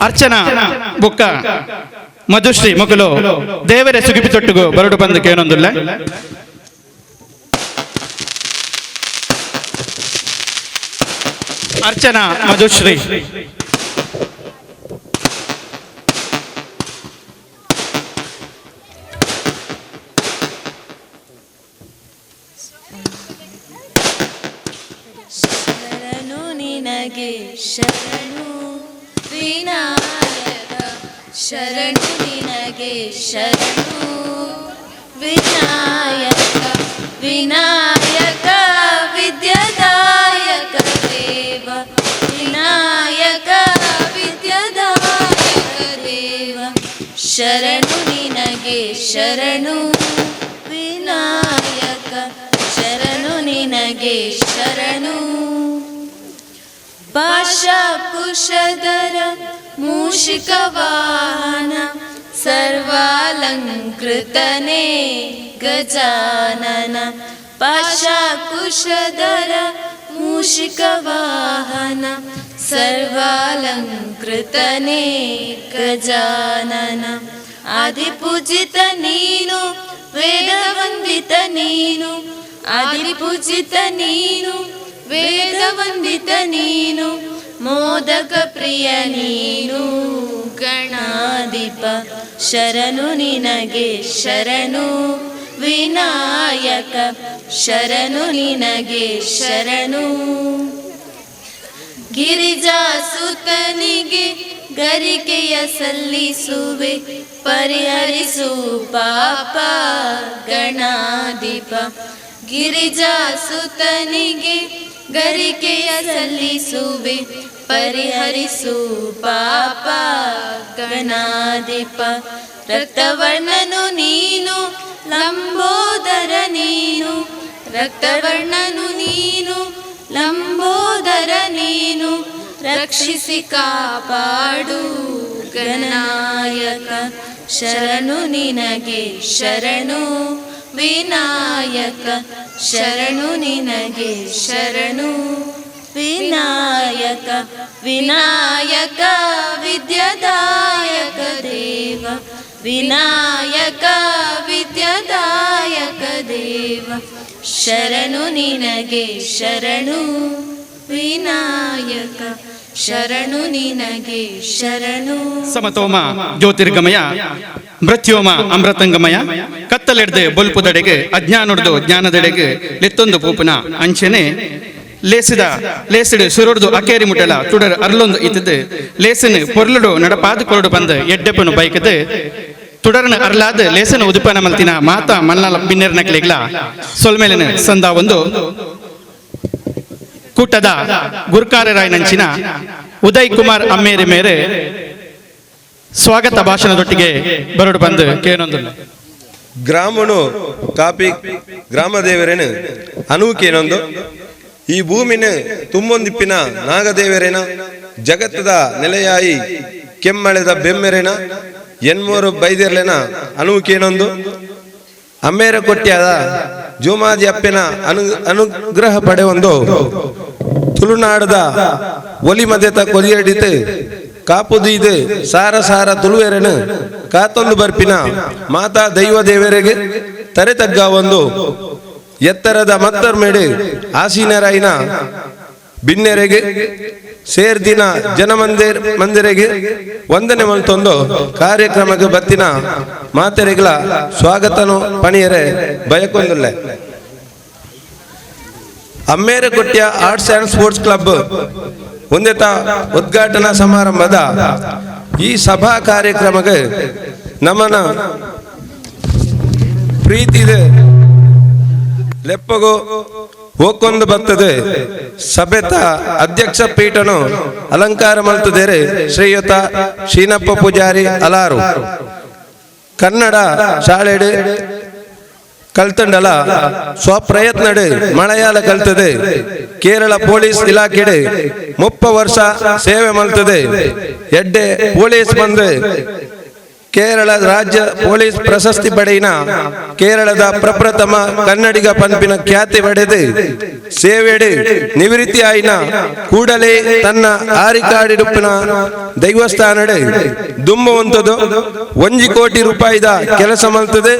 ಅರ್ಚನಾ ಬುಕ್ಕ ಮಧುಶ್ರೀ ಮೊಕಲು ದೇವರ ಸುಗಿಪಿ ತೊಟ್ಟುಗು ಬರಡು ಬಂದು ಕೇನೊಂದುಲ್ಲ. ಅರ್ಚನಾ ಮಧುಶ್ರೀ. ಶರಣು ನಿನಗೆ ಶರಣು ವಿನಾಯಕ, ಶರಣು ನಿನಗೆ ಶರಣು ವಿನಾಯಕ. ವಿನಾಯಕ ವಿದ್ಯಾದಾಯಕ ದೇವ, ವಿನಾಯಕ ವಿದ್ಯಾದಾಯಕ ದೇವ, ಶರಣು ನಿನಗೆ ಶರಣು ವಿನಾಯಕ, ಶರಣು ನಿನಗೆ ಶರಣು. ಪಾಶಾಕುಶಧರ ಮೂಷಿಕ ವಾಹನ ಸರ್ವಾಲಂಕೃತನೇ ಗಜಾನನ, ಪಾಶಾಕುಶಧರ ಮೂಷಿಕ ವಾಹನ ಸರ್ವಾಲಂಕೃತನೇ ಗಜಾನನ. ಆದಿಪೂಜಿತ ನೀನು, ವೇದವಂದಿತ ನೀನು, ಆದಿಪೂಜಿತ ನೀನು, ವೇದವಂದಿತ ನೀನು, ಮೋದಕ ಪ್ರಿಯ ನೀನು ಗಣಾಧಿಪ, ಶರಣು ನಿನಗೆ ಶರಣು ವಿನಾಯಕ, ಶರಣು ನಿನಗೆ ಶರಣು. ಗಿರಿಜಾಸುತನಿಗೆ ಗರಿಕೆಯ ಸಲ್ಲಿಸುವೆ, ಪರಿಹರಿಸು ಪಾಪ ಗಣಾಧಿಪ, ಗಿರಿಜಾಸುತನಿಗೆ ಗರಿಕೆಯ ಸಲ್ಲಿಸುವೆ, ಪರಿಹರಿಸು ಪಾಪ ಗಣಾಧಿಪ. ರಕ್ತವರ್ಣನು ನೀನು ಲಂಬೋದರ ನೀನು, ರಕ್ತವರ್ಣನು ನೀನು ಲಂಬೋದರ ನೀನು, ರಕ್ಷಿಸಿ ಕಾಪಾಡು ಗಣನಾಯಕ, ಶರಣು ನಿನಗೆ ಶರಣು ವಿನಾಯಕ, ಶರಣು ನಿನಗೆ ಶರಣು ವಿನಾಯಕ. ವಿನಾಯಕ ವಿದ್ಯಾದಾಯಕ ದೇವ, ವಿನಾಯಕ ವಿದ್ಯಾದಾಯಕ ದೇವ, ಶರಣು ನಿನಗೆ ಶರಣು ವಿನಾಯಕ, ಶರಣು ನಿನಗೆ ಶರಣು. ಸಮತೋಮ ಜ್ಯೋತಿರ್ಗಮಯ, ಮೃತ್ಯೋಮ ಅಮೃತಂಗಮಯ, ಕತ್ತಲೆಡ್ದು ಬೊಲ್ಪುದೆಡೆಗೆ, ಅಜ್ಞಾನೊಡ್ದು ಜ್ಞಾನದೆಡೆಗೆ ಲೆತ್ತೊಂದು ಪೂಪುನ ಅಂಚನೆ ಲೇಸಿದ ಲೇಸಿಡು ಸುರುಡ್ದು ಅಕೇರಿ ಮುಟ್ಟಲ ತುಡರ್ ಅರ್ಲೊಂದು ಇತ್ತದು ಲೇಸನ್ ಪೊರ್ಲುಡು ನಡಪಾದ ಕೊರಡು ಬಂದು ಎಡ್ಡೆಪ್ಪನು ಬೈಕದು ತುಡರನ ಅರ್ಲಾದ ಲೇಸನ ಉದುಪನ ಮಲ್ತಿನ ಮಾತಾ ಮಲ್ನಾಲ ಬಿನ್ನೆರ್ನಕ್ಲೆಗ್ಲ ಸೊಲ್ಮೇಲಿನ ಸಂದ ಒಂದು ಕೂಟದ ಗುರ್ಕಾರರಾಯನಂಚಿನ ಉದಯ್ ಕುಮಾರ್ ಅಮ್ಮೇರಿ ಮೇರೆ ಸ್ವಾಗತ ಭಾಷಣದೊಟ್ಟಿಗೆ ಬರಡು ಬಂದು ಕೇನೊಂದು. ಗ್ರಾಮನು ಕಾಪಿ ಗ್ರಾಮದೇವರೇನು ಅನೂಕೇನೊಂದು ಈ ಭೂಮಿನ ತುಂಬೊಂದಿಪ್ಪಿನ ನಾಗದೇವರೇನ ಜಗತ್ತದ ನೆಲೆಯಾಯಿ ಕೆಮ್ಮಳೆದ ಬೆಮ್ಮೆರೇನ ಎನ್ಮೂರು ಬೈದಿರ್ಲೆನ ಅನೂಕೇನೊಂದು ಅಮ್ಮೇರ ಕೊಟ್ಟ್ಯಾದ ಜೂಮಾದಿ ಅಪ್ಪೆನ ಅನುಗ್ರಹ ಪಡೆಯೊಂದು ತುಳುನಾಡದ ಒಲಿ ಮಧ್ಯತ ಕೊಲಿಯಡಿತು ಕಾಪುದೀದು ಸಾರ ಸಾರ ತುಳುವೆರೆನು ಕಾತೊಂದು ಬರ್ಪಿನ ಮಾತಾ ದೈವ ದೇವರಿಗೆ ತರೆ ತಗ್ಗ ಒಂದು ಎತ್ತರದ ಮತ್ತರ್ಮೇಡು ಆಸೀನರಾಯಿನ ಬಿನ್ನೆರೆಗೆ ಸೇರ್ದಿನ ಜನಮಂದಿರ್ ಮಂದಿರೆಗೆ ವಂದನೆ ಮಲ್ತೊಂದು ಕಾರ್ಯಕ್ರಮಕ್ಕೆ ಬತ್ತಿನ ಮಾತೆರೆಗಳ ಸ್ವಾಗತನು ಪಣಿಯರೆ ಬಯಕೊಂದುಲ್ಲೆ. ಅಮ್ಮೇರ ಕೊಟ್ಯ ಆರ್ಟ್ಸ್ ಅಂಡ್ ಸ್ಪೋರ್ಟ್ಸ್ ಕ್ಲಬ್ ಒಂದೇತ ಉದ್ಘಾಟನಾ ಸಮಾರಂಭದ ಈ ಸಭಾ ಕಾರ್ಯಕ್ರಮಕ್ಕೆ ನಮನ ಪ್ರೀತಿದೆ ಲೆಪ್ಪಗು ಓಕೊಂದು ಬರ್ತದೆ. ಸಭೆತ ಅಧ್ಯಕ್ಷ ಪೀಠನು ಅಲಂಕಾರ ಮಲ್ತದೇರೆ ಶ್ರೀಯುತ ಶೀನಪ್ಪ ಪೂಜಾರಿ ಅಲಾರು. ಕನ್ನಡ ಶಾಲೆಡು ಕಲ್ತಂಡಲ ಸ್ವಪ್ರಯತ್ನಡು ಮಲಯಾಳ ಕಲ್ತದೆ. ಕೇರಳ ಪೊಲೀಸ್ ಇಲಾಖೆಡು 30 ವರ್ಷ ಸೇವೆ ಮಲ್ತದೆ. ಎಡ್ಡೆ ಪೊಲೀಸ್ ಬಂದು Kerala ರಾಜ್ಯ ಪೊಲೀಸ್ ಪ್ರಶಸ್ತಿ ಪಡೆಯಿನ ಕೇರಳದ ಪ್ರಪ್ರಥಮ ಕನ್ನಡಿಗ ಪನ್ಪಿನ ಖ್ಯಾತಿ ಪಡೆದು ಸೇವೆಡು ನಿವೃತ್ತಿ ಆಯಿನ ಕೂಡಲೇ ತನ್ನ ಆರಿಕಾಡಿಡುಪ್ಪಿನ ದೈವಸ್ಥಾನಡೆ ದುಮ್ಮುವಂತದ್ದು 1 ಕೋಟಿ ರೂಪಾಯಿದ ಕೆಲಸ ಮಲ್ತದೆ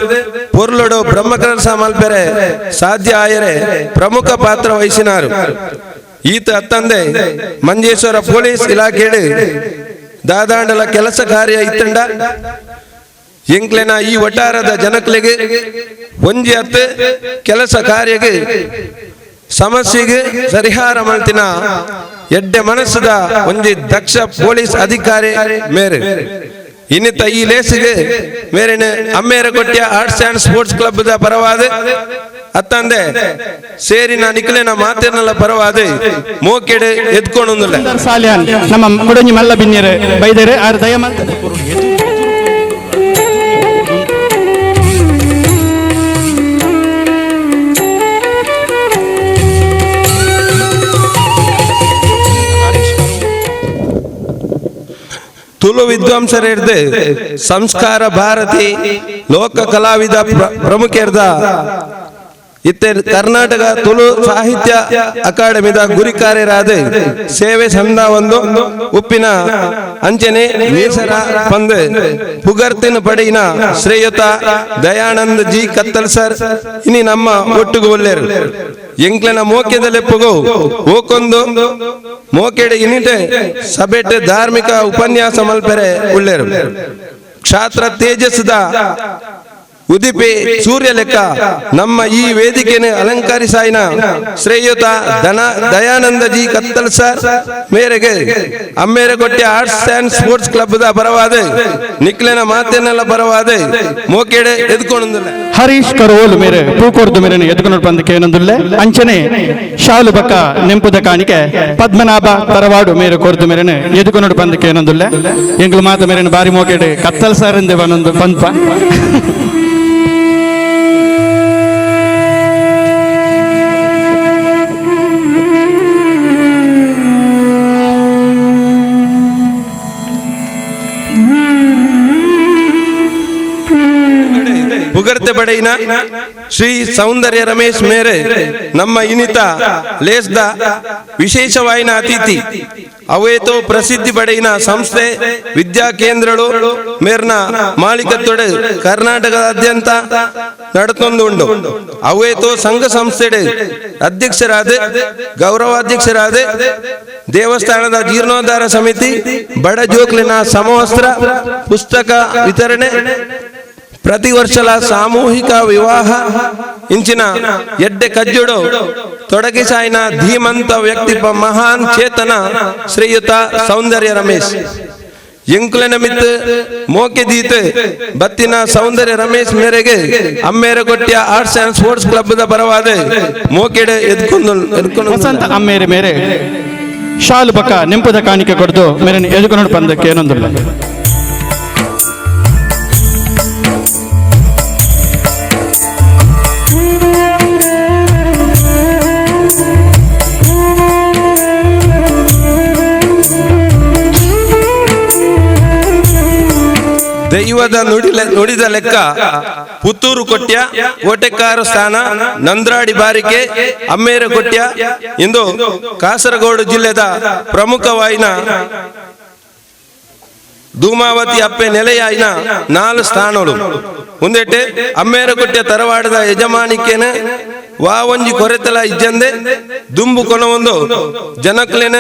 ಪೊರ್ಲೊಡು ಬ್ರಹ್ಮಕಲಶ ಮಲ್ಪೆರೆ ಸಾಧ್ಯ ಆಯರೆ ಪ್ರಮುಖ ಪಾತ್ರ ವಹಿಸಿನಾರು. ಈತ ಅತ್ತಂದೆ ಮಂಜೇಶ್ವರ ಪೊಲೀಸ್ ಇಲಾಖೆಡು ದಾದಾಂಡಲ ಕೆಲಸ ಕಾರ್ಯ ಇತ್ತಂಡ ಎಂಕ್ಲೆನ ಈ ವಟಾರದ ಜನಕ್ಲೆಗೆ ಒಂಜಿ ಅತ್ತು ಕೆಲಸ ಕಾರ್ಯಗೆ ಸಮಸ್ಯೆಗೆ ಪರಿಹಾರ ಮಲ್ತಿನ ಎಡ್ಡೆ ಮನಸ್ಸದ ಒಂಜಿ ದಕ್ಷ ಪೊಲೀಸ್ ಅಧಿಕಾರಿ ಮೇರೆ. ಇನ್ನಿತ ಈ ಲೇಸಿಗೆ ಮೇರೆನ Ammerakotte arts and sports club the ಪರವಾದ ಅತ್ತಂದೆ ಸೇರಿನ ನಿಕ್ಲೆನ ಮಾತಿನಲ್ಲ ಪರವಾದ ಮೋಕೆಡೆ ಎದ್ಕೊಂಡೊಂದಿಲ್ಲ. ಸಾಲ್ಯಾನ್ ನಮ್ಮ ಮುಡಂಜಿ ಮಲ್ಲ ಬಿನ್ನಿರು ಬೈದರೆ ಆರು ದಯ ಮಲ್ತ ತುಳು ವಿದ್ವಾಂಸರಿರ್ದು ಸಂಸ್ಕಾರ ಭಾರತಿ ಲೋಕ ಕಲಾವಿದ ಪ್ರಮುಖರ್ದ ಇತ್ತೆ ಕರ್ನಾಟಕ ತುಳು ಸಾಹಿತ್ಯ ಅಕಾಡೆಮಿದ ಗುರಿಕಾರ್ಯರಾದ ಸೇವೆ ಸಂದ ಒಂದು ಉಪ್ಪಿನ ಅಂಚನೆ ನೇಸರ ಪಂದು ಪುಗರ್ತಿನ ಪಡೆಯಿನ ಶ್ರೇಯುತ ದಯಾನಂದ ಜಿ ಕತ್ತಲ್ ಸರ್ ಇನಿ ನಮ್ಮ ಒಟ್ಟುಗು ಒಲ್ಲೇರು. ಎಂಕ್ಲೆನ ಮೋಕೆದ ಲೆಪ್ಪುಗು ಓಕೊಂದು ಮೋಕೆಡೆ ಇನಿಟೆ ಸಭೆಟೆ ಧಾರ್ಮಿಕ ಉಪನ್ಯಾಸ ಮಲ್ಪೆರೆ ಉಳ್ಳೇರು. ಕ್ಷಾತ್ರ ತೇಜಸ್ದ ಉದಿಪಿ ಸೂರ್ಯ ಲೆಕ್ಕ ನಮ್ಮ ಈ ವೇದಿಕೆಯನ್ನು ಅಲಂಕರಿಸಾಯಿನ ಶ್ರೇಯುತ ದಯಾನಂದ ಜಿ ಕತ್ತಲ್ ಸರ್ ಮೇರೆಗೆ Ammerakotte arts and sports club the ಪರವಾದ ನಿಕ್ಲೆನ ಮಾತನ್ನೆಲ್ಲ ಪರವಾದ ಮೋಕೆಡೆ ಎದ್ಕೊಂಡೊಂದಿಲ್ಲ. ಹರೀಶ್ ಕರೋಲ್ ಮೇರೆ ಪೂಕೋರ್ದು ಮೇರೆ ಎದ್ಕೊಂಡು ಬಂದಕ್ಕೆ ಏನೊಂದುಲ್ಲೆ ಅಂಚನೆ ಶಾಲು ಬಕ್ಕ ನೆಂಪುದ ಕಾಣಿಕೆ ಪದ್ಮನಾಭ ತರವಾಡು ಮೇರೆ ಕೊರ್ದು ಮೇರೆನೆ ಎದ್ಕೊಂಡು ಬಂದಕ್ಕೆ ಏನೊಂದುಲ್ಲೆ ಎಂಗ್ಲು ಮಾತ ಮೇರೆನ ಬಾರಿ ಮೋಕೆಡೆ ಕತ್ತಲ್ ಸರ್ ಎಂದೆ ಒಂದೊಂದು ಪಂಪ. ಪುಗರ್ತೆ ಪಡೆಯಿನ ಶ್ರೀ ಸೌಂದರ್ಯ ರಮೇಶ್ ಮೇರೆ ನಮ್ಮ ಇನಿತ ಲೇಸ್ದ ವಿಶೇಷವಾಯಿನ ಅತಿಥಿ ಅವೇತೋ ಪ್ರಸಿದ್ಧಿ ಪಡೆಯಿನ ಸಂಸ್ಥೆ ವಿದ್ಯಾ ಕೇಂದ್ರಗಳು ಮೇರ್ನ ಮಾಲೀಕತ್ವಡೆ ಕರ್ನಾಟಕದಾದ್ಯಂತ ನಡತೊಂದು ಉಂಡು. ಅವೇತೋ ಸಂಘ ಸಂಸ್ಥೆಡೆ ಅಧ್ಯಕ್ಷರಾದ ಗೌರವಾಧ್ಯಕ್ಷರಾದ ದೇವಸ್ಥಾನದ ಜೀರ್ಣೋದ್ಧಾರ ಸಮಿತಿ ಬಡ ಜೋಕ್ಲಿನ ಸಮವಸ್ತ್ರ ಪುಸ್ತಕ ವಿತರಣೆ ಪ್ರತಿ ವರ್ಷಲ ಸಾಮೂಹಿಕ ವಿವಾಹ ಇಂಚಿನ ಎಡ್ಡೆ ಕಜ್ಜುಡು ತೊಡಗಿಸಾಯಿನ ಧೀಮಂತ ವ್ಯಕ್ತಿ ಮಹಾನ್ ಚೇತನ ಶ್ರೀಯುತ ಸೌಂದರ್ಯ ರಮೇಶ್. ಎಂಕುಲೆನ ಮಿತ್ ಮೋಕೆ ದೀತ್ ಬತ್ತಿನ ಸೌಂದರ್ಯ ರಮೇಶ್ ಮೇರೆಗೆ Ammerakotte arts and sports club the ಪರವಾದ ಮೋಕೆಡೆ ಎದ್ಕೊಂಡು ಎದ್ಕೊಂಡು ವಸಂತ ಅಮ್ಮೇರೆ ಮೇರೆ ಶಾಲು ಬಕ್ಕ ನೆಂಪುದ ಕಾಣಿಕೆ ಕೊಡ್ದು ಮೇರೆ ಎದ್ಕೊಂಡು ಬಂದಕ್ಕೆ ಏನೊಂದಿಲ್ಲ. ದೈವದ ನುಡಿದ ಲೆಕ್ಕ ಪುತ್ತೂರು ಕೊಟ್ಯ ಕೋಟೆಕಾರ ಸ್ಥಾನ ನಂದ್ರಾಡಿ ಬಾರಿಕೆ ಅಮ್ಮೇರ ಕೊಟ್ಯ ಇಂದು ಕಾಸರಗೋಡು ಜಿಲ್ಲೆದ ಪ್ರಮುಖವಾಯಿನ ಧೂಮಾವತಿ ಅಪ್ಪೆ ನೆಲೆಯಾಯಿನ 4 ಸ್ಥಾನಗಳು. ಒಂದೆಟ್ಟೆ ಅಮ್ಮೇರಕೊಟ್ಯ ತರವಾಡದ ಯಜಮಾನಿಕೇನ ವಾ ಒಂಜಿ ಕೊರೆತಲ ಇಜ್ಜಂದೆ ದುಂಬು ಕೊನವೊಂದು ಜನಕ್ಲೆನ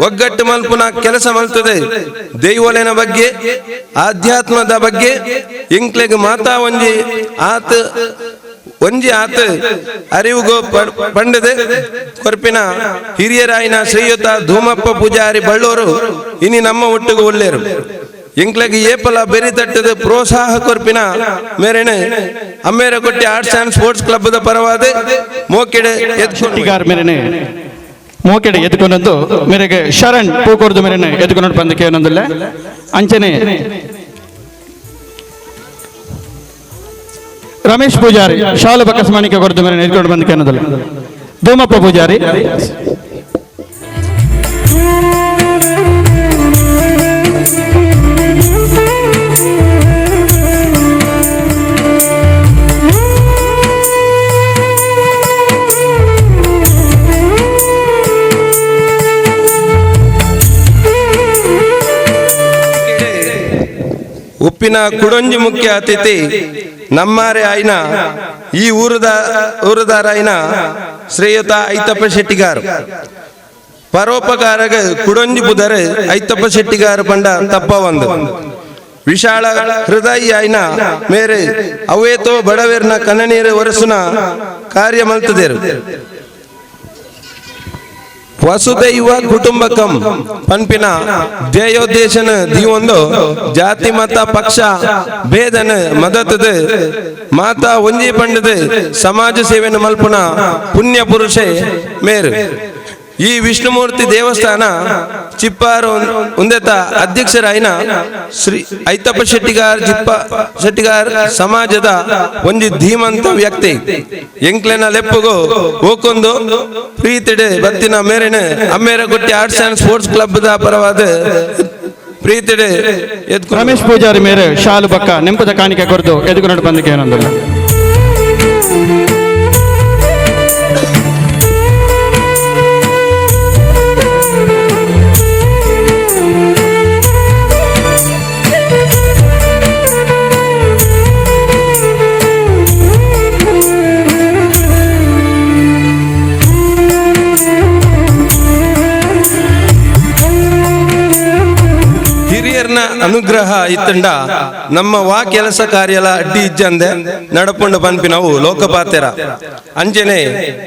ಒಗ್ಗಟ್ಟು ಮಲ್ಪುನ ಕೆಲಸ ಮಲ್ತದೆ. ದೈವಲೆನ ಬಗ್ಗೆ ಆಧ್ಯಾತ್ಮದ ಬಗ್ಗೆ ಇಂಕ್ಲೆಗ್ ಮಾತಾ ಒಂಜಿ ಆತ್ ಒಂಜಿ ಆತ್ ಅರಿವುಗೋ ಪಂಡದೆ ಕೊರ್ಪಿನ ಹಿರಿಯರಾಯಿನ ಶ್ರೀಯುತ ಧೂಮಪ್ಪ ಪೂಜಾರಿ ಬಳ್ಳೂರು ಇನಿ ನಮ್ಮ ಒಟ್ಟಿಗೆ ಒಲ್ಲೇರು. ಎಂಕ್ಲೆಗ್ ಏಪಲ ಬೆರಿ ತಟ್ಟದ ಪ್ರೋತ್ಸಾಹ ಕೊರ್ಪಿನ ಮೇರೆನೆ Ammerakotte arts and sports club the ಪರವಾದ ಮೋಕೆಡೆ ಶೆಟ್ಟಿಗಾರ್ ಮೇರೆನೆ ಮೋಕೆಡೆ ಎದ್ಕೊಂಡೊಂದು ಮೇರೆಗೆ ಶರಣ್ ಪೂಕೋರ್ದು ಮೇರೆನೆ ಎದ್ಕೊಂಡು ಬಂದಕ್ಕೆ ಏನೊಂದಿಲ್ಲ. ಅಂಚನೆ ರಮೇಶ್ ಪೂಜಾರಿ ಶಾಲು ಬಕಸ್ಮಾನಿಕೆ ಕೊರ್ದು ಮೇರೆನೆ ಎದ್ಕೊಂಡು ಬಂದಕ್ಕೆ ಏನೊಂದಿಲ್ಲ. ಧೂಮಪ್ಪ ಪೂಜಾರಿ ಉಪ್ಪಿನ ಕುಡೊಂಜಿ ಮುಖ್ಯ ಅತಿಥಿ ನಮ್ಮಾರೆ ಆಯ್ನ ಈ ಊರುದಾರಾಯ್ನ ಶ್ರೀಯುತ ಐತಪ್ಪ ಶೆಟ್ಟಿಗಾರ್. ಪರೋಪಕಾರಗ ಕುಡೊಂಜಿ ಬುದರೆ ಐತಪ್ಪ ಶೆಟ್ಟಿಗಾರ್ ಪಂಡ ತಪ್ಪ ಒಂದು ವಿಶಾಲ ಹೃದಯ ಆಯ್ನ ಮೇರೆ ಅವೇತೋ ಬಡವೇರ್ನ ಕಣ್ಣನೀರು ಒರೆಸುನ ಕಾರ್ಯ ಮಲ್ತದೇರು. ವಸುದೈವ ಕುಟುಂಬಕಂ ಪನ್ಪಿನ ಧ್ಯೇಯೋದ್ದೇಶನ ದೀವೊಂದು ಜಾತಿ ಮತ ಪಕ್ಷ ಭೇದನ ಮದತದ ಮಾತಾ ಒಂಜಿ ಪಂಡದ ಸಮಾಜ ಸೇವೆನ ಮಲ್ಪುನ ಪುಣ್ಯ ಪುರುಷೆ ಮೇರು. ಈ ವಿಷ್ಣುಮೂರ್ತಿ ದೇವಸ್ಥಾನ ಚಿಪ್ಪಾರು ಉಂದೆತ ಅಧ್ಯಕ್ಷರಾಯಿನ ಶ್ರೀ ಐತಪ್ಪ ಶೆಟ್ಟಿಗಾರ್ ಚಿಪ್ಪ ಶೆಟ್ಟಿಗಾರ್ ಸಮಾಜದ ಒಂಜಿ ಧೀಮಂತ ವ್ಯಕ್ತಿ. ಎಂಕ್ಲೆನ ಲೆಪ್ಪುಗು ಓಕೊಂದು ಪ್ರೀತಿಡೆ ಬತ್ತಿನ ಮೇರೆನ ಅಮ್ಮೇರ ಗುಟ್ಟಿ arts and sports club the ಪರವಾದ ಪ್ರೀತಿಡೆ ರಮೇಶ್ ಪೂಜಾರಿ ಮೇರೆ ಶಾಲು ಬಕ್ಕ ನೆಂಪದ ಕಾಣಿಕೆ ಕೊರದು ಎದುರು ಬಂದಿಗೆ ಏನಂದಿಲ್ಲ. ಹಿರಿಯರ್ನ ಅನುಗ್ರಹ ಇತ್ತಂಡ ನಮ್ಮ ವಾ ಕೆಲಸ ಕಾರ್ಯಲ ಅಡ್ಡಿ ಇಜ್ಜಂದೆ ನಡಪುಂಡು ಪನ್ಪಿನವು ಲೋಕಪಾತೆರ. ಅಂಜನೆ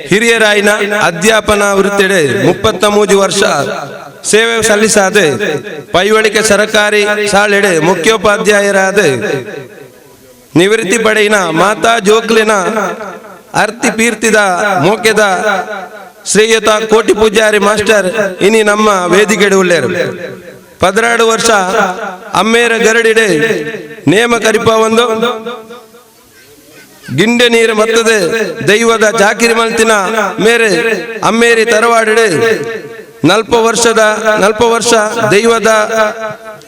ಹಿರಿಯರಾಯಿನ ಅಧ್ಯಾಪನ ವೃತ್ತಿಡೆ 33 ವರ್ಷ ಸೇವೆ ಸಲ್ಲಿಸಾದ ಪೈವಳಿಕೆ ಸರಕಾರಿ ಶಾಲೆಡೆ ಮುಖ್ಯೋಪಾಧ್ಯಾಯರಾದ ನಿವೃತ್ತಿ ಪಡೆಯಿನ ಮಾತಾ ಜೋಕ್ಲಿನ ಅರ್ತಿ ಪೀರ್ತಿದ ಮೋಕೆದ ಶ್ರೀಯುತ ಕೋಟಿ ಪೂಜಾರಿ ಮಾಸ್ಟರ್ ಇನಿ ನಮ್ಮ ವೇದಿಕೆಡೆ ಉಳ್ಳೇರು. 12 ವರ್ಷ ಅಮ್ಮೇರ ಗರಡಿಡೆ ನೇಮ ಕರಿಪ ಒಂದು ಗಿಂಡೆ ನೀರು ಮತ್ತದೆ ದೈವದ ಚಾಕಿರಿ ಮಲ್ತಿನ ಮೇರೆ ಅಮ್ಮೇರಿ ತರವಾಡಿಡೆ 40 ವರ್ಷ ದೈವದ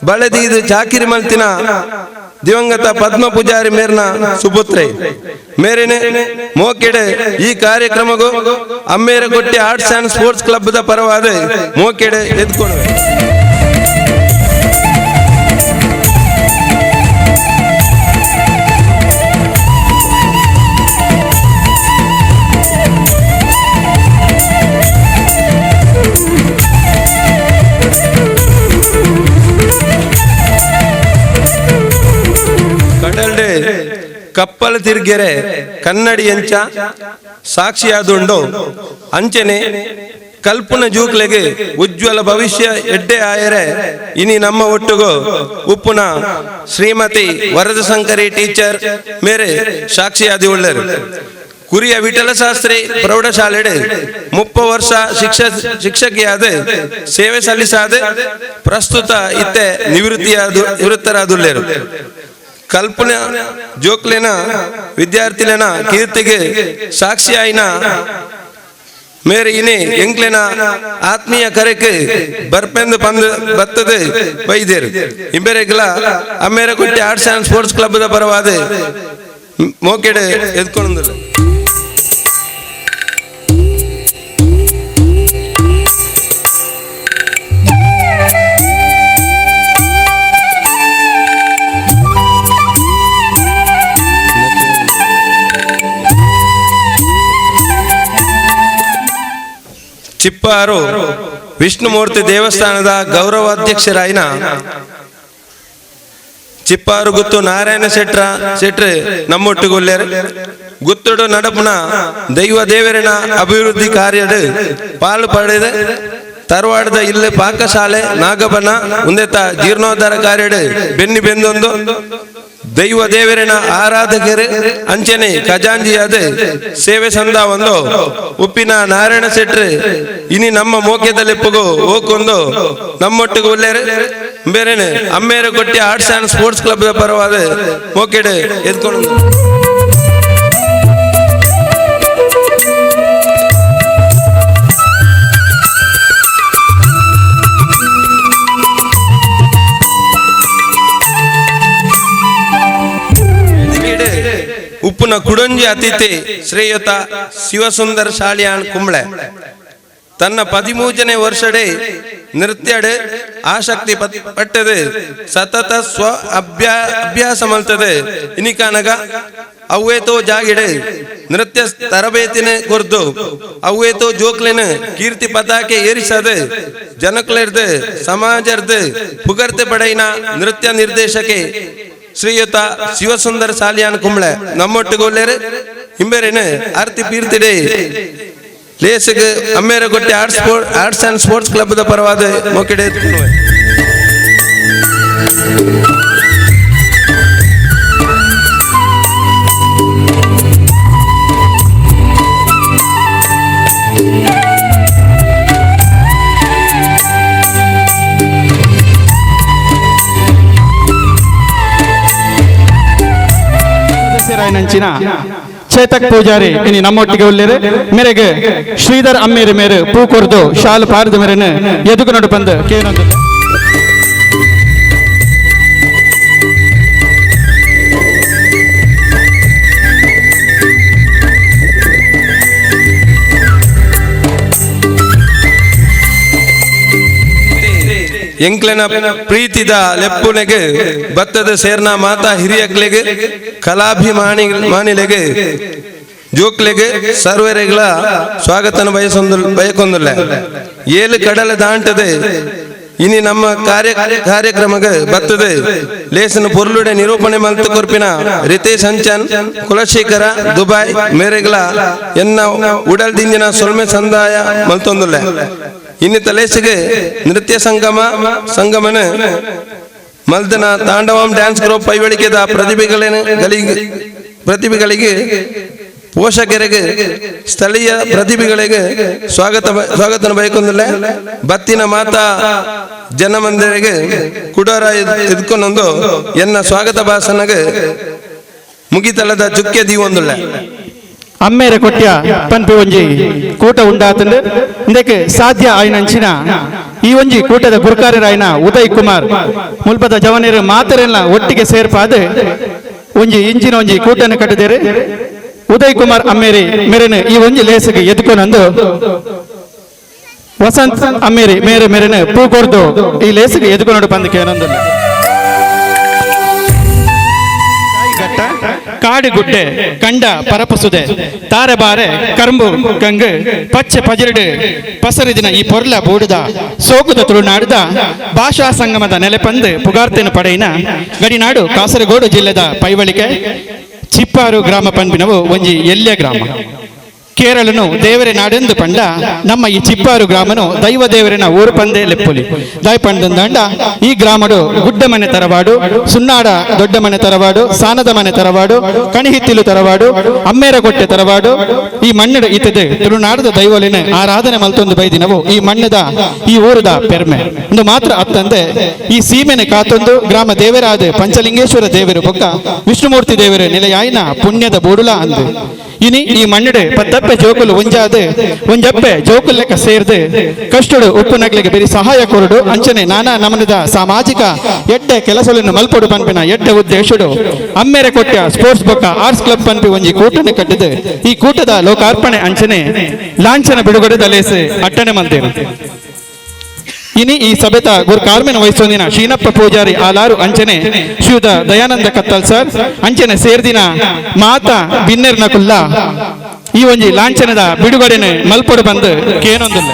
ಬಳದೀದು ಚಾಕಿರಿ ಮಲ್ತಿನ ದಿವಂಗತ ಪದ್ಮ ಪೂಜಾರಿ ಮೇರ್ನ ಸುಪುತ್ರೆ ಮೇರೆನೆ ಮೋಕೆಡೆ ಈ ಕಾರ್ಯಕ್ರಮಗೂ ಅಮ್ಮೇರ Gotti arts and sports club the ಪರವಾದ ಮೋಕೆಡೆ ಎದ್ಕೊಡುವೆ. ಕಡಲ್ಡೆ ಕಪ್ಪಲ್ ತಿರ್ಗೆರೆ ಕನ್ನಡಿ ಎಂಚ ಸಾಕ್ಷಿಯಾದುಂಡು ಅಂಚನೆ ಕಲ್ಪನ ಜೂಕ್ಲೆಗೆ ಉಜ್ವಲ ಭವಿಷ್ಯ ಎಡ್ಡೆ ಆಯರೆ ಇನಿ ನಮ್ಮ ಒಟ್ಟುಗು ಉಪ್ಪುನ ಶ್ರೀಮತಿ ವರದಶಂಕರಿ ಟೀಚರ್ ಮೇರೆ ಸಾಕ್ಷಿಯಾದಿ ಉಳ್ಳರು. ಕುರಿಯ ವಿಠಲ ಶಾಸ್ತ್ರಿ ಪ್ರೌಢಶಾಲೆಡೆ 30 ವರ್ಷ ಶಿಕ್ಷಕಿಯಾದ ಸೇವೆ ಸಲ್ಲಿಸಾದ ಪ್ರಸ್ತುತ ಇತ್ತೆ ನಿವೃತ್ತರಾದುಳ್ಳೇರು. ಕಲ್ಪನ ಜೋಕ್ಲೆನ ವಿದ್ಯಾರ್ಥಿಲೆನ ಕೀರ್ತಿಗೆ ಸಾಕ್ಷಿಯಾಯಿನ ಮೇರೆ ಇನಿ ಎಂಕ್ಲೆನ ಆತ್ಮೀಯ ಕರೆಕ್ ಬರ್ಪೆಂದು ಪಂದು ಬತ್ತದೆ ಬೈದೇರು. ಇಂಬೆರೆಗ್ಲ ಅಮ್ಮೇರ Kotti arts and sports club the ಪರವಾದ ಮೋಕೆಡೆ ಎದ್ಕೊಂಡಿಲ್ಲ. ಚಿಪ್ಪಾರು ವಿಷ್ಣುಮೂರ್ತಿ ದೇವಸ್ಥಾನದ ಗೌರವಾಧ್ಯಕ್ಷರಾಯಿನ ಚಿಪ್ಪಾರು ಗುತ್ತು ನಾರಾಯಣ ಶೆಟ್ರ ನಮ್ಮೊಟ್ಟುಗೊಲ್ಲೇರು. ಗುತ್ತುಡು ನಡಪುನ ದೈವ ದೇವರಿನ ಅಭಿವೃದ್ಧಿ ಕಾರ್ಯಡು ಪಾಲು ಪಡೆದ ತರವಾಡದ ಇಲ್ಲಿ ಪಾಕಶಾಲೆ ನಾಗಬನ ಉಂದೆತ ಜೀರ್ಣೋದ್ಧಾರ ಕಾರ್ಯಡು ಬೆನ್ನಿ ಬೆಂದೊಂದು ದೈವ ದೇವರಿನ ಆರಾಧಕರು ಅಂಚನೆ ಖಜಾಂಜಿಯಾದ ಸೇವೆ ಸಂದ ಒಂದು ಉಪ್ಪಿನ ನಾರಾಯಣ ಶೆಟ್ರು ಇನಿ ನಮ್ಮ ಮೋಕ್ಯದಲ್ಲಿಪ್ಪಗು ಓಕೊಂದು ನಮ್ಮೊಟ್ಟಿಗೆ ಒಲ್ಲೇರು. ಬೇರೆನೆ ಅಮ್ಮೇರ Kotti arts and sports club ಪರವಾದ ಮೋಕೆಡೆ ಎದ್ಕೊಂಡು. ಉಪ್ಪುನ ಕುಡೊಂಜಿ ಅತಿಥಿ ಶ್ರೀಯುತ ಶಿವಸುಂದರ ಶಾಲಿಯಾನ್ ಕುಂಬ್ಳೆ ತನ್ನ 13ನೇ ವರ್ಷಡೆ ನೃತ್ಯಡ್ ಆಸಕ್ತಿ ಪಟ್ಟದು ಸತತ ಸ್ವ ಅಭ್ಯಾಸ ಮಲ್ತದೆ. ಇನಿಕಾನಗ ಅವ್ವೇತೋ ಜಾಗಿಡೆ ನೃತ್ಯ ತರಬೇತಿನ ಕೊರ್ದು ಅವ್ವೇತೋ ಜೋಕ್ಲೆನ ಕೀರ್ತಿ ಪತಾಕೆ ಏರಿಸದೆ ಜನಕ್ಲೆರ್ದು ಸಮಾಜರ್ದು ಪುಗರ್ತೆ ಪಡೆಯಿನ ನೃತ್ಯ ನಿರ್ದೇಶಕೆ ಶ್ರೀಯುತ ಶಿವಸುಂದರ ಸಾಲಿಯಾನ್ ಕುಂಬ್ಳೆ ನಮ್ಮೊಟ್ಟಿಗೆ ಹಿಂಬೇರೇನು ಆರ್ತಿ ಪೀರ್ತಿಡೆ ಲೇಸಿಗೆ ಅಮ್ಮೇರ ಕೊಟ್ಟಿ arts and sports club the ಪರವಾದ ಮೊಕ್ಕಿಡೆ. ಸದಸ್ಯರಾಯನಂಚಿನ ಚೇತಕ್ ಪೂಜಾರಿ ಇನಿ ನಮ್ಮೊಟ್ಟಿಗೆ ಉಲ್ಲೇರು. ಮೇರೆಗೆ ಶ್ರೀಧರ್ ಅಮ್ಮೇರು ಮೇರು ಪೂ ಕೊರ್ದು ಶಾಲು ಪಾರದ ಮೇರೆನು ಎದುಕು ನಡು ಬಂದು ಕೇನೊಂದು. ಎಂಕ್ಲೆನ ಪ್ರೀತಿದ ಲೆಪ್ಪುನೆಗೆ ಭತ್ತದ ಸೇರ್ನ ಮಾತಾ ಹಿರಿಯಕ್ಲೆಗೆ, ಕಲಾಭಿಮಾನಿ ಮಾನಿಲೆಗೆ, ಜೋಕ್ಲೆಗೆ, ಸರ್ವರೆಗಳ ಸ್ವಾಗತನ ಬಯಸೊಂದು ಬಯಕೊಂದುಲ್ಲ. ಏಳು ಕಡಲ ದಾಂಟದೆ ಇನಿ ನಮ್ಮ ಕಾರ್ಯಕ್ರಮಕ್ಕೆ ಬತ್ತದೆ ಲೇಸನ ಪೊರ್ಲುಡೆ ನಿರೂಪಣೆ ಮಲ್ತು ಕೊರ್ಪಿನ ರಿತೇಶ್ ಅಂಚನ್ ಕುಲಶೇಖರ ದುಬಾಯ್ ಮೇರೆಗಳ ಎನ್ನ ಉಡಲ್ ದಿಂಜಿನ ಸೊಲ್ಮೆ ಸಂದಾಯ ಮಲ್ತೊಂದುಲ್ಲ. ಇನ್ನಿತ ಲೇಸಿಗೆ ನೃತ್ಯ ಸಂಗಮ ಸಂಗಮನ ಮಲ್ದನ ತಾಂಡವಂ ಡ್ಯಾನ್ಸ್ ಗ್ರೂಪ್ ಪೈವಳಿಕೆದ ಪ್ರತಿಭೆಗಳಿಗೆ, ಪೋಷಕರಿಗೆ, ಸ್ಥಳೀಯ ಪ್ರತಿಭೆಗಳಿಗೆ ಸ್ವಾಗತ ಸ್ವಾಗತನ ಬಯಕೊಂದಿಲ್ಲ. ಬತ್ತಿನ ಮಾತಾ ಜನಮಂದಿರಿಗೆ ಕುಡೋರ ಇದ್ಕೊಂಡೊಂದು ಎನ್ನ ಸ್ವಾಗತ ಭಾಷಣಗೆ ಮುಗಿತಲದ ಚುಕ್ಕೆ ದೀವೊಂದುಲ್ಲ. ಅಮ್ಮೇರೆ ಕೊಟ್ಯ ಪನ್ಪಿ ಒಂಜಿ ಕೂಟ ಉಂಡಾತಂದು ಇಂದಕ್ಕೆ ಸಾಧ್ಯ ಆಯ್ನಂಚಿನ ಈ ಒಂಜಿ ಕೂಟದ ಗುರುಕಾರರಾಯನ ಉದಯ್ ಕುಮಾರ್ ಮುಲ್ಪದ ಜವನೇರು ಮಾತರೆಲ್ಲ ಒಟ್ಟಿಗೆ ಸೇರ್ಪಾದ ಒಂಜಿ ಇಂಚಿನ ಒಂಜಿ ಕೂಟನ ಕಟ್ಟದೇರು. ಉದಯ್ ಕುಮಾರ್ ಅಮ್ಮೇರಿ ಮೇರೆನು ಈ ಒಂಜಿ ಲೇಸಿಗೆ ಎದ್ಕೊನಂದು, ವಸಂತ್ ಅಮ್ಮೇರಿ ಮೇರೆ ಮೇರೆನು ಪೂ ಕೊರ್ದು ಈ ಲೇಸಿಗೆ ಎದ್ಕೊನೋಡು ಬಂದಕ್ಕೆ ಏನೊಂದು. ಘಟ್ಟ ಕಾಡುಗುಡ್ಡೆ ಕಂಡ ಪರಪಸುದೆ ತಾರೆ ಬಾರೆ ಕರಂಬು ಕಂಗು ಪಚ್ಚೆ ಪಜಿರಡು ಪಸರಿದಿನ ಈ ಪೊರ್ಲ ಬೂಡುದ ಸೋಕುದ ತುಳುನಾಡುದ ಭಾಷಾ ಸಂಗಮದ ನೆಲೆಪಂದು ಪುಗಾರ್ತೆನು ಪಡೆಯಿನ ಗಡಿನಾಡು ಕಾಸರಗೋಡು ಜಿಲ್ಲೆದ ಪೈವಳಿಕೆ ಚಿಪ್ಪಾರು ಗ್ರಾಮ ಪನ್ಪಿನವು ಒಂಜಿ ಎಲ್ಯ ಗ್ರಾಮ. ಕೇರಳನು ದೇವರ ನಾಡೆಂದು ಪಂಡ ನಮ್ಮ ಈ ಚಿಪ್ಪಾರು ಗ್ರಾಮನು ದೈವ ದೇವರಿನ ಊರು ಪಂದೆ ಲೆಪ್ಪುಲಿ ದಾಯ್ ಪಂಡಂದಾಂಡ. ಈ ಗ್ರಾಮಡು ಗುಡ್ಡ ಮನೆ ತರವಾಡು, ಸುನ್ನಾಡ ದೊಡ್ಡ ಮನೆ ತರವಾಡು, ಸಾನದ ಮನೆ ತರವಾಡು, ಕಣಿಹಿತ್ತಿಲು ತರವಾಡು, ಅಮ್ಮೇರಗೊಟ್ಟೆ ತರವಾಡು. ಈ ಮಣ್ಣು ಇತ್ತದೆ ತುಳುನಾಡದ ದೈವಲಿನ ಆರಾಧನೆ ಮಲ್ತೊಂದು ಬೈದಿನವು ಈ ಮಣ್ಣದ ಈ ಊರದ ಪೆರ್ಮೆ. ಒಂದು ಮಾತ್ರ ಅತ್ತಂದೆ ಈ ಸೀಮೆನೆ ಕಾತೊಂದು ಗ್ರಾಮ ದೇವರಾದ ಪಂಚಲಿಂಗೇಶ್ವರ ದೇವರು ಬೊಕ್ಕ ವಿಷ್ಣುಮೂರ್ತಿ ದೇವರು ನಿಲೆಯಾಯಿನ ಪುಣ್ಯದ ಬೂಡುಲ ಅಂದು. ಇನಿ ಈ ಮಣ್ಣಡೆ ಪತ್ತಪ್ಪೆ ಜೋಕುಲು ಒಂಜಾದ ಒಂಜಪ್ಪೆ ಜೋಕುಲ್ ಲೆಕ್ಕ ಸೇರ್ದು ಕಷ್ಟಡು ಉಪ್ಪು ನಗ್ಲಿಗೆ ಬೇರೆ ಸಹಾಯ ಕೊರಡು ಅಂಚನೆ ನಾನಾ ನಮನದ ಸಾಮಾಜಿಕ ಎಡ್ಡೆ ಕೆಲಸಗಳನ್ನು ಮಲ್ಪೊಡು ಪನ್ಪಿನ ಎಡ್ಡೆ ಉದ್ದೇಶಡು ಅಮ್ಮೇರೆ ಕೊಟ್ಟ ಸ್ಪೋರ್ಟ್ಸ್ ಬೊಕ್ಕ ಆರ್ಟ್ಸ್ ಕ್ಲಬ್ ಪನ್ಪಿ ಒಂಜಿ ಕೂಟನೆ ಕಟ್ಟಿದೆ. ಈ ಕೂಟದ ಲೋಕಾರ್ಪಣೆ ಅಂಚನೆ ಲಾಂಛನ ಬಿಡುಗಡೆ ದಲೇಸೆ ಅಟ್ಟಣೆ ಮಲ್ದೇರು. ಇನಿ ಈ ಸಭೆತ ಗುರು ಕಾರ್ಮೆನ ವಹಿಸೋದಿನ ಶೀನಪ್ಪ ಪೂಜಾರಿ ಆಲಾರು ಅಂಚನೆ ಶ್ರೀಯುತ ದಯಾನಂದ ಕತ್ತಲ್ ಸರ್ ಅಂಚನೆ ಸೇರ್ದಿನ ಮಾತಾ ಬಿನ್ನೆರ್ನ ಕುಲ್ಲ ಈ ಒಂಜಿ ಲಾಂಛನದ ಬಿಡುಗಡೆನೆ ಮಲ್ಪೊಡು ಬಂದು ಕೇನೊಂದಿಲ್ಲ.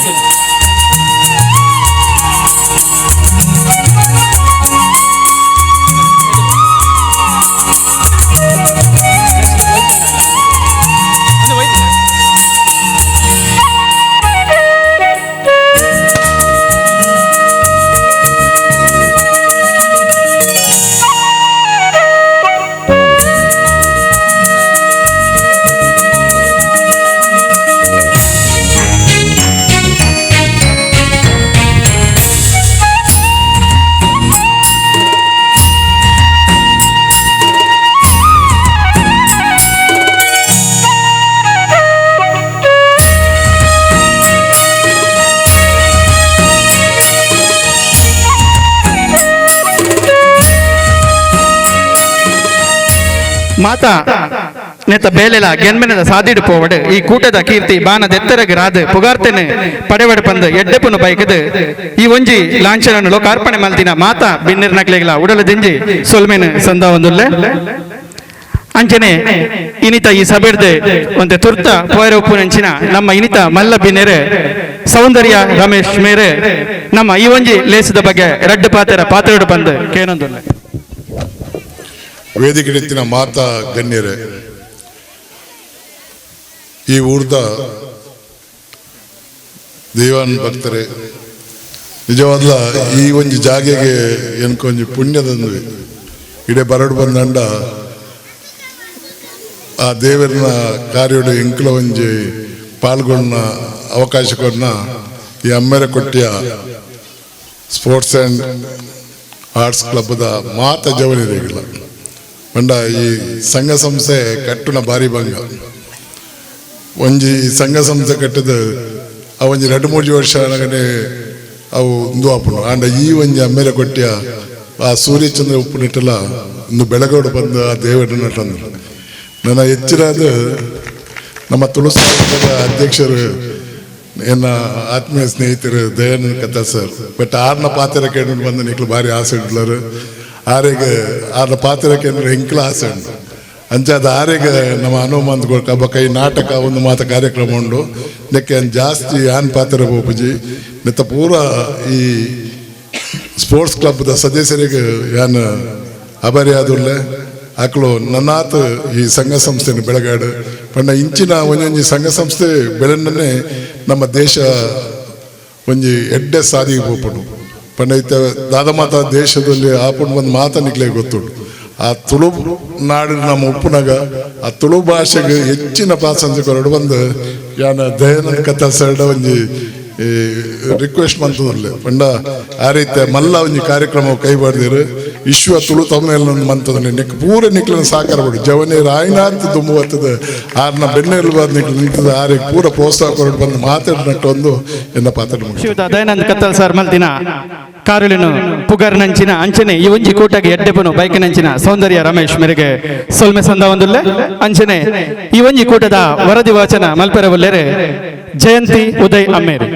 ಮಾತಾ ನೆತ್ತ ಬೇಲೆಲ ಗೆನ್ಮೆನದ ಸಾದಿಡು ಪೋವಡು ಈ ಕೂಟದ ಕೀರ್ತಿ ಬಾನ ದೆತ್ತರಗ್ ರಾದ್ ಪುಗಾರ್ತೇನೆ ಪಡೆವಡ್ ಪಂದ್ ಎಡ್ಡೆಪುನು ಬೈಕದ್ ಈ ಒಂಜಿ ಲಾಂಛನನು ಲೋಕಾರ್ಪಣೆ ಮಲ್ತಿನ ಮಾತಾ ಬಿನ್ನಿರ್ ನಕ್ಲೆಗ್ಲ ಉಡಲ ದಿಂಜಿ ಸೊಲ್ಮೆನ್ ಸಂದ ಒಂದುಲ್ಲೆ. ಅಂಚನೆ ಇನಿತ ಈ ಸಭೆಡ್ದೆ ಒಂತೆ ತುರ್ತ ಪೋಯರ ಉಪ್ಪುನಂಚಿನ ನಮ್ಮ ಇನಿತ ಮಲ್ಲ ಬಿನ್ನೆರೆ ಸೌಂದರ್ಯ ರಮೇಶ್ ಮೇರೆ ನಮ್ಮ ಈ ಒಂಜಿ ಲೇಸದ ಬಗ್ಗೆ ರಡ್ಡು ಪಾತೆರ ಪಾತ್ರೆಡು ಬಂದು ಕೇನೊಂದುಲ್ಲೆ. ವೇದಿಕೆಡೆತ್ತಿನ ಮಾತಾ ಗಣ್ಯರೇ, ಈ ಊರ್ದ ದೇವಾನ್ ಭಕ್ತರೇ, ನಿಜವಾದ್ಲ ಈ ಒಂಜಿ ಜಾಗೆಗೆ ಎನ್ಕೊಂಜಿ ಪುಣ್ಯದಂದು ಇಡೆ ಬರಡು ಬಂದಂಡ ಆ ದೇವರನ ಕಾರ್ಯಡು ಎಂಕುಲ ಒಂಜಿ ಪಾಲ್ಗೊಂಡ ಅವಕಾಶ ಕೊರ್ನ ಈ ಅಮ್ಮೆರ ಕೊಟ್ಟಿಯ ಸ್ಪೋರ್ಟ್ಸ್ ಆ್ಯಂಡ್ ಆರ್ಟ್ಸ್ ಕ್ಲಬ್ದ ಮಾತ ಜವನಿರಿಗಿಲ್ಲ ಪಂಡ ಈ ಸಂಘ ಸಂಸ್ಥೆ ಕಟ್ಟುನ ಬಾರಿ ಭಂಗ. ಒಂಜಿ ಸಂಘ ಸಂಸ್ಥೆ ಕಟ್ಟಿದ ಆ ಒಂಜಿ ರಡ್ಡು ಮೂಜಿ ವರ್ಷ ನಗನೆ ಅವು ಉಂದು ಆಪುಂಡು. ಆಂಡ ಈ ಒಂಜಿ ಅಮ್ಮೆರೆ ಕೊಟ್ಟಿಯ ಆ ಸೂರ್ಯಚಂದ್ರ ಉಪ್ಪುನಿಟ್ಟಲ ಇಂದು ಬೆಳಗೋಡು ಬಂದು ಆ ದೇವರು ನಟಂದ್ರು. ನನ್ನ ಹೆಚ್ಚಿನದು ನಮ್ಮ ತುಳು ಸಂಘದ ಅಧ್ಯಕ್ಷರು ಎನ್ನ ಆತ್ಮೀಯ ಸ್ನೇಹಿತರು ದಯಾನಂದ ಕಥಾ ಸರ್. ಬಟ್ ಆರ್ನ ಪಾತ್ರ ಕೇಂದ್ರ ಬಂದು ನಿಕ್ಲು ಭಾರಿ ಆಸೆ ಉಂಟ್ಲರು. ಆರೆಗೆ ಆರ್ನ ಪಾತ್ರ ಕೇಂದ್ರ ಎಂಕ್ಲ ಆಸೆ ಉಂಟು. ಅಂಚಾದ ಆರೆಗೆ ನಮ್ಮ ಹನುಮಂತ ಕೊಡ್ಕ ಬೊಕ್ಕ ಈ ನಾಟಕ ಒಂದು ಮಾತ ಕಾರ್ಯಕ್ರಮ ಉಂಡು. ನೆಕ್ಕೆ ಜಾಸ್ತಿ ಆನ್ ಪಾತ್ರ ಪೋಪುಜಿ. ನೆತ್ತ ಪೂರ ಈ ಸ್ಪೋರ್ಟ್ಸ್ ಕ್ಲಬ್ದ ಸದಸ್ಯರಿಗೆ ಯಾನ್ ಅಬರಿ ಆದುಲ್ಲೆ. ಅಕ್ಲು ನನ್ನಾತ್ ಈ ಸಂಘ ಸಂಸ್ಥೆನ ಬೆಳಗಾಡು ಪಂಡ ಇಂಚಿನ ಒಂಜೊಂಜಿ ಸಂಘ ಸಂಸ್ಥೆ ಬೆಳೆನೇ ನಮ್ಮ ದೇಶ ಒಂಜಿ ಎಡ್ಡೆ ಸಾದಿಗೆ ಪೋಪುಂಡು. ಪಂಡ ಇತ್ತ ದಾದ ಮಾತ ದೇಶದಲ್ಲಿ ಆಪುಂಡು ಒಂದು ಮಾತ ನಿಕ್ಲೆ ಗೊತ್ತುಂಡು. ಆ ತುಳು ನಾಡಿನ ನಮ್ಮ ಉಪ್ಪುನಗ ಆ ತುಳು ಭಾಷೆಗೆ ಹೆಚ್ಚಿನ ಪ್ರಾಸಂಗಿಕ ಕೊರಡು ಬಂದು ಯಾನ ದಯಾನಂದ ಕಥಾ ಸರಡ ಒಂಜಿ ರಿಕ್ವೆಸ್ಟ್ ಮಂತದಲ್ಲೇ. ಪಂಡ ಆ ರೀತಿ ಮಲ್ಲ ಒಂಜಿ ಕಾರ್ಯಕ್ರಮ ಕೈ ಬಾರ್ದಿರು ವಿಶ್ವ ತುಳು ತಮ್ಮನೆಲ್ಲ ಮಂತದ ನಿಕ್ ಪೂರ ನಿಕ್ಲನ ಸಾಕಾರ ಬಿಡು ಜವನಿ ರಾಯನಾಥ್ ದುಂಬುವತ್ತದ ಆರ್ನ ಬೆನ್ನೆಲುಬಾದ್ ನಿಕ್ಲು ನಿಂತದ ಆರಿಗೆ ಪೂರ ಪ್ರೋತ್ಸಾಹ ಕೊರಡು ಬಂದು ಮಾತಾಡಿನಟ್ಟು ಒಂದು ಎನ್ನ ಪಾತ್ರ ಮುಗಿತು. ಶಿವದ ದಯಾನಂದ ಕತ್ತಲ್ ಸರ್ ಮಲ್ತಿನ ಕಾರುಳಿನು ಪುಗರ್ನಂಚಿನ ಅಂಚನೆ ಈ ಒಂಜಿ ಕೂಟಗೆ ಎಡ್ಡೆಪುನು ಬೈಕಿನಂಚಿನ ಸೌಂದರ್ಯ ರಮೇಶ್ ಮೇರೆಗೆ ಸೊಲ್ಮೆ ಸಂದ ಒಂದುಲ್ಲೆ. ಅಂಚನೆ ಈ ಒಂಜಿ ಕೂಟದ ವರದಿ ವಾಚನ ಮಲ್ಪೆರ ಉಲ್ಲೆರೆ ಜಯಂತಿ ಉದಯ್ ಅಮ್ಮೇರಿ.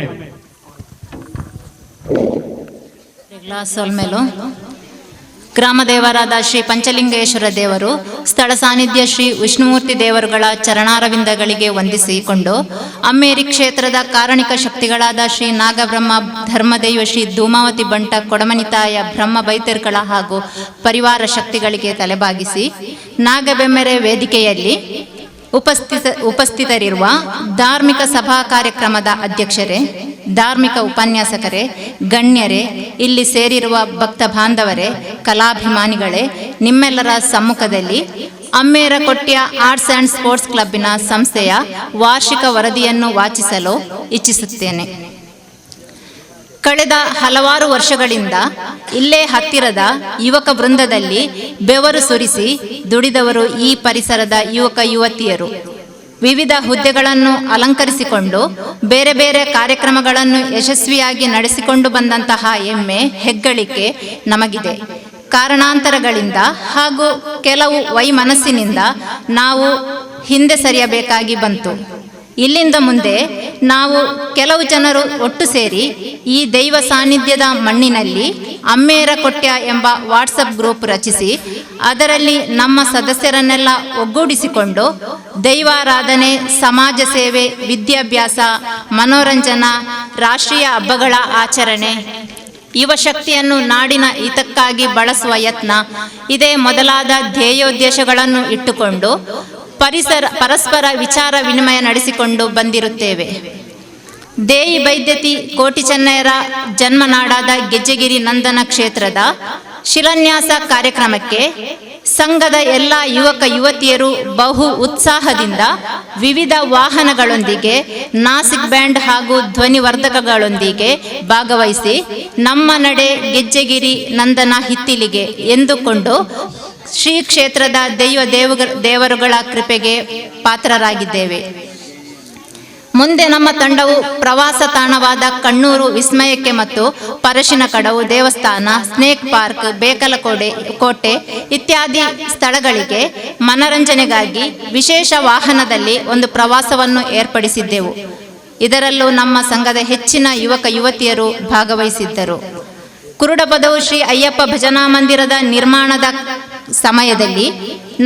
ಸೊಲ್ಮೆಲು. ಗ್ರಾಮದೇವರಾದ ಶ್ರೀ ಪಂಚಲಿಂಗೇಶ್ವರ ದೇವರು, ಸ್ಥಳ ಸಾನ್ನಿಧ್ಯ ಶ್ರೀ ವಿಷ್ಣುಮೂರ್ತಿ ದೇವರುಗಳ ಚರಣಾರವಿಂದಗಳಿಗೆ ವಂದಿಸಿಕೊಂಡು, ಅಮ್ಮೇರಿ ಕ್ಷೇತ್ರದ ಕಾರಣಿಕ ಶಕ್ತಿಗಳಾದ ಶ್ರೀ ನಾಗಬ್ರಹ್ಮ ಧರ್ಮದೈವ ಶ್ರೀ ಧೂಮಾವತಿ ಬಂಟ ಕೊಡಮನಿತಾಯ ಬ್ರಹ್ಮ ಬೈತರ್ಕಳ ಹಾಗೂ ಪರಿವಾರ ಶಕ್ತಿಗಳಿಗೆ ತಲೆಬಾಗಿಸಿ, ನಾಗಬೆಮ್ಮೆರೆ ವೇದಿಕೆಯಲ್ಲಿ ಉಪಸ್ಥಿತರಿರುವ ಧಾರ್ಮಿಕ ಸಭಾ ಕಾರ್ಯಕ್ರಮದ ಅಧ್ಯಕ್ಷರೇ, ಧಾರ್ಮಿಕ ಉಪನ್ಯಾಸಕರೇ, ಗಣ್ಯರೇ, ಇಲ್ಲಿ ಸೇರಿರುವ ಭಕ್ತ ಬಾಂಧವರೇ, ಕಲಾಭಿಮಾನಿಗಳೇ, ನಿಮ್ಮೆಲ್ಲರ ಸಮ್ಮುಖದಲ್ಲಿ ಅಮ್ಮೇರ ಕೊಟ್ಯ ಆರ್ಟ್ಸ್ ಆ್ಯಂಡ್ ಸ್ಪೋರ್ಟ್ಸ್ ಕ್ಲಬ್ಬಿನ ಸಂಸ್ಥೆಯ ವಾರ್ಷಿಕ ವರದಿಯನ್ನು ವಾಚಿಸಲು ಇಚ್ಛಿಸುತ್ತೇನೆ. ಕಳೆದ ಹಲವಾರು ವರ್ಷಗಳಿಂದ ಇಲ್ಲೇ ಹತ್ತಿರದ ಯುವಕ ವೃಂದದಲ್ಲಿ ಬೆವರು ಸುರಿಸಿ ದುಡಿದವರು ಈ ಪರಿಸರದ ಯುವಕ ಯುವತಿಯರು. ವಿವಿಧ ಹುದ್ದೆಗಳನ್ನು ಅಲಂಕರಿಸಿಕೊಂಡು ಬೇರೆ ಬೇರೆ ಕಾರ್ಯಕ್ರಮಗಳನ್ನು ಯಶಸ್ವಿಯಾಗಿ ನಡೆಸಿಕೊಂಡು ಬಂದಂತಹ ಹೆಮ್ಮೆ ಹೆಗ್ಗಳಿಕೆ ನಮಗಿದೆ. ಕಾರಣಾಂತರಗಳಿಂದ ಹಾಗೂ ಕೆಲವು ವೈಮನಸ್ಸಿನಿಂದ ನಾವು ಹಿಂದೆ ಸರಿಯಬೇಕಾಗಿ ಬಂತು. ಇಲ್ಲಿಂದ ಮುಂದೆ ನಾವು ಕೆಲವು ಜನರು ಒಟ್ಟು ಸೇರಿ ಈ ದೈವ ಸಾನ್ನಿಧ್ಯದ ಮಣ್ಣಿನಲ್ಲಿ ಅಮ್ಮೇರ ಕೊಟ್ಯ ಎಂಬ ವಾಟ್ಸಪ್ ಗ್ರೂಪ್ ರಚಿಸಿ ಅದರಲ್ಲಿ ನಮ್ಮ ಸದಸ್ಯರನ್ನೆಲ್ಲ ಒಗ್ಗೂಡಿಸಿಕೊಂಡು ದೈವಾರಾಧನೆ, ಸಮಾಜ ಸೇವೆ, ವಿದ್ಯಾಭ್ಯಾಸ, ಮನೋರಂಜನಾ, ರಾಷ್ಟ್ರೀಯ ಹಬ್ಬಗಳ ಆಚರಣೆ, ಯುವ ಶಕ್ತಿಯನ್ನು ನಾಡಿನ ಹಿತಕ್ಕಾಗಿ ಬಳಸುವ ಯತ್ನ, ಇದೇ ಮೊದಲಾದ ಧ್ಯೇಯೋದ್ದೇಶಗಳನ್ನು ಇಟ್ಟುಕೊಂಡು ಪರಸ್ಪರ ವಿಚಾರ ವಿನಿಮಯ ನಡೆಸಿಕೊಂಡು ಬಂದಿರುತ್ತೇವೆ. ದೇಯಿ ಬೈದ್ಯತಿ ಕೋಟಿ ಚೆನ್ನಯರ ಜನ್ಮನಾಡಾದ ಗೆಜ್ಜೆಗಿರಿ ನಂದನ ಕ್ಷೇತ್ರದ ಶಿಲಾನ್ಯಾಸ ಕಾರ್ಯಕ್ರಮಕ್ಕೆ ಸಂಘದ ಎಲ್ಲ ಯುವಕ ಯುವತಿಯರು ಬಹು ಉತ್ಸಾಹದಿಂದ ವಿವಿಧ ವಾಹನಗಳೊಂದಿಗೆ, ನಾಸಿಕ್ ಬ್ಯಾಂಡ್ ಹಾಗೂ ಧ್ವನಿವರ್ಧಕಗಳೊಂದಿಗೆ ಭಾಗವಹಿಸಿ ನಮ್ಮ ನಡೆ ಗೆಜ್ಜೆಗಿರಿ ನಂದನ ಹಿತ್ತಿಲಿಗೆ ಎಂದುಕೊಂಡು ಶ್ರೀ ಕ್ಷೇತ್ರದ ದೈವ ದೇವರುಗಳ ಕೃಪೆಗೆ ಪಾತ್ರರಾಗಿದ್ದೇವೆ. ಮುಂದೆ ನಮ್ಮ ತಂಡವು ಪ್ರವಾಸ ತಾಣವಾದ ಕಣ್ಣೂರು ವಿಸ್ಮಯಕ್ಕೆ ಮತ್ತು ಪರಶಿನಕಡವು ದೇವಸ್ಥಾನ, ಸ್ನೇಕ್ ಪಾರ್ಕ್, ಬೇಕಲಕೋಡೆ ಕೋಟೆ ಇತ್ಯಾದಿ ಸ್ಥಳಗಳಿಗೆ ಮನರಂಜನೆಗಾಗಿ ವಿಶೇಷ ವಾಹನದಲ್ಲಿ ಒಂದು ಪ್ರವಾಸವನ್ನು ಏರ್ಪಡಿಸಿದ್ದೆವು. ಇದರಲ್ಲೂ ನಮ್ಮ ಸಂಘದ ಹೆಚ್ಚಿನ ಯುವಕ ಯುವತಿಯರು ಭಾಗವಹಿಸಿದ್ದರು. ಕುರುಡಪದವು ಶ್ರೀ ಅಯ್ಯಪ್ಪ ಭಜನಾ ಮಂದಿರದ ನಿರ್ಮಾಣದ ಸಮಯದಲ್ಲಿ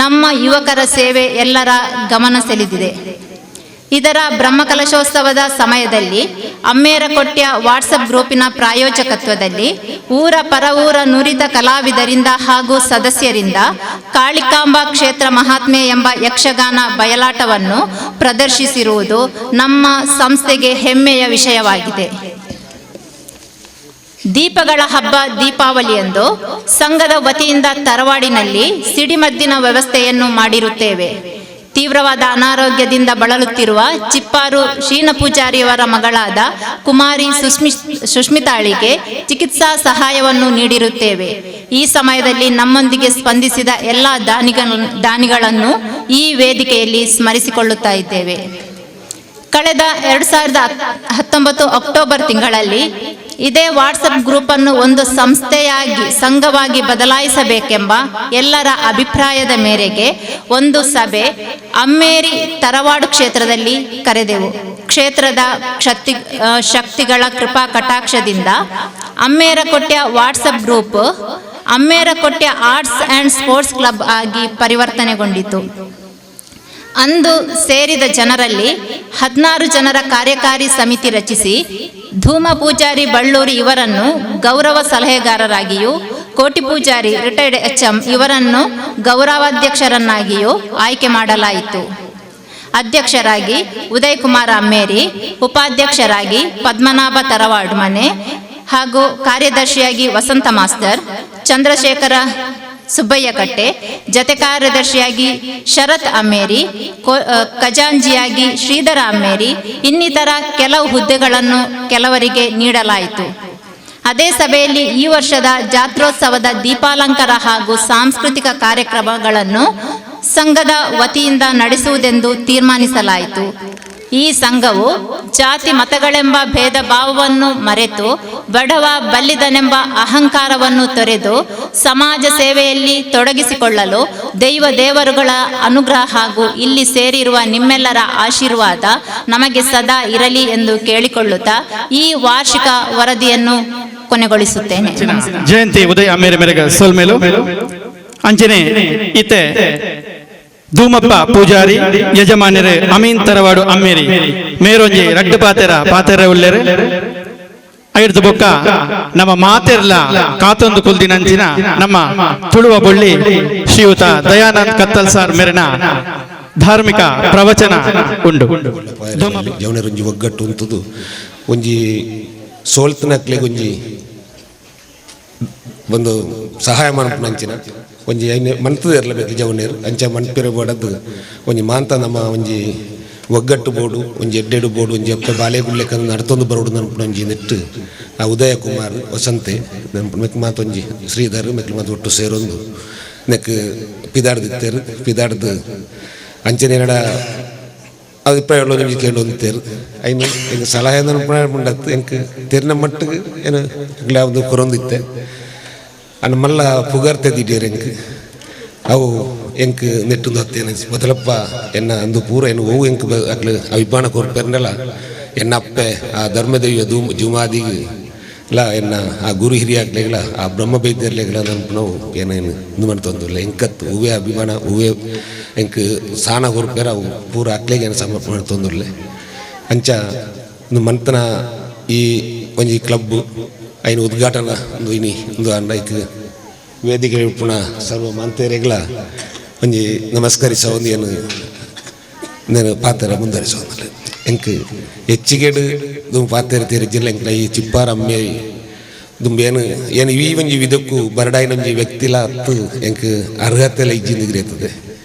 ನಮ್ಮ ಯುವಕರ ಸೇವೆ ಎಲ್ಲರ ಗಮನ ಸೆಳೆದಿದೆ. ಇದರ ಬ್ರಹ್ಮಕಲಶೋತ್ಸವದ ಸಮಯದಲ್ಲಿ ಅಮ್ಮೇರಕೊಟ್ಯ ವಾಟ್ಸಪ್ ಗ್ರೂಪಿನ ಪ್ರಾಯೋಜಕತ್ವದಲ್ಲಿ ಊರ ಪರವೂರ ನುರಿತ ಕಲಾವಿದರಿಂದ ಹಾಗೂ ಸದಸ್ಯರಿಂದ ಕಾಳಿಕಾಂಬ ಕ್ಷೇತ್ರ ಮಹಾತ್ಮೆ ಎಂಬ ಯಕ್ಷಗಾನ ಬಯಲಾಟವನ್ನು ಪ್ರದರ್ಶಿಸಿರುವುದು ನಮ್ಮ ಸಂಸ್ಥೆಗೆ ಹೆಮ್ಮೆಯ ವಿಷಯವಾಗಿದೆ. ದೀಪಗಳ ಹಬ್ಬ ದೀಪಾವಳಿಯಂದು ಸಂಘದ ವತಿಯಿಂದ ತರವಾಡಿನಲ್ಲಿ ಸಿಡಿಮದ್ದಿನ ವ್ಯವಸ್ಥೆಯನ್ನು ಮಾಡಿರುತ್ತೇವೆ. ತೀವ್ರವಾದ ಅನಾರೋಗ್ಯದಿಂದ ಬಳಲುತ್ತಿರುವ ಚಿಪ್ಪಾರು ಶೀನ ಪೂಜಾರಿಯವರ ಮಗಳಾದ ಕುಮಾರಿ ಸುಷ್ಮಿತಾಳಿಗೆ ಚಿಕಿತ್ಸಾ ಸಹಾಯವನ್ನು ನೀಡಿರುತ್ತೇವೆ. ಈ ಸಮಯದಲ್ಲಿ ನಮ್ಮೊಂದಿಗೆ ಸ್ಪಂದಿಸಿದ ಎಲ್ಲ ದಾನಿಗಳನ್ನು ಈ ವೇದಿಕೆಯಲ್ಲಿ ಸ್ಮರಿಸಿಕೊಳ್ಳುತ್ತಾ ಇದ್ದೇವೆ. ಕಳೆದ 2019 ಅಕ್ಟೋಬರ್ ತಿಂಗಳಲ್ಲಿ ಇದೇ ವಾಟ್ಸಪ್ ಗ್ರೂಪನ್ನು ಒಂದು ಸಂಸ್ಥೆಯಾಗಿ ಸಂಘವಾಗಿ ಬದಲಾಯಿಸಬೇಕೆಂಬ ಎಲ್ಲರ ಅಭಿಪ್ರಾಯದ ಮೇರೆಗೆ ಒಂದು ಸಭೆ ಅಮ್ಮೇರಿ ತರವಾಡು ಕ್ಷೇತ್ರದಲ್ಲಿ ಕರೆದೆವು. ಕ್ಷೇತ್ರದ ಶಕ್ತಿಗಳ ಕೃಪಾ ಕಟಾಕ್ಷದಿಂದ Ammerakotte WhatsApp group Ammerakotte arts and sports club ಆಗಿ ಪರಿವರ್ತನೆಗೊಂಡಿತು. ಅಂದು ಸೇರಿದ ಜನರಲ್ಲಿ 16 ಜನರ ಕಾರ್ಯಕಾರಿ ಸಮಿತಿ ರಚಿಸಿ ಧೂಮ ಪೂಜಾರಿ ಬಳ್ಳೂರಿ ಇವರನ್ನು ಗೌರವ ಸಲಹೆಗಾರರಾಗಿಯೂ ಕೋಟಿ ಪೂಜಾರಿ ರಿಟೈರ್ಡ್ ಎಚ್.ಎಂ ಇವರನ್ನು ಗೌರವಾಧ್ಯಕ್ಷರನ್ನಾಗಿಯೂ ಆಯ್ಕೆ ಮಾಡಲಾಯಿತು. ಅಧ್ಯಕ್ಷರಾಗಿ ಉದಯ್ ಕುಮಾರ್ ಅಮ್ಮೇರಿ, ಉಪಾಧ್ಯಕ್ಷರಾಗಿ ಪದ್ಮನಾಭ ತರವಾಡು ಮನೆ ಹಾಗೂ ಕಾರ್ಯದರ್ಶಿಯಾಗಿ ವಸಂತ ಮಾಸ್ತರ್, ಚಂದ್ರಶೇಖರ ಸುಬ್ಬಯ್ಯಕಟ್ಟೆ, ಜತೆ ಕಾರ್ಯದರ್ಶಿಯಾಗಿ ಶರತ್ ಅಮ್ಮೇರಿ, ಖಜಾಂಜಿಯಾಗಿ ಶ್ರೀಧರ ಅಮ್ಮೇರಿ, ಇನ್ನಿತರ ಕೆಲವು ಹುದ್ದೆಗಳನ್ನು ಕೆಲವರಿಗೆ ನೀಡಲಾಯಿತು. ಅದೇ ಸಭೆಯಲ್ಲಿ ಈ ವರ್ಷದ ಜಾತ್ರೋತ್ಸವದ ದೀಪಾಲಂಕಾರ ಹಾಗೂ ಸಾಂಸ್ಕೃತಿಕ ಕಾರ್ಯಕ್ರಮಗಳನ್ನು ಸಂಘದ ವತಿಯಿಂದ ನಡೆಸುವುದೆಂದು ತೀರ್ಮಾನಿಸಲಾಯಿತು. ಈ ಸಂಘವು ಜಾತಿ ಮತಗಳೆಂಬ ಭೇದ ಭಾವವನ್ನು ಮರೆತು ಬಡವ ಬಲ್ಲಿದನೆಂಬ ಅಹಂಕಾರವನ್ನು ತೊರೆದು ಸಮಾಜ ಸೇವೆಯಲ್ಲಿ ತೊಡಗಿಸಿಕೊಳ್ಳಲು ದೈವ ದೇವರುಗಳ ಅನುಗ್ರಹ ಹಾಗೂ ಇಲ್ಲಿ ಸೇರಿರುವ ನಿಮ್ಮೆಲ್ಲರ ಆಶೀರ್ವಾದ ನಮಗೆ ಸದಾ ಇರಲಿ ಎಂದು ಕೇಳಿಕೊಳ್ಳುತ್ತಾ ಈ ವಾರ್ಷಿಕ ವರದಿಯನ್ನು ಕೊನೆಗೊಳಿಸುತ್ತೇನೆ. ಜಯಂತಿ ಉದಯ ಮೇರೆ ಮೇರೆಗೆ ಸೊಲ್ಮೇಲು ಅಂಚನೆ ಇತ್ತೆ ಧೂಮಪ್ಪ ಪೂಜಾರಿ ಯಜಮಾನ್ಯರೇ ಅಮೀನ್ ತರವಾಡು ಅಮ್ಮೇರಿ ಮೇರೊಂಜಿ ರಡ್ಡು ಪಾತೆರ ಪಾತೆರ ಉಲ್ಲೆರೆ ಐರ್ದು ಬೊಕ್ಕ ನಮ್ಮ ಮಾತೆರ್ಲ ಕಾತೊಂದು ಕುಲ್ದಿನಂಚಿನ ನಮ್ಮ ತುಳುವ ಬೊಳ್ಳಿ ಶ್ರೀಯುತ ದಯಾನಂದ್ ಕತ್ತಲ್ ಸಾರ್ ಮೇರಿನ ಧಾರ್ಮಿಕ ಪ್ರವಚನ ಉಂಡು. ಜವನರೊಂಜಿ ಒಗ್ಗಟ್ಟು ಉಂತುದು ಒಂಜಿ ಸೋಲ್ತನಕ್ಲೆಗ್ ಒಂಜಿ ಒಂದು ಸಹಾಯ ಮನ್ಪುನಂಚಿನ ಒಂಜಿ ಐನೆ ಮನ್ತದ ಇರಲೇಬೇಕು ಜವನೇರು ಅಂಚ ಮನ್ಪಿರ ಬೋಡದ್ದು ಒಂಜಿ ಮಾಂತ ನಮ್ಮ ಒಂಜಿ ಒಗ್ಗಟ್ಟು ಬೋಡು ಒಂಜಿ ಎಡ್ಡೆಡು ಬೋಡು ಒಂಜಿ ಅಪ್ಪ ಬಾಲೆ ಗುಳ್ಳೆಕಂದು ನಡ್ತೊಂದು ಬರೋಡು ನನ್ಪುನ ಒಂಜಿ ನೆಟ್ಟು ಆ ಉದಯ ಕುಮಾರ್ ವಸಂತೆ ಮೆಕ್ ಮಾತೊಂಜಿ ಶ್ರೀಧರ್ ಮೆಕ್ಲು ಮಾತು ಒಟ್ಟು ಸೇರೊಂದು ನೆಕ್ ಪಿದಾಡ್ದಿತ್ತೇರು ಪಿದಾಡ್ದು ಅಂಚನೆ ನಡ ಅಭಿಪ್ರಾಯ ಒಂಜಿ ಕೇಳೊಂದಿತ್ತೇರು ಐನು ಎಂಕ್ ಸಲಹೆ ಉಂಡತ್ತು ಎಂಕ್ ತೆರಿನ ಮಟ್ಟಿಗೆ ಏನು ಒಂದು ಕೊರೊಂದಿತ್ತೆ ಅನ್ನ ಮಲ್ಲ ಪುಗರ್ತೆ ದಿಡೀರ್ ಎಂಕ್ ಅವು ಎಂಕ್ ನೆಟ್ಟುಂದು ಹತ್ತೇನೆ ಮೊದಲಪ್ಪ ಎನ್ನ ಅಂದು ಪೂರ ಏನು ಓವು ಎಂಕ್ ಅಕ್ಲು ಅಭಿಮಾನ ಕೊರ್ಪೆರ್ನಲ ಎನ್ನ ಅಪ್ಪೆ ಆ ಧರ್ಮದೇವಿಯ ಜುಮಾದಿಗೆ ಲ ಎನ್ನ ಆ ಗುರು ಹಿರಿಯಾಗ್ಲೆಗಳ ಆ ಬ್ರಹ್ಮ ಬೈದ್ಯರ್ಲೆಗಳ ನಾವು ಏನೇನು ಇಂದು ಮಾಡ್ತೊಂದಿಲ್ಲ ಎಂಕತ್ತು ಹೂವೇ ಅಭಿಮಾನ ಹೂವೇ ಎಂಕ್ ಸಾಣ ಕೊರ್ಪೆರ ಅವು ಪೂರ ಅಕ್ಲೆಗೆ ಏನು ಸಮರ್ಪಣೆ ಮಾಡ್ತೊಂದುರ್ಲೆ ಅಂಚ ಇಂದು ಮಂತನ ಈ ಒಂಜಿ ಕ್ಲಬ್ ಐನ ಉದ್ಘಾಟನಾ ಒಂದು ಇನಿ ಒಂದು ಅಂಡ ಐಕ್ ವೇದಿಕೆ ಉಪ್ಪುನ ಸರ್ವ ಮಂತೇರೆಗಳ ಒಂಜಿ ನಮಸ್ಕರಿಸ ಒಂದು ಏನು నేను ಪಾತ್ರ ಮುಂದುವರಿಸೋದಿಲ್ಲ ಎಂಕ್ ಹೆಚ್ಚಿಗೆಡು ದುಂಬು ಪಾತ್ರ ತೀರಿಜಿಲ್ಲ ಎಂಕ್ಲ ಈ ಚಿಪ್ಪಾರ ಅಮ್ಮೆ ದುಂಬು ಏನು ಏನು ಈ ಒಂಜಿ ವಿಧಕ್ಕೂ ಬರಡಾಯಿನ ಒಂಜಿ ವ್ಯಕ್ತಿಲ ಅತ್ತು ಎಂಕ್ ಅರ್ಹತೆಲ ಇಜ್ಜಿಂದು ಗಿರಿಯತ್ತದೆ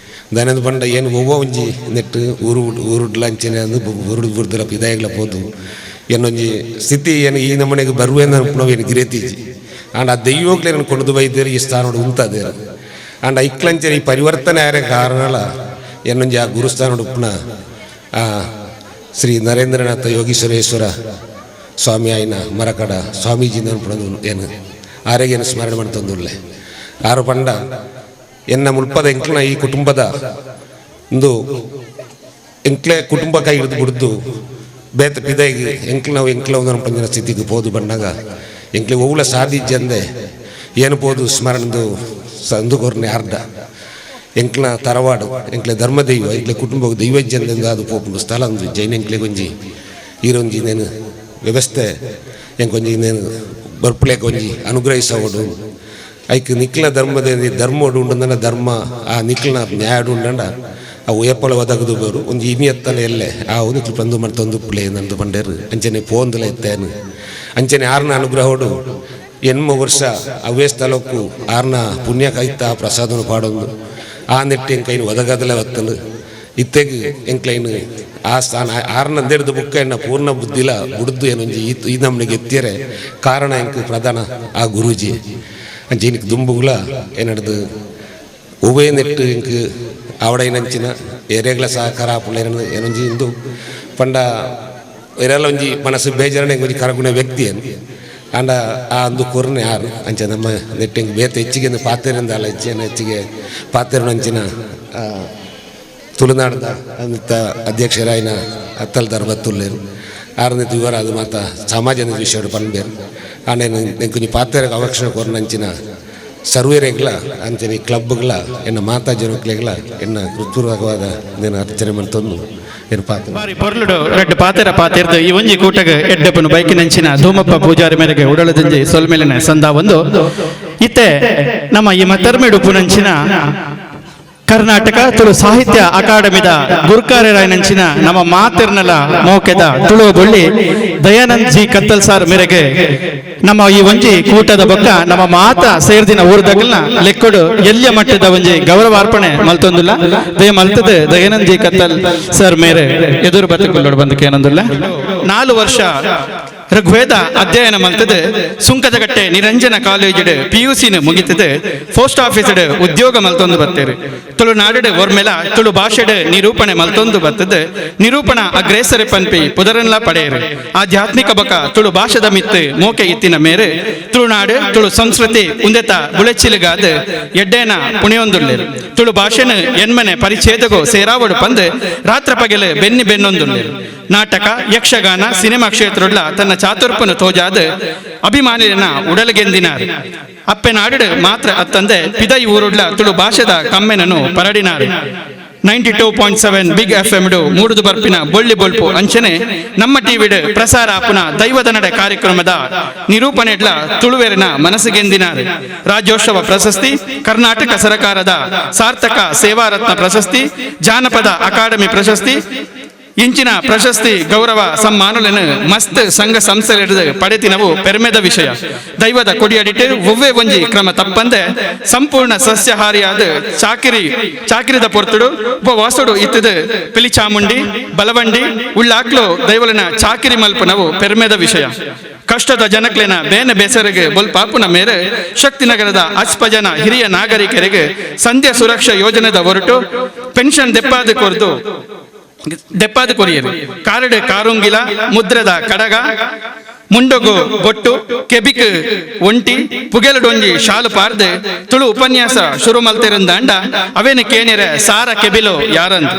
ದಾನದ ಪಂಡ ಏನು ಒವ್ವ ಒಂಜಿ ನೆಟ್ಟು ಊರು ಊರುಡ್ಲ ಅಂಚನೆ ಅಂದು ಊರುಡು ಬುರ್ದಲ ಪಿದಾಯಗ್ಲ ಪೋದು ಏನೊಂಜಿ ಸ್ಥಿತಿ ಏನು ಈ ನಮ್ಮನೆಗೆ ಬರುವೆ ಅನ್ಪುನವು ಏನು ಗಿರೇತಿಜಿ ಆಂಡ ಆ ದೈವಗ್ಲೇನು ಕೊಂಡು ಬೈದೇರು ಈ ಸ್ಥಾನೋಡು ಉಂತಾದೇರು ಆಂಡ ಐಕ್ಲಂಚನೆ ಈ ಪರಿವರ್ತನೆ ಆರೆ ಕಾರಣಲ ಏನೊಂಜಿ ಆ ಗುರುಸ್ಥಾನೋಡು ಉಪ್ಪುನ ಆ Shri Narendranath ಯೋಗೀಶ್ವರೇಶ್ವರ ಸ್ವಾಮಿ ಆಯ್ನ ಮರಕಡ ಸ್ವಾಮೀಜಿ ಪಡೊಂದು ಏನು ಆರೋಗ್ಯನ ಸ್ಮರಣೆ ಮಾಡ್ತಂದುಲ್ಲೆ. ಆರು ಪಂಡ ಎನ್ನ ಮುಲ್ಪದ ಎಂಕ್ಲನ ಈ ಕುಟುಂಬದ ಒಂದು ಎಂಕ್ಲೆ ಕುಟುಂಬ ಕೈ ಹಿಡಿದು ಬಿಡ್ದು ಬೇತ ಪಿದೈಗೆ ಎಂಕ್ಲವು ಎಂಕ್ಲವು ಪಂಜನ ಸ್ಥಿತಿಗೆ ಪೋದು ಬಂಡಾಗ ಎಂಕ್ಲೆ ಒವ್ಲ ಸಾಧಿಜ್ಜಂದೆ ಏನು ಪೋದು ಸ್ಮರಣದು ಸಂದು ಕೊರ್ನೆ ಅರ್ಧ ಎಂಕ್ಲ ತರವಾಡು ಎಂಕ್ಲೆ ಧರ್ಮ ದೈವ ಎಂಕ್ಲೆ ಕುಟುಂಬ ದೈವಜ್ಜಂದೆಂದು ಅದು ಪೋಪುಂಡು ಸ್ಥಳ ಅಂದು ಜೈನ ಎಂಕ್ಲೆ ಒಂಜಿ ಈರೊಂಜಿ ನೇನು ವ್ಯವಸ್ಥೆ ಎಂಕೊಂಜಿ ನೇನು ಬರ್ಪುಲೇಕ ಒಂಜಿ ಅನುಗ್ರಹಿಸವಡು ಐಕ್ ನಿಕ್ಲ ಧರ್ಮದ ಧರ್ಮ ಉಂಡಂದನ ಧರ್ಮ ಆ ನಿಕ್ಲನ ನ್ಯಾಯ ಉಂಡಂಡ ಅವು ಏಪಲ ಒದಗದು ಬೇರು ಒಂಜಿ ಇನಿ ಎತ್ತಲೆ ಎಲ್ಲೆ ಆ ಒಂದು ಬಂದು ಮರ್ತೊಂದು ಪುಲೆ ನಂದು ಬಂಡೇರು ಅಂಚನೆ ಪೋಂದಲ ಎತ್ತೇನು ಅಂಚನೆ ಆರ್ನ ಅನುಗ್ರಹೋಡು 8 ವರ್ಷ ಅವೇ ಸ್ಥಳಕ್ಕೂ ಆರ್ನ ಪುಣ್ಯ ಕೈತ ಪ್ರಸಾದನು ಪಾಡೊಂದು ಆ ನೆಟ್ಟಿ ಎಂಕೈನು ಒದಗದಲೆ ಒತ್ತಲು ಇತ್ತೆಗ್ ಎಂಕ್ಲೈನು ಆ ಸ್ಥಾನ ಆರ್ನ ಅಂದೆಡ್ದು ಬುಕ್ಕ ಎನ್ನ ಪೂರ್ಣ ಬುದ್ಧಿಲ ಬುಡ್ದು ಏನೊಂಜಿ ಈ ನಮ್ಮನಿಗೆ ಎತ್ತಿಯರೆ ಕಾರಣ ಎಂಕ್ ಪ್ರಧಾನ ಆ ಗುರೂಜಿ ಅಂಚೆ ಇನ್ಕ್ ದುಂಬುಗುಲ ಏನಡ್ದು ಒವ್ವೇ ನೆಟ್ಟು ಎಂಕ್ ಆವಡೈನಂಚಿನ ಏರಿಯಾಗ್ಲ ಸಹಕಾರ ಆಪುಂಡು ಏನೊಂಜಿ ಇಂದು ಪಂಡ ಏರೆಲ್ಲ ಒಂಜಿ ಮನಸ್ಸು ಬೇಜಾರನೆ ಒಂಜಿ ಕರಗುಣ ವ್ಯಕ್ತಿ ಏನು ಆಂಡ ಆ ಅಂದು ಕೊರ್ನೆ ಯಾರು ಅಂಚೆ ನಮ್ಮ ನೆಟ್ಟಿಂಗ್ ಬೇತೆ ಹೆಚ್ಚಿಗೆ ಪಾತೆರಿಂದ ಹೆಚ್ಚಿನ ಹೆಚ್ಚಿಗೆ ಪಾತೆರನಂಚಿನ ತುಳುನಾಡದ ಅಂತ ಅಧ್ಯಕ್ಷರಾಯಿನ ಅತ್ತಲ್ ದರ್ಬತ್ತುಲ್ಲೇರು ಆರನೇ ವಿವರ ಅದು ಮಾತ ಸಮಾಜದ ವಿಷಯ ಪನ್ಬೇರು ಆಂಡ ಎಂಕೊಂಜಿ ಪಾತೆರ ಅವಕಾಶ ಕೊರ್ನಂಚಿನ ಸರ್ವೇರೆಗ್ಲ ಅಂಚನೆ ಕ್ಲಬ್ಗಳ ಎನ್ನ ಮಾತಾ ಜನಕ್ಲೆಗ್ಲ ಎನ್ನ ಹೃತ್ಪೂರ್ವಕವಾದ నేను ಅರ್ಚನೆ ಮಲ್ತೊಂದು ಏನು ಪಾತ್ರ ಬಾರಿ ಪೊರ್ಲುಡು ರಡ್ಡ್ ಪಾತೆರ ಪಾತೆರ್ದು ಈ ಒಂಜಿ ಕೂಟಗ ಎಡ್ಡೆಪ್ಪನು ಬೈಕಿನಂಚಿನ ಧೂಮಪ್ಪ ಪೂಜಾರಿ ಮೇರೆಗೆ ಉಡಲದಂಜಿ ಸೊಲ್ಮೇಲಿನ ಸಂದ ಒಂದು ಇತ್ತೆ ನಮ್ಮ ಈ ಮತ್ತರ್ಮೆಡು ಪುನಂಚಿನ ಕರ್ನಾಟಕ ತುಳು ಸಾಹಿತ್ಯ ಅಕಾಡೆಮಿದ ಗುರುಕಾರ್ಯರಾಯನಂಚಿನ ನಮ್ಮ ಮಾತಿರ್ನಲ ಮೋಕೆದ ತುಳು ಬೊಳ್ಳಿ ದಯಾನಂದ್ ಜಿ ಕತ್ತಲ್ ಸಾರ್ ಮೇರೆಗೆ ನಮ್ಮ ಈ ಒಂಜಿ ಕೂಟದ ಬೊಕ್ಕ ನಮ್ಮ ಮಾತ ಸೇರ್ದಿನ ಊರ್ದಗಲ್ನ ಲೆಕ್ಕಡು ಎಲ್ಲಿಯ ಮಟ್ಟದ ಒಂಜಿ ಗೌರವಾರ್ಪಣೆ ಮಲ್ತೊಂದುಲ್ಲ ದಯ ಮಲ್ತದೆ ದಯಾನಂದ್ ಜಿ ಕತ್ತಲ್ ಸರ್ ಮೇರೆ ಎದುರು ಬತ್ತಕೊಳ್ಳೋಡು ಬಂದಕ್ಕೆ ಏನಂದುಲ್ಲ. 4 ವರ್ಷ ಋಗ್ವೇದ ಅಧ್ಯಯನ ಮಲ್ತದೆ ಸುಂಕದಗಟ್ಟೆ ನಿರಂಜನ ಕಾಲೇಜಿಡ್ ಪಿಯುಸಿನ ಮುಗಿತದೆ ಪೋಸ್ಟ್ ಆಫೀಸ್ಡ್ ಉದ್ಯೋಗ ಮಲ್ತೊಂದು ಬರ್ತೇವೆ. ತುಳುನಾಡು ಒರ್ಮೆಲ ತುಳು ಭಾಷೆಡ್ ನಿರೂಪಣೆ ಮಲ್ತೊಂದು ಬರ್ತದೆ ನಿರೂಪಣಾ ಅಗ್ರೇಸರೆ ಪನ್ಪಿ ಪುದರನ್ಲ ಪಡೆಯರು ಆಧ್ಯಾತ್ಮಿಕ ಬಕ ತುಳು ಭಾಷೆದ ಮಿತ್ತು ಮೋಕೆ ಇತ್ತಿನ ಮೇರೆ ತುಳುನಾಡು ತುಳು ಸಂಸ್ಕೃತಿ ಉಂದೆತ ಬುಳೆಚಿಲುಗಾದ ಎಡ್ಡೇನ ಪುಣಿಯೊಂದುಲ್ಲೇರು ತುಳು ಭಾಷೆನ ಎನ್ಮನೆ ಪರಿಚ್ಛೇದಗೋ ಸೇರಾವಡು ಪಂದು ರಾತ್ರ ಪಗೆಲು ಬೆನ್ನಿ ಬೆನ್ನೊಂದುಲ್ಲೇರು. ನಾಟಕ ಯಕ್ಷಗಾನ ಸಿನಿಮಾ ಕ್ಷೇತ್ರಡ್ಲ ತನ್ನ ಚಾತುರ್ಪನು ತೋಜಾದ ಅಭಿಮಾನಿಯನ್ನ ಉಡಲ್ಗೆಂದಿನಾರು. ಅಪ್ಪೆನಾಡು ಮಾತ್ರ ಅತ್ತಂದೆ ಪಿದೈ ಊರುಡ್ಲ ತುಳು ಭಾಷೆದ ಕಮ್ಮೆನನು ಪರಡಿನಾರು. 92.7 ಬಿಗ್ FM ಮೂಡುದು ಬರ್ಪಿನ ಬೊಳ್ಳಿ ಬೊಲ್ಪು ಅಂಚನೆ ನಮ್ಮ ಟಿವಿಡ್ ಪ್ರಸಾರ ಆಪುನ ದೈವದ ನಡೆ ಕಾರ್ಯಕ್ರಮದ ನಿರೂಪಣೆಡ್ಲ ತುಳುವೆರಿನ ಮನಸ್ಸಿಗೆಂದಿನಾರು. ರಾಜ್ಯೋತ್ಸವ ಪ್ರಶಸ್ತಿ, ಕರ್ನಾಟಕ ಸರಕಾರದ ಸಾರ್ಥಕ ಸೇವಾರತ್ನ ಪ್ರಶಸ್ತಿ, ಜಾನಪದ ಅಕಾಡೆಮಿ ಪ್ರಶಸ್ತಿ ಇಂಚಿನ ಪ್ರಶಸ್ತಿ ಗೌರವ ಸಮ್ಮಾನలను ಮಸ್ತ್ ಸಂಘ ಸಂಸ್ಥೆ ಪಡೆತಿನವು ಪೆರ್ಮೆದ ವಿಷಯ. ದೈವದ ಕೊಡಿಯಡಿಟ್ಟು ಒವ್ವೆ ಒಂಜಿ ಕ್ರಮ ತಪ್ಪಂದೆ ಸಂಪೂರ್ಣ ಸಸ್ಯಹಾರಿಯಾದ ಚಾಕಿರಿದ ಪೊರ್ತುಡು ಉಪವಾಸುಡು ಇತ್ತದ ಪಿಲಿಚಾಮುಂಡಿ ಬಲವಂಡಿ ಉಳ್ಳಾಕ್ಲು ದೈವಲನ ಚಾಕಿರಿ ಮಲ್ಪನವು ಪೆರ್ಮೆದ ವಿಷಯ. ಕಷ್ಟದ ಜನಕ್ಲೆನ ಬೇನೆ ಬೇಸರಿಗೆ ಬೊಲ್ಪಾಪುನ ಮೇರೆ ಶಕ್ತಿನಗರದ ಅಸ್ಪ ಜನ ಹಿರಿಯ ನಾಗರಿಕರಿಗೆ ಸಂಧ್ಯಾ ಸುರಕ್ಷಾ ಯೋಜನೆದ ಹೊರಟು ಪೆನ್ಷನ್ ದೆಪ್ಪಾದ ಕೊರ್ದು ದೆಪ್ಪಾದ ಕೊರಿಯರು. ಕಾರಡು ಕಾರುಂಗಿಲ ಮುದ್ರದ ಕಡಗ ಮುಂಡೊಗು ಬೊಟ್ಟು ಕೆಬಿಕ್ ಒಂಟಿ ಪುಗೆಲಡೊಂಜಿ ಶಾಲು ಪಾರ್ದು ತುಳು ಉಪನ್ಯಾಸ ಶುರು ಮಲ್ತಿರಂದಾಂಡ ಅವೇನು ಕೇನಿರೆ ಸಾರ ಕೆಬಿಲೋ ಯಾರಂದು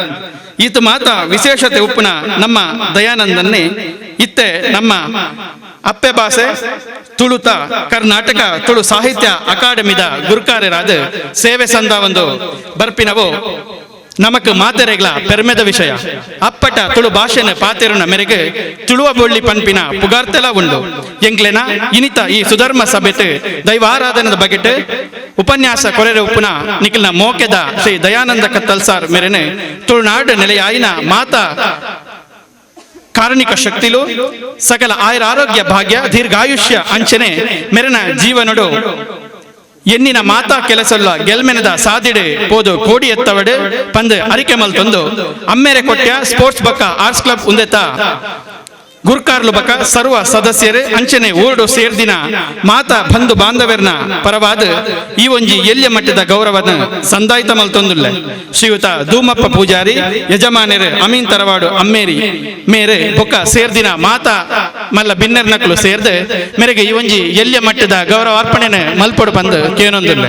ಈತ ಮಾತ ವಿಶೇಷತೆ ಉಪ್ಪುನ ನಮ್ಮ ದಯಾನಂದನ್ನೇ ಇತ್ತೆ ನಮ್ಮ ಅಪ್ಪೆ ಭಾಷೆ ತುಳುತ ಕರ್ನಾಟಕ ತುಳು ಸಾಹಿತ್ಯ ಅಕಾಡೆಮಿದ ಗುರುಕಾರ್ಯರಾದ ಸೇವೆ ಸಂದ ಒಂದು ಬರ್ಪಿನವು ನಮಕ್ ಮಾತೆರೆಗ್ಲ ಪೆರ್ಮೆದ ವಿಷಯ. ಅಪ್ಪಟ ತುಳು ಭಾಷೆನ ಪಾತೆರುನ ಮೇರೆಗೆ ತುಳುವ ಬೊಳ್ಳಿ ಪನ್ಪಿನ ಪುಗಾರ್ತೆಲ ಉಂಡು. ಎಂಗ್ಲೆನ ಇನಿತ ಈ ಸುಧರ್ಮ ಸಭೆಟ್ ದೈವಾರಾಧನದ ಬಗೆಟ್ ಉಪನ್ಯಾಸ ಕೊರೆರೆ ಉಪ್ಪುನ ನಿಖಿಲ್ನ ಮೋಕೆದ ಶ್ರೀ ದಯಾನಂದ ಕತ್ತಲ್ ಸಾರ್ ಮೇರೆನೆ ತುಳುನಾಡು ನೆಲೆಯಾಯಿನ ಮಾತಾ ಕಾರಣಿಕ ಶಕ್ತಿಲು ಸಕಲ ಆಯುರ ಆರೋಗ್ಯ ಭಾಗ್ಯ ದೀರ್ಘಾಯುಷ್ಯ ಅಂಚನೆ ಮೆರೆನ ಜೀವನಡು ಎನ್ನಿನ ಮಾತಾ ಕೆಲಸಲ್ಲ ಗೆಲ್ಮೆನದ ಸಾದಿಡೆ ಪೋದು ಕೋಡಿ ಎತ್ತವಡೆ ಪಂದ್ ಅರಿಕೆ ಮಲ್ತೊಂದು ಅಮ್ಮೇರೆ ಕೊಟ್ಯ ಸ್ಪೋರ್ಟ್ಸ್ ಬಕ್ಕ ಆರ್ಟ್ಸ್ ಕ್ಲಬ್ ಉಂದೆತ ಗುರ್ಕಾರ್ಲು ಬಕ ಸರ್ವ ಸದಸ್ಯರು ಅಂಚನೆ ಊರ್ಡು ಸೇರ್ದಿನ ಮಾತಾ ಬಂಧು ಬಾಂಧವರ್ನ ಪರವಾದ ಈ ಒಂಜಿ ಎಲ್ಯ ಮಟ್ಟದ ಗೌರವನ ಸಂದಾಯ್ತ ಮಲ್ತೊಂದುಲ್ಲ. ಶ್ರೀಯುತ ದೂಮಪ್ಪ ಪೂಜಾರಿ ಯಜಮಾನರು ಅಮೀನ್ ತರವಾಡು ಅಮ್ಮೇರಿ ಮೇರೆ ಬೊಕ್ಕ ಸೇರ್ದಿನ ಮಾತಾ ಮಲ್ಲ ಬಿನ್ನರ್ ನಕಲು ಸೇರ್ದೆ ಮೇರೆಗೆ ಈ ಒಂಜಿ ಎಲ್ಯ ಮಟ್ಟದ ಗೌರವ ಅರ್ಪಣೆನ ಮಲ್ಪೊಡು ಬಂದು ಕೇನೊಂದುಲ್ಲ.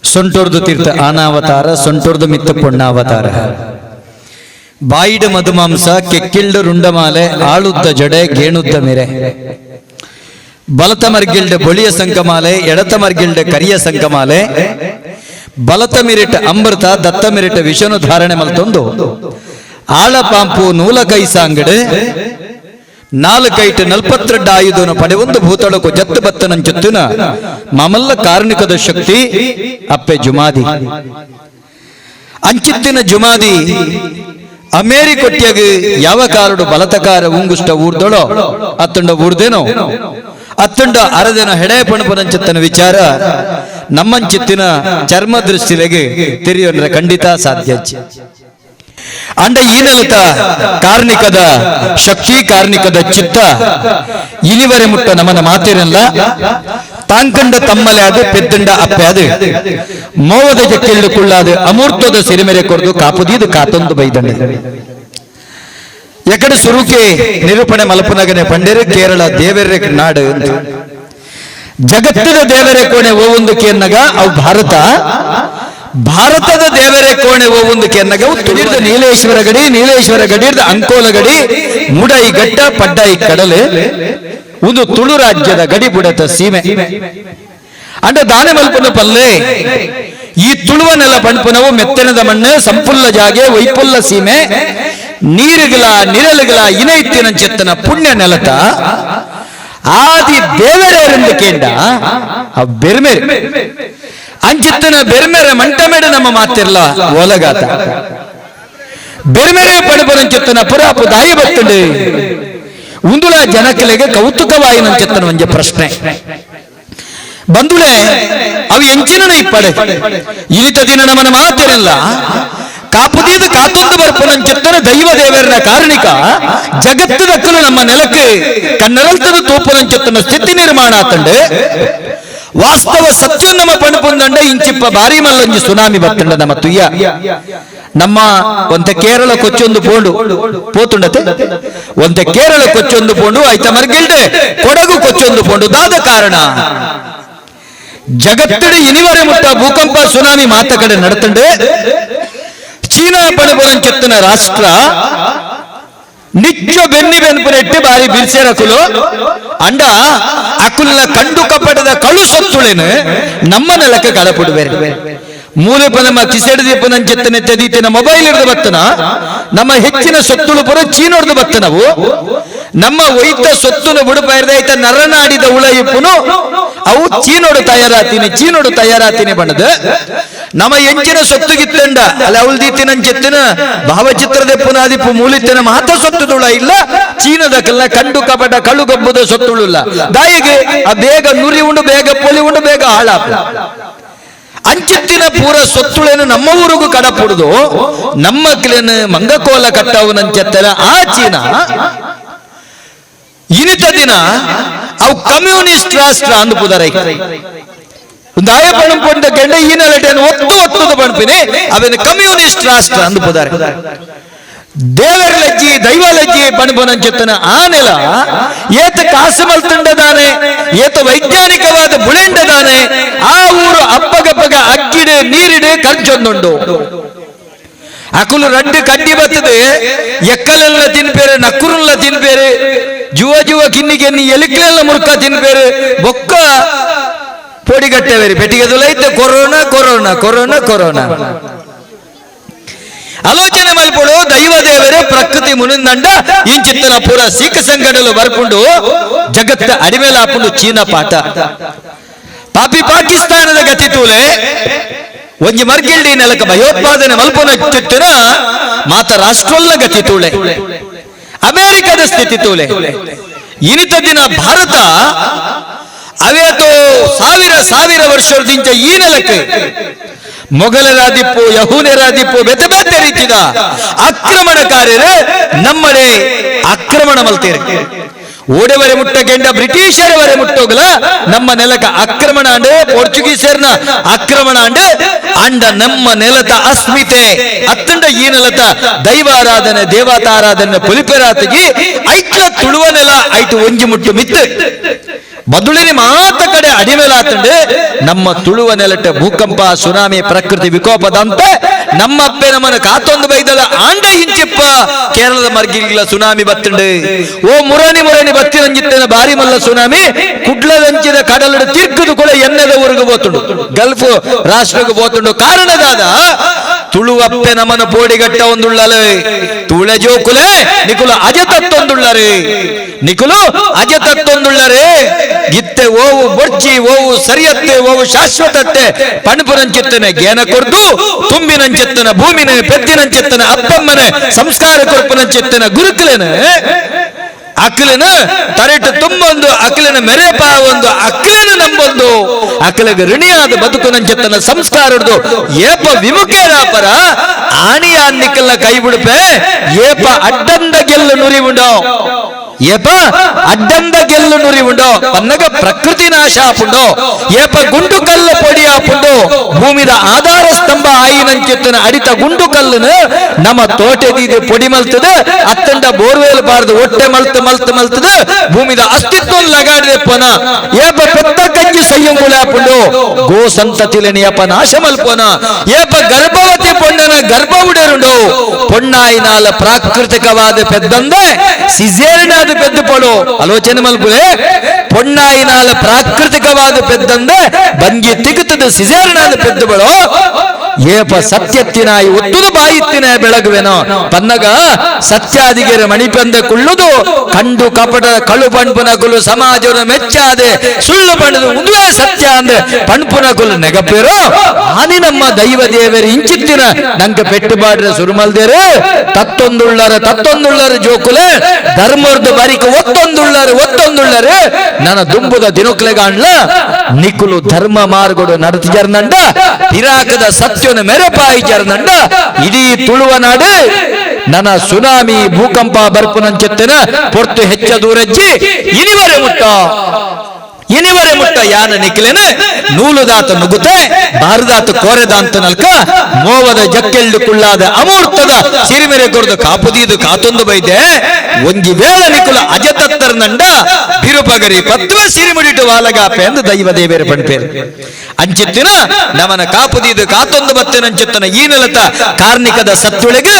ಸೊಂಟೋರ್ದು ತೀರ್ಥ ಅನಾವತಾರ, ಸೊಂಟೋರ್ದು ಮಿತ್ತ ಪೊಣ್ಣಾವತಾರ. ಬಾಯಿಡ ಮಧುಮಾಂಸ, ಕೆಕ್ಕಿಲ್ಡು ರುಂಡಮಾಲೆ, ಆಳುದ್ದ ಜಡೆ, ಗೇಣುದ್ದ ಮೆರೆ. ಬಲತ ಮರ್ಗಿಲ್ಡ ಬೊಳಿಯ ಸಂಕಮಾಲೆ, ಎಡತ ಮರ್ಗಿಲ್ಡ ಕರಿಯ ಸಂಕಮಾಲೆ. ಬಲತ ಮಿರಿಟ ಅಮೃತ, ದತ್ತ ಮಿರಿಟ ವಿಷನು ಧಾರಣೆ ಮಲ್ತೊಂದು. ಆಳ ಪಾಂಪು ನೂಲ ಕೈ ಸಾಂಗಡೆ, ನಾಲ್ಕೈಟು ನಲ್ಪತ್ರೆಡ್ಡ ಆಯುಧನು ಪಡೆವೊಂದು ಭೂತಳಕು ಜತ್ತು ಬತ್ತನಂಚುತ್ತಿನ ಮಮಲ್ಲ ಕಾರ್ಣಿಕದ ಶಕ್ತಿ ಅಪ್ಪೆ ಜುಮಾದಿ. ಅಂಚಿತ್ತಿನ ಜುಮಾದಿ ಅಮೇರಿ ಕೊಟ್ಟಿಯಾಗ ಯಾವ ಕಾರಡು ಬಲತಕಾರ ಉಂಗುಷ್ಟ ಊರ್ದೊಳೋ ಅತ್ತುಂಡ ಊರ್ದೇನೋ ಅತ್ತುಂಡ ಅರದೇನೋ ಹೆಡೆ ಪಣಪನಂಚಿತ್ತನ ವಿಚಾರ ನಮ್ಮಂಚಿತ್ತಿನ ಚರ್ಮ ದೃಷ್ಟಿಲೆಗೆ ತಿಳಿಯೋನ್ರೆ ಖಂಡಿತ ಸಾಧ್ಯ. ಅಂಡ ಈ ನೆಲತ ಕಾರ್ಣಿಕದ ಶಕ್ತಿ, ಕಾರ್ಣಿಕದ ಚಿತ್ತ ಇನಿವರೆ ಮುಟ್ಟ ನಮನ ಮಾತಿರಲ್ಲ. ತಾಂಕಂಡ ತಮ್ಮಲೆ ಅದು, ಪೆದ್ದಂಡ ಅಪ್ಪೆ ಅದು, ಮೋವದ ಜಕ್ಕಿಲ್ದು ಕುಳ್ಳಾದು, ಅಮೂರ್ತದ ಸಿರಿಮೆರೆ ಕೊರ್ದು ಕಾಪುದೀದು ಕಾತೊಂದು ಬೈದಂಡ. ಎಕಡೆ ಸುರುಕೆ ನಿರೂಪಣೆ ಮಲಪನಗನೆ ಪಂಡೇರು ಕೇರಳ ದೇವರ ನಾಡು ಅಂತ. ಜಗತ್ತಿನ ದೇವರೇ ಕೋಣೆ ಓವೊಂದು ಕೇನ್ನಗ ಅವು ಭಾರತ, ಭಾರತದ ದೇವರೇ ಕೋಣೆ ಓವೊಂದು ಕೆನ್ನಗ ತುಳಿದ ನೀಲೇಶ್ವರ ಗಡಿ, ನೀಲೇಶ್ವರ ಗಡಿ ಅಂಕೋಲ ಗಡಿ, ಮುಡೈ ಗಟ್ಟ ಪಡ್ಡೈ ಕಡಲೆ, ಒಂದು ತುಳು ರಾಜ್ಯದ ಗಡಿ ಬುಡತ ಸೀಮೆ. ಅಂಡ ದಾನೆ ಮಲ್ಪನ ಪಲ್ಲೆ ಈ ತುಳುವನೆಲ್ಲ ಪಣ್ಪುನವು ಮೆತ್ತನದ ಮಣ್ಣು, ಸಂಪುಲ್ಲ ಜಾಗೆ, ವೈಪುಲ್ಲ ಸೀಮೆ, ನೀರುಗಳ ನಿರಲುಗಳ ಇನೈತಿನ ಚೆತ್ತನ ಪುಣ್ಯ ನೆಲತ ಆದಿ ದೇವರೇರೆಂದು ಕೇಂಡ ಬೆರ್ಮೆರೆ ಅಂಚಿತ್ತನ ಬೆರ್ಮೆರೆ ಮಂಟಮೇಡ ನಮ್ಮ ಮಾತಿರ್ಲ ಒಲಗಾತ ಬೆರ್ಮೆರೆ ಪಡಪರಂಚಿತ್ತನ ಪುರಾಪು ದಾಯಿ ಬತ್ತುಂಡು ಉಂದುಳ ಜನಕಲೆಗೆ ಕೌತುಕವಾಯಿನಂಚಿತ್ತನ ಒಂಜೆ ಪ್ರಶ್ನೆ ಬಂದುಳೆ ಅವು ಎಂಚಿನ ಇಪ್ಪಡೆ ಇನಿತ ದಿನ ನಮ್ಮನ ಮಾತಿರಲ್ಲ ಕಾಪುದೀದು ಕಾತೊಂದು ಬರ್ಪನಂಚಿತ್ತನ ದೈವ ದೇವರನ ಕಾರಣಿಕ ಜಗತ್ತದಕ್ಕಲು ನಮ್ಮ ನೆಲಕ್ಕೆ ಕಣ್ಣರಲ್ತದ ತೋಪನಂಚಿತ್ತನ ಸ್ಥಿತಿ ನಿರ್ಮಾಣ ಆತಂಡೆ ವಾಸ್ತವ ಸತ್ಯ ನಮ್ಮ ಪಣಪುಂದಂಡ ಇಂಚಿಪ್ಪ ಬಾರಿ ಮಲ್ಲೊಂಜಿ ಸುನಾಮಿ ಬತ್ತಂಡ ನಮ್ಮ ತುಯ್ಯ ನಮ್ಮ ಒಂತೆ ಕೇರಳ ಕೊಚ್ಚೊಂದು ಪೋಂಡು ಪೋತುಂಡತೆ ಒಂತೆ ಕೇರಳ ಕೊಚ್ಚೊಂದು ಪೋಂಡು ಆಯ್ತ ಮರ್ಗಿಲ್ಡೆ ಕೊಡಗು ಕೊಚ್ಚೊಂದು ಪೋಂಡು ದಾದ ಕಾರಣ ಜಗತ್ತಿನ ಇನಿವರೆ ಮುಟ್ಟ ಭೂಕಂಪ ಸುನಾಮಿ ಮಾತ ಕಡೆ ನಡತಂಡೆ ಚೀನಾ ಪಣಪುರಂಚಿತ್ತನ ರಾಷ್ಟ್ರ ನಿತ್ಯ ಬೆನ್ನಿ ಬೆನ್ಪುನೆಟ್ಟಿ ಬಾರಿ ಬಿರ್ಸೇರಕುಲು ಅಂಡ ಅಕುಲ್ನ ಕಂಡು ಕಪಟದ ಕಳು ಸೊತ್ತುಳೇನು ನಮ್ಮ ನೆಲಕ್ಕೆ ಕಳಪಡುವೇರೆ ಮೂಲಪ ನಮ್ಮ ಕಿಸೆಡದೀಪ ನಂಚೆತ್ತನೆ ತೆದೀತಿನ ಮೊಬೈಲ್ ಹಿಡಿದು ಬತ್ತನ ನಮ್ಮ ಹೆಚ್ಚಿನ ಸೊತ್ತುಳು ಪುರ ಚೀನೋಡ್ದು ಬತ್ತನವು ನಮ್ಮ ಒಯ್ತ ಸೊತ್ತುನ ಬುಡುಪ ಇರ್ದ ನರನಾಡಿದ ಉಳಯಿಪ್ಪುನು ಅವು ಚೀನೋಡು ತಯಾರಾತೀನಿ ಚೀನೋಡು ತಯಾರಾತೀನಿ ಬಣ್ಣದ ನಮ್ಮ ಎಂಚಿನ ಸೊತ್ತುಗಿತ್ತಂಡ ಅಲ್ಲ ಅವಲ್ದೀತಿನಂಚೆತ್ತಿನ ಭಾವಚಿತ್ರದ ಪುನಾದಿಪ್ಪು ಮೂಲಿತ್ತಿನ ಮಾತ ಸೊತ್ತುದುಳ ಇಲ್ಲ ಚೀನದ ಕಲ್ಲ ಕಂಡು ಕಪಟ ಕಳ್ಳು ಗಬ್ಬದ ಸೊತ್ತುಳುಲ್ಲ ದಾಯಿಗೆ ಆ ಬೇಗ ನುರಿ ಉಂಡು ಬೇಗ ಪೊಲಿ ಉಂಡು ಬೇಗ ಹಾಳಾಪ ಅಂಚಿತ್ತಿನ ಪೂರ ಸೊತ್ತುಳೇನು ನಮ್ಮ ಊರಿಗೂ ಕಡಪುಡುದು ನಮ್ಮ ಕ್ಲೇನು ಮಂಗಕೋಲ ಕಟ್ಟವು ನಂಚೆತ್ತಲ ಆ ಚೀನಾ ಇನಿತ ದಿನ ಅವು ಕಮ್ಯುನಿಸ್ಟ್ ರಾಷ್ಟ್ರ ಅಂದು ಪುದರೈ ದಾಯ ಪಣಪೊಂಡ ಕೆಂಡ ಈ ನೆಲಟೆಯನ್ನು ಒತ್ತು ಒತ್ತುದು ಪಣಪಿನಿ ಅವೇನು ಕಮ್ಯುನಿಸ್ಟ್ ರಾಷ್ಟ್ರ ಅಂದು ಪುದಾರೆ. ದೇವರ ಲಜ್ಜಿ ದೈವ ಲಜ್ಜಿ ಪಣಪುನಂಚಿತ್ತನ ಆ ನೆಲ ಏತ ಕಾಸು ಮಲ್ತುಂಡದಾನೆ, ಏತ ವೈಜ್ಞಾನಿಕವಾದ ಬುಳೆಂಡದಾನೆ, ಆ ಊರು ಅಪ್ಪಗಪ್ಪಗ ಅಕ್ಕಿಡು ನೀರಿಡು ಖರ್ಚೊಂದುಂಡು. ಅಕುಲು ರಡ್ಡು ಕಡ್ಡಿ ಬರ್ತದೆ, ಎಕ್ಕಲೆಲ್ಲ ತಿನ್ಪೇರು, ನಕ್ಕುರುಲ್ಲ ತಿನ್ಪೇರು, ಜುವ ಜುವ ಕಿನ್ನಿ ಕೆನ್ನಿ ಎಲಿಕ್ಲೆಲ್ಲ ಮುರ್ಕ ತಿನ್ಪೇರು, ಬೊಕ್ಕ ಪೊಡಿಗಟ್ಟವೇರಿ ಪೆಟ್ಟಿಗೆದುಲೈತೆ corona corona corona corona. ಆಲೋಚನೆ ಮಲ್ಪಡು ದೈವ ದೇವರೇ ಪ್ರಕೃತಿ ಮುನಿಂದಂಡ ಇಂಚಿತ್ತನ ಪೂರ ಸೀಕ ಸಂಗಡಲು ಬರ್ಪುಂಡು ಜಗತ್ತ ಅಡಿಮೇಲಾಪುಂಡು ಚೀನಾ ಪಾಠ. ಪಾಪಿ ಪಾಕಿಸ್ತಾನದ ಗತಿ ತೂಲೆ ಒಂಜಿ ಮರ್ಗಿಲ್ಡಿ ನೆಲಕ ಭಯೋತ್ಪಾದನೆ ಮಲ್ಪುನ ಚಿತ್ತಿನ ಮಾತ ರಾಷ್ಟ್ರಲ್ಲ ಗತಿ ತೂಳೆ, ಅಮೆರಿಕದ ಸ್ಥಿತಿ ತೂಲೆ. ಇನಿತ ದಿನ ಭಾರತ ಅವೇತೋ ಸಾವಿರ ಸಾವಿರ ವರ್ಷದಿಂದ ಈ ನೆಲಕ್ಕೆ ಮೊಘಲರಾದಿಪ್ಪು ಯಹೂನರಾದಿಪ್ಪು ಬೆತೆ ಬೆತೆ ರೀತಿದ ಆಕ್ರಮಣಕಾರ್ಯರು ನಮ್ಮಡೆ ಆಕ್ರಮಣ ಮಲ್ತೇರೆ. ಓಡೆವರೆ ಮುಟ್ಟ ಕೆಂಡ ಬ್ರಿಟಿಷರವರೆ ಮುಟ್ಟೋಗಲ ನಮ್ಮ ನೆಲಕ ಆಕ್ರಮಣ ಅಂಡು, ಪೋರ್ಚುಗೀಸರ್ನ ಆಕ್ರಮಣ ಅಂಡು ಅಂಡ ನಮ್ಮ ನೆಲದ ಅಸ್ಮಿತೆ ಅತ್ತಂಡ ಈ ನೆಲದ ದೈವಾರಾಧನೆ ದೇವತಾರಾಧನೆ ಪುಲಿಪೆರಾತಗಿ ಐಟ್ಲ ತುಳುವ ನೆಲ ಐಟು ಒಂಜಿ ಮುಟ್ಟು ಮಿತ್ತು ಬದುಳಿನಿ ಮಾತ ಕಡೆ ಅಡಿಮೇಲಾತಂಡು ನಮ್ಮ ತುಳುವ ನೆಲಟ ಭೂಕಂಪ ಸುನಾಮಿ ಪ್ರಕೃತಿ ವಿಕೋಪದಂತೆ ನಮ್ಮ ಅಪ್ಪೆ ನಮ್ಮನ್ನು ಕಾತೊಂದು ಬೈದಲ ಆಂಡ ಇಂಚಿಪ್ಪ ಕೇರಳದ ಮರ್ಗಿಲ್ಲ ಸುನಾಮಿ ಬತ್ತಂಡು. ಓ ಮುರಣಿ ಮುರಣಿ ಬತ್ತಿನಂಜಿತ್ತನ ಬಾರಿ ಮಲ್ಲ ಸುನಾಮಿ ಕುಡ್ಲದಂಚಿದ ಕಡಲಡು ತಿರ್ಗುದು ಕೂಡ ಎಣ್ಣೆದ ಊರಿಗೆ ಬೋತುಂಡು, ಗಲ್ಫ್ ರಾಷ್ಟ್ರಕ್ಕೆ ಬೋತುಂಡು. ಕಾರಣದಾದ ತುಳುವಪ್ಪೆ ನಮ್ಮನ್ನು ಪೋಡಿಗಟ್ಟ ಒಂದುಳ್ಳಲೆ ತುಳೆ ಜೋಕುಲೆ ನಿಕುಲು ಅಜತತ್ತೊಂದುಳ್ಳರೆ, ನಿಕುಲು ಅಜತತ್ತೊಂದುಳ್ಳರೆ. ಗಿತ್ತೆ ಓವು ಬೊರ್ಚಿ ಓವು ಸರಿಯತ್ತೆ ಓವು ಶಾಶ್ವತತ್ತೆ ಪಣಪುರಂಚಿತ್ತನೆ ಗೇನ ಕೊರ್ದು ತುಂಬಿನಂಚಿತ್ತನ ಭೂಮಿನ ಪೆದ್ದಿನಂಚಿತ್ತನ ಅಪ್ಪಮ್ಮನೆ ಸಂಸ್ಕಾರ ಕೊರ್ಪುನಂಚಿತ್ತನ ಗುರುಕುಲೇನ ಅಕ್ಲೆನ ತರೆಟು ತುಂಬೊಂದು ಅಕ್ಲೆನ ಮೆರೆಪ ಒಂದು ಅಕ್ಲೆನ ನಂಬೊಂದು ಅಕ್ಲೆಗೆ ಋಣಿಯಾದ ಬದುಕುನಂಚಿತ್ತನ ಸಂಸ್ಕಾರದ್ದು ಏಪ ವಿಮುಖೇರಾಪರ ಆಣಿಯ ನಿಕ್ಕಲ್ಲ ಕೈ ಬಿಡುಪೆ ಏಪ ಅಡ್ಡಂದ ಗೆಲ್ಲು ನುರಿ ಉಂಡೋ, ಏಪ ಅಡ್ಡಂದ ಗೆಲ್ಲು ನುರಿ ಉಂಡೋ ಪನ್ನಗ ಪ್ರಕೃತಿ ನಾಶ ಆಪುಂಡೋ, ಏಪ ಗುಂಡು ಕಲ್ಲು ಪೊಡಿ ಆಪುಂಡೋ ಭೂಮಿದ ಆಧಾರ ಸ್ತಂಭ ಆಯಿನಂಚಿತ್ತನ ಅಡಿತ ಗುಂಡು ಕಲ್ಲುನು ನಮ್ಮ ತೋಟೆದೀದೆ ಪೊಡಿ ಮಲ್ತದೆ ಅತ್ತಂಡ ಬೋರ್ವೇಲ್ ಬಾರದು ಒಟ್ಟೆ ಮಲ್ತು ಮಲ್ತು ಮಲ್ತದೆ ಭೂಮಿದ ಅಸ್ತಿತ್ವ ಲಗಾಡಿದೆ ಪೊನ ಏಪ ಪೆತ್ತ ಕಂಜಿ ಸಯ್ಯಂಗುಲೆ ಆಪುಂಡು ಗೋ ಸಂತತಿಲೆನಿ ಏಪ ನಾಶ ಮಲ್ಪೋನ ಏಪ ಗರ್ಭವತಿ ಪೊಣ್ಣನ ಗರ್ಭ ಉಡರುಂಡು ಪೊಣ್ಣಾಯಿನಾಲ ಪ್ರಾಕೃತಿಕವಾದ ಪೆದ್ದಂದೆ ಸಿಜೇರಿನಾದ ಪೆದ್ದು ಪಡು ಆಲೋಚನೆ ಮಲ್ಪುಲೆ ಪೊಣ್ಣಾಯಿನಾಲ ಪ್ರಾಕೃತಿಕವಾದ ಪೆದ್ದಂದೆ ಬಂಗಿ ತಿಗುತ್ತದ ಸಿಜೇರಿನಾದ ಪೆದ್ದು ಬಳು ಏಪ ಸತ್ಯತ್ತಿನಾಯಿ ಒತ್ತುದು ಬಾಯಿತ್ತಿನ ಬೆಳಗುವೆನೋ ಪನ್ನಗ ಸತ್ಯಾದಿಗೆರೆ ಮಣಿಪಂದ ಕುಳ್ಳುದು ಕಂಡು ಕಪಟ ಕಳು ಪಣ್ಪುನ ಕುಲು ಸಮಾಜವನ್ನು ಮೆಚ್ಚಾದೆ ಸುಳ್ಳು ಪಣದು ಉಂದುವೇ ಸತ್ಯ ಅಂದೆ ಪಣ್ಪುನ ಕುಲು ನೆಗಪೇರು ಆನಿ ನಮ್ಮ ದೈವ ದೇವರು ಇಂಚಿತ್ತಿನ ನಂಗೆ ಪೆಟ್ಟುಬಾಡ್ರೆ ಸುರುಮಲ್ದೇರು ತತ್ತೊಂದುಳ್ಳರ ತತ್ತೊಂದುಳ್ಳರ ಜೋಕುಲೆ ಧರ್ಮರ್ದು ಬರಿಕ ಒತ್ತೊಂದುಳ್ಳರು ಒತ್ತೊಂದುಳ್ಳರು ನನ್ನ ದುಂಬುದ ದಿನಕ್ಲೆಗಾಂಡ್ಲ ನಿಕುಲು ಧರ್ಮ ಮಾರ್ಗೋಡು ನಡತಿಜರ್ನಂಡ ಪಿರಾಕದ ಸತ್ಯನ ಮೆರಪಾಯಿ ಜರ್ನಂಡ ಇಡೀ ತುಳುವ ನಾಡು ನನ್ನ ಸುನಾಮಿ ಭೂಕಂಪ ಬರ್ಪುನಂచెತ್ತನ ಪೊರ್ತು ಹೆಚ್ಚ ದೂರಜ್ಜಿ ಇನಿವರೆ ಮುಟ್ಟ ಇನಿವರೆ ಮುಟ್ಟ ಯಾನ ನಿಕ್ಲೆನ ನೂಲುದಾತ ನುಗ್ಗುತ್ತೆ ಬಾರದಾತ ಕೋರೆದಾಂತ ನಲ್ಕ ಮೋವದ ಜಕ್ಕೆಲ್ಡು ಕುಳ್ಳಾದ ಅಮೂರ್ತದ ಸಿರಿಮೆರೆ ಕೊರ್ದು ಕಾಪುದೀದು ಕಾತೊಂದು ಬೈದೆ ಒಂಜಿ ವೇಳ ನಿಕುಲ ಅಜತತ್ತರ್ನಂಡ ಬಿರುಪಗರಿ ಪತ್ವ ಸಿರಿಮುಡಿಟು ವಾಲಗಾಪೆ ಎಂದು ದೈವ ದೇವೇರ ಪಣ್ಪೇರು ಅಂಚಿತ್ತಿನ ನಮನ ಕಾಪುದೀದು ಕಾತೊಂದು ಬತ್ತಿನಂಚಿತ್ತನ ಈ ನೆಲತ ಕಾರ್ಣಿಕದ ಸತ್ತುಳಿಗೆ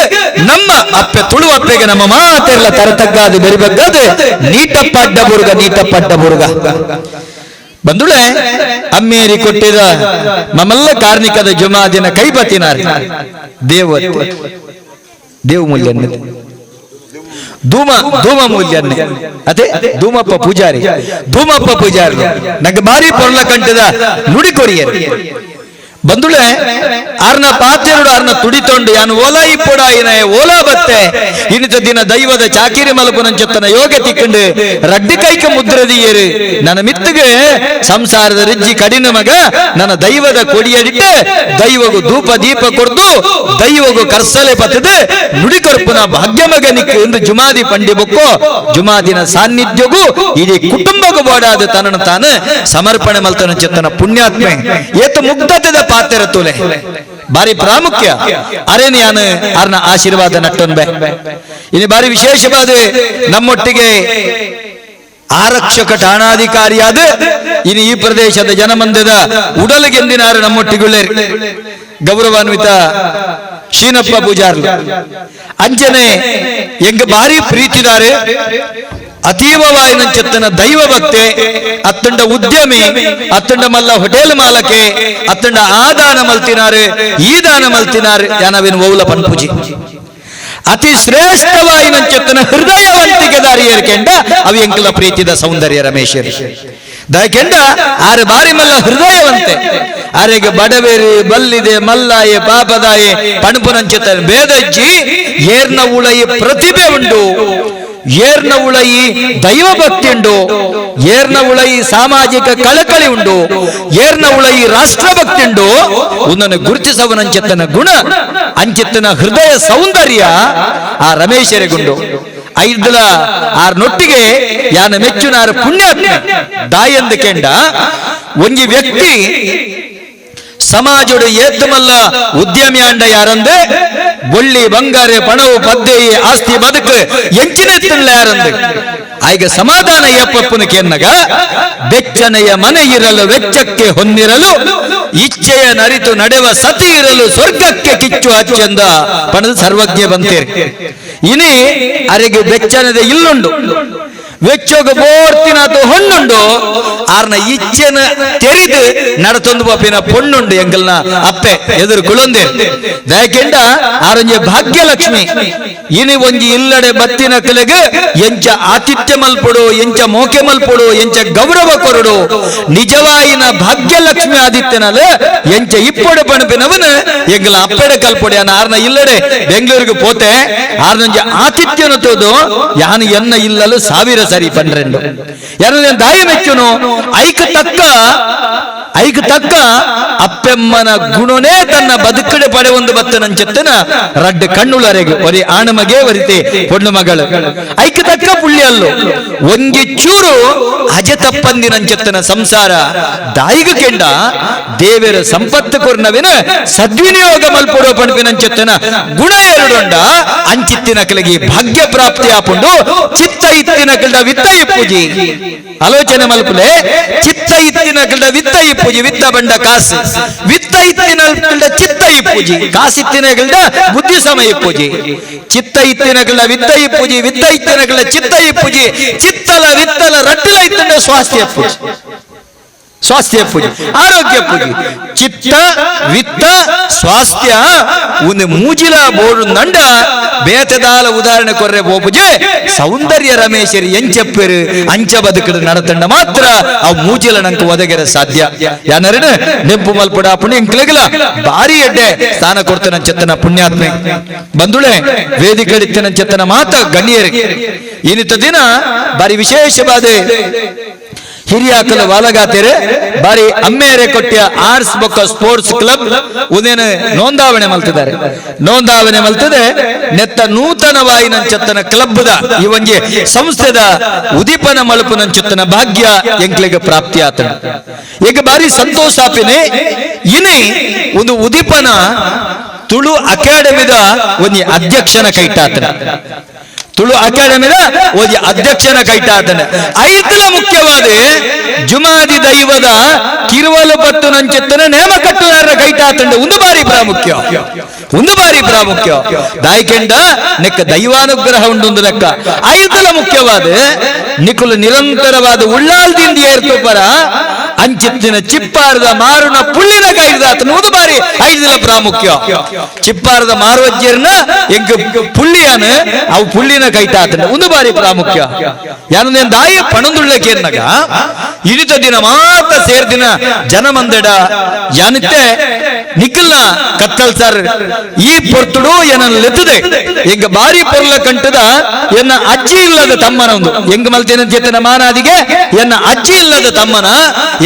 ನಮ್ಮ ಅಪ್ಪೆ ತುಳು ಅಪ್ಪೆಗೆ ನಮ್ಮ ಮಾತೆಲ್ಲ ತರತಗ್ಗಾದು ಬೆರಿಬಗ್ಗಾದು ನೀಟಪ್ಪ ಅಡ್ಡ ಬುರುಗ ನೀಟಪ್ಪ ಅಡ್ಡ ಬುರುಗ ಬಂದುಳೆ ಅಮ್ಮೇರಿ ಕೊಟ್ಟಿದ ಮಮಲ್ಲ ಕಾರ್ಣಿಕದ ಜುಮಾದಿನ ಕೈಬತ್ತಿನಾರಿ ದೇವ ದೇವ ಮೂಲ್ಯನ್ನೇ ಧೂಮ ಧೂಮ ಮೂಲ್ಯನ್ನೇ ಅದೇ ಧೂಮಪ್ಪ ಪೂಜಾರಿ ಧೂಮಪ್ಪ ಪೂಜಾರಿ ನಂಗೆ ಭಾರಿ ಪೊರ್ಲ ಕಂಠದ ನುಡಿ ಕೊರಿಯರು. ಬಂದುಳೆ ಆರ್ನ ಪಾತೆರುಡು ಆರ್ನ ತುಡಿತೊಂಡು ಯಾನು ಓಲಾ ಇಪ್ಪೊಡಾಯಿನ ಓಲಾ ಬತ್ತೆ ಇನ್ನಿತ ದಿನ ದೈವದ ಚಾಕಿರಿ ಮಲಪುನಂಚತ್ತನ ಯೋಗ ತಿಕ್ಕಂಡು ರಡ್ಡಿ ಕೈಕ ಮುದ್ರದಿಯರು ನನ್ನ ಮಿತ್ತಿಗೆ ಸಂಸಾರದ ರಿಜ್ಜಿ ಕಡಿನ ಮಗ ನನ್ನ ದೈವದ ಕೊಡಿಯಡಿಟ್ಟು ದೈವಗು ಧೂಪ ದೀಪ ಕೊಡ್ದು ದೈವಗು ಕರ್ಸಲೆ ಪತ್ತದು ನುಡಿ ಕೊರ್ಪುನ ಭಾಗ್ಯ ಮಗನಿಕ್ ಎಂದು ಜುಮಾದಿ ಪಂಡಿ ಬೊಕ್ಕೋ ಜುಮಾದಿನ ಸಾನ್ನಿಧ್ಯಗೂ ಇಡೀ ಕುಟುಂಬಗೂ ಬೋಡಾದ ತನ್ನನ್ನು ತಾನು ಸಮರ್ಪಣೆ ಮಲ್ತನ ಚೆತ್ತನ ಪುಣ್ಯಾತ್ಮೆ ಏತ ಮುಗ್ಧತೆದ ಪಾತೆರ ತುಲೆ ಬಾರಿ ಪ್ರಾಮುಖ್ಯ ಅರೇನು ಯಾನು ಅರ್ನ ಆಶೀರ್ವಾದ ನಟ್ಟೊನ್ಬೆ. ಇನ್ನು ಬಾರಿ ವಿಶೇಷವಾದ ನಮ್ಮೊಟ್ಟಿಗೆ ಆರಕ್ಷಕ ಠಾಣಾಧಿಕಾರಿಯಾದ ಇನ್ನು ಈ ಪ್ರದೇಶದ ಜನಮಂದದ ಉಡಲಗೆಂದಿನಾರು ನಮ್ಮೊಟ್ಟಿಗುಳ್ಳೇರಿ ಗೌರವಾನ್ವಿತ ಶೀನಪ್ಪ ಪೂಜಾರ್ಲು ಅಂಜನೆ ಎಂಗ ಬಾರಿ ಪ್ರೀತಿದಾರೆ ಅತೀವವಾಯಿನಂಚತ್ತನ ದೈವ ಭಕ್ತೆ ಅತ್ತಂಡ ಉದ್ಯಮಿ ಅತ್ತಂಡ ಮಲ್ಲ ಹೋಟೆಲ್ ಮಾಲಕೆ ಅತ್ತಂಡ ಆ ದಾನ ಮಲ್ತಿನಾರು ಈ ದಾನ ಮಲ್ತಿನಾರು ಯಾನವಿನ ಓಲ ಪನ್ಪುಜಿ ಅತಿ ಶ್ರೇಷ್ಠವಾಯಿನಂಚತ್ತನ ಹೃದಯವಂತಿಕೆ ದಾರಿ ಏರ್ಕೆಂಡ ಅವಿ ಎಂಕಲ ಪ್ರೀತಿದ ಸೌಂದರ್ಯ ರಮೇಶರು ದಯಕೆಂಡ ಆರು ಬಾರಿ ಮಲ್ಲ ಹೃದಯವಂತೆ ಆರೆಗೆ ಬಡವೇರಿ ಬಲ್ಲಿದೆ ಮಲ್ಲಾಯೆ ಪಾಪದಾಯೆ ಪಣಪುನಂಚಿತ ಬೇದಜ್ಜಿ ಏರ್ನ ಉಳಯಿ ಪ್ರತಿಭೆ ಉಂಡು ಏರ್ನ ಉಳಯಿ ದೈವ ಭಕ್ತಿ ಉಂಡು ಏರ್ನ ಉಳಯಿ ಸಾಮಾಜಿಕ ಕಳಕಳಿ ಉಂಡು ಏರ್ನ ಉಳಯಿ ರಾಷ್ಟ್ರಭಕ್ತಿ ಉಂಡು ಒಂದನ್ನು ಗುರುತಿಸವನಂಚಿತ್ತನ ಗುಣ ಅಂಚಿತ್ತನ ಹೃದಯ ಸೌಂದರ್ಯ ಆ ರಮೇಶರಿಗುಂಡು ಐದಲ ಆರ್ ನೊಟ್ಟಿಗೆ ಯಾನ ಮೆಚ್ಚುನಾರ ಪುಣ್ಯಾತ್ಮೆ ದಾಯಂದು ಕೆಂಡ ಒಂಜಿ ವ್ಯಕ್ತಿ ಸಮಾಜೋಡು ಏತ್ತಮಲ್ಲ ಉದ್ಯಮಿ ಅಂಡ ಯಾರಂದೆ ಬೊಳ್ಳಿ ಬಂಗಾರೆ ಪಣವು ಪದ್ದೆಯಿ ಆಸ್ತಿ ಬದುಕು ಎಂಚಿನ ತಿಳ್ಳ ಯಾರಂದೆ ಆಗ ಸಮಾಧಾನ ಏಪಪ್ಪನ ಕೆನ್ನಗ ಬೆಚ್ಚನೆಯ ಮನೆ ಇರಲು ವೆಚ್ಚಕ್ಕೆ ಹೊನ್ನಿರಲು ಇಚ್ಛೆಯ ನರಿತು ನಡೆವ ಸತಿ ಇರಲು ಸ್ವರ್ಗಕ್ಕೆ ಕಿಚ್ಚು ಹಚ್ಚೆಂದ ಪಣದ ಸರ್ವಜ್ಞ ಬಂತೇರಿ. ಇನಿ ಅರೆಗೆ ಬೆಚ್ಚನದ ಇಲ್ಲುಂಡು ವೆಚ್ಚೋಗ ಬೋರ್ತಿನಾತು ಹೊಣ್ಣುಂಡು ಆರ್ನ ಇಚ್ಛೆನ ತೆರಿದು ನಡತೊಂದು ಪಾಪಿನ ಪೊಣ್ಣುಂಡು ಎಂಗಲ್ನ ಅಪ್ಪೆ ಎದುರು ಕುಳೊಂದೆ ದಯಕೆಂಡ ಆರೊಂಜಿ ಭಾಗ್ಯಲಕ್ಷ್ಮಿ ಇನಿ ಒಂಜಿ ಇಲ್ಲಡೆ ಬತ್ತಿನ ಕಲೆಗೆ ಎಂಚ ಆತಿಥ್ಯ ಮಲ್ಪೊಡು ಎಂಚ ಮೋಕೆ ಮಲ್ಪೊಡು ಎಂಚ ಗೌರವ ಕೊರಡು ನಿಜವಾಯಿನ ಭಾಗ್ಯಲಕ್ಷ್ಮಿ ಆದಿತ್ಯನಲ್ಲ ಎಂಚ ಇಪ್ಪೊಡೆ ಪಣಪಿನವನು ಎಂಗಲ ಅಪ್ಪೆಡೆ ಕಲ್ಪೊಡೆ ಆರ್ನ ಇಲ್ಲಡೆ ಬೆಂಗಳೂರಿಗೆ ಪೋತೆ ಆರ್ನೊಂಜಿ ಆತಿಥ್ಯನ ತೋದು ಯಾನು ಎನ್ನ ಇಲ್ಲಲು ಸಾವಿರ ಸರಿ ಪನ್ರೆಂಡು ಯಾರು ದಾಯಿ ಮೆಚ್ಚುನು ಐಕ ತಕ್ಕ ಅಪ್ಪೆಮ್ಮನ ಗುಣನೇ ತನ್ನ ಬದುಕಡೆ ಪಡೆ ಒಂದು ಬತ್ತನಂಚತ್ತನ ರಡ್ಡು ಕಣ್ಣುಳರೆಗೆ ಒರಿ ಆಣಮಗೆ ಒರಿತೆ ಪೊಣ್ಣು ಮಗಳು ಐಕ ತಕ್ಕ ಪುಳ್ಳಿ ಅಲ್ಲು ಒಂಜಿ ಚೂರು ಅಜ ತಪ್ಪಂದಿನಂಚತ್ತನ ಸಂಸಾರ ದಾಯಿಗ ಕೆಂಡ ದೇವರ ಸಂಪತ್ತು ಕೊರ್ನವಿನ ಸದ್ವಿನಿಯೋಗ ಮಲ್ಪೊಡುವ ಪಣಪಿನಂಚತ್ತನ ಗುಣ ಎರಡೊಂಡ ಅಂಚಿತ್ತಿನ ಕಲಿಗೆ ಭಾಗ್ಯ ಪ್ರಾಪ್ತಿ ಆಪುಂಡು ಚಿತ್ತ ಇತ್ತಿನ ಕಲ್ಡ ವಿತ್ತ ಇಪ್ಪುಜಿ ಆಲೋಚನೆ ಮಲ್ಪುಲೆ ಚಿತ್ತ ಇತ್ತಿನ ಕಲ್ಡ ವಿತ್ತ ಇಪ್ಪುಜಿ ವಿತ್ತ ಬಂಡ ಕಾಸು ವಿತ್ತ ಇತ್ತಿನ ಕಲ್ಡ ಚಿತ್ತ ಇಪ್ಪುಜಿ ಕಾಸಿತ್ತಿನ ಕಲ್ಡ ಬುದ್ಧಿ ಸಮಯ ಇಪ್ಪುಜಿ ಚಿತ್ತ ಇತ್ತಿನ ಕಲ್ಡ ವಿತ್ತ ಇಪ್ಪುಜಿ ವಿತ್ತ ಇತ್ತಿನ ಕಲ್ಡ ಚಿತ್ತ ಇಪ್ಪುಜಿ ಚಿತ್ತಲ ವಿತ್ತಲ ರಡ್ಡಲ ಇತ್ತಿನ ಸ್ವಾಸ್ಥ್ಯ ಪೂಜಿ ಸ್ವಾಸ್ಥ್ಯ ಪೂಜೆ ಆರೋಗ್ಯ ಪೂಜೆ ಚಿತ್ತ ವಿತ್ತ ಸ್ವಾಸ್ಥ್ಯ ಒಂದು ಮೂಜಿಲ ಬೋಡು ನಂಡ ಬೇತದಾಲ ಉದಾಹರಣೆ ಕೊರ್ರೆ ಬೋಪುಜೆ ಸೌಂದರ್ಯ ರಮೇಶರಿ ಎಂಚಪ್ಪೆರು ಅಂಚ ಬದುಕಡು ನಡತಂಡ ಮಾತ್ರ ಅವು ಮೂಜಿಲ ನಂಗೆ ಒದಗೆರ ಸಾಧ್ಯ ಯಾನರಣ ನೆಂಪು ಮಲ್ಪಡ ಪುಣ್ಯ ಎಂಕ್ಲೆಗಲ ಭಾರಿ ಎಡ್ಡೆ ಸ್ಥಾನ ಕೊಡ್ತೇನೆ ಚೆತ್ತನ ಪುಣ್ಯಾತ್ಮೆ ಬಂದುಳೆ ವೇದಿಕೆ ಚೆತ್ತನ ಮಾತ ಗಣ್ಯರು ಏನಿತ್ತ ದಿನ ಬಾರಿ ವಿಶೇಷವಾದ ಹಿರಿಯಾಕಲು ವಾಲಗಾತೇರೆ ಬಾರಿ ಅಮ್ಮೇರೆ ಕೊಟ್ಟಿಯ ಆರ್ಟ್ಸ್ ಬೊಕ್ಕ ಸ್ಪೋರ್ಟ್ಸ್ ಕ್ಲಬ್ ಉದೇನು ನೋಂದಾವಣೆ ಮಲ್ತಿದ್ದಾರೆ. ನೋಂದಾವಣೆ ಮಲ್ತದೆ ನೆತ್ತ ನೂತನವಾಯಿನಂಚತ್ತನ ಕ್ಲಬ್ದ ಈ ಒಂಜಿ ಸಂಸ್ಥೆದ ಉದೀಪನ ಮಲಪುನಂಚತ್ತನ ಭಾಗ್ಯ ಎಂಕ್ಲೆಗೆ ಪ್ರಾಪ್ತಿ ಆತನ. ಈಗ ಬಾರಿ ಸಂತೋಷ ಆಪಿನಿ ಇನಿ ಒಂದು ಉದೀಪನ ತುಳು ಅಕಾಡೆಮಿದ ಒಂಜಿ ಅಧ್ಯಕ್ಷನ ಕೈಟಾತನ. ತುಳು ಅಕಾಡೆಮಿದ ಒಂಜಿ ಅಧ್ಯಕ್ಷನ ಕೈಟಾತನ. ಐದಲ ಮುಖ್ಯವಾದ ಜುಮಾದಿ ದೈವದ ಕಿರುವಲು ಪತ್ತು ನಂಚೆತ್ತನ ನೇಮ ಕಟ್ಟುದಾರರ ಕೈಟಾತಂಡ ಒಂದು ಬಾರಿ ಪ್ರಾಮುಖ್ಯ, ಒಂದು ಬಾರಿ ಪ್ರಾಮುಖ್ಯ ದಾಯಿಕೆಂಡ ನೆಕ್ಕ ದೈವಾನುಗ್ರಹ ಉಂಡೊಂದು ಲೆಕ್ಕ. ಐದಲ ಮುಖ್ಯವಾದ ನಿಕುಲು ನಿರಂತರವಾದ ಉಳ್ಳಾಲ್ದಿಂದ ಏರ್ತುಪರ ಅಂಚಿತ್ತಿನ ಚಿಪ್ಪಾರದ ಮಾರುನ ಪುಳ್ಳಿನ ಕೈದಾತನ ಒಂದು ಬಾರಿ ಐದಲ ಪ್ರಾಮುಖ್ಯ. ಚಿಪ್ಪಾರದ ಮಾರುವಜ್ಜರ್ನ ಎಂಕ್ ಪುಳ್ಳಿಯಾನ ಅವು ಪುಳ್ಳಿನ ಕೈಟಾತನ ಒಂದು ಬಾರಿ ಪ್ರಾಮುಖ್ಯ. ಯಾನಂದೇನ್ ದಾಯ ಪಣಂದುಳ್ಳಕೇರ್ನಗ ಇನಿತ ದಿನ ಮಾತ ಸೇರ್ದಿನ ಜನಮಂದೆಡ ಯಾನಿತ್ತೆ ನಿಖಲ್ನ ಕತ್ತಲ್ ಸರ್ ಈ ಪೊರ್ತುಡು ಎನ್ನ ಲೆತ್ತದೆ ಎಂಗ ಬಾರಿ ಪೊರ್ಲ ಕಂಟದ ಎನ್ನ ಅಜ್ಜಿ ಇಲ್ಲದ ತಮ್ಮನ ಒಂದು ಎಂಗ ಮಲ್ತೇನ ಚೇತನ ಮಾನಾದಿಗೆ ಎನ್ನ ಅಜ್ಜಿ ಇಲ್ಲದ ತಮ್ಮನ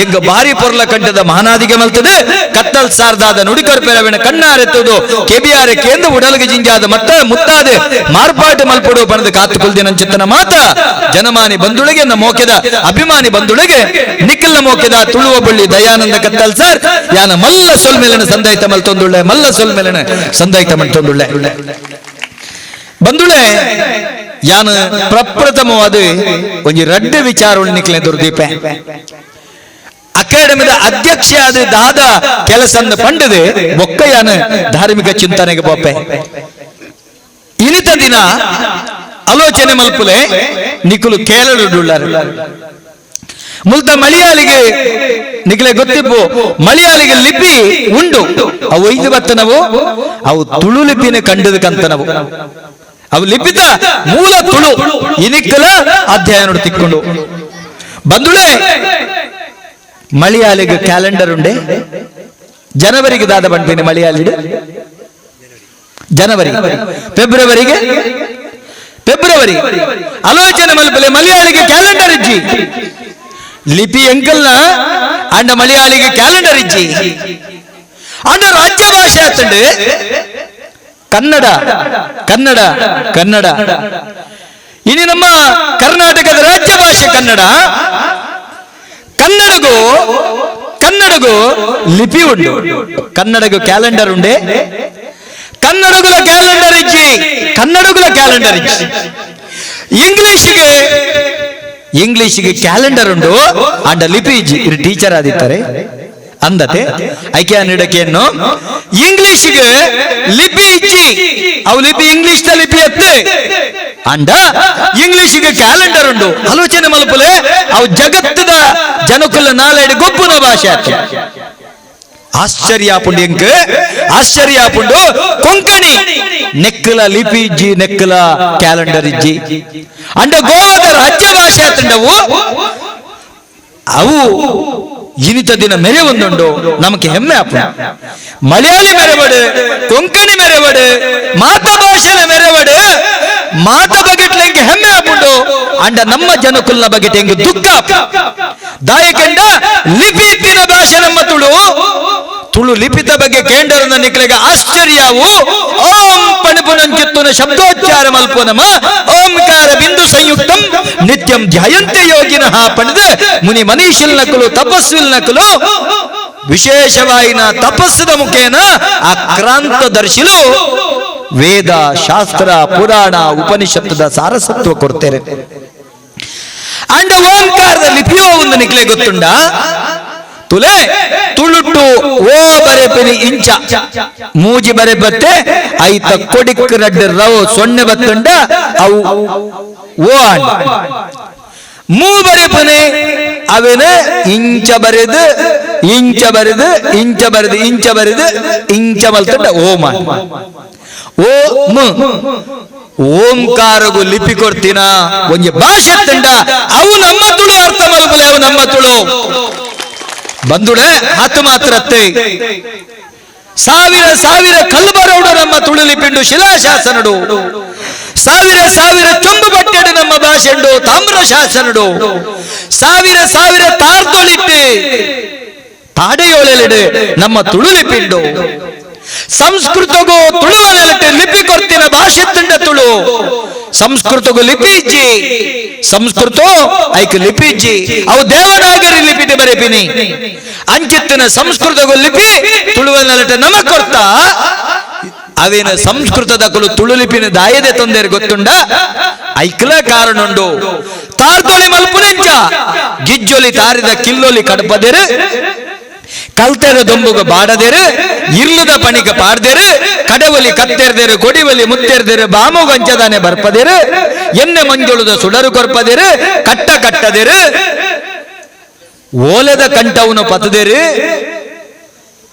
ಎಂಗ ಬಾರಿ ಪೊರ್ಲ ಕಂಟದ ಮಾನಾದಿಗೆ ಮಲ್ತದೆ ಕತ್ತಲ್ ಸಾರ್ದಾದ ನುಡಿಕೊರ್ಪೆರವಿನ ಕಣ್ಣಾರೆತ್ತುದು ಕೆಬಿಯಾರೆ ಕೇಂದ್ರ ಉಡಲ್ಗೆ ಜಿಂಜಾದ ಮತ್ತ ಮುತ್ತಾದ ಮಾರ್ಪಾಟು ಮಲ್ಪಡು ಬಣದ ಕಾತು ಕುಲ್ದಿನ ಚಿತ್ತನ ಮಾತ ಜನಮಾನಿ ಬಂದುಳಗೆ ನಮ್ಮ ಮೋಕೆದ ಅಭಿಮಾನಿ ಬಂದುಳಗೆ ನಿಖಲ್ನ ಮೋಕೆದ ತುಳುವ ಬಳ್ಳಿ ದಯಾನಂದ ಕತ್ತಲ್ ಸರ್ ಯಾನ ಮಲ್ಲ ಸೊಲ್ಮೇಲನ ಸಂದಾಯ್ತ ಮಲ್ತೊಂದುಳ್ಳೆ ಮಲ್ಲ ಸೊಲ್ಮೇಲನ ಸಂದಾಯ್ತ ಮಲ್ತೊಂದುಳ್ಳೆ ಬಂದುಳೆ ಯಾನ ಪ್ರಪ್ರಥಮವಾದ ಒಂಜಿ ರಡ್ಡೆ ವಿಚಾರ ನಿಕ್ಲೆ ದುರ್ದೀಪೆ ಅಕಾಡೆಮಿದ ಅಧ್ಯಕ್ಷ ಆದ ದಾದ ಕೆಲಸಂದ ಪಂಡದೆ ಬೊಕ್ಕಯಾನ ಧಾರ್ಮಿಕ ಚಿಂತನೆಗೆ ಬೋಪೆ ಇನಿತ ದಿನ ಆಲೋಚನೆ ಮಲ್ಪುಲೆ ನಿಕುಲು ಕೇಳಡುಳ್ಳಾರು ಮುಲ್ತ ಮಲಯಾಳಿಗೆ ನಿಕ್ಲೆ ಗೊತ್ತಿಪ್ಪು ಮಲಯಾಳಿಗೆ ಲಿಪಿ ಉಂಡು ಅವು ಐದು ಬತ್ತನವು ಅವು ತುಳು ಲಿಪಿನ ಕಂಡದಕ್ಕಂತನವು ಅವು ಲಿಪಿತ ಮೂಲ ತುಳು ಇನಿಕ್ಕಲ ಅಧ್ಯಯನ ತಿಕ್ಕೊಂಡು ಬಂದುಳೆ ಮಲಯಾಳಿಗೆ ಕ್ಯಾಲೆಂಡರ್ ಉಂಡೆ ಜನವರಿಗೆ ದಾದ ಬಂಡ್ತೀನಿ ಮಲಯಾಳಿಡು ಜನವರಿ ಫೆಬ್ರವರಿಗೆ ಫೆಬ್ರವರಿ ಆಲೋಚನೆ ಮಲ್ಪಲೆ ಮಲಯಾಳಿಗೆ ಕ್ಯಾಲೆಂಡರ್ ಇಜ್ಜಿ ಲಿಪಿ ಎಂಕಲ್ನ ಅಂಡ ಮಲಯಾಳಿಗೆ ಕ್ಯಾಲೆಂಡರ್ ಇಜ್ಜಿ ಅಂಡ ರಾಜ್ಯ ಭಾಷೆ ಆತಂಡು ಕನ್ನಡ ಕನ್ನಡ ಕನ್ನಡ ಇನಿ ನಮ್ಮ ಕರ್ನಾಟಕದ ರಾಜ್ಯ ಭಾಷೆ ಕನ್ನಡ ಕನ್ನಡಗೂ ಕನ್ನಡಗೂ ಲಿಪಿ ಉಂಡು ಕನ್ನಡಗೂ ಕ್ಯಾಲೆಂಡರ್ ಉಂಡೆ ಕನ್ನಡಗುಲ ಕ್ಯಾಲೆಂಡರ್ ಇಜ್ಜಿ ಕನ್ನಡಗುಲ ಕ್ಯಾಲೆಂಡರ್ ಇಜ್ಜಿ ಇಂಗ್ಲಿಷ್ಗೆ ಇಂಗ್ಲಿಷ್ಗೆ ಕ್ಯಾಲೆಂಡರ್ ಉಂಡು ಅಂಡ ಲಿಪಿ ಇಜ್ಜಿ ಇರು ಟೀಚರ್ ಆದಿತ್ತಾರೆ ಅಂದತೆ ಐಕ್ಯ ನೀಡಕೆಯನ್ನು ಇಂಗ್ಲಿಷ್ಗೆ ಲಿಪಿ ಇಜ್ಜಿ ಅವು ಲಿಪಿ ಇಂಗ್ಲಿಷ್ ಲಿಪಿ ಎತ್ತೆ ಅಂಡ ಇಂಗ್ಲಿಷ್ಗೆ ಕ್ಯಾಲೆಂಡರ್ ಉಂಡು ಆಲೋಚನೆ ಮಲ್ಪಲೆ ಅವು ಜಗತ್ತದ ಜನಕುಲ ನಾಲೆಡು ಗೊಬ್ಬುನ ಭಾಷೆ ಆತ ಆಶ್ಚರ್ಯ ಪುಂಡು ಎಂಕ್ ಆಶ್ಚರ್ಯ ಪುಂಡು ಕೊಂಕಣಿ ನೆಕ್ಕಲ ಲಿಪಿ ಇಜ್ಜಿ ನೆಕ್ಕಲ ಕ್ಯಾಲೆಂಡರ್ ಇಜ್ಜಿ ಅಂಡ ಗೋವಾದ ರಾಜ್ಯ ಭಾಷೆ ಆತಂಡವು ಅವು ಇನಿತ ದಿನ ಮೆರೆ ಒಂದುಂಡು ನಮಗೆ ಹೆಮ್ಮೆ ಅಪ್ಪ ಮಲಯಾಳಿ ಮೆರೆವಡು ಕೊಂಕಣಿ ಮೆರೆವಡು ಮಾತ ಭಾಷೆನ ಮೆರೆವಡು ಮಾತ ಬಗೆಟ್ಲ ಎಂಗೆ ಹೆಮ್ಮೆ ಆಪುಂಡು ಅಂಡ ನಮ್ಮ ಜನಕುಲ್ನ ಬಗೆಟ್ ಎಂಗೆ ದುಃಖ ದಾಯಕೆಂಡ ಲಿಪಿ ಇತ್ತಿನ ಭಾಷೆ ನಮ್ಮ ತುಳು ತುಳು ಲಿಪಿತ ಬಗ್ಗೆ ಕೇಂದ್ರನ ನಿಕ್ಲೆಗೆ ಆಶ್ಚರ್ಯವು ಓಂ ಪಣಪುನಂಚಿತ್ತುನ ಶಬ್ದೋಚ್ಚಾರ ಮಲ್ಪುನಮ ಓಂಕಾರ ಬಿಂದು ಸಂಯುಕ್ತಂ ನಿತ್ಯಂ ಧ್ಯಾಯಂತೆ ಯೋಗಿನಃ ಪಣದ ಮುನಿ ಮನೀಷಿಲ್ ನಕಲು ತಪಸ್ವಿಲ್ ನಕಲು ವಿಶೇಷವಾಯಿನ ತಪಸ್ಸದ ಮುಖೇನ ಅಕ್ರಾಂತ ದರ್ಶಿಲು ವೇದ ಶಾಸ್ತ್ರ ಪುರಾಣ ಉಪನಿಷತ್ತದ ಸಾರಸತ್ವ ಕೊಡ್ತೇನೆ. ಅಂಡ ಓಂಕಾರದ ಲಿಪಿಯೋ ಒಂದು ನಿಕ್ಲೆ ಗೊತ್ತುಂಡ ತುಲೆ ತುಳುಟು ಓ ಬರೆಪೆನಿ ಇಂಚ ಮೂಜಿ ಬರೆ ಬತ್ತೆ ಐತ ಕೊಡಿಕ್ ರಡ್ಡ ರವ್ ಸೊನ್ನೆ ಬತ್ತುಂಡ ಅವು ಓ ಅಂಡ ಮೂ ಬರೆಪನೆ ಅವೇನ ಇಂಚ ಬರೆದು ಇಂಚ ಬರೆದು ಇಂಚ ಬರೆದು ಇಂಚ ಬರೆದು ಇಂಚ ಮಲ್ತಂಡ ಓ ಮಾಡ ಓ ಮ ಓಂಕಾರಗು ಲಿಪಿ ಕೊಡ್ತೀನ ಒಂಜಿ ಭಾಷೆ ತಂಡ ಅವು ನಮ್ಮ ತುಳು ಅರ್ಥ ಮಲ್ಪಲೆ ಅವು ನಮ್ಮ ತುಳು ಬಂದುಡೆ ಹತ್ತು ಮಾತ್ರತ್ತೆ ಸಾವಿರ ಸಾವಿರ ಕಲ್ಬರೌಡು ನಮ್ಮ ತುಳು ಲಿಪಿಂಡು ಶಿಲಾಶಾಸನಡು ಸಾವಿರ ಸಾವಿರ ಚೊಂಬು ಬಟ್ಟೆಡು ನಮ್ಮ ಭಾಷೆಂಡು ತಾಮ್ರ ಶಾಸನಡು ಸಾವಿರ ಸಾವಿರ ತಾರ್ದೊಳಿಟ್ಟು ತಾಡೆಯೋಳೆಲಿಡು ನಮ್ಮ ತುಳು ಲಿಪಿಂಡು ಸಂಸ್ಕೃತಗೂ ತುಳುವನೆಲಟ್ಟು ಲಿಪಿ ಕೊಡ್ತಿನ ಭಾಷೆ ತುಂಡ ತುಳು ಸಂಸ್ಕೃತಗೂ ಲಿಪಿ ಇಜ್ಜಿ ಸಂಸ್ಕೃತ ಐಕ್ ಲಿಪಿ ಇಜ್ಜಿ ಅವು ದೇವನಾಗರಿ ಲಿಪಿಟಿ ಬರೆಪಿನಿ ಅಂಚಿತ್ತಿನ ಸಂಸ್ಕೃತಗೂ ಲಿಪಿ ತುಳುವನೆಲಟ ನಮ ಕೊಡ್ತಾ ಅವೇನ ಸಂಸ್ಕೃತದ ಕುಲು ತುಳು ಲಿಪಿನ ದಾಯದೆ ತೊಂದರೆ ಗೊತ್ತುಂಡ ಐಕ್ಲ ಕಾರಣುಂಡು ತಾರ್ದೊಳಿ ಮಲ್ಪುನೆಂಚ ಗಿಜ್ಜೊಲಿ ತಾರಿದ ಕಿಲ್ಲೊಲಿ ಕಡಪದೆರು ಕಲ್ತೆರ ದೊಂಬುಗ ಬಾಡದೇರು ಇರ್ಲುದ ಪಣಿಗ ಪಾಡ್ದೇರು ಕಡವಲಿ ಕತ್ತೆರ್ದೇರು ಕೊಡಿವಲಿ ಮುತ್ತೆರ್ದೇರು ಬಾಮುಗಂಚದಾನೆ ಬರ್ಪದೇರು ಎಣ್ಣೆ ಮಂಜುಳುದ ಸುಡರು ಕೊರ್ಪದೇರು ಕಟ್ಟ ಕಟ್ಟದೇರು ಓಲೆದ ಕಂಠವನ್ನು ಪತದೇರು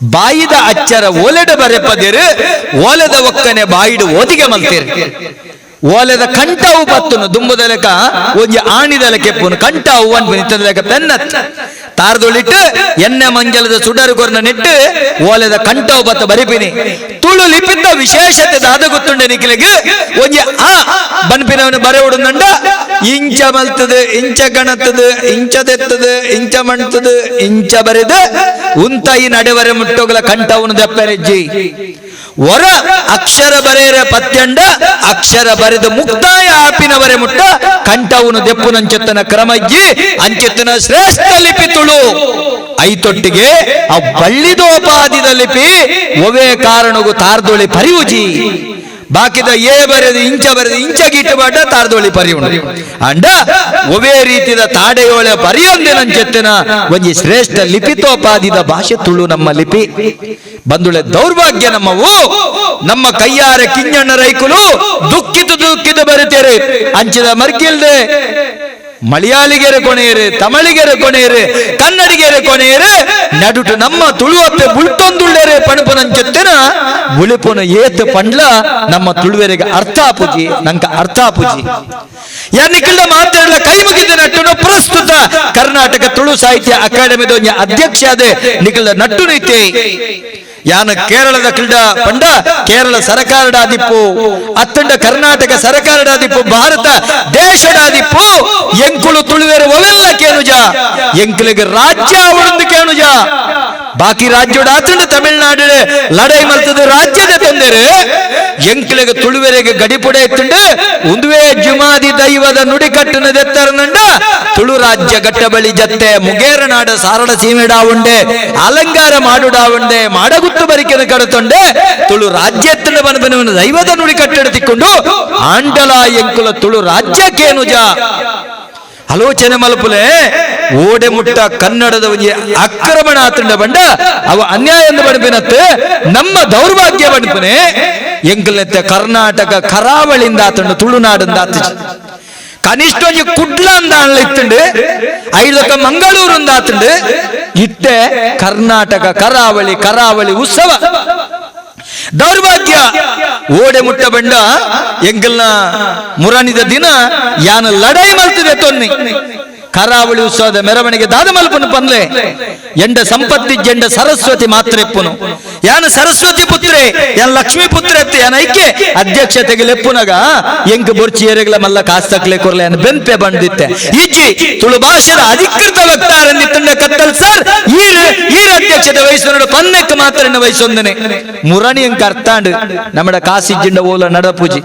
ಬಾಯಿದ ಅಚ್ಚರ ಓಲೆಡ ಬರೆಪದೇರು ಓಲೆದ ಒಕ್ಕನೆ ಬಾಯಿಡು ಓದಿಗೆ ಮಲ್ತೇರು ಓಲೆದ ಕಂಠವು ಬತ್ತುನು ದುಂಬುದಲೆಕ ಒಂಜಿ ಆಣಿದಲೆ ಕೆಪ್ಪುನು ಕಂಠವು ಅನ್ಪುನು ಇತ್ತದಲೆಕ ಪೆನ್ನತ್ ತಾರದೊಳಿಟ್ಟು ಎಣ್ಣೆ ಮಂಜಲದ ಸುಡರು ಕೊರ್ನ ನೆಟ್ಟು ಓಲೆದ ಕಂಠವು ಬತ್ತ ಬರಿಪಿನಿ ತುಳು ಲಿಪಿತ ವಿಶೇಷತೆ ದಾದ ಗೊತ್ತುಂಡೆ ನಿಕ್ಲೆಗ್ ಒಂಜಿ ಆ ಬನ್ಪಿನವನು ಬರೆವುಡುಂಡ ಇಂಚ ಮಲ್ತದು ಇಂಚ ಗಣತದು ಇಂಚ ದೆತ್ತದು ಇಂಚ ಮಣ್ತದು ಇಂಚ ಬರೆದು ಉಂತಾಯಿ ನಡೆವರೆ ಮುಟ್ಟೋಗಲ ಕಂಠವನ್ನು ದೆಪ್ಪರೆಜ್ಜಿ ಹೊರ ಅಕ್ಷರ ಬರೆಯರ ಪತ್ಯಂಡ ಅಕ್ಷರ ಬರೆದು ಮುಕ್ತಾಯ ಆಪಿನವರೆ ಮುಟ್ಟ ಕಂಠವನ್ನು ದೆಪ್ಪುನಂಚೆತ್ತನ ಕ್ರಮಜ್ಜಿ ಅಂಚೆತ್ತನ ಶ್ರೇಷ್ಠ ಲಿಪಿ ತುಳು ಐತೊಟ್ಟಿಗೆ ಆ ಬಳ್ಳಿದೋಪಾದಿದ ಲಿಪಿ ಒವೇ ಕಾರಣಗೂ ತಾರ್ದೊಳಿ ಪರಿಯುಜಿ ಬಾಕಿದ ಏ ಬರೆದು ಇಂಚ ಬರೆದು ಇಂಚ ಗೀಟ ಬಾಟ ತಾರ್ದೊಳಿ ಪರಿಯುಣ ಅಂಡ ಒವೇ ರೀತಿದ ತಾಡೆಯೋಳೆ ಪರಿಯೊಂದಿನಂಚೆತ್ತನ ಒಂಜಿ ಶ್ರೇಷ್ಠ ಲಿಪಿತೋಪಾದಿದ ಭಾಷೆ ತುಳು ನಮ್ಮ ಲಿಪಿ ಬಂದುಳೆ ದೌರ್ಭಾಗ್ಯ ನಮ್ಮವು ನಮ್ಮ ಕೈಯಾರೆ ಕಿಂಜಣ್ಣ ರೈಕುಲು ದುಃಖಿತು ದುಃಖಿತು ಬರುತ್ತೇರೆ ಅಂಚಿದ ಮರ್ಗಿಲ್ದೆ ಮಲಯಾಳಿಗೆರೆ ಕೊನೆಯರು ತಮಿಳಿಗೆರೆ ಕೊನೆಯರು ಕನ್ನಡಿಗೆರೆ ಕೊನೆಯರು ನಡುಟು ನಮ್ಮ ತುಳುವಪ್ಪೆ ಬುಳ್ತೊಂದುಳ್ಳೇರೆ ಪಣಪುನಂಚೆತ್ತಿನ ಬುಳಿಪುನ ಏತ್ ಪಂಡ್ಲ ನಮ್ಮ ತುಳುವೆರಿಗೆ ಅರ್ಥ ಆಪುಜಿ ನಂಕ ಅರ್ಥ ಆಪುಜಿ ಯಾನಿಕ್ಕಿಲ್ಲ ಮಾತಾಡಲ ಕೈ ಮುಗಿದ ನಟ್ಟುನು ಪ್ರಸ್ತುತ ಕರ್ನಾಟಕ ತುಳು ಸಾಹಿತ್ಯ ಅಕಾಡೆಮಿದ ಅಧ್ಯಕ್ಷ ಅದೇ ನಿಖಿಲ ನಟ್ಟು ನಿತ್ಯ ಯಾನ ಕೇರಳದ ಕ್ರೀಡಾ ಪಂಡ ಕೇರಳ ಸರಕಾರಡಾದಿಪ್ಪು ಅತ್ತಂಡ ಕರ್ನಾಟಕ ಸರಕಾರಡಾದಿಪ್ಪು ಭಾರತ ದೇಶಡಾದಿಪ್ಪು ಎಂಕುಳು ತುಳುವೇರು ಒವೆಲ್ಲ ಕೇನುಜ ಎಂಕುಲಿಗೆ ರಾಜ್ಯ ಅವಳೊಂದು ಕೇನುಜ ಬಾಕಿ ರಾಜ್ಯೋಡ ಆತಂಡ ತಮಿಳ್ನಾಡು ಲಡೈ ಮಲ್ತದ ರಾಜ್ಯದ ತೊಂದರೆ ಎಂಕ್ಲಿಗೆ ತುಳುವೆರೆಗೆ ಗಡಿಪುಡೆ ಎತ್ತುಂಡು ಉಂದುವೇ ಜುಮಾದಿ ದೈವದ ನುಡಿಕಟ್ಟುನ ದೆತ್ತರನಂಡ ತುಳು ರಾಜ್ಯ ಗಟ್ಟಬಳಿ ಜತ್ತೆ ಮುಗೇರನಾಡ ಸಾರಡ ಸೀಮೆಡಾವುಂಡೆ ಅಲಂಕಾರ ಮಾಡುಡಾವುಂಡೆ ಮಾಡಗುತ್ತು ಬರಿಕೆನ ಕಡತೊಂಡೆ ತುಳು ರಾಜ್ಯ ಎತ್ತಂಡ ಬನಬನವನ ದೈವದ ನುಡಿಕಟ್ಟಡ ತಿಕ್ಕೊಂಡು ಆಂಡಲ ಎಂಕುಲ ತುಳು ರಾಜ್ಯಕ್ಕೇನುಜ ಆಲೋಚನೆ ಮಲ್ಪುಲೆ ಓಡೆ ಮುಟ್ಟ ಕನ್ನಡದ ಒಂಜಿ ಆಕ್ರಮಣ ಆತಂಡ ಬಂಡ ಅವ ಅನ್ಯಾಯ ಎಂದು ಬಡಪಿನತ್ತೆ ನಮ್ಮ ದೌರ್ಭಾಗ್ಯ ಬಡಪನೆ ಎಂಕಲ್ನೆತ್ತೆ ಕರ್ನಾಟಕ ಕರಾವಳಿಯಿಂದ ಆತಂಡ ತುಳುನಾಡಿಂದ ಆತ ಕನಿಷ್ಠ ಒಂಜಿ ಕುಡ್ಲ ಅಂದ ಇತ್ತುಂಡು ಐದಕ್ಕ ಮಂಗಳೂರು ಅಂದ ಆತಂಡು ಇತ್ತೆ ಕರ್ನಾಟಕ ಕರಾವಳಿ ಕರಾವಳಿ ಉತ್ಸವ ದೌರ್ಭಾಗ್ಯ ಓಡೆ ಮುಟ್ಟ ಬಂಡ ಎಂಕಲ್ನ ಮುರಾನಿದ ದಿನ ಯಾನ ಲಡೈ ಮಲ್ತಿದೆ ತೊನ್ನಿ ಕರಾವಳಿ ಉತ್ಸವದ ಮೆರವಣಿಗೆ ದಾದ ಮಲ್ಪನು ಪನ್ಲೆ ಎಂಡ ಸಂಪತ್ತಿ ಜೆಂಡ ಸರಸ್ವತಿ ಮಾತ್ರೆಪ್ಪುನು ಯಾನ ಸರಸ್ವತಿ ಪುತ್ರೆ ಯಾನ್ ಲಕ್ಷ್ಮೀ ಪುತ್ರೆ ಅತ್ತೆ ಯಾನ ಐಕೆ ಅಧ್ಯಕ್ಷತೆಗೆ ಲೆಪ್ಪುನಗ ಎಂಕ್ ಬೊರ್ಚಿ ಏರೆಗ್ಲ ಮಲ್ಲ ಕಾಸ್ತಕ್ಲೆ ಕೊರ್ಲೆ ಯಾನ ಬೆಂಪೆ ಬಂದಿತ್ತೆ ಇಜ್ಜಿ ತುಳು ಭಾಷೆದ ಅಧಿಕೃತ ವಕ್ತಾರಂದಿತ್ತಂಡ ಕತ್ತಲ್ ಸರ್ ಈರ್ ಅಧ್ಯಕ್ಷತೆ ವಹಿಸೋಡು ಪನ್ನೆಕ್ ಮಾತ್ರ ವಹಿಸೊಂದನೆ ಮುರಣಿ ಎಂಕ್ ಅರ್ಥಾಂಡ್ ನಮ್ಮಡ ಕಾಸಿಜ್ಜಿಂಡ ಓಲ ನಡಪೂಜಿ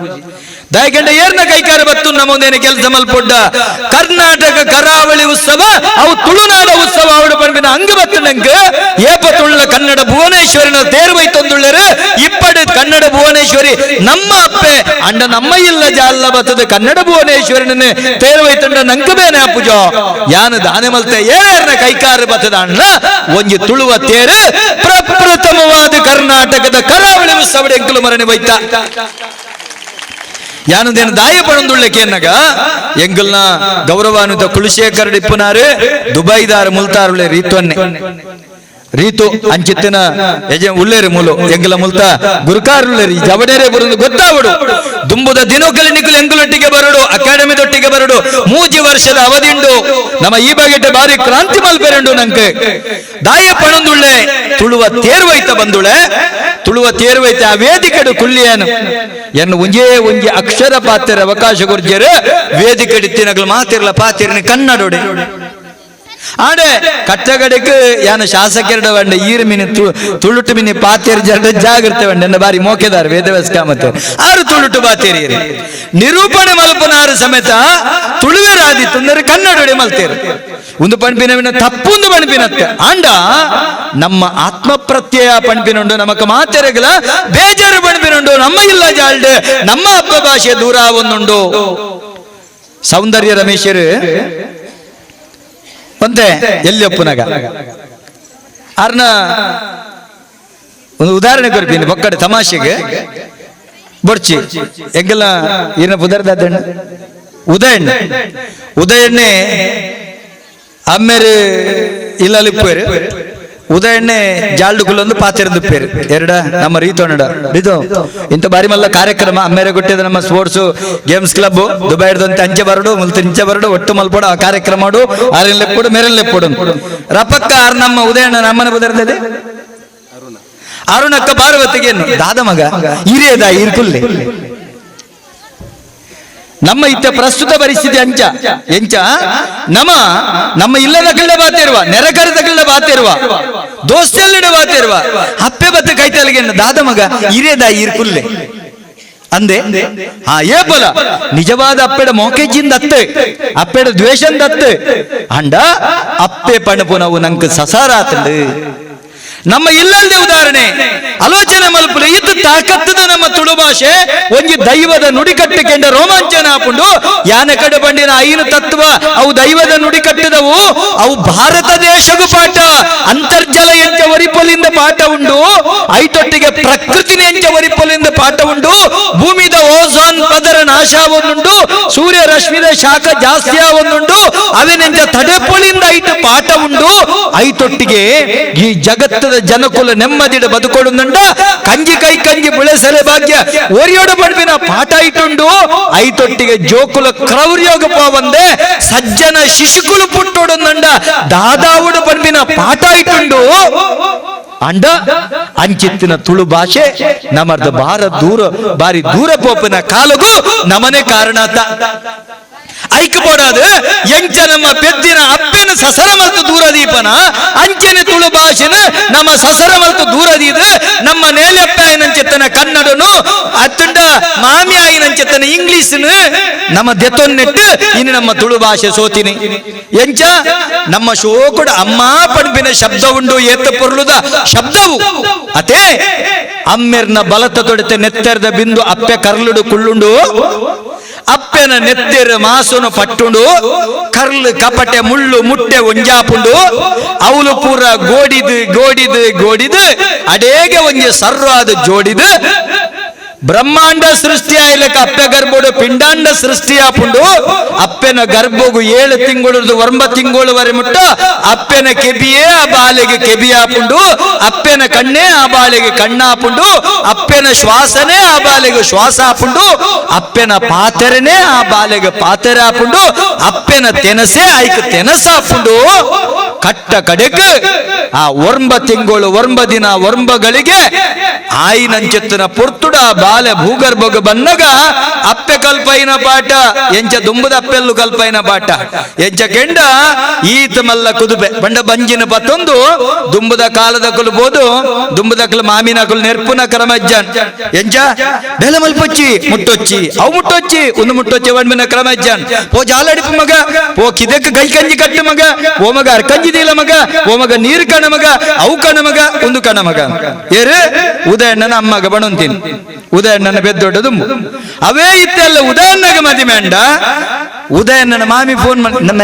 ದಯಗಂಡ ಏರ್ನ ಕೈಕಾರ ಬತ್ತು ನಮ್ಮೊಂದೇನೆ ಕೆಲಸ ಮಲ್ಪೊಡ್ಡ ಕರ್ನಾಟಕ ಕರಾವಳಿ ಉತ್ಸವ ಅವು ತುಳುನಾಡ ಉತ್ಸವ ಅವಡು ಪನ್ಪಿನ ಅಂಗ ಬತ್ತು ನಂಗೆ ಏಪ ತುಳ್ಳ ಕನ್ನಡ ಭುವನೇಶ್ವರಿನ ತೇರ್ವೈತೊಂದುಳ್ಳರು ಇಪ್ಪಡು ಕನ್ನಡ ಭುವನೇಶ್ವರಿ ನಮ್ಮ ಅಪ್ಪೆ ಅಂಡ ನಮ್ಮ ಇಲ್ಲ ಜಾಲ ಬತ್ತದ ಕನ್ನಡ ಭುವನೇಶ್ವರಿನ ತೇರ್ವೈತಂಡ ನಂಗೆ ಬೇನೆ ಅಪ್ಪುಜೋ ಯಾನು ದಾನೆ ಮಲ್ತೆ ಏರ್ನ ಕೈಕಾರ ಬತ್ತದ ಅಣ್ಣ ಒಂಜಿ ತುಳುವ ತೇರು ಪ್ರಪ್ರಥಮವಾದ ಕರ್ನಾಟಕದ ಕರಾವಳಿ ಉತ್ಸವ ಎಂಕುಲು ಮರಣೆ ವೈತ ಯಾನದೇನು ದಾಯ ಪಣಂದುಳ್ಳಕ್ಕೆ ಎಂಗಲ್ನ ಗೌರವಾನ್ವಿತ ಕುಲಶೇಖರ್ ಡಿಪ್ಪನಾರು ದುಬೈದಾರ ಮುಲ್ತಾರುಳ್ಳೆ ರೀತುವನ್ನೇ ರೀತು ಅಂಚಿತ್ತಿನ ಯಜ ಉಳ್ಳೇರಿ ಮೂಲು ಎಂಗಲ ಮುಲ್ತ ಗುರುಕಾರುಳ್ಳೇರಿ ಜವಡೇರೆ ಬರುದು ಗೊತ್ತಾವಡು ದುಂಬುದ ದಿನೋಕಲಿ ನಿಕುಲು ಎಂಗುಲೊಟ್ಟಿಗೆ ಬರಡು ಅಕಾಡೆಮಿದೊಟ್ಟಿಗೆ ಬರಡು 3 ವರ್ಷದ ಅವಧಿಂಡು ನಮ್ಮ ಈ ಬಗೆಟ ಬಾರಿ ಕ್ರಾಂತಿ ಮಲ್ಪೆರಂಡು ನಂಗೆ ದಾಯ ಪಣಂದುಳ್ಳೆ ತುಳುವ ತೇರ್ವೈತ ಬಂದುಳೆ ತುಳುವ ತೇರ್ವೈತ ಆ ವೇದಿಕೆಡು ಕುಲ್ಲಿಯನು ಎನ್ನು ಒಂಜೇ ಒಂಜಿ ಅಕ್ಷರ ಪಾತ್ರ ಅವಕಾಶ ಗುರ್ಜರು ವೇದಿಕೆಡಿತ್ತಿನಗಳು ಮಾತಿರ್ಲ ಪಾತಿರ್ನ ಕನ್ನಡೋಡೆ ಆಡೆ ಕಟ್ಟಗಡೆಗೆ ಯಾನ ಶಾಸಕರಡ ವಂಡ ಈರು ಮಿನಿ ತುಳುಟು ಮಿನಿ ಪಾತೇರು ಜಡ ಜಾಗ್ರತೆ ವಂಡ ಎನ್ನ ಬಾರಿ ಮೋಕೆದಾರ ವೇದವ್ಯಾಸ ಕಾಮತ್ ಆರು ತುಳುಟು ಬಾತೇರಿ ನಿರೂಪಣೆ ಮಲ್ಪನಾರು ಸಮೇತ ತುಳುವೆರಾದಿತ್ತು ಅಂದರೆ ಕನ್ನಡೊಡೆ ಮಲ್ತೇರು ಒಂದು ಪಣ್ಪಿನ ತಪ್ಪೊಂದು ಪಣ್ಪಿನತ್ತೆ ಆಂಡ ನಮ್ಮ ಆತ್ಮ ಪ್ರತ್ಯಯ ಪಣ್ಪಿನುಂಡು ನಮಕ ಮಾತೆರೆಗಲ ಬೇಜಾರು ಪಣ್ಪಿನುಂಡು ನಮ್ಮ ಇಲ್ಲ ಜಾಲ್ಡ್ ನಮ್ಮ ಹಬ್ಬ ಭಾಷೆ ದೂರ ಒಂದುಂಡು ಸೌಂದರ್ಯ ರಮೇಶರು ಒಂದೇ ಎಲ್ಲಿ ಒಪ್ಪುನಾಗ ಅರ್ನ ಒಂದು ಉದಾಹರಣೆ ಕೊರ್ಪಿನಿ ಬೊಕ್ಕಡೆ ತಮಾಷೆಗೆ ಬೊಡ್ಚಿ ಎಂಗೆಲ್ಲ ಏನ ಪುದರ್ದಾದಣ್ಣ ಉದಯಣ್ಣ ಉದಯಣ್ಣೆ ಅಮ್ಮೇರು ಇಲ್ಲಲ್ಲಿ ಇಪ್ಪೇರು ಉದಯಣ್ಣೆ ಜಾಲ್ಡುಕುಲೊಂದು ಪಾತೆರ್ದುಪ್ಪೇರು ಎರಡ ನಮ್ಮ ರೀತೋನಡ ರೀತು ಇಂಥ ಬಾರಿ ಮಲ್ಲ ಕಾರ್ಯಕ್ರಮ ಅಮ್ಮೇರೆ ಕೊಟ್ಟಿದ್ದ ನಮ್ಮ sports games club Dubai ಹಿಡ್ದಂತೆ ಅಂಚೆ ಬರಡು ಮುಲ್ತ ಇಂಚೆ ಬರಡು ಒಟ್ಟು ಮಲ್ಪೋಡು ಆ ಕಾರ್ಯಕ್ರಮ ಮಾಡು ಆರಿನ ಲೆಪ್ಪುಡು ಮೇರೆನ್ ಲೆಪ್ಪುಡು ರಪಕ್ಕ ಆರ್ ನಮ್ಮ ಉದಯಣ್ಣ ನಮ್ಮನೆ ಬದರ್ದದೆ ಅರುಣಕ್ಕ ಪಾರ್ವತಿಗೆ ದಾದ ಮಗ ಹಿರಿಯದ ಇರ್ಕುಲ್ಲೆ ನಮ್ಮ ಇತ್ತ ಪ್ರಸ್ತುತ ಪರಿಸ್ಥಿತಿ ಅಂಚ ಎಂಚ ನಮ್ಮ ನಮ್ಮ ಇಲ್ಲದ ಕಳ್ಳ ಬಾತಿರುವ ನೆರೆಕರೆದ ಕಳ್ಳ ಬಾತಿರುವ ದೋಸ್ತಿಯಲ್ಲಿಡ ಬಾತಿರುವ ಹಪ್ಪೆ ಬತ್ತ ಕೈತಲಿಗೆ ದಾದ ಮಗ ಹಿರಿಯದ ಇರ್ಕುಲ್ಲೆ ಅಂದೆ ಹಾ ಏ ಬೋಲ ನಿಜವಾದ ಅಪ್ಪೆಡ ಮೋಕೆಜಿಂದ ಅತ್ತೆ ಅಪ್ಪೆಡ ದ್ವೇಷಂದ ಅತ್ತೆ ಅಂಡ ಅಪ್ಪೆ ಪಣಪು ನಾವು ನಂಗೆ ಸಸಾರ ಆತಂಡು. ನಮ್ಮ ಇಲ್ಲಲ್ದೆ ಉದಾಹರಣೆ ಆಲೋಚನೆ ಮಲ್ಪುಲೆ ಇದು ತಾಕತ್ತದ ನಮ್ಮ ತುಳು ಭಾಷೆ ಒಂಜಿ ದೈವದ ನುಡಿಕಟ್ಟುಕೆಂಡ ರೋಮಾಂಚನ ಆಪುಂಡು ಯಾನೆ ಕಡೆ ಬಂಡಿನ ಐನು ತತ್ವ ಅವು ದೈವದ ನುಡಿಕಟ್ಟಿದವು ಅವು ಭಾರತ ದೇಶಗೂ ಪಾಠ ಅಂತರ್ಜಲ ಎಂಚ ಒರಿಪೊಲಿಂದ ಪಾಠ ಉಂಡು ಐತೊಟ್ಟಿಗೆ ಪ್ರಕೃತಿನ ಎಂಚ ಒರಿಪೊಲಿಂದ ಪಾಠ ಉಂಡು ಭೂಮಿದ ಓಝೋನ್ ಪದರ ನಾಶ ಒಂದುಂಡು ಸೂರ್ಯ ರಶ್ಮಿದ ಶಾಖ ಜಾಸ್ತಿ ಒಂದುಂಡು ಅವಿನೆಂಚ ತಡೆಪೊಲಿಂದ ಐತ ಪಾಠ ಉಂಡು ಐತೊಟ್ಟಿಗೆ ಈ ಜಗತ್ತದ ಜನಕುಲ ನೆಮ್ಮದಿಡ ಬದುಕೊಡುಂಡ ಕಂಜಿ ಕೈ ಕಂಜಿ ಬುಳೆಸಲೆ ಭಾಗ್ಯ ಒರಿಯೋಡ ಪಡ್ಪಿನ ಪಾಠ ಇಟ್ಟುಂಡು ಐತೊಟ್ಟಿಗೆ ಜೋಕುಲ ಕ್ರೌರ್ಯೋಗ ಪೋವಂದೆ ಸಜ್ಜನ ಶಿಶುಕುಲು ಪುಟ್ಟೋಡುಂಡ ದಾದಾವುಡು ಪಡ್ಪಿನ ಪಾಠ ಇಟ್ಟುಂಡು ಅಂಡ ಅಂಚಿತ್ತಿನ ತುಳು ಭಾಷೆ ನಮರ್ದ ಬಾರ ದೂರ ಬಾರಿ ದೂರ ಪೋಪಿನ ಕಾಲಗೂ ನಮನೆ ಕಾರಣಾತ ಐಕ್ ಬೋಡಾದ ಎಂಚ ನಮ್ಮ ಪೆದ್ದಿನ ಅಪ್ಪೆನ ಸಸರ ಮತ್ತು ದೂರ ದೀಪನ ಅಂಚನೆ ತುಳು ಭಾಷೆನ ನಮ್ಮ ಸಸರ ಮತ್ತು ದೂರ ದೀದ ನಮ್ಮ ನೇಲಪ್ಪ ಆಯಿನಂచెತ್ತನ ಕನ್ನಡನು ಅತ್ತುಂಡ ಮಾಮಿ ಆಯಿನಂచెತ್ತನ ಇಂಗ್ಲೀಷ್ನು ನಮ್ಮ ದೆತ್ತೊನ್ನೆಟ್ಟು ಇನ್ನು ನಮ್ಮ ತುಳು ಭಾಷೆ ಸೋತಿನಿ ಎಂಚ ನಮ್ಮ ಶೋಕುಡ ಅಮ್ಮ ಪಡ್ಬಿನ ಶಬ್ದ ಉಂಡು ಏತ ಪೊರ್ಲುದ ಶಬ್ದವು ಅತೇ ಅಮ್ಮೆರ್ನ ಬಲತ ತೊಡೆತೆ ನೆತ್ತೆರ್ದ ಬಿಂದು ಅಪ್ಪೆ ಕರ್ಲುಡು ಕುಳ್ಳುಂಡು ಅಪ್ಪೆನ ನೆತ್ತೆರ್ ಮಾಸುನು ಪಟ್ಟುಂಡು ಕರ್ಲು ಕಪಟೆ ಮುಳ್ಳು ಮುಟ್ಟೆ ಒಂಜಾಪುಂಡು ಅವಲು ಪೂರ ಗೋಡಿದು ಗೋಡಿದು ಗೋಡಿದು ಅಡೇಗೆ ಒಂಜಿ ಸರ್ವಾದ ಜೋಡಿದು ಬ್ರಹ್ಮಾಂಡ ಸೃಷ್ಟಿ ಆಯ್ಲಕ್ಕ ಅಪ್ಪೆ ಗರ್ಭೋಡು ಪಿಂಡಾಂಡ ಸೃಷ್ಟಿ ಆಪುಂಡು ಅಪ್ಪೆನ ಗರ್ಭಗು 7 ತಿಂಗಳು 9 ತಿಂಗಳವರೆ ಮುಟ್ಟ ಅಪ್ಪೆನ ಕೆಬಿಯೇ ಆ ಬಾಲೆಗೆ ಕೆಬಿ ಆಪುಂಡು ಅಪ್ಪೆನ ಕಣ್ಣೇ ಆ ಬಾಲೆಗೆ ಕಣ್ಣಾಪುಂಡು ಅಪ್ಪೆನ ಶ್ವಾಸನೇ ಆ ಬಾಲೆಗೆ ಶ್ವಾಸ ಆಪುಂಡು ಅಪ್ಪೆನ ಪಾತೆರನೇ ಆ ಬಾಲೆಗೆ ಪಾತೆರೆ ಆಪುಂಡು ಅಪ್ಪೆನ ತೆನಸೇ ಆಯ್ಕ ತೆನಸಾಪುಂಡು ಕಟ್ಟ ಕಡೆಕ್ ಆ 9 ತಿಂಗಳು 9 ದಿನ 9 ಗಳಿಗೆ ಆಯಿನಂచెತ್ತನ ಪೊರ್ತುಡ ಬಾಲೆ ಭೂಗರ್ಭಗ ಬನ್ನಗ ಅಪ್ಪೆ ಕಲ್ಪೈನ ಪಾಠ ಎಂಚ ದುಂಬದ ಅಪ್ಪೆಲ್ಲು ಕಲ್ಪೈನ ಪಾಠ ಎಂಚ ಕೆಂಡ ಈತ ಮಲ್ಲ ಕುದುಬೆ ಬಂಡ ಬಂಜಿನ ಪತ್ತೊಂದು ದುಂಬದ ಕಾಲದ ಕುಲ್ಬೋದು ದುಂಬದ ಕುಲು ಮಾಮಿನ ಕುಲು ನೆರ್ಪುನ ಕ್ರಮಜ್ಜನ್ ಎಂಚ ಬೆಲೆ ಮಲ್ಪೊಚ್ಚಿ ಮುಟ್ಟೊಚ್ಚಿ ಅವು ಮುಟ್ಟೊಚ್ಚಿ ಒಂದು ಮುಟ್ಟೊಚ್ಚಿ ವಣ್ಮಿನ ಕ್ರಮಜ್ಜನ್ ಪೋ ಜಾಲಡಿಪು ಮಗ ಪೋ ಕಿದಕ್ಕೆ ಕೈ ಕಂಜಿ ಕಟ್ಟು ಮಗ ಓ ಮಗ ಅರ್ಕಂಜಿ ದೀಲ ಮಗ ಓ ಮಗ ನೀರು ಕಣ ಮಗ ಅವು ಕಣ ಮಗ ಒಂದು ಕಣ ಮಗ ಏರು ಉದಯಣ್ಣನ ಅಮ್ಮಗ ಬಣಂತೀನಿ ಉದಯಣ್ಣನ ಬೆದ್ದೊಡ್ಡದು ಅವೇ ಇತ್ತೆಲ್ಲ ಉದಯಣ್ಣಗ ಮದಿಮೆಂಡ ಉದಯಣ್ಣನ ಮಾಮಿ ಫೋನ್ ಮಾಡಿ ನಮ್ಮ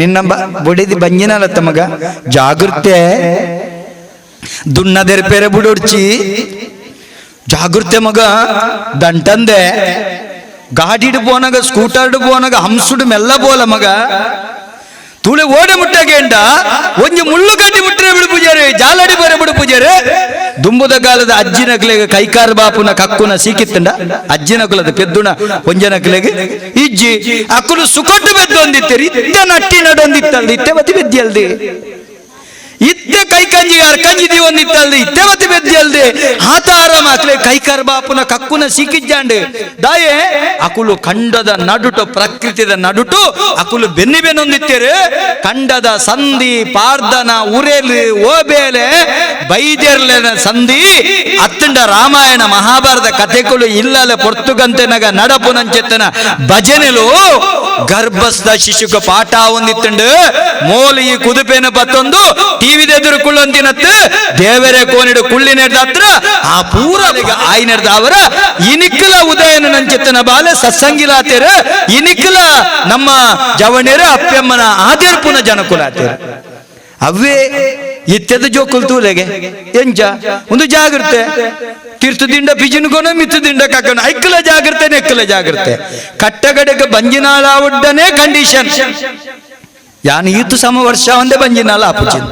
ನಿನ್ನ ಬುಡಿದಿ ಬಂಜಿನಲತ್ತ ಮಗ ಜಾಗೃತೆ ದುನ್ನದೆರ್ ಪೇರೆ ಬುಡೊಡ್ಚಿ ಜಾಗೃತೆ ಮಗ ದಂಟಂದೆ ಗಾಡಿಡು ಪೋನಾಗ ಸ್ಕೂಟರ್ಡು ಪೋನಾಗ ಹಂಸುಡು ಮೆಲ್ಲ ಬೋಲ ಮಗ ತುಳಿ ಓಡೆ ಮುಟ್ಟಗೇಂಡ ಒಂಜಿ ಮುಳ್ಳು ಕಡ್ಡಿ ಮುಟ್ಟರೆ ಬಿಡು ಪೂಜಾರಿ ಜಾಲಡಿ ಬರೆ ಬಿಡು ಪೂಜಾರಿ ದುಂಬುದ ಕಾಲದ ಅಜ್ಜಿನ ಕುಲೆಗೆ ಕೈಕಾರ ಬಾಪುನ ಕಕ್ಕುನ ಸೀಕಿತ್ತಂಡ ಅಜ್ಜಿನ ಕುಲದ ಪೆದ್ದುಣ ಒಂಜನ ಕುಲೆಗೆ ಇಜ್ಜಿ ಅಕ್ಕುಲು ಸುಕೊಟ್ಟು ಬೆದ್ದು ಒಂದಿತ್ತೇರಿ ಇತ್ತೆ ನಟ್ಟಿ ನಡೊಂದಿತ್ತಲ್ದಿ ಇತ್ತೆ ಬತಿ ಬೆದ್ದಿ ಅಲ್ದಿ ಇತ್ತೆ ಕೈ ಕಂಜಿ ಅರ್ಕಂಜಿ ಒಂದಿತ್ತಲ್ದಿ ಇತ್ತೆ ಬತಿ ಬೆದ್ದಿ ಅಲ್ದಿ ಆತ ಆರಾಮ ಅಕ್ಲೆ ಕೈಕಾರ ಬಾಪುನ ಕಕ್ಕುನ ಸೀಕಿಜ್ಜಾಂಡು ದಾಯೆ ಅಕುಲು ಖಂಡದ ನಡುಟು ಪ್ರಕೃತಿದ ನಡುಟು ಅಕುಲು ಬೆನ್ನಿ ಬೆನ್ನೊಂದಿತ್ತೇರು ಖಂಡದ ಸಂಧಿ ಪಾರ್ದನ ಉರೇಲು ಓಬೇಲೆ ಬೈದೆರ್ಲೆನ ಸಂಧಿ ಅತ್ತಂಡ ರಾಮಾಯಣ ಮಹಾಭಾರತ ಕಥೆಗಳು ಇಲ್ಲಲೆ ಪೊರ್ತುಗಂತೆನಗ ನಡಪುನಂಚೆತ್ತನ ಭಜನೆಲು ಗರ್ಭಸ್ಥ ಶಿಶುಕ ಪಾಠ ಒಂದಿತ್ತಂಡು ಮೋಲು ಈ ಕುದುಪೇನ ಪತ್ತೊಂದು ಟಿವಿದೆದುರು ಕುಳ್ಳೊಂದಿನತ್ತು ದೇವರೇ ಕೋನಿಡು ಕುಳ್ಳಿ ನೆಡ್ದಾತ್ರ ಆ ಪೂರ ಆಯ್ನೆಡ್ದ ಅವರ ಇನಿಕ್ಕಲ ಉದಯನ ನಂచెತ್ತನ ಬಾಲೆ ಸತ್ಸಂಗಿಲಾತೇರು ಇನಿಕ್ಕಲ ನಮ್ಮ ಜವಣೇರು ಅಪ್ಪೆಮ್ಮನ ಆದೇರ್ಪುನ ಜನಕುಲಾತೇರು ಅವೇ ಇತ್ಯದ ಜೋಕುಲ್ ತೂಲೆಗೆ ಎಂಚ ಒಂದು ಜಾಗ್ರತೆ ತೀರ್ಥದಿಂದ ಪಿಜಿನ್ಗೋನ ಮಿತ್ತದಿಂದ ಕಾಕಣ ಐಕ್ಕಲ ಜಾಗ್ರತೆ ನೆಕ್ಕಲ ಜಾಗ್ರತೆ ಕಟ್ಟಗಡೆಗೆ ಬಂಜಿನಾಳ ಉಡ್ಡನೆ ಕಂಡೀಷನ್ ಯಾನು ಈತು ಸಮ ವರ್ಷ ಒಂದೇ ಬಂಜಿನಾಳ ಆಪುಚಿನ್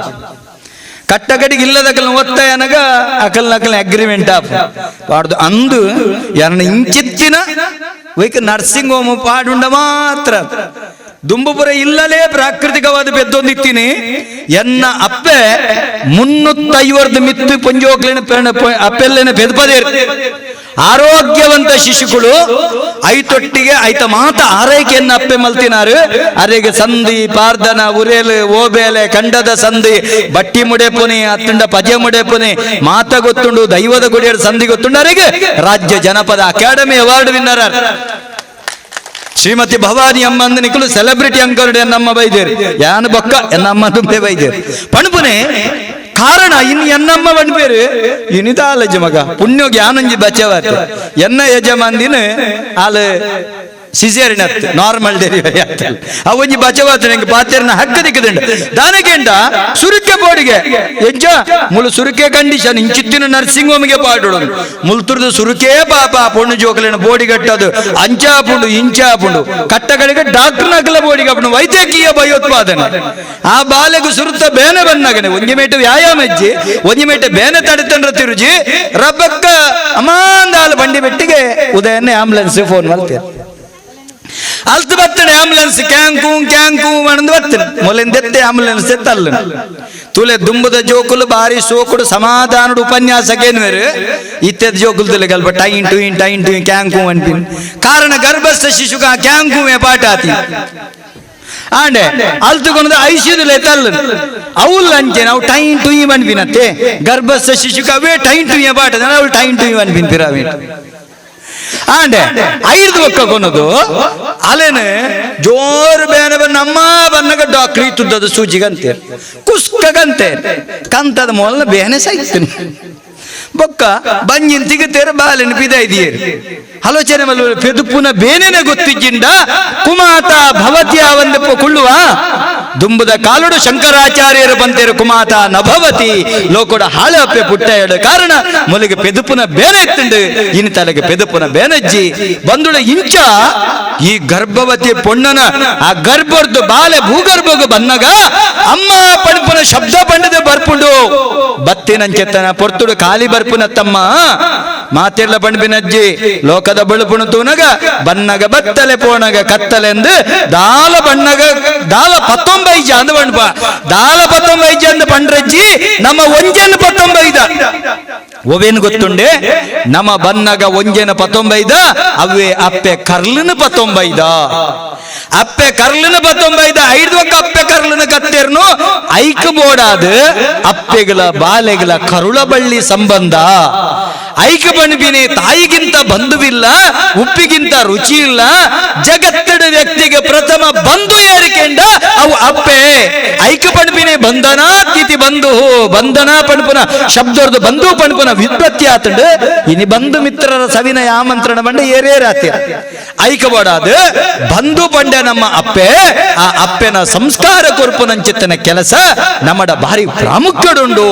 ಕಟ್ಟಗಡಿಗೆ ಇಲ್ಲದಕಲ್ನ ಒತ್ತಾಯನಗ ಅಕಲ್ ನಕಲ್ ಅಗ್ರಿಮೆಂಟ್ ಆಪ್ ಪಾಡ್ದು ಅಂದು ಯಾರನ್ನ ಇಂಚಿತ್ತಿನ ವೈಕ ನರ್ಸಿಂಗ್ ಹೋಮ್ ಪಾಡುಂಡ ಮಾತ್ರ ದುಂಬುಪುರ ಇಲ್ಲಲೇ ಪ್ರಾಕೃತಿಕವಾದ ಪೆದ್ದೊಂದಿತ್ತೀನಿ. ಎನ್ನ ಅಪ್ಪೆ 350 ಮಿತ್ತು ಪೊಂಜೋಕ್ಲಿನ ಅಪ್ಪೆಲ್ಲೇನ ಪೆದ್ಪದೇರು ಆರೋಗ್ಯವಂತ ಶಿಶುಗಳು ಐತೊಟ್ಟಿಗೆ ಐತ ಮಾತ ಆರೈಕೆಯನ್ನ ಅಪ್ಪೆ ಮಲ್ತಿನಾರು. ಅರೆಗೆ ಸಂಧಿ ಪಾರ್ದನ ಉರೇಲು ಓಬೇಲೆ ಕಂಡದ ಸಂಧಿ ಬಟ್ಟಿ ಮುಡೆಪುನಿ ಅತ್ತಂಡ ಪಜೆ ಮುಡೆಪುನಿ ಮಾತ ಗೊತ್ತುಂಡು ದೈವದ ಗುಡಿಯರ ಸಂಧಿ ಗೊತ್ತುಂಡು. ಅರೆಗೆ ರಾಜ್ಯ ಜನಪದ academy award winner Shrimati Bhavani ಅಮ್ಮ ಅಂದ ನಿಕಲು ಸೆಲೆಬ್ರಿಟಿ ಅಂಕರುಡೆ ನಮ್ಮ ಬೈದೇರು ಯಾನು ಬೊಕ್ಕ ಎನ್ನಮ್ಮ ತುಂಬೆ ಬೈದೇರು ಪಣಪುನೆ ಕಾರಣ ಇನ್ನು ಎನ್ನಮ್ಮ ಬಣ್ಪೇರು ಇನಿತಾಲಜ ಮಗ ಪುಣ್ಯೋಗಿ ಯಾನೊಂಜಿ ಬಚ್ಚವಾತ ಎನ್ನ ಯಜಮಾನ್ದಿನ ಆಲ ಸಿಸೇರಿನ ನಾರ್ಮಲ್ ಡೆಲಿವರಿ ಆಗ್ತಲ್ಲ ಅವೊಂಜಿ ಬಚವಾತ ನಂಗೆ ಪಾತೇರಿನ ಹಕ್ಕ ದಿಕ್ಕದುಂಡು ದಾನಕೆಂಡ ಸುರುಕೆ ಬೋಡಿಗೆ ಎಂಚ ಮುಳು ಸುರುಕೆ ಕಂಡೀಷನ್ ಇಂಚಿತ್ತಿನ ನರ್ಸಿಂಗ್ ಹೋಮಿಗೆ ಪಾಡುಡು ಮುಲ್ತುರ್ದು ಸುರುಕೆ ಪಾಪ ಪೊಣ್ಣು ಜೋಕಲಿನ ಬೋಡಿಗಟ್ಟದು ಅಂಚಾಪುಂಡು ಇಂಚಾಪುಂಡು ಕಟ್ಟಗಳಿಗೆ ಡಾಕ್ಟರ್ ನಕಲ ಬೋಡಿಗೆ ವೈದ್ಯಕೀಯ ಭಯೋತ್ಪಾದನೆ ಆ ಬಾಲೆಗು ಸುರುತ್ತ ಬೇನೆ ಬಂದಾಗನೆ ಒಂಜಿ ಮೇಟು ವ್ಯಾಯಾಮ ಇಜ್ಜಿ ಒಂಜಿ ಮೇಟು ಬೇನೆ ತಡೆತಂಡ್ರ ತಿರುಜಿ ರಬ್ಬಕ್ಕ ಅಮಾಂದಾಲ ಬಂಡಿ ಬೆಟ್ಟಿಗೆ ಉದಯನ್ನೇ ಆಂಬುಲೆನ್ಸ್ ಫೋನ್ ಮಾಡ್ತೀರ ಅಲ್ತು ಬರ್ತದೆ ಆಂಬುಲೆನ್ಸ್ ಕ್ಯಾಂಕು ಕ್ಯಾಂಕು ಮಣಂದು ಬರ್ತದೆ ಮೊಲೆಂದೆತ್ತೆ ಆಂಬುಲೆನ್ಸ್ ತಲ್ಲ ತುಲೆ ದುಂಬುದ ಜೋಕುಲು ಬಾರಿ ಸೋಕುಡು ಸಮಾಧಾನಡು ಉಪನ್ಯಾಸಕ್ಕೇನು ಇತ್ಯದ ಜೋಕುಲು ತುಲೆ ಗಲ್ಪ ಟೈನ್ ಟುಯಿನ್ ಟೈನ್ ಟುಯಿನ್ ಕ್ಯಾಂಕು ಅನ್ಪಿನ್ ಕಾರಣ ಗರ್ಭಸ್ಥ ಶಿಶುಗ ಕ್ಯಾಂಕುವೆ ಪಾಠ ಆತಿ ಆಂಡೆ ಅಲ್ತುಕೊಂಡು ಐಸಿಯುದಲೆ ತಲ್ಲ ಅವಳು ಅಂಚೆ ನಾವು ಟೈನ್ ಟುಯಿ ಅನ್ಪಿನತ್ತೆ ಗರ್ಭಸ್ಥ ಶಿಶುಗ ಅವೇ ಟೈನ್ ಟುಯಿಯ ಪಾಠ ಅವಳು ಟೈನ್ ಟುಯಿ ಅನ್ಪಿನ್ ಪಿರಾಮಿಡ್ ಆಂಡೆ ಐದು ಒಕ್ಕ ಕೊನದು ಅಲೇನೆ ಜೋರು ಬೇನೆ ಬನ್ನ ಅಮ್ಮ ಬನ್ನಗ ಡಾಕ್ಟ್ರಿ ತುದ್ದದು ಸೂಜಿಗಂತೆ ಕುಸ್ಕಗಂತೆ ಕಂತದ ಮೊದಲ ಬೇನೆ ಸೈತೀನಿ ಬೊಕ್ಕ ಬಂಜಿನ ತಿಗುತ್ತೇರ ಬಾಲಿನ ಪಿದ ಇದೆಯೇರು ಆಲೋಚನೆ ಮಲ್ಲ ಪೆದುಪುನ ಬೇನೆನೆ ಗೊತ್ತಿಜ್ಜಿಂದ ಕುಮಾತ ಭವತಿಯ ಒಂದಪ್ಪ ಕುಳ್ಳುವ ದುಂಬುದ ಕಾಲುಡು ಶಂಕರಾಚಾರ್ಯರು ಬಂತೇರು ಕುಮಾತ ನಭವತಿ ಲೋಕಡ ಹಾಳು ಅಪ್ಪೆ ಪುಟ್ಟ ಎಡು ಕಾರಣ ಮೊಲಿಗೆ ಪೆದುಪುನ ಬೇನೆ ಇತ್ತುಂಡು ಇನಿ ತಲೆಗೆ ಪೆದುಪುನ ಬೇನಜ್ಜಿ ಬಂದುಳ ಇಂಚ ಈ ಗರ್ಭವತಿ ಪೊಣ್ಣನ ಆ ಗರ್ಭರ್ದು ಬಾಲೆ ಭೂಗರ್ಭಗು ಬನ್ನಗ ಅಮ್ಮ ಪಣಪುನ ಶಬ್ದ ಪಂಡದೆ ಬರ್ಪುಂಡು ಬತ್ತಿನಂಚೆತ್ತನ ಪೊರ್ತುಡು ಖಾಲಿ ಬರ್ಪುನ ತಮ್ಮ ಮಾತಿರ್ಲ ಪಂಡ್ಬಿನಜ್ಜಿ ಲೋಕದ ಬಳುಪುಣು ತೂನಗ ಬನ್ನಗ ಬತ್ತಲೆ ಪೋಣಗ ಕತ್ತಲೆಂದು ದಾಲ ಬಣ್ಣಗ ದಾಲ ಪತ್ತೊಂಬೈಜ ಅಂದ ಬಣ್ಪ ದಾಲ ಪತ್ತೊಂಬೈಜ ಅಂದ ಪಂಡ್ರಜ್ಜಿ ನಮ್ಮ ಒಂಜೆನ್ ಪತ್ತೊಂಬೈದ ಒವೇನು ಗೊತ್ತುಂಡೆ ನಮ್ಮ ಬನ್ನಗ ಒಂಜೆನ ಪತ್ತೊಂಬೈದ ಅವೇ ಅಪ್ಪೆ ಕರ್ಲನ ಪತ್ತೊಂಬೈದ ಅಪ್ಪೆ ಕರ್ಲನ ಪತ್ತೊಂಬೈದ ಐದು ಅಪ್ಪೆ ಕರ್ಲನ ಕತ್ತೆರ್ನು ಐಕ ಬೋಡಾದ ಅಪ್ಪೆಗಳ ಬಾಲೆಗಳ ಕರುಳಬಳ್ಳಿ ಸಂಬಂಧ ಐಕ ಬಣ್ಬಿನಿ ತಾಯಿಗಿಂತ ಬಂಧುವಿಲ್ಲ ಉಪ್ಪಿಗಿಂತ ರುಚಿ ಇಲ್ಲ ಜಗತ್ತಡ ವ್ಯಕ್ತಿಗೆ ಪ್ರಥಮ ಬಂಧು ಏರಿಕೆಂಡ ಅವು ಅಪ್ಪೆ ಐಕ ಪಣಪಿನಿ ಬಂಧನಾ ತಿಥಿ ಬಂಧು ಬಂಧನ ಪಣಪುನ ಶಬ್ದರ್ದು ಬಂಧು ಪಣಪುನ ವ್ಯುತ್ಪತ್ತಿ ಆತಂಡು ಇನಿ ಬಂಧು ಮಿತ್ರರ ಸವಿನಯ ಆಮಂತ್ರಣ ಬಂಡ ಏರೇರಾತಿ ಐಕ ಬೋಡಾದ ಬಂಧು ಪಂಡ ನಮ್ಮ ಅಪ್ಪೆ ಆ ಅಪ್ಪೆನ ಸಂಸ್ಕಾರ ಕೊರ್ಪುನಂಚಿತ್ತನ ಕೆಲಸ ನಮ್ಮಡ ಭಾರಿ ಪ್ರಾಮುಖ್ಯಡುಂಡು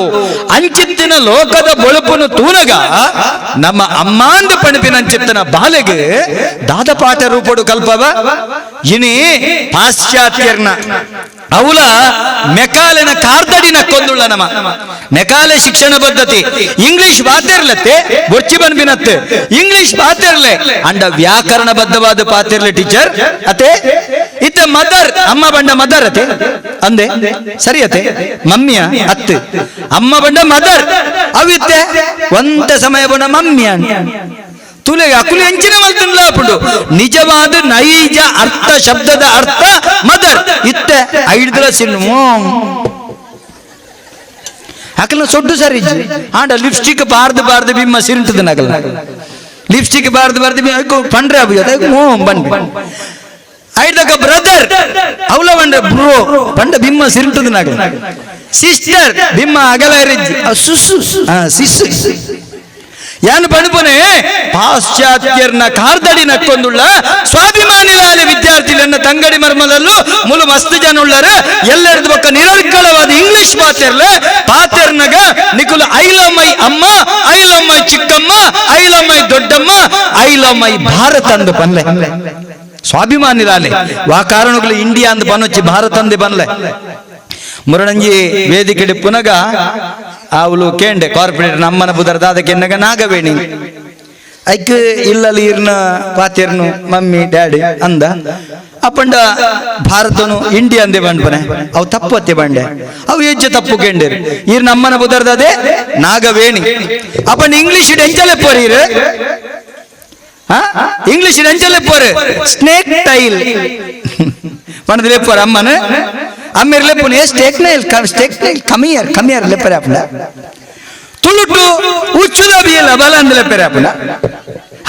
ಅಂಚಿತ್ತಿನ ಲೋಕದ ಬೊಳುಪುನು ತೂನಗ ನಮ್ಮ ಅಮ್ಮಾಂದ ಪಣಪಿನಂಚಿತ್ತನ ಬಾಲೆಗೆ ದಾದಪಾಠ ರೂಪಡು ಕಲ್ಪವ ಇನಿ ಪಾಶ್ಚಾತ್ಯರ್ನ ಅವಲ ಮೆಕಾಲೆನ ಕಾರ್ದಡಿನ ಕೊಂದುಳ್ಳ ನಮ್ಮ ಮೆಕಾಲೆ ಶಿಕ್ಷಣ ಪದ್ಧತಿ ಇಂಗ್ಲಿಷ್ ಪಾತಿರ್ಲತ್ತೆ ಬೊಚ್ಚಿ ಬನ್ಬಿನತ್ತೆ ಇಂಗ್ಲಿಷ್ ಪಾತಿರ್ಲೆ ಅಂಡ ವ್ಯಾಕರಣಬದ್ಧವಾದ ಪಾತಿರ್ಲೆ ಟೀಚರ್ ಅತೆ ಇತ್ತ ಮದರ್ ಅಮ್ಮ ಬಂಡ ಮದರ್ ಅತೆ ಅಂದೆ ಸರಿ ಅತೆ ಮಮ್ಮಿಯ ಅತ್ತು ಅಮ್ಮ ಬಂಡ ಮದರ್ ಅವಿತ್ತೆ ಒಂತ ಸಮಯ ಬಂಡ ಮಮ್ಮಿಯ ತುಲೆ ಅಕುಲು ಎಂಚಿನ ಮಲ್ತನ್ಲಾಪುಂಡು ನಿಜವಾದ ನೈಜ ಅರ್ಥ ಶಬ್ದದ ಅರ್ಥ ಮದರ್ ಇತ್ತೆ ಐಡ್ದಲ ಸಿನ್ ಅಕಲ್ನ ಸೊಡ್ಡು ಸರಿ ಆಂಡ ಲಿಪ್ಸ್ಟಿಕ್ ಬಾರ್ದು ಬಾರ್ದು ಬಿಮ್ಮ ಸಿರಿಂಟದ ನಗಲ ಲಿಪ್ಸ್ಟಿಕ್ ಬಾರ್ದು ಬಾರ್ದು ಪಂಡ್ರೆ ಅಬು ಬನ್ನಿ ಐದಕ ಬ್ರದರ್ ಅವಲ ಬಂಡ ಬ್ರೋ ಪಂಡ ಬಿಮ್ಮ ಸಿರಿಂಟದ ನಗಲ ಸಿಸ್ಟರ್ ಬಿಮ್ಮ ಅಗಲ ಸುಸು ಸಿಸ್ಸು ಯಾನು ಪಣಪುನೆ ಪಾಶ್ಚಾತ್ಯರ್ನ ಕಾರ್ದಡಿ ನಕ್ಕೊಂದುಳ್ಳ ಸ್ವಾಭಿಮಾನಿಲಾಲೆ ವಿದ್ಯಾರ್ಥಿಗಳನ್ನ ತಂಗಡಿ ಮರ್ಮಲಲ್ಲೂ ಮುಲು ಮಸ್ತ್ ಜನ ಉಳ್ಳರು ಎಲ್ಲರದು ಬೊಕ್ಕ ನಿರರ್ಗಳವಾದ ಇಂಗ್ಲಿಷ್ ಪಾತೆರ್ಲೆ ಪಾತೆರ್ನಗ ನಿಕುಲು I love my ಅಮ್ಮ, I love my ಚಿಕ್ಕಮ್ಮ, I love my ದೊಡ್ಡಮ್ಮ, I love my Bharat ಅಂದು ಪನ್ಲೆ ಸ್ವಾಭಿಮಾನಿಲಾಲೆ ವಾ ಕಾರಣಗಳು ಇಂಡಿಯಾ ಅಂದ್ ಪನೊಚ್ಚಿ ಭಾರತ ಅಂದೆ ಪನ್ಲೆ. ಮುರಣಂಜಿ ವೇದಿಕೆ ಪುನಗ ಅವಳು ಕೇಂಡೆ ಕಾರ್ಪೊರೇಟರ್ ನಮ್ಮನ ಬುದರ್ದಾದ ಕೆನ್ನಗ ನಾಗವೇಣಿ ಐಕ್ ಇಲ್ಲಲ್ಲಿ ಇರ್ನ ಪಾತಿರ್ನು ಮಮ್ಮಿ ಡ್ಯಾಡಿ ಅಂದ ಅಪ್ಪಂಡ ಭಾರತನು ಇಂಡಿಯಾ ಅಂದೆ ಬಂಡ್ಪನೆ ಅವು ತಪ್ಪು ಅತ್ತೆ ಬಂಡೆ ಅವು ಹೆಜ್ಜೆ ತಪ್ಪು ಕೇಂಡೇರು ಇರ್ ನಮ್ಮನ ಬುದರ್ದದೆ ನಾಗವೇಣಿ ಅಪ್ಪಂಡ ಇಂಗ್ಲಿಷ್ ಎಂಚಲೆ ಪೋರೀರು ಇಂಗ್ಲಿಷ್ ಎಂಚಲೆ ಪೋರು ಸ್ನೇಕ್ ಟೈಲ್ ಪಣದ ಲೆಪ್ಪೋರು ಅಮ್ಮನ ಅಮ್ಮಿರ್ ಲೆಪ್ಪುನೆ snake nail snake nail come here come here ಲೆಪ್ಪರೆ ಅಪ್ಪಂಡ ತುಳುಟು ಉಚ್ಚುದ ಬಿಯಲ್ಲ ಬಲ ಅಂದ ಲೆಪ್ಪರೆ ಅಪ್ಪಂಡ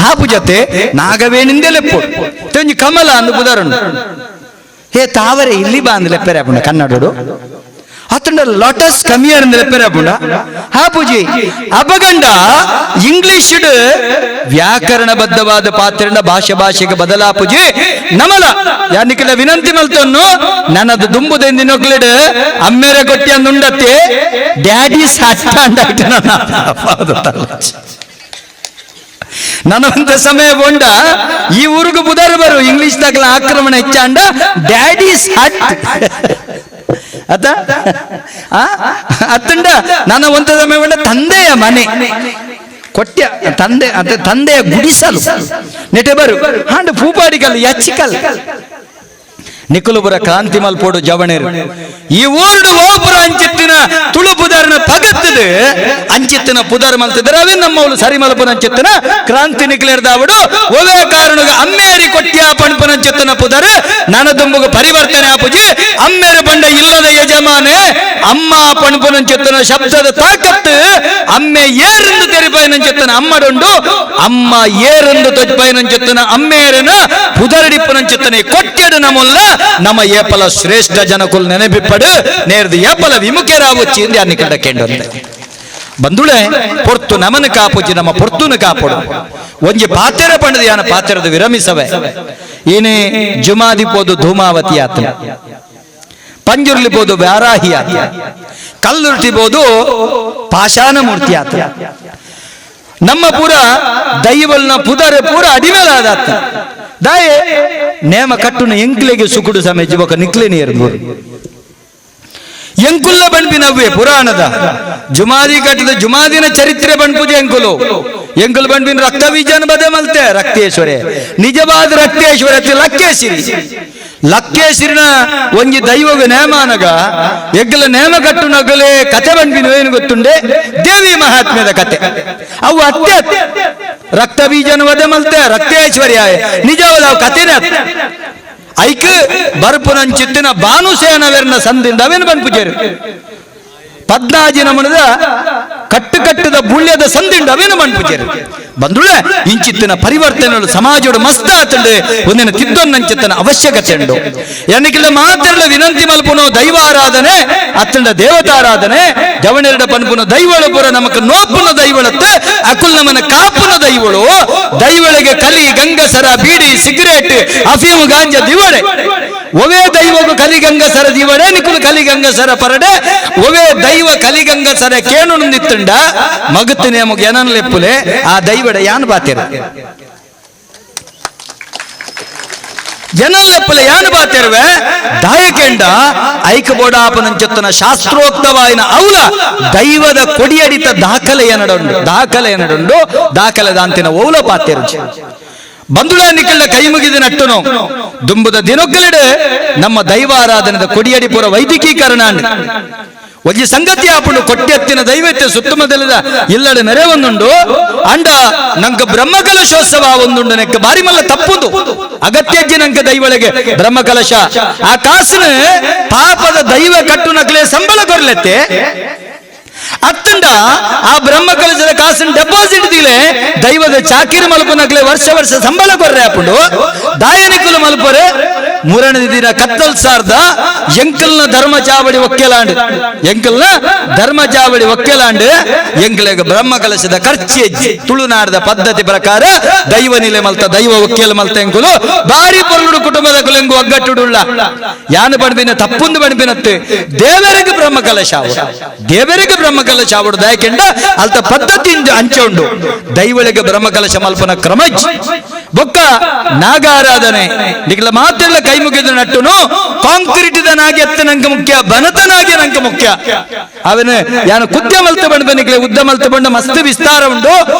ಹಾಪು ಜೊತೆ ನಾಗವೇಣಿಂದೆ ಲೆಪ್ಪು ತೆಂಜಿ ಕಮಲ ಅಂದು ಬುದರುಂಡು ಹೇ ತಾವರೆ ಇಲ್ಲಿ ಬಾ ಅಂದ್ ಲೆಪ್ಪರೆ ಅಪ್ಪಂಡ ಕನ್ನಡಡು ಅತ್ತಂಡ lotus come here ಅಂದ್ ಲೆಪ್ಪರೆ ಅಪ್ಪಂಡ ಹಾಪುಜಿ ಅಪಗಂಡ ಇಂಗ್ಲಿಷ್ ವ್ಯಾಕರಣಬದ್ಧವಾದ ಪಾತ್ರನ ಭಾಷೆ ಭಾಷೆಗೆ ಬದಲಾಪುಜಿ ನಮಲ ಯಾನಿಕಲ ವಿನಂತಿ ಮಲ್ತೊನ್ನು ನನ್ನದು ದುಂಬುದೆಂದಿನೊಕ್ಲಿಡ್ ಅಮ್ಮೇರೆ ಕೊಟ್ಟಿ ಅಂದುಂಡತ್ತೆ ಡ್ಯಾಡಿ ಸಟ್ಟ ನನವಂತ ಸಮಯ ಬೋಂಡ ಈ ಊರಿಗೂ ಬುಧಾರ ಬರು ಇಂಗ್ಲಿಷ್ ದಾಖಲ ಆಕ್ರಮಣ ಹೆಚ್ಚಾಂಡ ಡ್ಯಾಡೀಸ್ ಹಟ್ ಅತ್ತ ಅತ್ತಂಡ ನನ್ನ ಒಂತ ಸಮಯ ಬೋಂಡ ತಂದೆಯ ಮನೆ ಕೊಟ್ಯ ತಂದೆ ಅದ ತಂದೆಯ ಗುಡಿಸಲು ನೆಟೆ ಬರು ಹಾಂಡ ಪೂಪಾಡಿಕಲ್ ಯಚ್ಚಿಕಲ್ ನಿಕುಲುಬುರ ಕ್ರಾಂತಿ ಮಲ್ಪೋಡು ಜವಣೇರು ಈ ಊರುಡು ಓಪುರ ಅಂಚಿತ್ತಿನ ತುಳು ಪುದರ್ನ ಪಗತ್ತದು ಅಂಚಿತ್ತಿನ ಪುದರ್ ಮಲ್ತಿದ್ರೆ ಅವೇ ನಮ್ಮವಳು ಸರಿ ಮಲ್ಪನ ಅಂಚಿತ್ತಿನ ಕ್ರಾಂತಿ ನಿಕ್ಲೇರ್ದಾವಡು ಒವೇ ಕಾರಣಗ ಅಮ್ಮೇರಿ ಕೊಟ್ಯ ಪಣ್ಪನ ಅಂಚಿತ್ತಿನ ಪುದರ್ ನನ ದುಂಬುಗ ಪರಿವರ್ತನೆ ಆಪುಜಿ ಅಮ್ಮೇರು ಬಂಡ ಇಲ್ಲದ ಯಜಮಾನೆ ಅಮ್ಮ ಪಣ್ಪನ ಅಂಚಿತ್ತಿನ ಶಬ್ದದ ತಾಕತ್ತು ಅಮ್ಮೆ ಏರೆಂದು ತೆರಿಪಾಯನಂಚಿತ್ತಿನ ಅಮ್ಮಡುಂಡು ಅಮ್ಮ ಏರೆಂದು ತೊಜ್ಪಾಯನಂಚಿತ್ತಿನ ಅಮ್ಮೇರನ ಪುದರಡಿಪ್ಪನಂಚಿತ್ತನೆ ಕೊಟ್ಯಡು ನಮ್ಮಲ್ಲ ನಮ್ಮ ಏಪಲ ಶ್ರೇಷ್ಠ ಜನಕುಲ್ ನೆನಪಿಪ್ಪಡು ನೇರ್ದು ಏಪಲ ವಿಮುಖರಾವಚ್ಚಿ ಎಂದು ಅನ್ನಿ ಕಂಡ ಕೇಂಡಂತೆ ಬಂದುಳೆ ಪೊರ್ತು ನಮನ ಕಾಪುಜಿ ನಮ್ಮ ಪೊರ್ತುನ ಕಾಪುಡು ಒಂಜಿ ಪಾತೆರ ಪಂಡದ ಯಾನ ಪಾತೆರದ ವಿರಮಿಸವೆ ಏನೇ ಜುಮಾದಿ ಪೋದು ಧೂಮಾವತಿ ಆತನ ಪಂಜುರ್ಲಿ ಪೋದು ವ್ಯಾರಾಹಿ ಆತ ಕಲ್ಲುರ್ಟಿ ಪೋದು ಪಾಷಾಣ ಮೂರ್ತಿ ಆತ ನಮ್ಮ ಪೂರ ದೈವಲ್ನ ಪುದರ ಪೂರ ಅಡಿಮೇಲಾದಾತ ದಾಯೆ ನೇಮ ಕಟ್ಟುನ ಎಂಕ್ಲೆಗೆ ಸುಕುಡು ಸಮಯ ಜೀವಕ ನಿಕ್ಲೆ ನೀರು ಎಂಕುಲ್ಲ ಬಣ್ಪಿನವ್ವೆ ಪುರಾಣದ ಜುಮಾದಿ ಕಟ್ಟಿದ ಜುಮಾದಿನ ಚರಿತ್ರೆ ಬಣ್ಪುಜ ಎಂಕುಲು ಎಂಕುಲು ಬಣ್ಪಿನ ರಕ್ತ ಬೀಜನ ಬದೆ ಮಲ್ತೆ ರಕ್ತೇಶ್ವರೇ ನಿಜವಾದ ರಕ್ತೇಶ್ವರ ಲಕ್ಕೇಶಿರಿ ಲಕ್ಕೇಶಿರಿನ ಒಂಜಿ ದೈವಗ ನೇಮಾನಗ ಎಗ್ಗಲ ನೇಮ ಕಟ್ಟು ನಗಲೆ ಕತೆ ಬಣ್ಪಿನ ಏನು ಗೊತ್ತುಂಡೆ ದೇವಿ ಮಹಾತ್ಮ್ಯದ ಕತೆ ಅವು ಅತ್ತೆ ರಕ್ತ ಬೀಜನ ವಧೆ ಮಲ್ತೆ ರಕ್ತೇಶ್ವರಿ ನಿಜವಾದ ಅವು ಕತೆನೇ ಐಕ್ ಬರ್ಪುನಂಚಿತ್ತಿನ ಬಾನುಸೇನವೆರ್ನ ಸಂದಿಂದ ಅವೇನು ಬನ್ಪುಜೇರು ಪದ್ನಾಜಿನ ಮನದ ಕಟ್ಟು ಕಟ್ಟದ ಬುಳ್ಯದ ಸಂದಿಂಡು ಅವೇನು ಮನ್ಪುಜೇರು ಬಂದುಳೆ ಇಂಚಿತ್ತಿನ ಪರಿವರ್ತನೆಗಳು ಸಮಾಜೋಡು ಮಸ್ತ್ ಆತಂಡು ಒಂದಿನ ತಿದ್ದೊನ್ನಂಚಿತ್ತನ ಅವಶ್ಯಕತೆ ಉಂಡು ಎನ್ನಿಕಿಲ್ಲ ಮಾತ್ರಲ್ಲ ವಿನಂತಿ ಮಲ್ಪುನೋ ದೈವಾರಾಧನೆ ಅತ್ತಂಡ ದೇವತಾರಾಧನೆ ಜವಣೆರಡ ಪನ್ಪುನ ದೈವಳು ಪುರ ನಮಕ್ ನೋಪುನ ದೈವಳತ್ತು ಅಕುಲ್ ನಮನ ಕಾಪುನ ದೈವಳು ದೈವಳಿಗೆ ಕಲಿ ಗಂಗಸರ ಬೀಡಿ ಸಿಗರೇಟ್ ಅಫೀಮು ಗಾಂಜಾ ದಿವಡೆ ಒವೇ ದೈವಗು ಕಲಿಗಂಗಸರ ದಿವಡೆ ನಿಕುಲು ಕಲಿಗಂಗಸರ ಪರಡೆ ಒವೇ ದೈವ ಕಲಿಗಂಗಸರ ಕೇಣು ನಿತ್ತುಂಡ ಮಗತ್ತು ನೇಮಗ್ ಏನನ್ ಲೆಪ್ಪುಲೆ ಆ ದೈವಡ ಯಾನ್ ಬಾತಿರ ಜನಲ್ಲೆಪ್ಪಲೆ ಯಾನ್ ಬಾತಿರುವೆ ದಾಯಕೆಂಡ ಐಕ ಬೋಡಾಪನಂಚತ್ತನ ಶಾಸ್ತ್ರೋಕ್ತವಾಯಿನ ಅವಲ ದೈವದ ಕೊಡಿಯಡಿತ ದಾಖಲೆ ಏನಡುಂಡು ದಾಖಲೆ ಏನಡುಂಡು ದಾಖಲೆ ದಾಂತಿನ ಓಲ ಪಾತಿರುಚಿ ಬಂಧುಳ ನಿಕ್ಕಳ್ಳ ಕೈ ಮುಗಿದ ನಟ್ಟುನು ದುಂಬುದ ದಿನೊಕ್ಕಲಿಡೆ ನಮ್ಮ ದೈವಾರಾಧನದ ಕೊಡಿಯಡಿಪುರ ವೈದಿಕೀಕರಣ ಒಂಜಿ ಸಂಗತಿ ಆಪುಂಡು ಕೊಟ್ಟೆತ್ತಿನ ದೈವತ್ಯ ಸುತ್ತಮುತ್ತಲಿದ ಇಲ್ಲಡೆ ನೆರೆ ಒಂದುಂಡು ಅಂಡ ನಂಕ ಬ್ರಹ್ಮಕಲಶೋತ್ಸವ ಒಂದುಂಡು ನೆಕ್ಕ ಬಾರಿ ಮಲ್ಲ ತಪ್ಪುದು ಅಗತ್ಯಜ್ಜಿ ನಂಕ ದೈವಳಿಗೆ ಬ್ರಹ್ಮಕಲಶ ಆ ಕಾಸಿನ ಪಾಪದ ದೈವ ಕಟ್ಟು ನಕಲೆ ಸಂಬಳ ಕೊರ್ಲೆತ್ತೆ ಅತ್ತಂಡ ಆ ಬ್ರಹ್ಮ ಕಲಶದ ಕಾಸಿನ ಡೆಪಾಸಿಟ್ ದಿಲೆ ದೈವದ ಚಾಕಿರಿ ಮಲ್ಪನಕ್ಲೆ ವರ್ಷ ವರ್ಷ ಸಂಬಳ ಕೊರ್ರೆ ಆಪುಂಡು ದಾಯನಿಕುಲು ಮಲ್ಪರೆ ಮೂರನೇ ದಿನ ಕತ್ತಲ್ ಸಾರ್ದ ಎಂಕಲ್ನ ಧರ್ಮ ಚಾವಡಿ ಒಕ್ಕೆಲಾಂಡ್ ಎಂಕಲ್ನ ಧರ್ಮ ಚಾವಡಿ ಒಕ್ಕೆಲಾಂಡ್ ಎಂಕಲೆಗ ಬ್ರಹ್ಮ ಕಲಶದ ಖರ್ಚು ತುಳುನಾಡದ ಪದ್ಧತಿ ಪ್ರಕಾರ ದೈವ ನಿಲೆ ಮಲ್ತ ದೈವ ಒಕ್ಕೆಲ ಮಲ್ತ ಎಂಕುಲು ಬಾರಿ ಪೊರ್ಲುಡು ಕುಟುಂಬದ ಕುಲೆಂಗು ಒಗ್ಗಟ್ಟುಡುಳ್ಳ ಯಾನು ಬಣ್ಬಿನ ತಪ್ಪುಂದು ಬಣ್ಬಿನತ್ತೆ ದೇವರಿಗೆ ಬ್ರಹ್ಮ ಕಲಶ ದೇವರಿಗೆ ಬ್ರಹ್ಮ ಕಲಶ ಅವಡು ದಯಕೆಂಡ ಅಲ್ತ ಪದ್ಧತಿ ಅಂಚೆ ಉಂಡು ದೈವಳಿಗೆ ಬ್ರಹ್ಮ ಕಲಶ ಮಲ್ಪನ ಕ್ರಮ ಬೊಕ್ಕ ನಾಗಾರಾಧನೆ ನಿಗಲ ಮಾತೆಲ್ಲ ಕೈ ಮುಗಿದ ನಟ್ಟುನು ಕಾಂಕ್ರೀಟ್ ನಾಗೆ ಎತ್ತ ನಂಗೆ ಮುಖ್ಯ ಬನತನಾಗೆ ನಂಗೆ ಮುಖ್ಯ ಅವನು ಯಾನು ಕುದ್ಯ ಮಲ್ತ ಬಂಡ ನಿಕ್ಲೆ ಉದ್ದ ಮಲ್ತ ಬಂಡ ಮಸ್ತ್ ವಿಸ್ತಾರ ಉಂಡು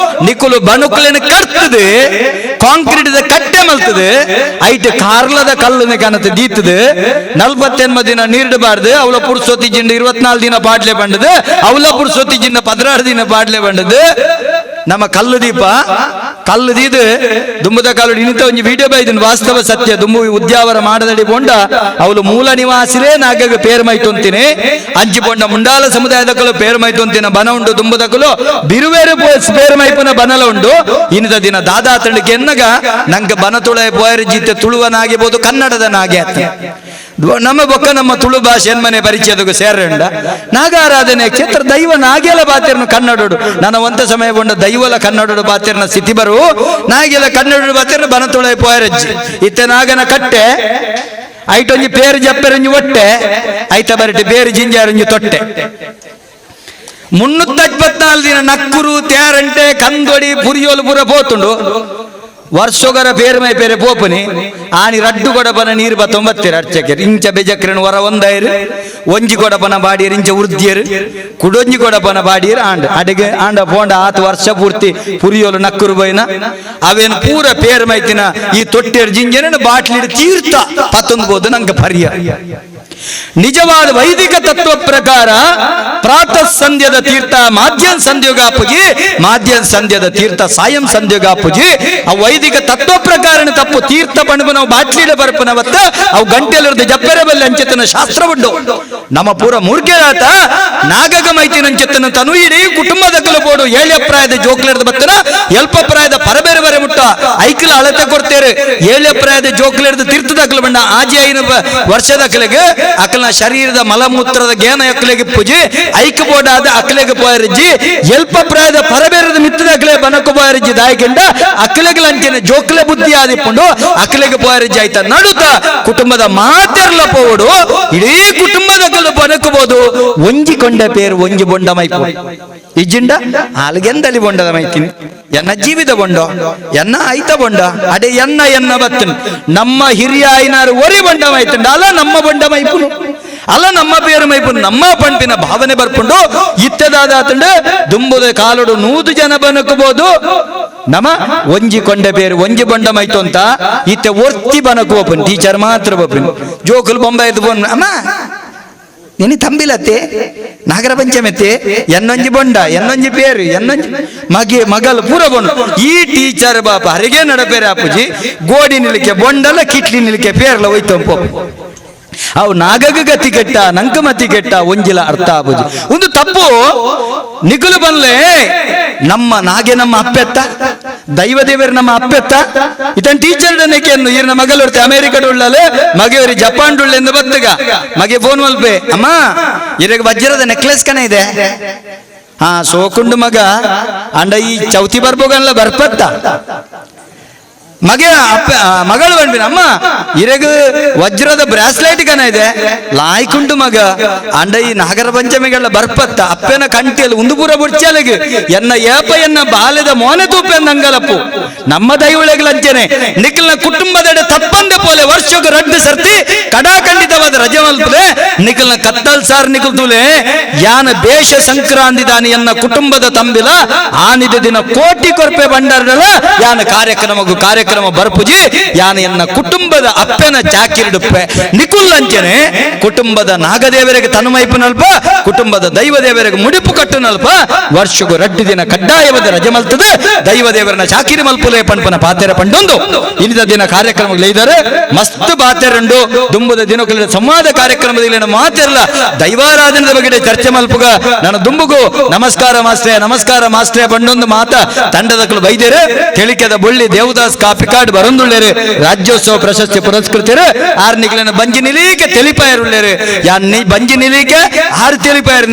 ನಿಕುಲು ಬನುಕುಲೇನ ಕರ್ತದೆ ಕಾಂಕ್ರೀಟ್ ಕಟ್ಟೆ ಮಲ್ತದೆ ಐಟ್ ಕಾರ್ಲದ ಕಲ್ಲನೆ ಕನತ ದೀತದೆ 48 ದಿನ ನೀರಿಡಬಾರ್ದು ಅವಳ ಪುರುಸೊತ್ತಿ ಜಿಂಡ 24 ದಿನ ಪಾಡ್ಲೆ ಬಂಡದು ಅವಳ ಪುರುಸೊತ್ತಿ ಜಿಂಡ 16 ದಿನ ಪಾಡ್ಲೆ ಬಂಡದು ನಮ್ಮ ಕಲ್ಲು ದೀಪ ಕಲ್ಲು ದೀದು ದುಂಬದ ಕಾಲು ಇನ್ನಿತ ಒಂಜಿ ವಿಡಿಯೋ ಬೈದಿನ ವಾಸ್ತವ ಸತ್ಯ ದುಂಬು ಉದ್ಯಾವರ ಮಾಡದಡಿ ಬೋಂಡ ಅವಳು ಮೂಲ ನಿವಾಸಿಲೇ ನಾಗಗ ಪೇರ್ ಮೈತೊಂತೀನಿ ಅಂಚಿ ಪೊಂಡ ಮುಂಡಾಲ ಸಮುದಾಯದಕಲು ಪೇರ್ ಮೈತೊಂತಿನ ಬನ ಉಂಡು ದುಂಬದಕಲು ಬಿರುವೇರು ಪೇರ್ ಮೈಪುನ ಬನಲ ಉಂಡು ಇನ್ನಿತ ದಿನ ದಾದಾ ತಂಡಕ್ಕೆ ಎನ್ನಗ ನಂಗೆ ಬನ ತುಳ ಪೋಯರ್ ಜೀತೆ ತುಳುವನಾಗಿರ್ಬೋದು ಕನ್ನಡದ ನಾಗೆ ಆತ ನಮ್ಮ ಬೊಕ್ಕ ನಮ್ಮ ತುಳು ಭಾಷೆ ಮನೆ ಪರಿಚಯದಗೂ ಸೇರಂಡ ನಾಗಾರಾಧನೆ ಕ್ಷೇತ್ರ ದೈವ ನಾಗೆಲ ಬಾತಿರ್ನ ಕನ್ನಡೋಡು ನನ್ನ ಒಂತ ಸಮಯ ಬಂಡ ದೈವಲ ಕನ್ನಡೋಡು ಬಾತಿರ್ನ ಸ್ಥಿತಿ ಬರು ನಾಗೆಲ ಕನ್ನಡೋಡು ಬಾತಿರ್ನ ಬನತುಳೆ ಪೋಯರಜ್ಜಿ ಇತ್ತೆ ನಾಗನ ಕಟ್ಟೆ ಐಟೊಂಜಿ ಪೇರು ಜಪ್ಪೆರಂಜಿ ಒಟ್ಟೆ ಐತ ಬರಟೆ ಬೇರು ಜಿಂಜಾರಂಜಿ ತೊಟ್ಟೆ 324 ದಿನ ನಕ್ಕುರು ತೇರಂಟೆ ಕಂದೊಡಿ ಪುರಿಯೋಲು ಪುರ ಪೋತುಂಡು ವರ್ಷೊಗರ ಪೇರ್ಮೈ ಪೇರೆ ಪೋಪುನಿ ಆನಿ ರಡ್ಡು ಕೊಡಪನ ನೀರು ಬತ್ತೊಂಬತ್ತೀರ ಅರ್ಚಕೆ ಇಂಚ ಬೆಜಕ್ರನ್ ವರ ಒಂದೈರು ಒಂಜಿ ಕೊಡಪನ ಬಾಡಿಯರು ಇಂಚ ಉರ್ದಿಯರು ಕುಡೊಂಜಿ ಕೊಡಪನ ಬಾಡಿಯರು ಆಂಡ ಅಡಿಗೆ ಆಂಡ ಪೋಂಡ ಆತ ವರ್ಷ ಪೂರ್ತಿ ಪುರಿಯೋಲು ನಕ್ಕುರು ಬೈನ ಅವೇನು ಪೂರ ಪೇರ್ಮೈತಿನ ಈ ತೊಟ್ಟೆರ್ ಜಿಂಜನ ಬಾಟ್ಲಿಡ್ ತೀರ್ಥ ಪತ್ತೊಂದು ಬೋದು ನಂಗೆ ಪರ್ಯ. ನಿಜವಾದ ವೈದಿಕ ತತ್ವ ಪ್ರಕಾರ ಪ್ರಾತಃ ಸಂಧ್ಯದ ತೀರ್ಥ ಮಾಧ್ಯಾಹ್ನ ಸಂಧ್ಯೋಗಾಪುಜಿ, ಮಾಧ್ಯಾಹ್ನ ಸಂಧ್ಯದ ತೀರ್ಥ ಸಾಯಂ ಸಂಧ್ಯೋಗಾಪುಜಿ. ಆ ವೈದಿಕ ತತ್ವ ಪ್ರಕಾರ ತಪ್ಪು ತೀರ್ಥ ಪಣಬು ನಾವು ಬಾಟ್ಲಿಡ ಬರ್ಪನವತ್ತ ಅವು ಗಂಟೆಲಿರದ ಜಪ್ಪರೆ ಬಲ್ಲೆ ಅಂಚೆತನ ಶಾಸ್ತ್ರ ಉಂಡು. ನಮ್ಮ ಪೂರ ಮೂರ್ಖರಾತ ನಾಗಗ ಮೈತಿನಂಚೆತನ ತನು ಇಡೀ ಕುಟುಂಬದ ಬೋಡು ಏಳ್ಯಪ್ರಾಯದ ಜೋಕ್ಲಿರದ ಬತ್ತನ ಎಲ್ಪಪ್ರಾಯದ ಪರಬೇರೆ ಬರೆ ಮುಟ್ಟ ಐಕಲ ಅಳತೆ ಕೊಡ್ತೇರೆ ಏಳ್ಯಪ್ರಾಯದ ಜೋಕ್ಲಿರದ ತೀರ್ಥದಕಲು ಬಣ್ಣ ಆಜಿ ಐನ ವರ್ಷದ ಅಕಲೆಗೆ ಅಕಲ್ನ ಶರೀರದ ಮಲಮೂತ್ರದ ಗೇನ ಅಕಲೆಗೆ ಪೂಜಿ ಐಕ ಬೋಡಾದ ಅಕಲೆಗೆ ಪೋಯರ್ಜಿ ಎಲ್ಪ ಪ್ರಾಯದ ಪರಬೇರದ ಮಿತ್ತದ ಅಕಲೆ ಬನಕು ಪೋಯರ್ಜಿ ದಾಯಕೆಂಡ ಅಕಲೆಗೆ ಲಂಚನೆ ಜೋಕ್ಲೆ ಬುದ್ಧಿ ಆದಿಪ್ಪುಂಡು ಅಕಲೆಗೆ ಪೋಯರ್ಜಿ ಆಯ್ತ ನಡುತ್ತ ಕುಟುಂಬದ ಮಾತೆರ್ಲ ಪೋವಡು ಇಡೀ ಕುಟುಂಬದ ಅಕಲು ಬನಕಬಹುದು ಒಂಜಿ ಕೊಂಡ ಪೇರು ಒಂಜಿ ಬೊಂಡ ಮೈಪು ಇಜ್ಜಿಂಡ ಆಲ್ಗೆಂದಲಿ ಬೊಂಡದ ಮೈತಿನಿ ಎನ್ನ ಜೀವಿತ ಬೊಂಡ ಎನ್ನ ಐತ ಬೊಂಡ ಅಡೆ ಎನ್ನ ಎನ್ನ ಬತ್ತನ್ ನಮ್ಮ ಹಿರಿಯ ಐನಾರು ಒರಿ ಬೊಂಡ ಮೈತಂಡ ಅಲ್ಲ ನಮ್ಮ ಬೊಂಡ ಮೈಪುನು ಅಲ್ಲ ನಮ್ಮ ಪೇರು ಮೈಪುನು ನಮ್ಮ ಪಂಪಿನ ಭಾವನೆ ಬರ್ಪುಂಡು ಇತ್ತದಾದ ದುಂಬುದ ಕಾಲುಡು 100 ಜನ ಬನಕಬಹುದು ನಮ್ಮ ಒಂಜಿ ಕೊಂಡೆ ಪೇರು ಒಂಜಿ ಬೊಂಡ ಮೈತು ಅಂತ ಇತ್ತೆ ಒರ್ತಿ ಬನಕು ಒಪ್ಪನ್ ಟೀಚರ್ ಮಾತ್ರ ಒಪ್ಪನ್ ಜೋಕುಲು ಬೊಂಬಾಯ್ದು ಬೋನ್ ಅಮ್ಮ ನೀನು ತಂಬಿಲತ್ತೆ ನಾಗರ ಪಂಚಮೆತ್ತೆ ಎನ್ನೊಂಜಿ ಬೊಂಡ ಎನ್ನೊಂಜಿ ಪೇರು ಎನ್ನೊಂಜಿ ಮಗೆ ಮಗಲು ಪೂರ ಬೊಂಡ ಈ ಟೀಚರ್ ಬಾಪ ಹರಿಗೆ ನಡಪೇರೆ ಅಪ್ಪುಜಿ ಗೋಡಿ ನಿಲಿಕೆ ಬೊಂಡಲ್ಲ ಕಿಟ್ಲಿ ನಿಲಿಕೆ ಪೇರ್ಲ ಹೋಯ್ತು ಅವು ನಾಗಗ ಗತಿ ಕೆಟ್ಟ ನಂಕ ಮತಿ ಕೆಟ್ಟ ಒಂಜಿಲ ಅರ್ಥ ಆಬುಜಿ ಒಂದು ತಪ್ಪು ನಿಗುಲು ಬಲ್ಲೆ ನಮ್ಮ ನಾಗೆ ನಮ್ಮ ಅಪ್ಪೆತ್ತ ದೈವ ದೇವರು ನಮ್ಮ ಅಪ್ಪೆತ್ತ ಇತನ್ ಟೀಚರ್ ಡನೆಕೆಯನ್ನು ಈರ್ನ ಮಗಲೊರ್ತೆ ಅಮೆರಿಕಡ್ ಉಳ್ಳಲೆ ಮಗೆಯವರು ಜಪಾನ್ ಉಳ್ಳೆಂದು ಬತ್ತಗ ಮಗೆ ಫೋನ್ ಮಲ್ಪೆ ಅಮ್ಮ ಇರಗ ವಜ್ರದ ನೆಕ್ಲೆಸ್ ಕಣ ಇದೆ ಹಾ ಸೋಕುಂಡು ಮಗ ಅಂಡ ಈ ಚೌತಿ ಬರ್ಬೋಗಲ್ಲ ಬರ್ಪತ್ತ ಮಗೆ ಅಪ್ಪ ಮಗಳು ಬಂದ್ಬಿನ ಅಮ್ಮ ಇರಗ ವಜ್ರದ ಬ್ರಾಸ್ಲೆಟ್ ಕನ ಇದೆ ಲಾಯ್ಕುಂಡು ಮಗ ಅಂಡ ಈ ನಾಗರ ಪಂಚಮಿಗಳ ಬರ್ಪತ್ತ ಅಪ್ಪನ ಕಂಟಿಯಲ್ಲಿ ಒಂದು ಪೂರ ಬುಡ್ಚಲಿಗೆ ಎನ್ನ ಏಪ ಎನ್ನ ಬಾಲ್ಯದ ಮೋನೆ ತೂಪೆ ನಂಗಲಪ್ಪು ನಮ್ಮ ದೈವಳೆಗಳಂಚನೆ ನಿಖಲ್ನ ಕುಟುಂಬದೆಡೆ ತಪ್ಪಂದೆ ಪೋಲೆ ವರ್ಷಕ್ಕೆ ರಡ್ಡು ಸರ್ತಿ ಕಡಾಖಂಡಿತವಾದ ರಜೆ ಮಲ್ಪಲೆ ನಿಖಲ್ನ ಕತ್ತಲ್ ಸಾರ್ ನಿಖಲ್ ತೂಲೆ ಯಾನ ದೇಶ ಸಂಕ್ರಾಂತಿ ದಾನಿ ಎನ್ನ ಕುಟುಂಬದ ತಂಬಿಲ ಆನಿದ ದಿನ ಕೋಟಿ ಕೊರ್ಪೆ ಬಂಡಾರಲ್ಲ ಯಾನ ಕಾರ್ಯಕ್ರಮಕ್ಕೂ ಕಾರ್ಯಕ್ರಮ ಬರ್ಪುಜಿ ಯಾನ ಎನ್ನ ಕುಟುಂಬದ ಅಪ್ಪನ ಚಾಕಿರಿಡುಪ್ಪೆ ನಿಕುಲ್ ಅಂಚನೆ ಕುಟುಂಬದ ನಾಗದೇವರಿಗೆ ತನುಮೈಪುನಲ್ಪ ಕುಟುಂಬದ ದೈವ ದೇವರಿಗೆ ಮುಡಿಪು ಕಟ್ಟುನಲ್ಪ ವರ್ಷಗೂ ರಡ್ಡು ದಿನ ಕಡ್ಡಾಯವಾದ ರಜೆ ಮಲ್ತದೆ ದೈವ ದೇವರನ್ನ ಚಾಕಿರಿ ಮಲ್ಪುಲೆ ಪಂಪನ ಪಾತೆರ ಪಂಡೊಂದು ಇಲ್ಲಿದ ದಿನ ಕಾರ್ಯಕ್ರಮಗಳು ಇದ್ದಾರೆ ಮಸ್ತ್ ಬಾತೆರಂಡು ದುಂಬದ ದಿನಗಳ ಸಂವಾದ ಕಾರ್ಯಕ್ರಮದಲ್ಲಿ ಮಾತಿರಲ್ಲ ದೈವಾರಾಧನದ ಬಗ್ಗೆ ಚರ್ಚೆ ಮಲ್ಪುಗ ನನ್ನ ದುಂಬುಗು ನಮಸ್ಕಾರ ಮಾಸ್ಟ್ರೆ ನಮಸ್ಕಾರ ಮಾಸ್ಟ್ರೆ ಪಂಡೊಂದು ಮಾತ ತಂಡದಕ್ಕಲು ಬೈದೇರೆ ತಿಳಿಕೆದ ಬುಳ್ಳಿ ದೇವದಾಸ್ ಕಾಪಿಕಾಡ್ ಬರಂದುಳ್ಳೇರು ರಾಜ್ಯೋತ್ಸವ ಪ್ರಶಸ್ತಿ ಪುರಸ್ಕೃತರು ಆರ್ ನಿಗ್ಲನ ಬಂಜಿ ನಿಲೀಕೆ ತೆಲಿಪಾಯರುಳ್ಳೇರು ಯಾನ್ ಬಂಜಿ ನಿಲೀಕೆ ಆರು ತೆಲಿಪಾಯರು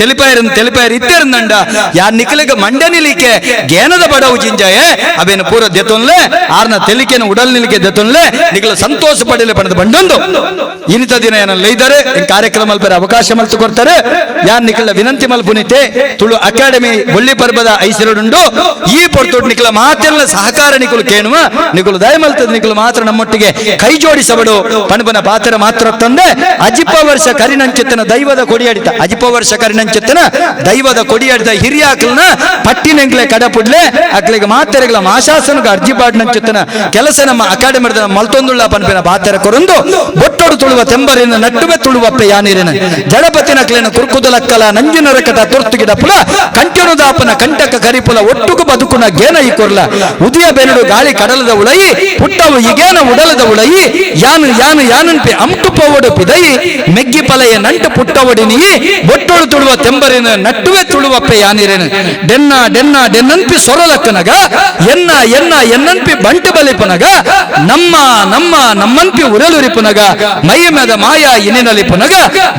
ತೆಲಿಪಾಯರು ತೆಲಿಪಾಯರು ಇತ್ತೇರಂದಂಡ ಯಾನ್ ನಿಕ್ಲಿಗೆ ಮಂಡ ನಿಲೀಕೆ ಗೇನದ ಬಡವು ಜಿಂಜಾಯೆ ಅವೇನು ಪೂರ ದೆತೊನ್ಲೆ ಆರ್ನ ತೆಲಿಕೆನ ಉಡಲ್ ನಿಲಿಕೆ ದೆತೊನ್ಲೆ ನಿಕ್ಲ ಸಂತೋಷ ಪಡಲೆ ಪಡೆದ ಬಂಡೊಂದು ಇನಿತ ದಿನ ಏನಲ್ಲ ಇದ್ದಾರೆ. ಕಾರ್ಯಕ್ರಮ ಮಲ್ಪರೆ ಅವಕಾಶ ಮಲ್ತು ಕೊಡ್ತಾರೆ. ಯಾನ್ ನಿಕಲ ವಿನಂತಿ ಮಲ್ಪುನಿತೆ ತುಳು ಅಕಾಡೆಮಿ ಬೊಳ್ಳಿ ಪರ್ಬದ ಐಸಿರುಡುಂಡು ಈ ಪೊರ್ತುಡು ನಿಕಲ ಮಾತೆಲ್ಲ ಸಹಕಾರ ನಿಕುಲು ಕೇಣುವ ನಿಕುಲು ದಯಮಲ್ತದ ನಿಕುಲು ಮಾತ್ರ ನಮ್ಮೊಟ್ಟಿಗೆ ಕೈ ಜೋಡಿಸಬಡು ಪಣಪನ ಪಾತ್ರ ಮಾತ್ರ ತಂದೆ. ಅಜಿಪ ವರ್ಷ ಕರಿನಂಚಿತ್ತನ ದೈವದ ಕೊಡಿಯಾಡಿತ, ಅಜಿಪ ವರ್ಷ ಕರಿನಂಚಿತ್ತನ ದೈವದ ಕೊಡಿಯಾಡಿದ ಹಿರಿಯಾಕಲ್ನ ಪಟ್ಟಿನೆಂಗ್ಲೆ ಕಡಪುಡ್ಲೆ ಅಕ್ಲಿಗೆ ಮಾತೆರೆಗಳ ಮಾಶಾಸನಗ ಅರ್ಜಿ ಪಾಡ್ನಂಚಿತ್ತನ ಕೆಲಸ ನಮ್ಮ ಅಕಾಡೆಮಿ ಮಲ್ತೊಂದುಳ್ಳ ಪನ್ಪಿನ ಪಾತ್ರ ಕೊರಂದು ಬೊಟ್ಟೊಡು ತುಳುವ ತೆಂಬರಿನ ನಟ್ಟುವೆ ತುಳುವಪ್ಪೆ ಯಾನಿರಿನ ಜಡಪತಿನ ಕ್ಲೇನ ಕುರ್ಕುದಲಕ್ಕಲ ನಂಜಿನ ರಕಟ ತುರ್ತುಗಿಡಪುಲ ಕಂಟಿನುದಾಪನ ಕಂಟಕ ಕರಿಪುಲ ಒಟ್ಟುಗು ಬದುಕುನ ಗೇನ ಈ ಕೊರ್ಲ ಉದಿಯ ಬೆನಡು ಗಾಳಿ ಕಡಲದ ಉಳಯಿ ಪುಟ್ಟವು ಈಗೇನ ಉಡಲದ ಉಳಯಿ ಯಾನು ಯಾನು ಯಾನನ್ಪಿ ಅಮ್ಟು ಪೋವಡು ಪಿದಯಿ ಮೆಗ್ಗಿ ಪಲೆಯ ನಂಟು ಪುಟ್ಟವಡಿನಿ ಬೊಟ್ಟೊಡು ತುಳುವ ತೆಂಬರಿನ ನಟ್ಟುವೆ ತುಳುವಪ್ಪೆ ಯಾನಿರೇನು ಡೆನ್ನ ಡೆನ್ನ ಡೆನ್ನನ್ಪಿ ಸೊರಲಕ್ಕನಗ ಎನ್ನ ಎನ್ನ ಎನ್ನನ್ಪಿ ಬಂಟು ಬಲಿಪನಗ ನಮ್ಮ ನಮ್ಮ ನಮ್ಮನ್ಪಿ ಉರಲುರಿಪುನಗ ಮೈಯಮದ ಮಾಯಾ ಇನಿನಲಿಪುನಗ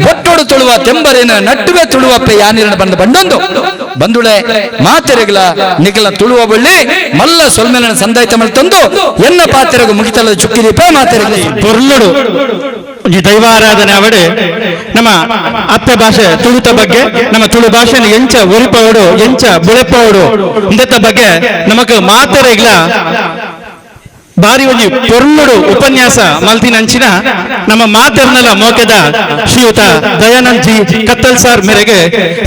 ಬೊಟ್ಟೊಡು ತುಳುವ ತೆಂಬರಿನ ನಟ್ಟುವೆ ತುಳುವಪ್ಪೆ ಯಾನಿರನ ಬಂದ ಬಂಡೊಂದು ಬಂದುಳೆ ಮಾತೆರೆಗಳ ನಿಖಲ ತುಳುವ ಬಳ್ಳಿ ಮಲ್ಲ ಸೊಲ್ಮೆಲನ ಸಂದಾಯ್ತ ತಂದು ಎನ್ನ ಪಾತೆರಗು ಮುಗಿತಲದ ಚುಕ್ಕಿದೀಪ ಮಾತೆರೆಗಳ ಪೊರ್ಲುಡು ಈ ದೈವಾರಾಧನೆ ಅವಡೆ ನಮ್ಮ ಅತ್ತೆ ಭಾಷೆ ತುಳುತ ಬಗ್ಗೆ ನಮ್ಮ ತುಳು ಭಾಷೆನ ಎಂಚ ಒರಿಪವಡು ಎಂಚ ಬುಳೆಪವಡು ಇಂದತ್ತ ಬಗ್ಗೆ ನಮಕ್ ಮಾತೆರೆಗ್ಲ ಬಾರಿ ಒಂಜಿ ಪೊರ್ಲುಡು ಉಪನ್ಯಾಸ ಮಲ್ತಿನಂಚಿನ ನಮ್ಮ ಮಾತೆರ್ನಲ ಮೋಕೆದ ಶ್ರೀಯುತ ದಯಾನಂದ್ ಜಿ ಕತ್ತಲ್ ಸಾರ್ ಮೇರೆಗೆ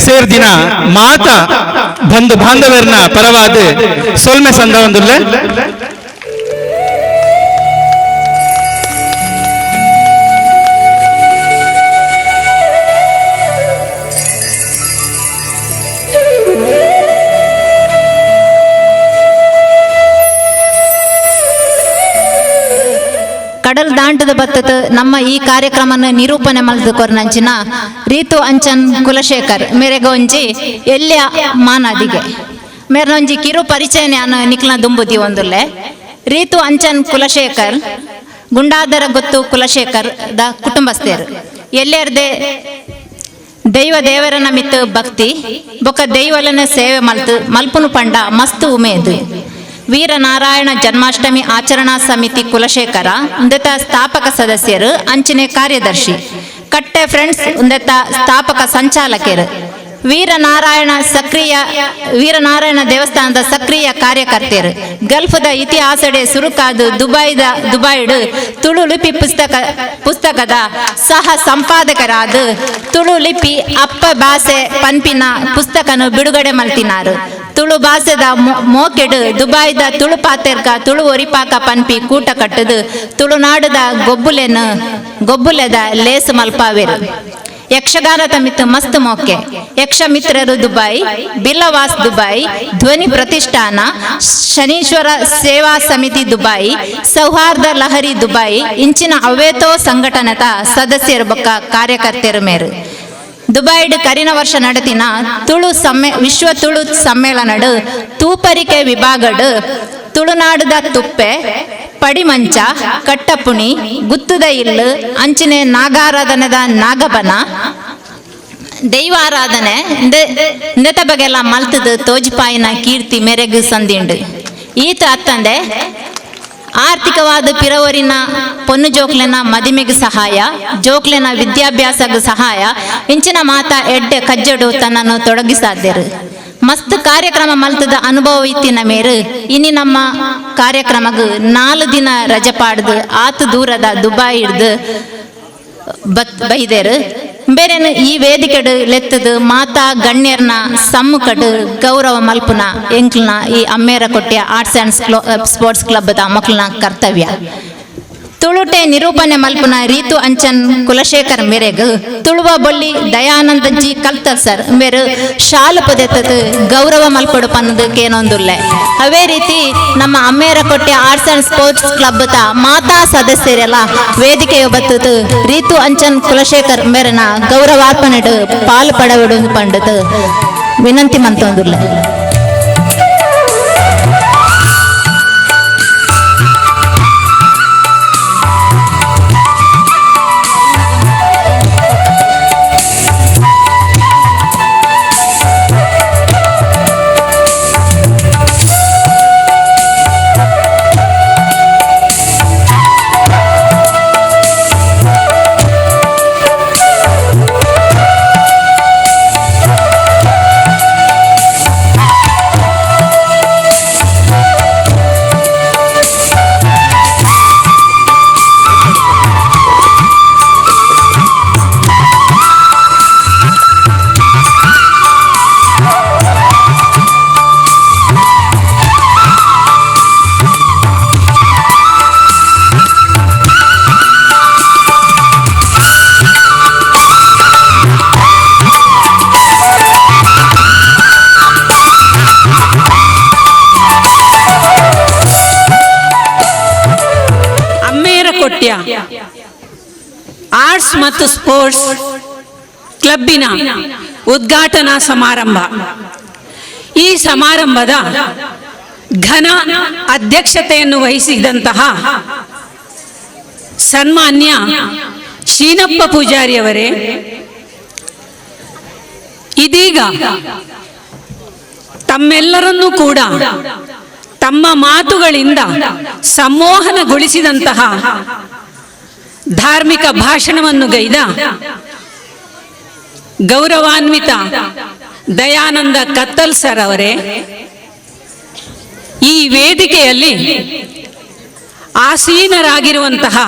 ಸೇರ್ದಿನ ಮಾತ ಬಂಧು ಬಾಂಧವರ್ನ ಪರವಾದ ಸೊಲ್ಮೆ ಸಂದ ಒಂದುಲ್ಲೆ. ಕಡಲ್ ದಾಂಟದ ಬತ್ತದ ನಮ್ಮ ಈ ಕಾರ್ಯಕ್ರಮನ ನಿರೂಪಣೆ ಮಲ್ದು ಕೊರ್ನಂಚಿನ ರೀತು ಅಂಚನ್ ಕುಲಶೇಖರ್ ಮೇರೆಗೆ ಒಂಜಿ ಎಲ್ಲಿಯ ಮಾನಾದಿಗೆ ಮೇರೊಂಜಿ ಕಿರು ಪರಿಚಯನ ನಿಕ್ಲ ದುಂಬುದಿ ಒಂದುಲ್ಲೆ. ರೀತು ಅಂಚನ್ ಕುಲಶೇಖರ್ ಗುಂಡಾದರ ಗೊತ್ತು ಕುಲಶೇಖರ್ the ಕುಟುಂಬಸ್ಥರು ಎಲ್ಲೆರ್ದೆ ದೈವ ದೇವರನ ಮಿತ್ತು ಭಕ್ತಿ ಬೊಕ್ಕ ದೈವಲನ ಸೇವೆ ಮಲ್ತು ಮಲ್ಪುನು ಪಂಡ ಮಸ್ತು ಉಮೇದು. ವೀರನಾರಾಯಣ ಜನ್ಮಾಷ್ಟಮಿ ಆಚರಣಾ ಸಮಿತಿ ಕುಲಶೇಖರ ಉಂದೆತ ಸ್ಥಾಪಕ ಸದಸ್ಯರು ಅಂಚಿನೆ ಕಾರ್ಯದರ್ಶಿ ಕಟ್ಟೆ ಫ್ರೆಂಡ್ಸ್ ಉಂದೆತ ಸ್ಥಾಪಕ ಸಂಚಾಲಕರು ವೀರನಾರಾಯಣ ದೇವಸ್ಥಾನದ ಸಕ್ರಿಯ ಕಾರ್ಯಕರ್ತರು ಗಲ್ಫದ ಇತಿಹಾಸಡೆ ಸುರುಕಾದು ದುಬೈಡ್ ತುಳು ಲಿಪಿ ಪುಸ್ತಕದ ಸಹ ಸಂಪಾದಕರಾದ ತುಳು ಲಿಪಿ ಅಪ್ಪ ಬಾಸೆ ಪನ್ಪಿನ ಪುಸ್ತಕನು ಬಿಡುಗಡೆ ಮಲ್ತಿನಾರು. ತುಳು ಭಾಷೆದ ಮೋಕೆಡು ದುಬಾಯ್ದ ತುಳು ಪಾತೆರ್ಕ ತುಳು ಒರಿಪಾಕ ಪನ್ಪಿ ಕೂಟ ಕಟ್ಟದು ತುಳುನಾಡದ ಗೊಬ್ಬುಲೆದ ಲೇಸು ಮಲ್ಪಾವೇರು. ಯಕ್ಷಗಾನ ತಮಿತ್ತು ಮಸ್ತ್ ಮೋಕೆ ಯಕ್ಷ ಮಿತ್ರರು ದುಬೈ ಬಿಲ್ಲವಾಸ್ ದುಬೈ ಧ್ವನಿ ಪ್ರತಿಷ್ಠಾನ ಶನೀಶ್ವರ ಸೇವಾ ಸಮಿತಿ ದುಬೈ ಸೌಹಾರ್ದ ಲಹರಿ ದುಬೈ ಇಂಚಿನ ಅವೇತೋ ಸಂಘಟನೆತ ಸದಸ್ಯರು ಬೊಕ್ಕ ಕಾರ್ಯಕರ್ತರು ಮೇರು. ದುಬೈಡ್ ಕರಿನ ವರ್ಷ ನಡೆತಿನ ತುಳು ವಿಶ್ವ ತುಳು ಸಮ್ಮೇಳನಡು ತೂಪರಿಕೆ ವಿಭಾಗಡು ತುಳುನಾಡದ ತುಪ್ಪೆ ಪಡಿಮಂಚ ಕಟ್ಟಪುಣಿ ಗುತ್ತುದ ಇಲ್ಲು ಅಂಚಿನೆ ನಾಗಾರಾಧನೆದ ನಾಗಬನ ದೈವಾರಾಧನೆ ಇಂದೆತ ಬಗೆಲ್ಲ ಮಲ್ತದ ತೋಜಿಪಾಯಿನ ಕೀರ್ತಿ ಮೆರೆಗು ಸಂದಿಂಡು. ಈತ ಅತ್ತಂದೆ ಆರ್ಥಿಕವಾದ ಪಿರವರಿನ ಪೊನ್ನು ಜೋಕ್ಲೆನ ಮದಿಮೆಗೆ ಸಹಾಯ ಜೋಕ್ಲೆನ ವಿದ್ಯಾಭ್ಯಾಸಕ್ಕೆ ಸಹಾಯ ಇಂಚಿನ ಮಾತಾ ಎಡ್ಡೆ ಕಜ್ಜಡು ತನ್ನನ್ನು ತೊಡಗಿಸಾದ್ಯರು. ಮಸ್ತ್ ಕಾರ್ಯಕ್ರಮ ಮಲ್ತದ ಅನುಭವ ಇತ್ತಿನ ಮೇರು ಇನಿ ನಮ್ಮ ಕಾರ್ಯಕ್ರಮಕ್ಕೆ 4 ದಿನ ರಜೆ ಪಾಡ್ದು ಆತು ದೂರದ ದುಬೈ ಹಿಡ್ದು ಬೈದೇರು. ಬೇರೆನು ಈ ವೇದಿಕೆಡು ಲೆತ್ತದು ಮಾತಾ ಗಣ್ಯರ್ನ ಸಮ್ಮುಖಡು ಗೌರವ ಮಲ್ಪುನ ಎಂಕ್ಲನ ಈ ಅಮ್ಮೇರ ಕೊಟ್ಟಿಯ arts and sports ಕ್ಲಬ್ದ ಮಕ್ಕಳನ ಕರ್ತವ್ಯ. ತುಳುಟೆ ನಿರೂಪಣೆ ಮಲ್ಪುನ ರೀತು ಅಂಚನ್ ಕುಲಶೇಖರ್ ಮೇರೆಗ್ ತುಳುವ ಬೊಳ್ಳಿ ದಯಾನಂದ ಜಿ ಕಲ್ತಲ್ ಸರ್ ಮೇರು ಶಾಲು ಪದೆತ್ತದು ಗೌರವ ಮಲ್ಪಡು ಪನ್ನದು ಕೇನೊಂದುಲ್ಲೆ. ಅವೇ ರೀತಿ ನಮ್ಮ ಅಮ್ಮೇರ ಕೊಟ್ಟೆ arts and sports club ತ ಮಾತಾ ಸದಸ್ಯರೆಲ್ಲ ವೇದಿಕೆಯ ಬತ್ತದು ರೀತು ಅಂಚನ್ ಕುಲಶೇಖರ್ ಮೇರನ ಗೌರವಾರ್ಪಣೆಡು ಪಾಲು ಪಡವಿಡು ಪಂಡದು ವಿನಂತಿ ಮಂತೊಂದುಲ್ಲೆ. ಆರ್ಟ್ಸ್ ಮತ್ತು ಸ್ಪೋರ್ಟ್ಸ್ ಕ್ಲಬ್ಬಿನ ಉದ್ಘಾಟನಾ ಸಮಾರಂಭ. ಈ ಸಮಾರಂಭದ ಘನ ಅಧ್ಯಕ್ಷತೆಯನ್ನು ವಹಿಸಿದಂತಹ ಸನ್ಮಾನ್ಯ ಶೀನಪ್ಪ ಪೂಜಾರಿಯವರೇ, ಇದೀಗ ತಮ್ಮೆಲ್ಲರನ್ನೂ ಕೂಡ ತಮ್ಮ ಮಾತುಗಳಿಂದ ಸಂಮೋಹನಗೊಳಿಸಿದಂತಹ ಧಾರ್ಮಿಕ ಭಾಷಣವನ್ನು ಗೈದ ಗೌರವಾನ್ವಿತ ದಯಾನಂದ ಕತ್ತಲ್ ಸರ್ ಅವರೇ, ಈ ವೇದಿಕೆಯಲ್ಲಿ ಆಸೀನರಾಗಿರುವಂತಹ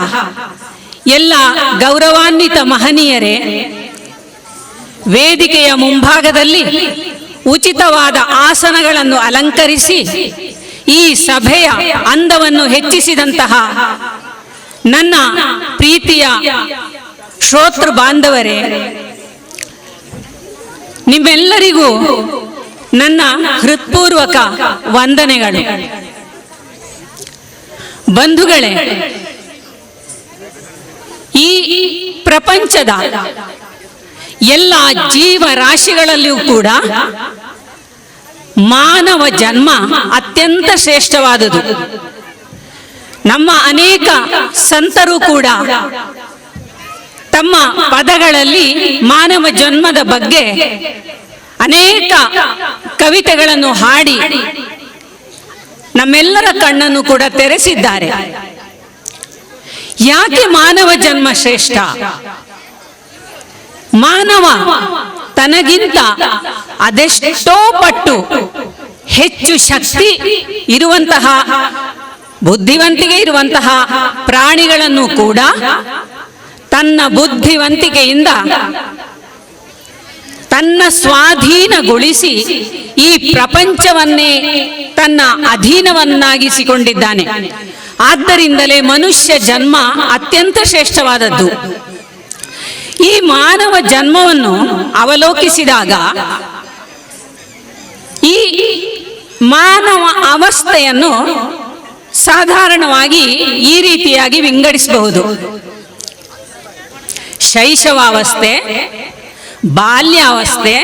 ಎಲ್ಲ ಗೌರವಾನ್ವಿತ ಮಹನೀಯರೇ, ವೇದಿಕೆಯ ಮುಂಭಾಗದಲ್ಲಿ ಉಚಿತವಾದ ಆಸನಗಳನ್ನು ಅಲಂಕರಿಸಿ ಈ ಸಭೆಯ ಅಂದವನ್ನು ಹೆಚ್ಚಿಸಿದಂತಹ ನನ್ನ ಪ್ರೀತಿಯ ಶ್ರೋತೃ ಬಾಂಧವರೇ, ನಿಮ್ಮೆಲ್ಲರಿಗೂ ನನ್ನ ಹೃತ್ಪೂರ್ವಕ ವಂದನೆಗಳು. ಬಂಧುಗಳೇ, ಈ ಪ್ರಪಂಚದ ಎಲ್ಲ ಜೀವರಾಶಿಗಳಲ್ಲಿಯೂ ಕೂಡ ಮಾನವ ಜನ್ಮ ಅತ್ಯಂತ ಶ್ರೇಷ್ಠವಾದುದು. ನಮ್ಮ ಅನೇಕ ಸಂತರು ಕೂಡ ತಮ್ಮ ಪದಗಳಲ್ಲಿ ಮಾನವ ಜನ್ಮದ ಬಗ್ಗೆ ಅನೇಕ ಕವಿತೆಗಳನ್ನು ಹಾಡಿ ನಮ್ಮೆಲ್ಲರ ಕಣ್ಣನ್ನು ಕೂಡ ತೆರೆಸಿದ್ದಾರೆ. ಯಾಕೆ ಮಾನವ ಜನ್ಮ ಶ್ರೇಷ್ಠ? ಮಾನವ ತನಗಿಂತ ಅದೆಷ್ಟೋ ಪಟ್ಟು ಹೆಚ್ಚು ಶಕ್ತಿ ಇರುವಂತಹ, ಬುದ್ಧಿವಂತಿಕೆ ಇರುವಂತಹ ಪ್ರಾಣಿಗಳನ್ನು ಕೂಡ ತನ್ನ ಬುದ್ಧಿವಂತಿಕೆಯಿಂದ ತನ್ನ ಸ್ವಾಧೀನಗೊಳಿಸಿ ಈ ಪ್ರಪಂಚವನ್ನೇ ತನ್ನ ಅಧೀನವನ್ನಾಗಿಸಿಕೊಂಡಿದ್ದಾನೆ. ಆದ್ದರಿಂದಲೇ ಮನುಷ್ಯ ಜನ್ಮ ಅತ್ಯಂತ ಶ್ರೇಷ್ಠವಾದದ್ದು. ಈ ಮಾನವ ಜನ್ಮವನ್ನು ಅವಲೋಕಿಸಿದಾಗ ಈ ಮಾನವ ಅವಸ್ಥೆಯನ್ನು ಸಾಧಾರಣವಾಗಿ ಈ ರೀತಿಯಾಗಿ ವಿಂಗಡಿಸಬಹುದು. ಶೈಶವಾವಸ್ಥೆ, ಬಾಲ್ಯಾವಸ್ಥೆ,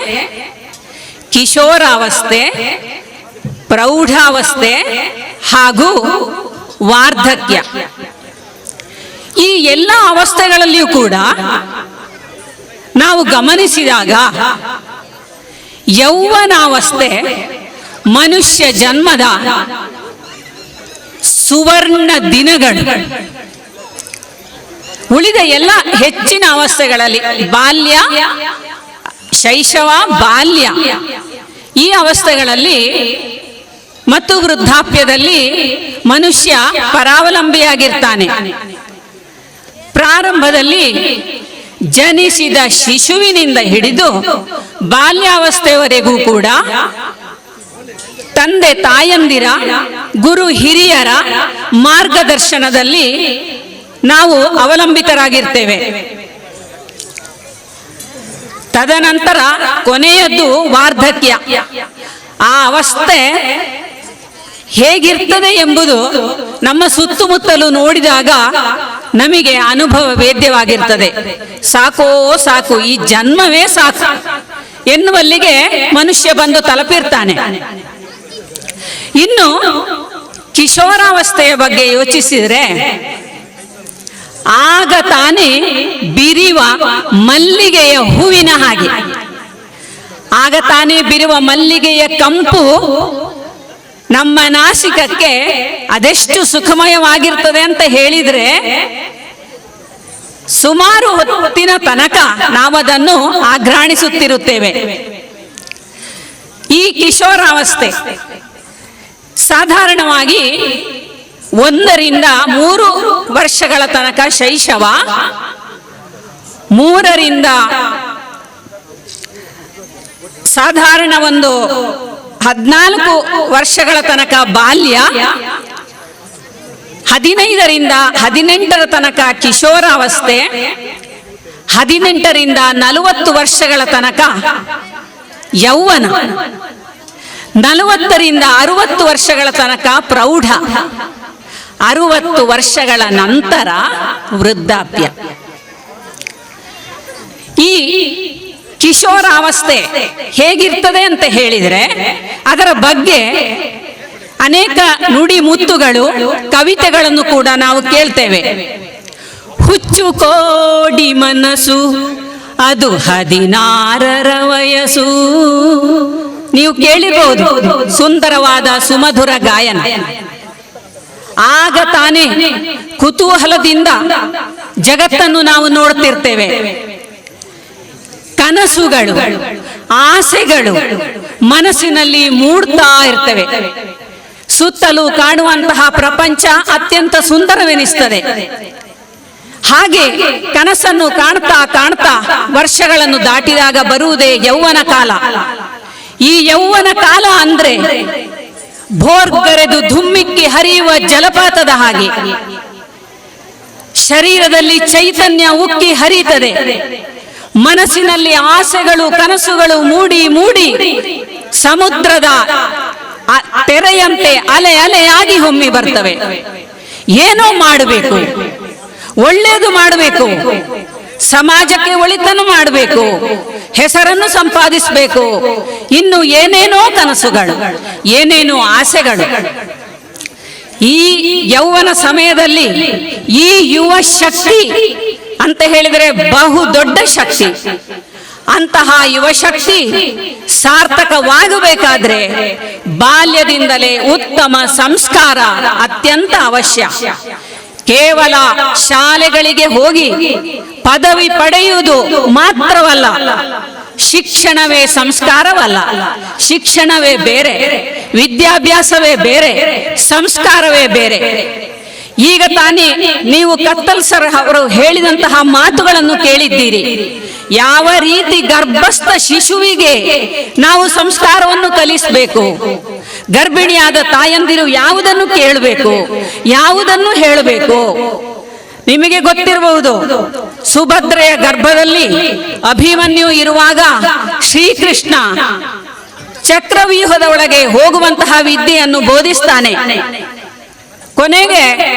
ಕಿಶೋರಾವಸ್ಥೆ, ಪ್ರೌಢಾವಸ್ಥೆ ಹಾಗೂ ವಾರ್ಧಕ್ಯ. ಈ ಎಲ್ಲ ಅವಸ್ಥೆಗಳಲ್ಲಿಯೂ ಕೂಡ ನಾವು ಗಮನಿಸಿದಾಗ ಯೌವನಾವಸ್ಥೆ ಮನುಷ್ಯ ಜನ್ಮದ ಸುವರ್ಣ ದಿನಗಳು. ಉಳಿದ ಎಲ್ಲ ಹೆಚ್ಚಿನ ಅವಸ್ಥೆಗಳಲ್ಲಿ ಬಾಲ್ಯ, ಶೈಶವ, ಬಾಲ್ಯ ಈ ಅವಸ್ಥೆಗಳಲ್ಲಿ ಮತ್ತು ವೃದ್ಧಾಪ್ಯದಲ್ಲಿ ಮನುಷ್ಯ ಪರಾವಲಂಬಿಯಾಗಿರ್ತಾನೆ. ಪ್ರಾರಂಭದಲ್ಲಿ ಜನಿಸಿದ ಶಿಶುವಿನಿಂದ ಹಿಡಿದು ಬಾಲ್ಯಾವಸ್ಥೆವರೆಗೂ ಕೂಡ ತಂದೆ ತಾಯಂದಿರ, ಗುರು ಹಿರಿಯರ ಮಾರ್ಗದರ್ಶನದಲ್ಲಿ ನಾವು ಅವಲಂಬಿತರಾಗಿರ್ತೇವೆ. ತದನಂತರ ಕೊನೆಯದ್ದು ವಾರ್ಧಕ್ಯ. ಆ ಅವಸ್ಥೆ ಹೇಗಿರ್ತದೆ ಎಂಬುದು ನಮ್ಮ ಸುತ್ತಮುತ್ತಲು ನೋಡಿದಾಗ ನಮಗೆ ಅನುಭವ ವೇದ್ಯವಾಗಿರ್ತದೆ. ಸಾಕೋ ಸಾಕು, ಈ ಜನ್ಮವೇ ಸಾಕು ಎನ್ನುವಲ್ಲಿಗೆ ಮನುಷ್ಯ ಬಂದು ತಲುಪಿರ್ತಾನೆ. ಇನ್ನು ಕಿಶೋರಾವಸ್ಥೆಯ ಬಗ್ಗೆ ಯೋಚಿಸಿದರೆ ಆಗ ತಾನೇ ಬಿರಿವ ಮಲ್ಲಿಗೆಯ ಹೂವಿನ ಹಾಗೆ, ಆಗ ತಾನೇ ಬಿರುವ ಮಲ್ಲಿಗೆಯ ಕಂಪು ನಮ್ಮ ನಾಸಿಕಕ್ಕೆ ಅದೆಷ್ಟು ಸುಖಮಯವಾಗಿರ್ತದೆ ಅಂತ ಹೇಳಿದ್ರೆ ಸುಮಾರು ಹೊತ್ತಿನ ತನಕ ನಾವದನ್ನು ಆಘ್ರಾಣಿಸುತ್ತಿರುತ್ತೇವೆ. ಈ ಕಿಶೋರಾವಸ್ಥೆ ಸಾಧಾರಣವಾಗಿ 1 ರಿಂದ 3 ವರ್ಷಗಳ ತನಕ ಶೈಶವ, 3 ರಿಂದ ಸಾಧಾರಣ ಒಂದು 14 ವರ್ಷಗಳ ತನಕ ಬಾಲ್ಯ, 15 ರಿಂದ 18 ತನಕ ಕಿಶೋರಾವಸ್ಥೆ, 18 ರಿಂದ 40 ವರ್ಷಗಳ ತನಕ ಯೌವನ, 40 ರಿಂದ 60 ವರ್ಷಗಳ ತನಕ ಪ್ರೌಢ, 60 ವರ್ಷಗಳ ನಂತರ ವೃದ್ಧಾಪ್ಯ. ಈ ಕಿಶೋರಾವಸ್ಥೆ ಹೇಗಿರ್ತದೆ ಅಂತ ಹೇಳಿದರೆ ಅದರ ಬಗ್ಗೆ ಅನೇಕ ನುಡಿ ಮುತ್ತುಗಳು, ಕವಿತೆಗಳನ್ನು ಕೂಡ ನಾವು ಕೇಳ್ತೇವೆ. ಹುಚ್ಚು ಕೋಡಿ ಮನಸ್ಸು ಅದು 16ರ ವಯಸ್ಸು. ನೀವು ಕೇಳಿರಬಹುದು ಸುಂದರವಾದ ಸುಮಧುರ ಗಾಯನ. ಆಗ ತಾನೇ ಕುತೂಹಲದಿಂದ ಜಗತ್ತನ್ನು ನಾವು ನೋಡ್ತಿರ್ತೇವೆ. ಕನಸುಗಳು, ಆಸೆಗಳು ಮನಸ್ಸಿನಲ್ಲಿ ಮೂಡ್ತಾ ಇರ್ತವೆ. ಸುತ್ತಲೂ ಕಾಣುವಂತಹ ಪ್ರಪಂಚ ಅತ್ಯಂತ ಸುಂದರವೆನಿಸ್ತದೆ. ಹಾಗೆ ಕನಸನ್ನು ಕಾಣ್ತಾ ಕಾಣ್ತಾ ವರ್ಷಗಳನ್ನು ದಾಟಿದಾಗ ಬರುವುದೇ ಯೌವನ ಕಾಲ. ಈ ಯೌವನ ಕಾಲ ಅಂದ್ರೆ ಭೋರ್ಗರೆದು ಧುಮ್ಮಿಕ್ಕಿ ಹರಿಯುವ ಜಲಪಾತದ ಹಾಗೆ ಶರೀರದಲ್ಲಿ ಚೈತನ್ಯ ಉಕ್ಕಿ ಹರಿಯುತ್ತದೆ. ಮನಸ್ಸಿನಲ್ಲಿ ಆಸೆಗಳು, ಕನಸುಗಳು ಮೂಡಿ ಮೂಡಿ ಸಮುದ್ರದ ತೆರೆಯಂತೆ ಅಲೆ ಅಲೆಯಾಗಿ ಹೊಮ್ಮಿ ಬರ್ತವೆ. ಏನೋ ಮಾಡಬೇಕು, ಒಳ್ಳೆಯದು ಮಾಡಬೇಕು, ಸಮಾಜಕ್ಕೆ ಒಳಿತನ್ನು ಮಾಡಬೇಕು, ಹೆಸರನ್ನು ಸಂಪಾದಿಸಬೇಕು, ಇನ್ನು ಏನೇನೋ ಕನಸುಗಳು, ಏನೇನೋ ಆಸೆಗಳು. ಈ ಯೌವನ ಸಮಯದಲ್ಲಿ ಈ ಯುವ ಶಕ್ತಿ ಅಂತ ಹೇಳಿದರೆ ಬಹು ದೊಡ್ಡ ಶಕ್ತಿ. ಅಂತಹ ಯುವ ಶಕ್ತಿ ಸಾರ್ಥಕವಾಗಬೇಕಾದ್ರೆ ಬಾಲ್ಯದಿಂದಲೇ ಉತ್ತಮ ಸಂಸ್ಕಾರ ಅತ್ಯಂತ ಅವಶ್ಯ. ಕೇವಲ ಶಾಲೆಗಳಿಗೆ ಹೋಗಿ ಪದವಿ ಪಡೆಯುವುದು ಮಾತ್ರವಲ್ಲ, ಶಿಕ್ಷಣವೇ ಸಂಸ್ಕಾರವಲ್ಲ. ಶಿಕ್ಷಣವೇ ಬೇರೆ, ವಿದ್ಯಾಭ್ಯಾಸವೇ ಬೇರೆ, ಸಂಸ್ಕಾರವೇ ಬೇರೆ. ಈಗ ತಾನೇ ನೀವು ಕತ್ತಲ್ ಸರ್ ಅವರು ಹೇಳಿದಂತಹ ಮಾತುಗಳನ್ನು ಕೇಳಿದ್ದೀರಿ. ಯಾವ ರೀತಿ ಗರ್ಭಸ್ಥ ಶಿಶುವಿಗೆ ನಾವು ಸಂಸ್ಕಾರವನ್ನು ಕಲಿಸಬೇಕು, ಗರ್ಭಿಣಿಯಾದ ತಾಯಂದಿರು ಯಾವುದನ್ನು ಕೇಳಬೇಕು, ಯಾವುದನ್ನು ಹೇಳಬೇಕು. ನಿಮಗೆ ಗೊತ್ತಿರಬಹುದು, ಸುಭದ್ರೆಯ ಗರ್ಭದಲ್ಲಿ ಅಭಿಮನ್ಯು ಇರುವಾಗ ಶ್ರೀಕೃಷ್ಣ ಚಕ್ರವ್ಯೂಹದ ಒಳಗೆ ಹೋಗುವಂತಹ ವಿದ್ಯೆಯನ್ನು ಬೋಧಿಸ್ತಾನೆ. ಕೊನೆಗೆ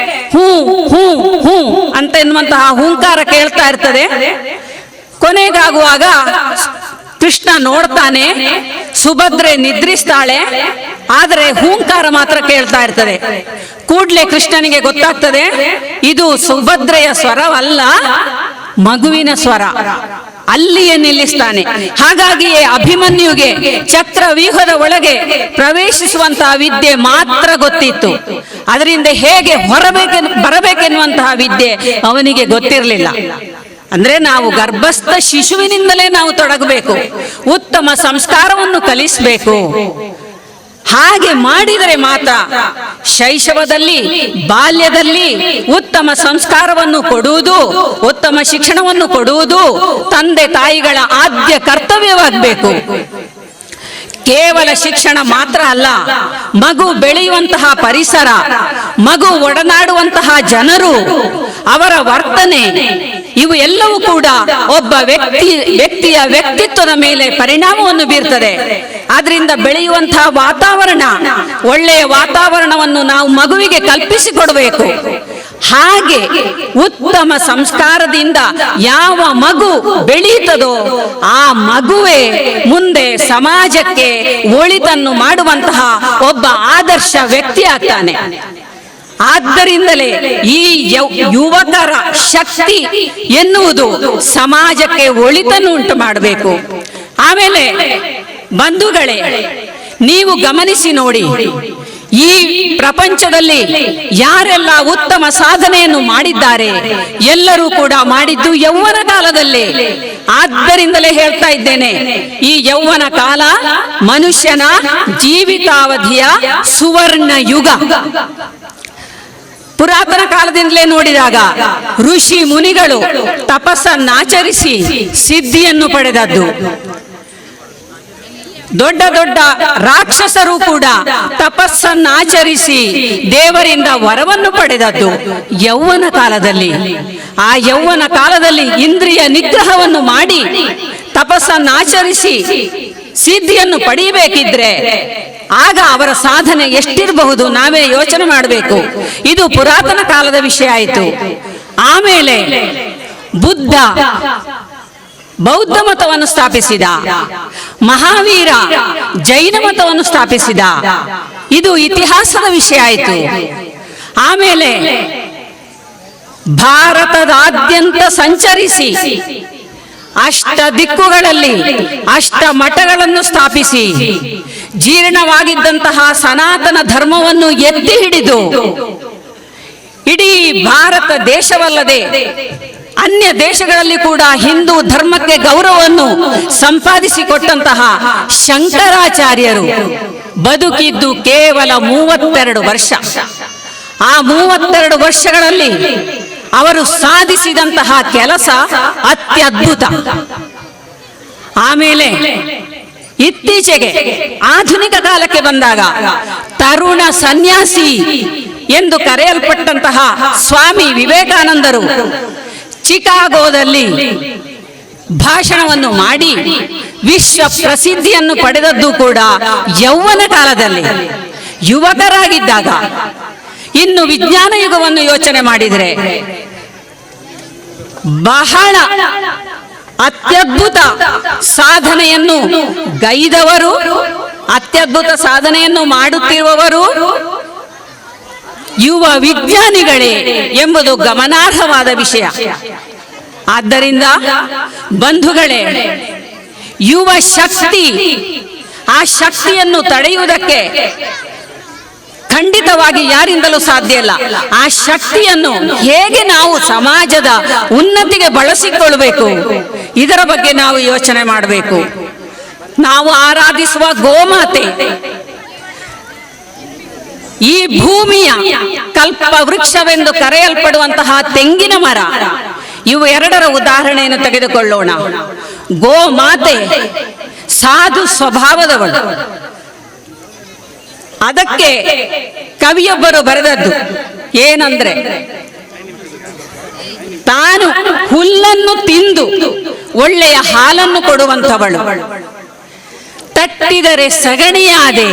ಹೂ ಹೂ ಹೂ ಅಂತ ಎನ್ನುವಂತಹ ಹೂಂಕಾರ ಕೇಳ್ತಾ ಇರ್ತದೆ. ಕೊನೆಗಾಗುವಾಗ ಕೃಷ್ಣ ನೋಡ್ತಾನೆ, ಸುಭದ್ರೆ ನಿದ್ರಿಸ್ತಾಳೆ, ಆದರೆ ಹೂಂಕಾರ ಮಾತ್ರ ಕೇಳ್ತಾ ಇರ್ತದೆ. ಕೂಡ್ಲೆ ಕೃಷ್ಣನಿಗೆ ಗೊತ್ತಾಗ್ತದೆ, ಇದು ಸುಭದ್ರೆಯ ಸ್ವರವಲ್ಲ, ಮಗುವಿನ ಸ್ವರ. ಅಲ್ಲಿಯೇ ನಿಲ್ಲಿಸ್ತಾನೆ. ಹಾಗಾಗಿಯೇ ಅಭಿಮನ್ಯುಗೆ ಚಕ್ರವ್ಯೂಹದ ಒಳಗೆ ಪ್ರವೇಶಿಸುವಂತಹ ವಿದ್ಯೆ ಮಾತ್ರ ಗೊತ್ತಿತ್ತು. ಅದರಿಂದ ಹೇಗೆ ಬರಬೇಕೆನ್ನುವಂತಹ ವಿದ್ಯೆ ಅವನಿಗೆ ಗೊತ್ತಿರಲಿಲ್ಲ. ಅಂದ್ರೆ ನಾವು ಗರ್ಭಸ್ಥ ಶಿಶುವಿನಿಂದಲೇ ನಾವು ತೊಡಗಬೇಕು, ಉತ್ತಮ ಸಂಸ್ಕಾರವನ್ನು ಕಲಿಸಬೇಕು. ಹಾಗೆ ಮಾಡಿದರೆ ಮಾತ್ರ ಶೈಶವದಲ್ಲಿ, ಬಾಲ್ಯದಲ್ಲಿ ಉತ್ತಮ ಸಂಸ್ಕಾರವನ್ನು ಕೊಡುವುದು, ಉತ್ತಮ ಶಿಕ್ಷಣವನ್ನು ಕೊಡುವುದು ತಂದೆ ತಾಯಿಗಳ ಆದ್ಯ ಕರ್ತವ್ಯವಾಗಬೇಕು. ಕೇವಲ ಶಿಕ್ಷಣ ಮಾತ್ರ ಅಲ್ಲ, ಮಗು ಬೆಳೆಯುವಂತಹ ಪರಿಸರ, ಮಗು ಒಡನಾಡುವಂತಹ ಜನರು, ಅವರ ವರ್ತನೆ, ಇವು ಎಲ್ಲವೂ ಕೂಡ ಒಬ್ಬ ವ್ಯಕ್ತಿಯ ವ್ಯಕ್ತಿತ್ವದ ಮೇಲೆ ಪರಿಣಾಮವನ್ನು ಬೀರ್ತದೆ. ಆದ್ರಿಂದ ಬೆಳೆಯುವಂತಹ ವಾತಾವರಣ, ಒಳ್ಳೆಯ ವಾತಾವರಣವನ್ನು ನಾವು ಮಗುವಿಗೆ ಕಲ್ಪಿಸಿಕೊಡಬೇಕು. ಹಾಗೆ ಉತ್ತಮ ಸಂಸ್ಕಾರದಿಂದ ಯಾವ ಮಗು ಬೆಳೀತದೋ ಆ ಮಗುವೇ ಮುಂದೆ ಸಮಾಜಕ್ಕೆ ಒಳಿತನ್ನು ಮಾಡುವಂತಹ ಒಬ್ಬ ಆದರ್ಶ ವ್ಯಕ್ತಿ ಆಗ್ತಾನೆ. ಆದ್ದರಿಂದಲೇ ಈ ಯುವಕರ ಶಕ್ತಿ ಎನ್ನುವುದು ಸಮಾಜಕ್ಕೆ ಒಳಿತನ್ನು ಉಂಟು ಮಾಡಬೇಕು. ಆಮೇಲೆ ಬಂಧುಗಳೇ, ನೀವು ಗಮನಿಸಿ ನೋಡಿ, ಈ ಪ್ರಪಂಚದಲ್ಲಿ ಯಾರೆಲ್ಲ ಉತ್ತಮ ಸಾಧನೆಯನ್ನು ಮಾಡಿದ್ದಾರೆ ಎಲ್ಲರೂ ಕೂಡ ಮಾಡಿದ್ದು ಯೌವನ ಕಾಲದಲ್ಲಿ. ಆದ್ದರಿಂದಲೇ ಹೇಳ್ತಾ ಇದ್ದೇನೆ, ಈ ಯೌವನ ಕಾಲ ಮನುಷ್ಯನ ಜೀವಿತಾವಧಿಯ ಸುವರ್ಣ ಯುಗ. ಪುರಾತನ ಕಾಲದಿಂದಲೇ ನೋಡಿದಾಗ ಋಷಿ ಮುನಿಗಳು ತಪಸ್ಸನ್ನಾಚರಿಸಿ ಸಿದ್ಧಿಯನ್ನು ಪಡೆದದ್ದು. ದೊಡ್ಡ ದೊಡ್ಡ ರಾಕ್ಷಸರು ಕೂಡ ತಪಸ್ಸನ್ನಾಚರಿಸಿ ದೇವರಿಂದ ವರವನ್ನು ಪಡೆದದ್ದು ಯೌವನ ಕಾಲದಲ್ಲಿ. ಆ ಯೌವನ ಕಾಲದಲ್ಲಿ ಇಂದ್ರಿಯ ನಿಗ್ರಹವನ್ನು ಮಾಡಿ ತಪಸ್ಸನ್ನಾಚರಿಸಿ ಸಿದ್ಧಿಯನ್ನು ಪಡೆಯಬೇಕಿದ್ರೆ ಆಗ ಅವರ ಸಾಧನೆ ಎಷ್ಟಿರಬಹುದು ನಾವೇ ಯೋಚನೆ ಮಾಡಬೇಕು. ಇದು ಪುರಾತನ ಕಾಲದ ವಿಷಯ ಆಯಿತು. ಆಮೇಲೆ ಬುದ್ಧ ಬೌದ್ಧ ಮತವನ್ನು ಸ್ಥಾಪಿಸಿದ, ಮಹಾವೀರ ಜೈನ ಮತವನ್ನು ಸ್ಥಾಪಿಸಿದ. ಇದು ಇತಿಹಾಸದ ವಿಷಯ ಆಯಿತು. ಆಮೇಲೆ ಭಾರತದಾದ್ಯಂತ ಸಂಚರಿಸಿ ಅಷ್ಟ ದಿಕ್ಕುಗಳಲ್ಲಿ ಅಷ್ಟ ಮಠಗಳನ್ನು ಸ್ಥಾಪಿಸಿ ಜೀರ್ಣವಾಗಿದ್ದಂತಹ ಸನಾತನ ಧರ್ಮವನ್ನು ಎತ್ತಿ ಹಿಡಿದು ಇಡೀ ಭಾರತ ದೇಶವಲ್ಲದೆ ಅನ್ಯ ದೇಶಗಳಲ್ಲಿ ಕೂಡ ಹಿಂದೂ ಧರ್ಮಕ್ಕೆ ಗೌರವವನ್ನು ಸಂಪಾದಿಸಿಕೊಟ್ಟಂತಹ ಶಂಕರಾಚಾರ್ಯರು ಬದುಕಿದ್ದು ಕೇವಲ 32 ವರ್ಷ. ಆ 32 ವರ್ಷಗಳಲ್ಲಿ ಅವರು ಸಾಧಿಸಿದಂತಹ ಕೆಲಸ ಅತ್ಯದ್ಭುತ. ಆಮೇಲೆ ಇತ್ತೀಚೆಗೆ ಆಧುನಿಕ ಕಾಲಕ್ಕೆ ಬಂದಾಗ ತರುಣ ಸನ್ಯಾಸಿ ಎಂದು ಕರೆಯಲ್ಪಟ್ಟಂತಹ ಸ್ವಾಮಿ ವಿವೇಕಾನಂದರು ಚಿಕಾಗೋದಲ್ಲಿ ಭಾಷಣವನ್ನು ಮಾಡಿ ವಿಶ್ವ ಪ್ರಸಿದ್ಧಿಯನ್ನು ಪಡೆದದ್ದು ಕೂಡ ಯೌವನ ಕಾಲದಲ್ಲಿ, ಯುವಕರಾಗಿದ್ದಾಗ. ಇನ್ನು ವಿಜ್ಞಾನ ಯುಗವನ್ನು ಯೋಚನೆ ಮಾಡಿದರೆ ಬಹಳ ಅತ್ಯದ್ಭುತ ಸಾಧನೆಯನ್ನು ಗೈದವರು, ಅತ್ಯದ್ಭುತ ಸಾಧನೆಯನ್ನು ಮಾಡುತ್ತಿರುವವರು ಯುವ ವಿಜ್ಞಾನಿಗಳೇ ಎಂಬುದು ಗಮನಾರ್ಹವಾದ ವಿಷಯ. ಆದ್ದರಿಂದ ಬಂಧುಗಳೇ, ಯುವ ಶಕ್ತಿ, ಆ ಶಕ್ತಿಯನ್ನು ತಡೆಯುವುದಕ್ಕೆ ಖಂಡಿತವಾಗಿ ಯಾರಿಂದಲೂ ಸಾಧ್ಯ ಇಲ್ಲ. ಆ ಶಕ್ತಿಯನ್ನು ಹೇಗೆ ನಾವು ಸಮಾಜದ ಉನ್ನತಿಗೆ ಬಳಸಿಕೊಳ್ಳಬೇಕು, ಇದರ ಬಗ್ಗೆ ನಾವು ಯೋಚನೆ ಮಾಡಬೇಕು. ನಾವು ಆರಾಧಿಸುವ ಗೋಮಾತೆ ಈ ಭೂಮಿಯ ಕಲ್ಪ ವೃಕ್ಷವೆಂದು ಕರೆಯಲ್ಪಡುವಂತಹ ತೆಂಗಿನ ಮರ, ಇವು ಎರಡರ ಉದಾಹರಣೆಯನ್ನು ತೆಗೆದುಕೊಳ್ಳೋಣ. ಗೋಮಾತೆ ಸಾಧು ಸ್ವಭಾವದವಳು. ಅದಕ್ಕೆ ಕವಿಯೊಬ್ಬರು ಬರೆದದ್ದು ಏನಂದ್ರೆ, ತಾನು ಹುಲ್ಲನ್ನು ತಿಂದು ಒಳ್ಳೆಯ ಹಾಲನ್ನು ಕೊಡುವಂಥವಳು, ತಟ್ಟಿದರೆ ಸಗಣಿಯಾದೆ.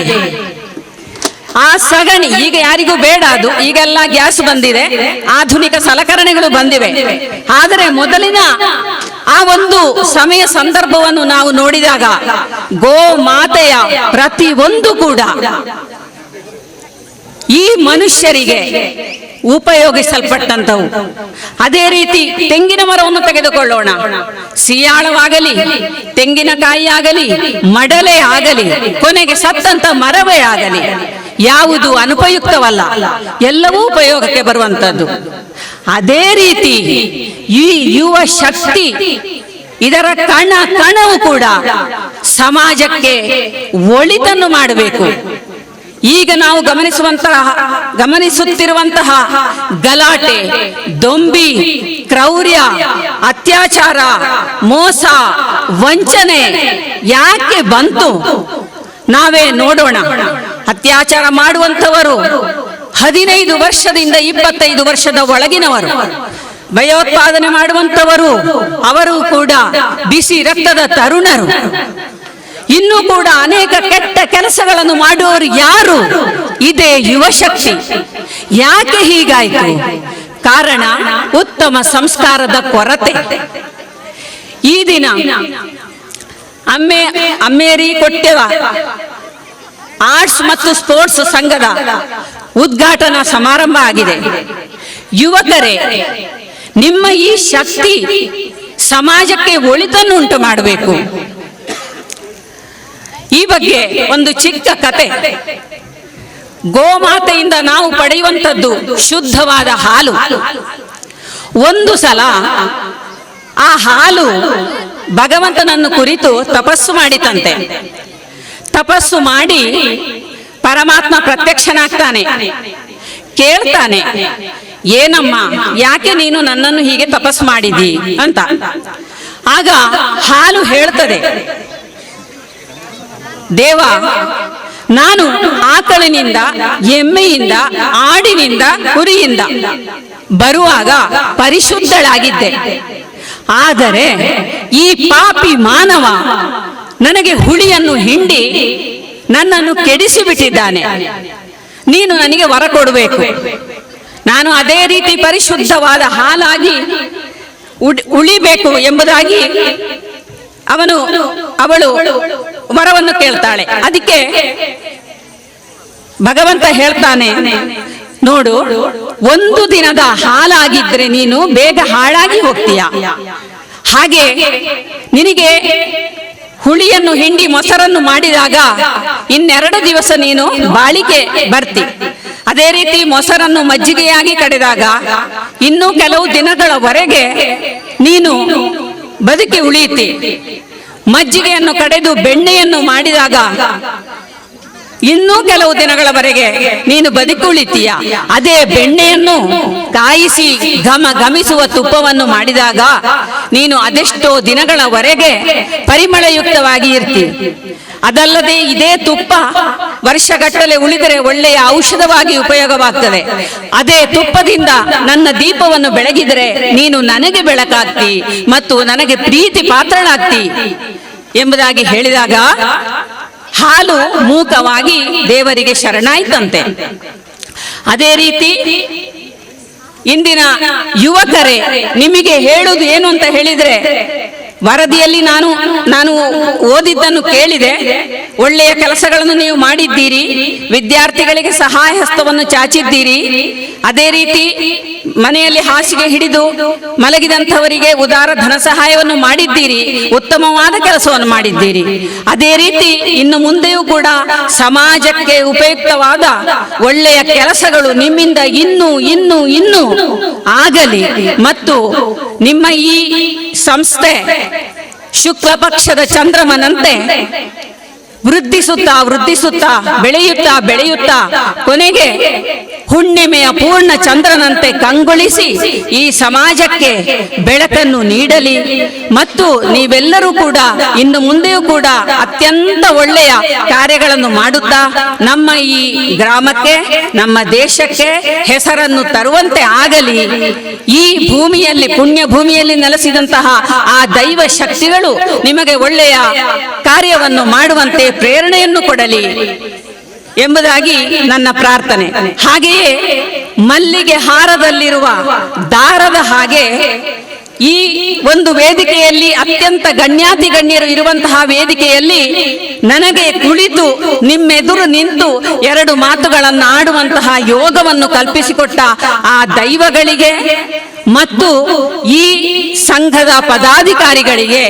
ಆ ಸಗಣಿ ಈಗ ಯಾರಿಗೂ ಬೇಡ, ಅದು ಈಗೆಲ್ಲ ಗ್ಯಾಸ್ ಬಂದಿದೆ, ಆಧುನಿಕ ಸಲಕರಣೆಗಳು ಬಂದಿವೆ. ಆದರೆ ಮೊದಲಿನ ಆ ಒಂದು ಸಮಯ ಸಂದರ್ಭವನ್ನು ನಾವು ನೋಡಿದಾಗ ಗೋಮಾತೆಯ ಪ್ರತಿ ಒಂದು ಕೂಡ ಈ ಮನುಷ್ಯರಿಗೆ ಉಪಯೋಗಿಸಲ್ಪಟ್ಟಂತವು. ಅದೇ ರೀತಿ ತೆಂಗಿನ ಮರವನ್ನು ತೆಗೆದುಕೊಳ್ಳೋಣ. ಸಿಯಾಳವಾಗಲಿ, ತೆಂಗಿನಕಾಯಿ ಆಗಲಿ, ಮಡಲೆ ಆಗಲಿ, ಕೊನೆಗೆ ಸತ್ತಂತ ಮರವೇ ಆಗಲಿ, ಯಾವುದು ಅನುಪಯುಕ್ತವಲ್ಲ, ಎಲ್ಲವೂ ಉಪಯೋಗಕ್ಕೆ ಬರುವಂತದ್ದು. ಅದೇ ರೀತಿ ಈ ಯುವ ಶಕ್ತಿ, ಇದರ ಕಣ ಕಣವು ಕೂಡ ಸಮಾಜಕ್ಕೆ ಒಳಿತನ್ನು ಮಾಡಬೇಕು. ಈಗ ನಾವು ಗಮನಿಸುತ್ತಿರುವಂತಹ ಗಲಾಟೆ, ದೊಂಬಿ, ಕ್ರೌರ್ಯ, ಅತ್ಯಾಚಾರ, ಮೋಸ, ವಂಚನೆ ಯಾಕೆ ಬಂತು ನಾವೇ ನೋಡೋಣ. ಅತ್ಯಾಚಾರ ಮಾಡುವಂಥವರು 15 ವರ್ಷದಿಂದ 25 ವರ್ಷದ ಒಳಗಿನವರು, ಭಯೋತ್ಪಾದನೆ ಮಾಡುವಂಥವರು ಅವರು ಕೂಡ ಬಿಸಿ ರಕ್ತದ ತರುಣರು. ಇನ್ನೂ ಕೂಡ ಅನೇಕ ಕೆಟ್ಟ ಕೆಲಸಗಳನ್ನು ಮಾಡುವವರು ಯಾರು? ಇದೇ ಯುವಶಕ್ತಿ. ಯಾಕೆ ಹೀಗಾಯಿತು? ಕಾರಣ ಉತ್ತಮ ಸಂಸ್ಕಾರದ ಕೊರತೆ. ಈ ದಿನ ಅಮ್ಮೇರಿ ಕೊಟ್ಟೆವ ಆರ್ಟ್ಸ್ ಮತ್ತು ಸ್ಪೋರ್ಟ್ಸ್ ಸಂಘದ ಉದ್ಘಾಟನಾ ಸಮಾರಂಭ ಆಗಿದೆ. ಯುವಕರೇ, ನಿಮ್ಮ ಈ ಶಕ್ತಿ ಸಮಾಜಕ್ಕೆ ಒಳಿತನ್ನು ಉಂಟು ಮಾಡಬೇಕು. ಈ ಬಗ್ಗೆ ಒಂದು ಚಿಕ್ಕ ಕತೆ. ಗೋಮಾತೆಯಿಂದ ನಾವು ಪಡೆಯುವಂಥದ್ದು ಶುದ್ಧವಾದ ಹಾಲು. ಒಂದು ಸಲ ಆ ಹಾಲು ಭಗವಂತನನ್ನು ಕುರಿತು ತಪಸ್ಸು ಮಾಡಿತಂತೆ. ತಪಸ್ಸು ಮಾಡಿ ಪರಮಾತ್ಮ ಪ್ರತ್ಯಕ್ಷನಾಗ್ತಾನೆ, ಕೇಳ್ತಾನೆ, ಏನಮ್ಮ ಯಾಕೆ ನೀನು ನನ್ನನ್ನು ಹೀಗೆ ತಪಸ್ಸು ಮಾಡಿದಿ ಅಂತ. ಆಗ ಹಾಲು ಹೇಳ್ತದೆ, ದೇವ, ನಾನು ಆಕಳಿನಿಂದ, ಎಮ್ಮೆಯಿಂದ, ಆಡಿನಿಂದ, ಕುರಿಯಿಂದ ಬರುವಾಗ ಪರಿಶುದ್ಧಳಾಗಿದ್ದೆ. ಆದರೆ ಈ ಪಾಪಿ ಮಾನವ ನನಗೆ ಹುಳಿಯನ್ನು ಹಿಂಡಿ ನನ್ನನ್ನು ಕೆಡಿಸಿ ಬಿಟ್ಟಿದ್ದಾನೆ, ನೀನು ನನಗೆ ವರ ಕೊಡಬೇಕು, ನಾನು ಅದೇ ರೀತಿ ಪರಿಶುದ್ಧವಾದ ಹಾಲಾಗಿ ಉಳಿಬೇಕು ಎಂಬುದಾಗಿ ಅವಳು ವರವನ್ನು ಕೇಳ್ತಾಳೆ. ಅದಕ್ಕೆ ಭಗವಂತ ಹೇಳ್ತಾನೆ, ನೋಡು, ಒಂದು ದಿನದ ಹಾಲಾಗಿದ್ರೆ ನೀನು ಬೇಗ ಹಾಳಾಗಿ ಹೋಗ್ತೀಯ, ಹಾಗೆ ನಿನಗೆ ಹುಳಿಯನ್ನು ಹಿಂಡಿ ಮೊಸರನ್ನು ಮಾಡಿದಾಗ ಇನ್ನೆರಡು ದಿವಸ ನೀನು ಬಾಳಿಕೆ ಬರ್ತಿ, ಅದೇ ರೀತಿ ಮೊಸರನ್ನು ಮಜ್ಜಿಗೆಯಾಗಿ ಕಡೆದಾಗ ಇನ್ನೂ ಕೆಲವು ದಿನಗಳವರೆಗೆ ನೀನು ಬದುಕಿ ಉಳಿಯುತ್ತಿ, ಮಜ್ಜಿಗೆಯನ್ನು ಕಡೆದು ಬೆಣ್ಣೆಯನ್ನು ಮಾಡಿದಾಗ ಇನ್ನೂ ಕೆಲವು ದಿನಗಳವರೆಗೆ ನೀನು ಬದುಕಿ ಉಳಿತೀಯ, ಅದೇ ಬೆಣ್ಣೆಯನ್ನು ಕಾಯಿಸಿ ಘಮ ಘಮಿಸುವ ತುಪ್ಪವನ್ನು ಮಾಡಿದಾಗ ನೀನು ಅದೆಷ್ಟೋ ದಿನಗಳವರೆಗೆ ಪರಿಮಳಯುಕ್ತವಾಗಿ ಇರ್ತಿ. ಅದಲ್ಲದೆ ಇದೇ ತುಪ್ಪ ವರ್ಷಗಟ್ಟಲೆ ಉಳಿದರೆ ಒಳ್ಳೆಯ ಔಷಧವಾಗಿ ಉಪಯೋಗವಾಗ್ತದೆ. ಅದೇ ತುಪ್ಪದಿಂದ ನನ್ನ ದೀಪವನ್ನು ಬೆಳಗಿದರೆ ನೀನು ನನಗೆ ಬೆಳಕಾಗ್ತಿ ಮತ್ತು ನನಗೆ ಪ್ರೀತಿ ಪಾತ್ರಳಾಗ್ತಿ ಎಂಬುದಾಗಿ ಹೇಳಿದಾಗ ಹಾಲು ಮೂಕವಾಗಿ ದೇವರಿಗೆ ಶರಣಾಯ್ತಂತೆ. ಅದೇ ರೀತಿ ಇಂದಿನ ಯುವಕರೇ, ನಿಮಗೆ ಹೇಳುವುದು ಏನು ಅಂತ ಹೇಳಿದ್ರೆ, ವರದಿಯಲ್ಲಿ ನಾನು ಓದಿದ್ದನ್ನು ಕೇಳಿದೆ, ಒಳ್ಳೆಯ ಕೆಲಸಗಳನ್ನು ನೀವು ಮಾಡಿದ್ದೀರಿ, ವಿದ್ಯಾರ್ಥಿಗಳಿಗೆ ಸಹಾಯ ಹಸ್ತವನ್ನು ಚಾಚಿದ್ದೀರಿ, ಅದೇ ರೀತಿ ಮನೆಯಲ್ಲಿ ಹಾಸಿಗೆ ಹಿಡಿದು ಮಲಗಿದಂಥವರಿಗೆ ಉದಾರ ಧನ ಸಹಾಯವನ್ನು ಮಾಡಿದ್ದೀರಿ, ಉತ್ತಮವಾದ ಕೆಲಸವನ್ನು ಮಾಡಿದ್ದೀರಿ. ಅದೇ ರೀತಿ ಇನ್ನು ಮುಂದೆಯೂ ಕೂಡ ಸಮಾಜಕ್ಕೆ ಉಪಯುಕ್ತವಾದ ಒಳ್ಳೆಯ ಕೆಲಸಗಳು ನಿಮ್ಮಿಂದ ಇನ್ನೂ ಇನ್ನೂ ಇನ್ನೂ ಆಗಲಿ ಮತ್ತು ನಿಮ್ಮ ಈ ಸಂಸ್ಥೆ ಶುಕ್ಲ ಪಕ್ಷದ ಚಂದ್ರಮನಂತೆ ವೃದ್ಧಿಸುತ್ತಾ ವೃದ್ಧಿಸುತ್ತಾ ಬೆಳೆಯುತ್ತಾ ಬೆಳೆಯುತ್ತಾ ಕೊನೆಗೆ ಹುಣ್ಣಿಮೆಯ ಪೂರ್ಣ ಚಂದ್ರನಂತೆ ಕಂಗೊಳಿಸಿ ಈ ಸಮಾಜಕ್ಕೆ ಬೆಳಕನ್ನು ನೀಡಲಿ ಮತ್ತು ನೀವೆಲ್ಲರೂ ಕೂಡ ಇನ್ನು ಮುಂದೆಯೂ ಕೂಡ ಅತ್ಯಂತ ಒಳ್ಳೆಯ ಕಾರ್ಯಗಳನ್ನು ಮಾಡುತ್ತಾ ನಮ್ಮ ಈ ಗ್ರಾಮಕ್ಕೆ, ನಮ್ಮ ದೇಶಕ್ಕೆ ಹೆಸರನ್ನು ತರುವಂತೆ ಆಗಲಿ. ಈ ಭೂಮಿಯಲ್ಲಿ, ಪುಣ್ಯ ಭೂಮಿಯಲ್ಲಿ ನೆಲೆಸಿದಂತಹ ಆ ದೈವ ಶಕ್ತಿಗಳು ನಿಮಗೆ ಒಳ್ಳೆಯ ಕಾರ್ಯವನ್ನು ಮಾಡುವಂತೆ ಪ್ರೇರಣೆಯನ್ನು ಕೊಡಲಿ ಎಂಬುದಾಗಿ ನನ್ನ ಪ್ರಾರ್ಥನೆ. ಹಾಗೆಯೇ ಮಲ್ಲಿಗೆ ಹಾರದಲ್ಲಿರುವ ದಾರದ ಹಾಗೆ ಈ ಒಂದು ವೇದಿಕೆಯಲ್ಲಿ ಅತ್ಯಂತ ಗಣ್ಯಾತಿ ಗಣ್ಯರು ಇರುವಂತಹ ವೇದಿಕೆಯಲ್ಲಿ ನನಗೆ ಕುಳಿತು ನಿಮ್ಮೆದುರು ನಿಂತು ಎರಡು ಮಾತುಗಳನ್ನು ಆಡುವಂತಹ ಯೋಗವನ್ನು ಕಲ್ಪಿಸಿಕೊಟ್ಟ ಆ ದೈವಗಳಿಗೆ ಮತ್ತು ಈ ಸಂಘದ ಪದಾಧಿಕಾರಿಗಳಿಗೆ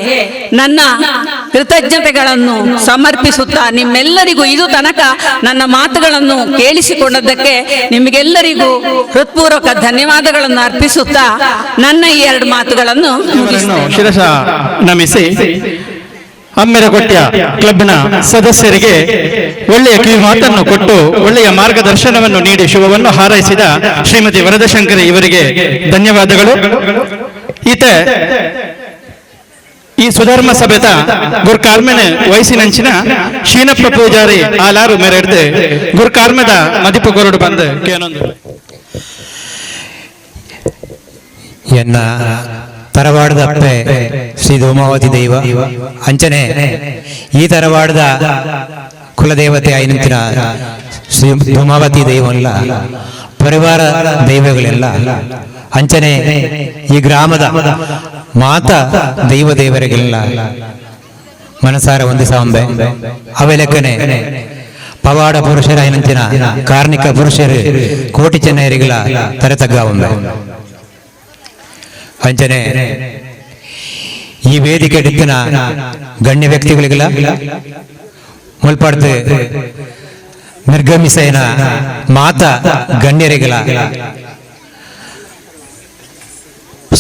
ನನ್ನ ಕೃತಜ್ಞತೆಗಳನ್ನು ಸಮರ್ಪಿಸುತ್ತಾ ನಿಮ್ಮೆಲ್ಲರಿಗೂ ಇದು ತನಕ ನನ್ನ ಮಾತುಗಳನ್ನು ಕೇಳಿಸಿಕೊಂಡದ್ದಕ್ಕೆ ನಿಮಗೆಲ್ಲರಿಗೂ ಹೃತ್ಪೂರ್ವಕ ಧನ್ಯವಾದಗಳನ್ನು ಅರ್ಪಿಸುತ್ತಾ ನನ್ನ ಈ ಎರಡು ಮಾತುಗಳನ್ನು ಶಿರಸ ನಮಿಸಿ ಅಮ್ಮೆರಕೊಟ್ಯ ಕ್ಲಬ್ನ ಸದಸ್ಯರಿಗೆ ಒಳ್ಳೆಯ ಕಿವಿ ಮಾತನ್ನು ಕೊಟ್ಟು ಒಳ್ಳೆಯ ಮಾರ್ಗದರ್ಶನವನ್ನು ನೀಡಿ ಶುಭವನ್ನು ಹಾರೈಸಿದ ಶ್ರೀಮತಿ ವರದಶಂಕರಿ ಇವರಿಗೆ ಧನ್ಯವಾದಗಳು. ಈತ ಈ ಸುಧರ್ಮ ಸಭೆತ ಗುರ್ಕಾರ್ಮೆನೆ ವಯಸ್ಸಿನಂಚಿನ ಶೀನಪ್ಪ ಪೂಜಾರಿ ಆಲಾರು ಮೇರೆಡ್ದು ಗುರ್ಕಾರ್ಮೆದ ಮದಿಪು ಕೊರಡು ಬಂದು ಕೇನೊಂದು ಎನ್ನ ತರವಾಡದ ಅಪ್ಪೆ ಶ್ರೀ ಧೂಮಾವತಿ ದೈವ ಅಂಚನೆ ಈ ತರವಾಡದ ಕುಲದೇವತೆ ಐನಂತಿನ ಶ್ರೀ ಧೂಮಾವತಿ ದೈವಲ್ಲ ಪರಿವಾರ ದೈವಗಳೆಲ್ಲ ಅಂಚನೆ ಈ ಗ್ರಾಮದ ಮಾತ ದೈವ ದೇವರಿಗೆಲ್ಲ ಮನಸಾರ ವಂದಿಸಾಂಬೆ ಅವೆಲೆಕ್ಕನೆ ಪವಾಡ ಪುರುಷರ ಐನಂತಿನ ಕಾರ್ಣಿಕ ಪುರುಷರು ಕೋಟಿ ಚೆನ್ನೈರಿಗಳ ತರೆತಗ್ಗಾವಂಬೆ ಅಂಚನೆ ಈ ವೇದಿಕೆ ಡಿತ್ತಿನ ಗಣ್ಯ ವ್ಯಕ್ತಿಗಳಿಗೆಲ್ಲ ಮುಲ್ಪಾಡ್ತು ನಿರ್ಗಮಿಸೇನ ಮಾತ ಗಣ್ಯರಿಗಳ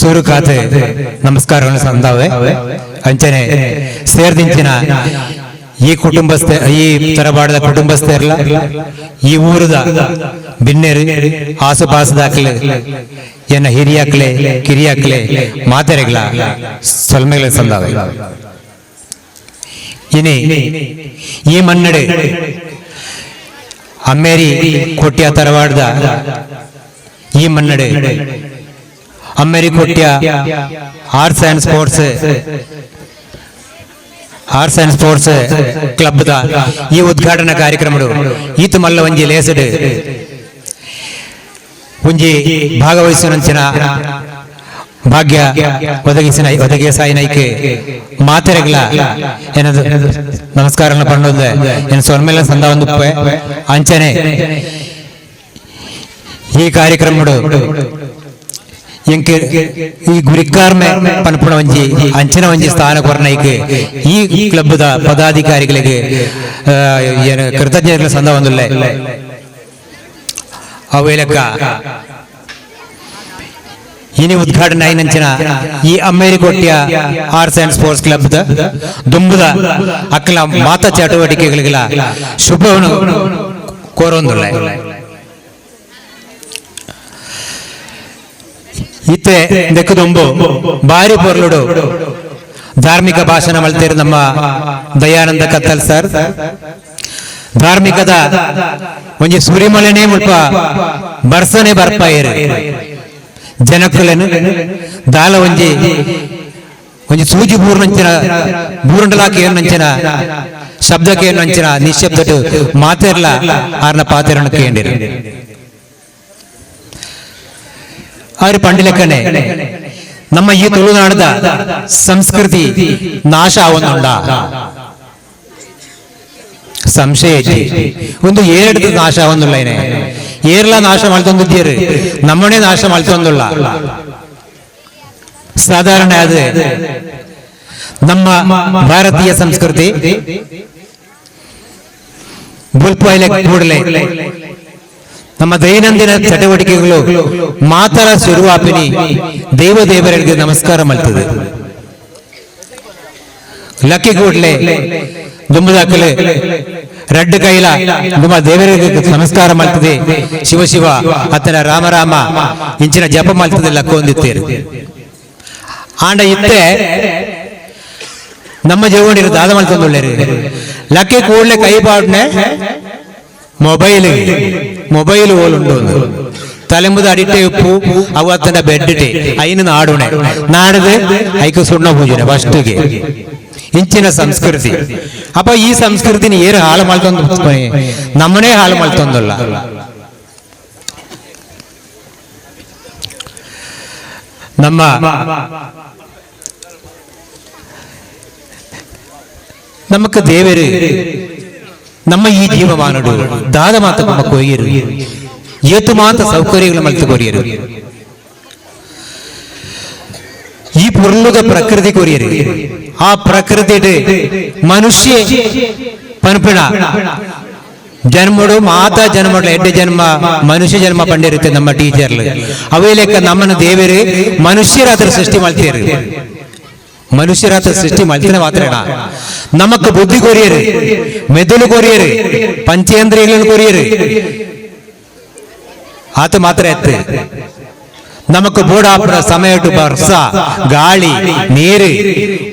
ಸೂರುಕಾತೆ ನಮಸ್ಕಾರಗಳನ್ನು ಸಂದಾವೆ. ಅಂಚನೆ ಸೇರ್ದಿಂಚಿನ ಈ ಕುಟುಂಬಸ್ಥೆ ಈ ತರಬಾಡದ ಕುಟುಂಬಸ್ಥೆರ್ಲ ಈ ಊರದ ಬಿನ್ನೆರು ಆಸುಪಾಸುದಾಕ್ಲೆ ಎನ್ನ ಹಿರಿಯಾಕ್ಲೆ ಕಿರಿಯಾಕ್ಲೆ ಮಾತೆರೆಗಳ ಸೊಲ್ಮೆಗಳ ಸಂದಾವೆ. ಇನಿ ಈ ಮನ್ನಡೆ ಅಮ್ಮೇರಿ ಕೊಟ್ಯ ತರವಾಡದ ಈ ಮನ್ನಡೆ Ammeri Kotya arts and sports arts and sports club the ಈ ಉದ್ಘಾಟನಾ ಕಾರ್ಯಕ್ರಮಡು ಈತ ಮಲ್ಲ ಒಂಜಿ ಲೇಸಡ್ ಒಂಜಿ ಭಾಗವಹಿಸುವಂಚಿನ ಭಾಗ್ಯ ಒದಗಿಸಿನ ಒದಗಿಸಾಯಿನೈಕೆ ಮಾತೆರೆಗ್ಲ ಏನದು ನಮಸ್ಕಾರ ಪಂಡೊಂದೆ ಏನು ಸೊನ್ಮೇಲ ಸಂದ ಒಂದು ಅಂಚನೆ ಈ ಕಾರ್ಯಕ್ರಮಡು ಎಂಕೆ ಈ ಗುರಿಕಾರ್ಮೆ ಪನ್ಪುಣ ಒಂಜಿ ಅಂಚಿನ ಒಂಜಿ ಸ್ಥಾನ ಕೊರ್ನೈಕೆ ಈ ಕ್ಲಬ್ದ ಪದಾಧಿಕಾರಿಗಳಿಗೆ ಏನು ಕೃತಜ್ಞತೆಗಳ ಸಂದ ಒಂದುಲ್ಲೆ ಅವೇಲಕ್ಕ ಇನಿ ಉದ್ಘಾಟನೆ ಆಯಿನಂಚಿನ ಈ ಅಮ್ಮೇರಿಕೋಟಿಯ ಆರ್ಟ್ಸ್ ಅಂಡ್ ಸ್ಪೋರ್ಟ್ಸ್ ಕ್ಲಬ್ ದುಂಬುದ ಅಕ್ಕಲ ಮಾತ ಚಟುವಟಿಕೆಗಳಿಗೆಲ್ಲ ಶುಭವನ್ನು ಕೋರೊಂದುಲ್ಲೆ. ಇತ್ತೆ ದೆಕ್ಕುದುಂಬು ಬಾರಿ ಪೊರ್ಲುಡು ಧಾರ್ಮಿಕ ಭಾಷಣ ಮಲ್ತೇರು ನಮ್ಮ ದಯಾನಂದ ಕತ್ತಲ್ ಸರ್. ಧಾರ್ಮಿಕದ ಒಂಜಿ ಸುರಿಮಲೆನೇ ಮುಲ್ಪ ಬರ್ಸನೆ ಬರ್ಪಾಯರು ಜನಕುಲೆನು ದಾಲ ಒಂಜಿ ಒಂಜಿ ಸೂಜಿ ಬೂರ್ನಂಚಿನ ಬೂರಂಡಲಾಕ ಏನಂಚಿನ ಶಬ್ದಕ್ಕೆ ಏನಂಚಿನ ನಿಶಬ್ದಟು ಮಾತೆರ್ಲ ಆರ್ನ ಪಾತೆರನ್ನು ಕೇಂಡಿರು. ಆರು ಪಂಡಿಲೆಕ್ಕನೆ ನಮ್ಮ ಈ ತುಳುನಾಡದ ಸಂಸ್ಕೃತಿ ನಾಶ ಆವೊಂದುಂಡ ಸಂಶಯ ಒಂದು ಏರಡ್ದು ನಾಶ ಆವೊಂದುಲ್ಲ ಏನೇ ಏರ್ಲ ನಾಶ ಮಾಡ್ತೊಂದಿದ್ದೀರಿ ನಮ್ಮನೆ ನಾಶ ಮಾಡ್ತೊಂದುಲ್ಲ. ಸಾಧಾರಣ ಅದು ನಮ್ಮ ಭಾರತೀಯ ಸಂಸ್ಕೃತಿ ಬುಲ್ಪಾಯ್ಲೆ ಕೂಡಲೇ ನಮ್ಮ ದೈನಂದಿನ ಚಟುವಟಿಕೆಗಳು ಮಾತರ ಶುರುವಾಪಿನಿ ದೇವ ದೇವರಿಗೆ ನಮಸ್ಕಾರ ಮಾಡ್ತದೆ. ಲಕ್ಕಿ ಕೂಡ್ಲೆ ದುಂಬದಾಕಲೆ ರಡ್ಡು ಕೈಲ ದುಂಬ ದೇವರಿಗೆ ನಮಸ್ಕಾರ ಮಾಡ್ತದೆ. ಶಿವ ಶಿವ ಅತನ ರಾಮ ರಾಮ ಇಂಚಿನ ಜಪ ಮಾಡ್ತದೆ ಲಕ್ಕ ಹೊಂದಿತ್ತೇರು. ಆಂಡ ಇತ್ತೆ ನಮ್ಮ ಜೀವನಿರು ದಾದ ಮಾಡ್ತೊಂದುಳ್ಳೇರು ಲಕ್ಕಿ ಕೂಡ್ಲೆ ಕೈ ಪಾಡ್ನೆ ಮೊಬೈಲ್ ಮೊಬೈಲ್ ಓಲುಂಡು ತಲೆಂಬುದು ಅಡಿಟೆ ಉಪ್ಪು ಅವತ್ತನ ಬೆಡ್ಡಿಟೆ ಐನ ನಾಡುಣೆ ನಾಡದೆ ಐಕು ಸುಣ್ಣ ಪೂಜನೆ ಫಸ್ಟಿಗೆ ಇಂಚಿನ ಸಂಸ್ಕೃತಿ. ಅಪ್ಪ ಈ ಸಂಸ್ಕೃತಿನ ಏರು ಹಾಳು ಮಾಡ್ತೊಂದು ನಮ್ಮನೇ ಹಾಳು ಮಾಡ್ತೊಂದಲ್ಲ. ನಮ್ಮ ನಮಕ್ ದೇವರು ನಮ್ಮ ಈ ಜೀವಮಾನಡು ದಾದ ಮಾತ ನಮ್ಮ ಕೊಯ್ಯರು ಏತು ಮಾತ ಸೌಕರ್ಯಗಳ ಮಲ್ತು ಕೊರಿಯರು ಈ ಪುರ್ಲುದ ಪ್ರಕೃತಿ ಕೊರಿಯರು. ಆ ಪ್ರಕೃತಿ ಮನುಷ್ಯ ಪನ್ಪಿಣ ಜನ್ಮಡು ಮಾತಾ ಜನ್ಮಡು ಎಡ್ಡೆ ಜನ್ಮ ಮನುಷ್ಯ ಜನ್ಮ ಪಂಡಿರುತ್ತೆ ನಮ್ಮ ಟೀಚರ್ಲು ಅವೇಲೆಕ್ಕ ನಮ್ಮನ್ನ ದೇವರು ಮನುಷ್ಯರಾತ್ರ ಸೃಷ್ಟಿ ಮಾಡ್ತೀರಿ. ಮನುಷ್ಯರಾತ್ರ ಸೃಷ್ಟಿ ಮಾಡ್ತೀನಿ ಮಾತ್ರ ನಮಕ್ ಬುದ್ಧಿ ಕೊರಿಯರು, ಮೆದುಳು ಕೊರಿಯರು, ಪಂಚೇಂದ್ರಿಯಗಳನ್ನು ಕೊರಿಯರು ಆತ ಮಾತ್ರ ಎತ್ತು. ನಮಕ್ ಬೋಡಾಪುರ ಸಮಯ ಬರ್ಸ ಗಾಳಿ ನೀರು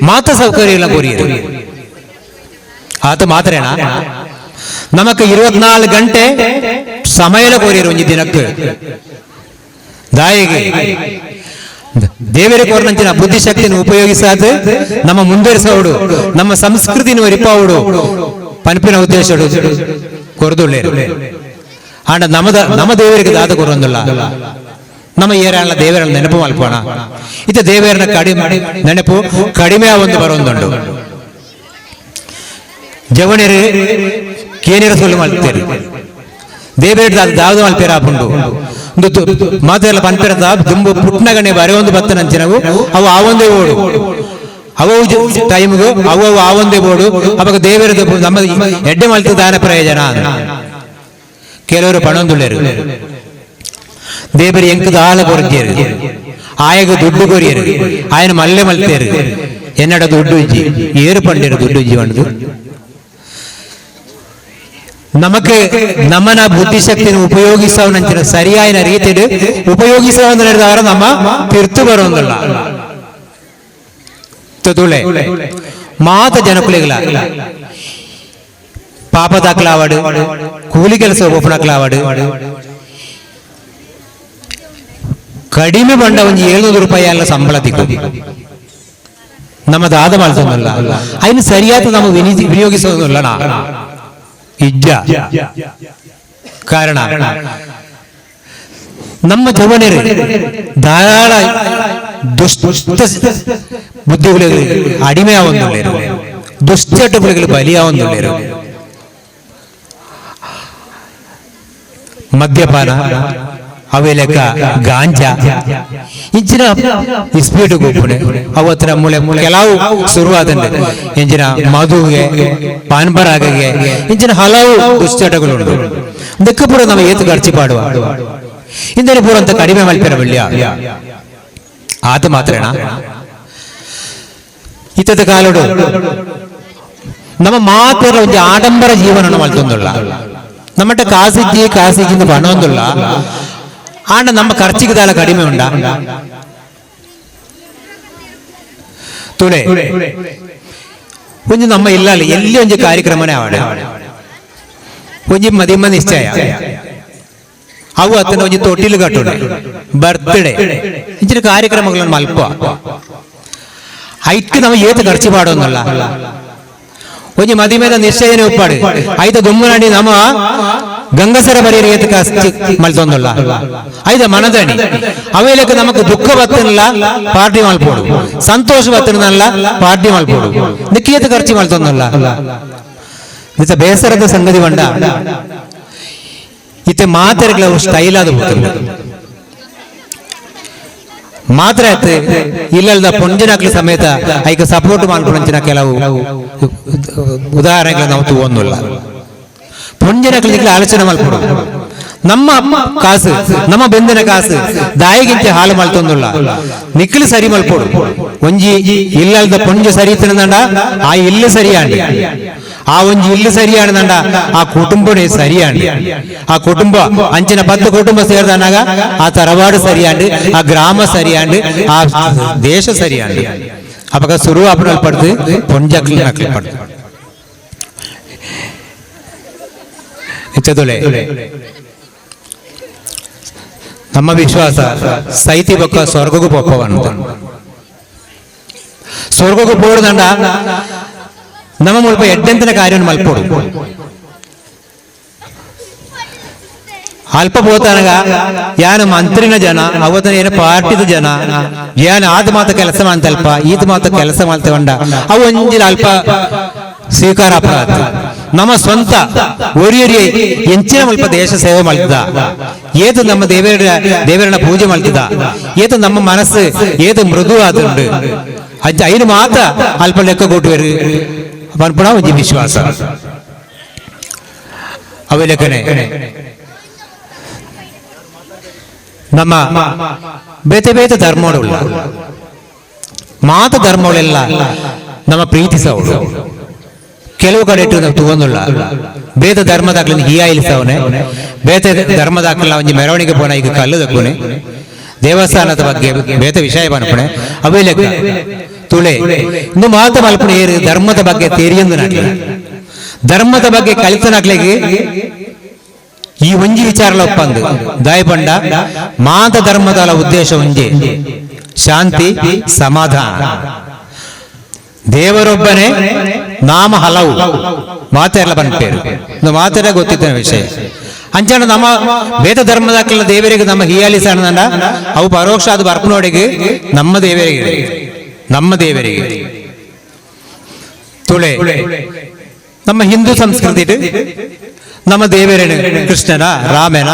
ಮಾತ ಸೌಕರ್ಯಗಳ ಕೊರಿಯರು ಆತ ಮಾತ್ರೇನಾ. ನಮಕ್ 24 ಗಂಟೆ ಸಮಯಲ ಕೊರಿಯರು ಒಂಜಿ ದಿನಕ್ಕೆ ದಾಯಿಗೆ ದೇವರ ಕೋರ್ನಂಚಿನ ಬುದ್ಧಿಶಕ್ತಿಯನ್ನು ಉಪಯೋಗಿಸಾದ ನಮ್ಮ ಮುಂದುವರಿಸೋಡು ನಮ್ಮ ಸಂಸ್ಕೃತಿನ ಒರಿಪಾವುಡು ಪನ್ಪಿನ ಉದ್ದೇಶ ಕೊರದುಳ್ಳೇರು. ಆಂಡ ನಮದ ನಮ್ಮ ದೇವರಿಗೆ ದಾದ ಕೊರೊಂದುಲ್ಲ ನಮ್ಮ ಏರಾಳ ದೇವರ ನೆನಪು ಮಲ್ಪೋಣ. ಇತ್ತ ದೇವರನ್ನ ಕಡಿಮೆ ನೆನಪು ಕಡಿಮೆ ಒಂದು ಬರೊಂದುಂಡು. ಜವನಿರು ಕೇನಿರ ಸುಳ್ಳು ಮಲ್ತೇರಿ ದೇವರ ದಾದ ಮಲ್ಪೇರ ಆಪುಂಡು ಮಾತೆಲ್ಲ ಪನ್ಪೆರ ದುಂಬು ಪುಟ್ನಗಣೆ ಬರೆ ಒಂದು ಬತ್ತನಂಚಿನವು ಅವು ಆ ಒಂದೇ ಓಡು ಅವು ಟೈಮ್ಗೂ ಅವು ಆ ಒಂದೇ ಬೋಡು. ಅವಾಗ ದೇವರದ ನಮ್ಮ ಎಡ್ಡೆ ಮಲ್ತ ದಾನ ಪ್ರಯೋಜನ. ಕೆಲವರು ಪಣೊಂದುಳ್ಳೇರು ದೇವರು ಎಂಕ್ ದಾಲ ಕೊರಜೇರು ಆಯಗ ದುಡ್ಡು ಕೊರಿಯರು ಆಯನ ಮಲ್ಲೆ ಮಲ್ತೇರು ಎನ್ನಡ ದುಡ್ಡು ಇಜ್ಜಿ ಏರು ಪಂಡೇರು ದುಡ್ಡು ಇಜ್ಜಿ వండు. ನಮಕ್ ನಮ್ಮನ ಬುದ್ಧಿಶಕ್ತಿಯನ್ನು ಉಪಯೋಗಿಸವನಂಚಿನ ಸರಿಯಾದ ರೀತಿಯಲ್ಲಿ ಉಪಯೋಗಿಸವನ್ನ ನಮ್ಮ ತಿರ್ತು ಬರೋಂದಲ್ಲ. ತುಳೆ ಮಾತ ಜನಕುಲಿಗಳ ಪಾಪದಾಕ್ಲಾವಡು ಕೂಲಿ ಕೆಲಸ ಒಪ್ಪಣಕ್ಲಾವಡು ಕಡಿಮೆ ಬಂಡ ಒಂದು 700 ರೂಪಾಯಿ ಅಲ್ಲ ಸಂಬಳ ತಿಕ್ಕು. ನಮ್ಮ ದಾದ ಮಾಡ್ತೊಂದಲ್ಲ ಐನು ಸರಿಯಾದ ನಮ್ಮ ವಿನಿಯೋಗಿಸೋದಲ್ಲ ಇಜ್ಜ ಕಾರಣ ನಮ್ಮ ಜವನರು ಧಾರಾಳ ದುಷ್ಟ ಬುದ್ಧಿಗಳಿಗೆ ಅಡಿಮೆ ಆವೊಂದುಲ್ಲೇರು ದುಶ್ಚಟಗಳಿಗೆ ಬಲಿಯಾವೊಂದುಲ್ಲೇರು ಮದ್ಯಪಾನ ಅವೆಲೆಕ್ಕ ಗಾಂಜಾ ಇಂಚಿನ ಇಸ್ಪೀಟು ಗೊಬ್ಬುನೆ ಅವತ್ತಿನ ಮೂಲೆ ಕೆಲವು ಶುರುವಾದಂಡೆ ಇಂಚಿನ ಮಧುಗೆ ಪಾನ್ಪರಾಗಗೆ ಇಂಚಿನ ಹಲವು ದುಶ್ಚಟಗಳುಂಟು ದಕ್ಕ ಪೂರ ನಮ್ಮ ಏತು ಖರ್ಚು ಪಾಡುವ ಇಂದನೆ ಪೂರ ಅಂತ ಕಡಿಮೆ ಮಲ್ಪೆರ ಬಳ್ಳಿಯ ಆತ ಮಾತ್ರೇನ ಇತ್ತದ ಕಾಲಡು ನಮ್ಮ ಮಾತ್ರ ಒಂದು ಆಡಂಬರ ಜೀವನ ಮಲ್ತೊಂದುಲ್ಲ ನಮ್ಮಟ್ಟ ಕಾಸಿಜ್ಜಿ ಕಾಸಿಜ್ಜಿಂದ ಪಣೊಂದುಲ್ಲ ಆಂಡ ನಮ್ಮ ಖರ್ಚಿಗೆ ದಾಲ ಕಡಿಮೆ ಉಂಡ ತುಳೆ ಒಂಜಿ ನಮ್ಮ ಇಲ್ಲ ಎಲ್ಲಿ ಒಂಜಿ ಕಾರ್ಯಕ್ರಮನೇ ಅವಡ ಒಂಜಿ ಮದಿಮ ನಿಶ್ಚಯ ಅವು ಅತನ ಒಂಜಿ ತೊಟ್ಟಿಲು ಕಟ್ಟುಂಡೆ ಬರ್ತ್ಡೇ ಇಂಚಿನ ಕಾರ್ಯಕ್ರಮಗಳನ್ನು ಮಲ್ಪ ಐಕ್ ನಮ್ಮ ಏತ ಖರ್ಚು ಮಾಡೋದಲ್ಲ ಒಂಜಿ ಮದಿಮೆದ ನಿಶ್ಚಯನೇ ಉಪ್ಪಾಡು ಐತ ದುಮ್ಮನಡಿ ನಮ್ಮ ಗಂಗಸರ ಬರೀ ಏತ ಕಾಸ್ತಿ ಮಲ್ತೊಂದುಲ್ಲ ಐದ ಮನದಣಿ ಅವೇಲಕ್ಕೆ ನಮಕ್ ದುಃಖ ಬತ್ತನಲ್ಲ ಪಾರ್ಟಿ ಮಲ್ಪೋಡು ಸಂತೋಷ ಬತ್ತನಲ್ಲ ಪಾರ್ಟಿ ಮಲ್ಪೋಡು ನಿಕ್ಕಿಯತ ಖರ್ಚು ಮಲ್ತೊಂದಲ್ಲ ಇತ್ತ ಬೇಸರದ ಸಂಗತಿ ಬಂಡ ಇತ್ತೆ ಮಾತೆರ್ಗಳ ಸ್ಟೈಲ್ ಆದ ಹೋಗ್ತದೆ ಮಾತ್ರ ಆಯ್ತು ಇಲ್ಲದ ಪೊಂಜನಾಕ್ಲ ಸಮೇತ ಐಕ ಸಪೋರ್ಟ್ ಮಾಡ್ಕೊಂಡಂಚಿನ ಕೆಲವು ಉದಾಹರಣೆಗಳು ನಾವು ತಗೊಂಡಿಲ್ಲ. ಪೊಂಜನಾಕ್ಲಿಗೆ ಆಲೋಚನೆ ಮಲ್ಪಡು ನಮ್ಮ ಕಾಸು ನಮ್ಮ ಬೆಂದಿನ ಕಾಸು ದಾಯಿಗಿಂತ ಹಾಲು ಮಲ್ತೊಂದುಲ್ಲ ನಿಕ್ಲು ಸರಿ ಮಲ್ಪೋಡು ಒಂಜಿ ಇಲ್ಲದ ಪೊಂಜ ಸರಿ ತಿನ್ನಂಡ ಆ ಇಲ್ಲು ಸರಿಯಾಂಡಿ ಆ ಒಂಜಿ ಇಲ್ಲು ಸರಿಯಾಣದಂಡ ಆ ಕುಟುಂಬನೇ ಸರಿಯಾಂಡಿ ಆ ಕುಟುಂಬ ಅಂಚಿನ 10 ಕುಟುಂಬ ಸೇರಿದನಾಗ ಆ ತರವಾಡು ಸರಿಯಾಂಡಿ ಆ ಗ್ರಾಮ ಸರಿಯಾಂಡಿ ಆ ದೇಶ ಸರಿಯಾಂಡಿ ಅಪಗ ಸುರು ಅಪನಲ್ ಪಡ್ದು ಪೊಂಜಕ್ಲು ನಕ್ಲು ಪಡ್ದು ಇಚ್ಚದೊಳೆ ನಮ್ಮ ವಿಶ್ವಾಸ ಸೈತಿ ಬೊಕ್ಕ ಸ್ವರ್ಗಕ್ಕೂ ಪೊಪ್ಪವಂತ ಸ್ವರ್ಗಕ್ಕೂ ಪೋಡುದಂಡ ನಮ್ಮ ಮುಲ್ಪ ಎಡ್ಡೆಂತನ ಕಾರ್ಯವನ್ನು ಮಲ್ಪೋಡು ಅಲ್ಪ ಪೋತನಗ ಯಾನ ಮಂತ್ರಿನ ಜನ ಅವತನ ಏನ ಪಾರ್ಟಿದ ಜನ ಯಾನ ಆದ ಮಾತ ಕೆಲಸ ಮಾಡ್ತಲ್ಪ ಈತ ಮಾತ ಕೆಲಸ ಮಾಡ್ತವಂಡ ಅವು ಒಂಜಿನ ಅಲ್ಪ ಸ್ವೀಕಾರ ಅಪರಾಧ ನಮ್ಮ ಸ್ವಂತ ಒರಿಯರಿ ಎಂಚಿನ ಮುಲ್ಪ ದೇಶ ಸೇವೆ ಮಾಡ್ತಿದ್ದ ಏತು ನಮ್ಮ ದೇವರನ್ನ ಪೂಜೆ ಮಾಡ್ತಿದ್ದ ಏತು ನಮ್ಮ ಮನಸ್ಸು ಏತು ಮೃದು ಆದುಂಡು ಅಜ್ಜ ಐನು ಮಾತ ಅಲ್ಪ ಲೆಕ್ಕ ಕೊಟ್ಟುವರು ಪನ್ಪುಣ ಒಂಜಿ ವಿಶ್ವಾಸ ಅವೆಲೆಕ್ಕನೆ ನಮ್ಮ ಬೇತೆ ಬೇತೆ ಧರ್ಮವುಳ್ಳ ಮಾತ ಧರ್ಮಗಳೆಲ್ಲ ನಮ್ಮ ಪ್ರೀತಿಸವಳು ಕೆಲವು ಕಡೆ ಇಟ್ಟು ನಾವು ತಗೊಂಡುಲ್ಲ ಬೇತ ಧರ್ಮದಾಕ್ಲಿಂದ ಹೀಯಾಯಿಲ್ಸವನೆ ಬೇತೆ ಧರ್ಮದಾಕ್ಲ ಒಂಜಿ ಮೆರವಣಿಗೆ ಪೋನ ಈಗ ಕಲ್ಲು ದಕ್ಕುನೆ ದೇವಸ್ಥಾನದ ಬಗ್ಗೆ ಬೇತ ವಿಷಯ ಪನ್ಪುಣೆ ಅವೇ ಲೆಕ್ಕ ತುಳೆ ಇನ್ನು ಮಾತ ಮಲ್ಪುಣೆ ಏರು ಧರ್ಮದ ಬಗ್ಗೆ ತೇರಿಯಂದು ನಾಕ್ಲೆ ಧರ್ಮದ ಬಗ್ಗೆ ಕಲಿತನಾಕ್ಲಿಗೆ ಈ ಒಂಜಿ ವಿಚಾರಲ ಒಪ್ಪಂದು ದಾಯಪಂಡ ಮಾತ ಧರ್ಮದ ಉದ್ದೇಶ ಒಂಜಿ ಶಾಂತಿ ಸಮಾಧಾನ ದೇವರೊಬ್ಬನೇ ನಾಮ ಹಲವು ಮಾತೆಲ್ಲ ಬಂದ್ಪೇರು ಮಾತೆಲ್ಲ ಗೊತ್ತಿದ್ದ ವಿಷಯ ಅಂಚನ ನಮ್ಮ ವೇದ ಧರ್ಮದಾಕ್ಲ ದೇವರಿಗೆ ನಮ್ಮ ಹಿಯಾಲಿ ಸಣ್ಣದಂಡ ಅವು ಪರೋಕ್ಷ ಅದು ಬರ್ಪನೋಡಿಗೆ ನಮ್ಮ ದೇವರಿಗೆ ನಮ್ಮ ದೇವರಿಗೆ ತುಳೆ ನಮ್ಮ ಹಿಂದೂ ಸಂಸ್ಕೃತಿ ನಮ್ಮ ದೇವರೇನು ಕೃಷ್ಣನ ರಾಮನ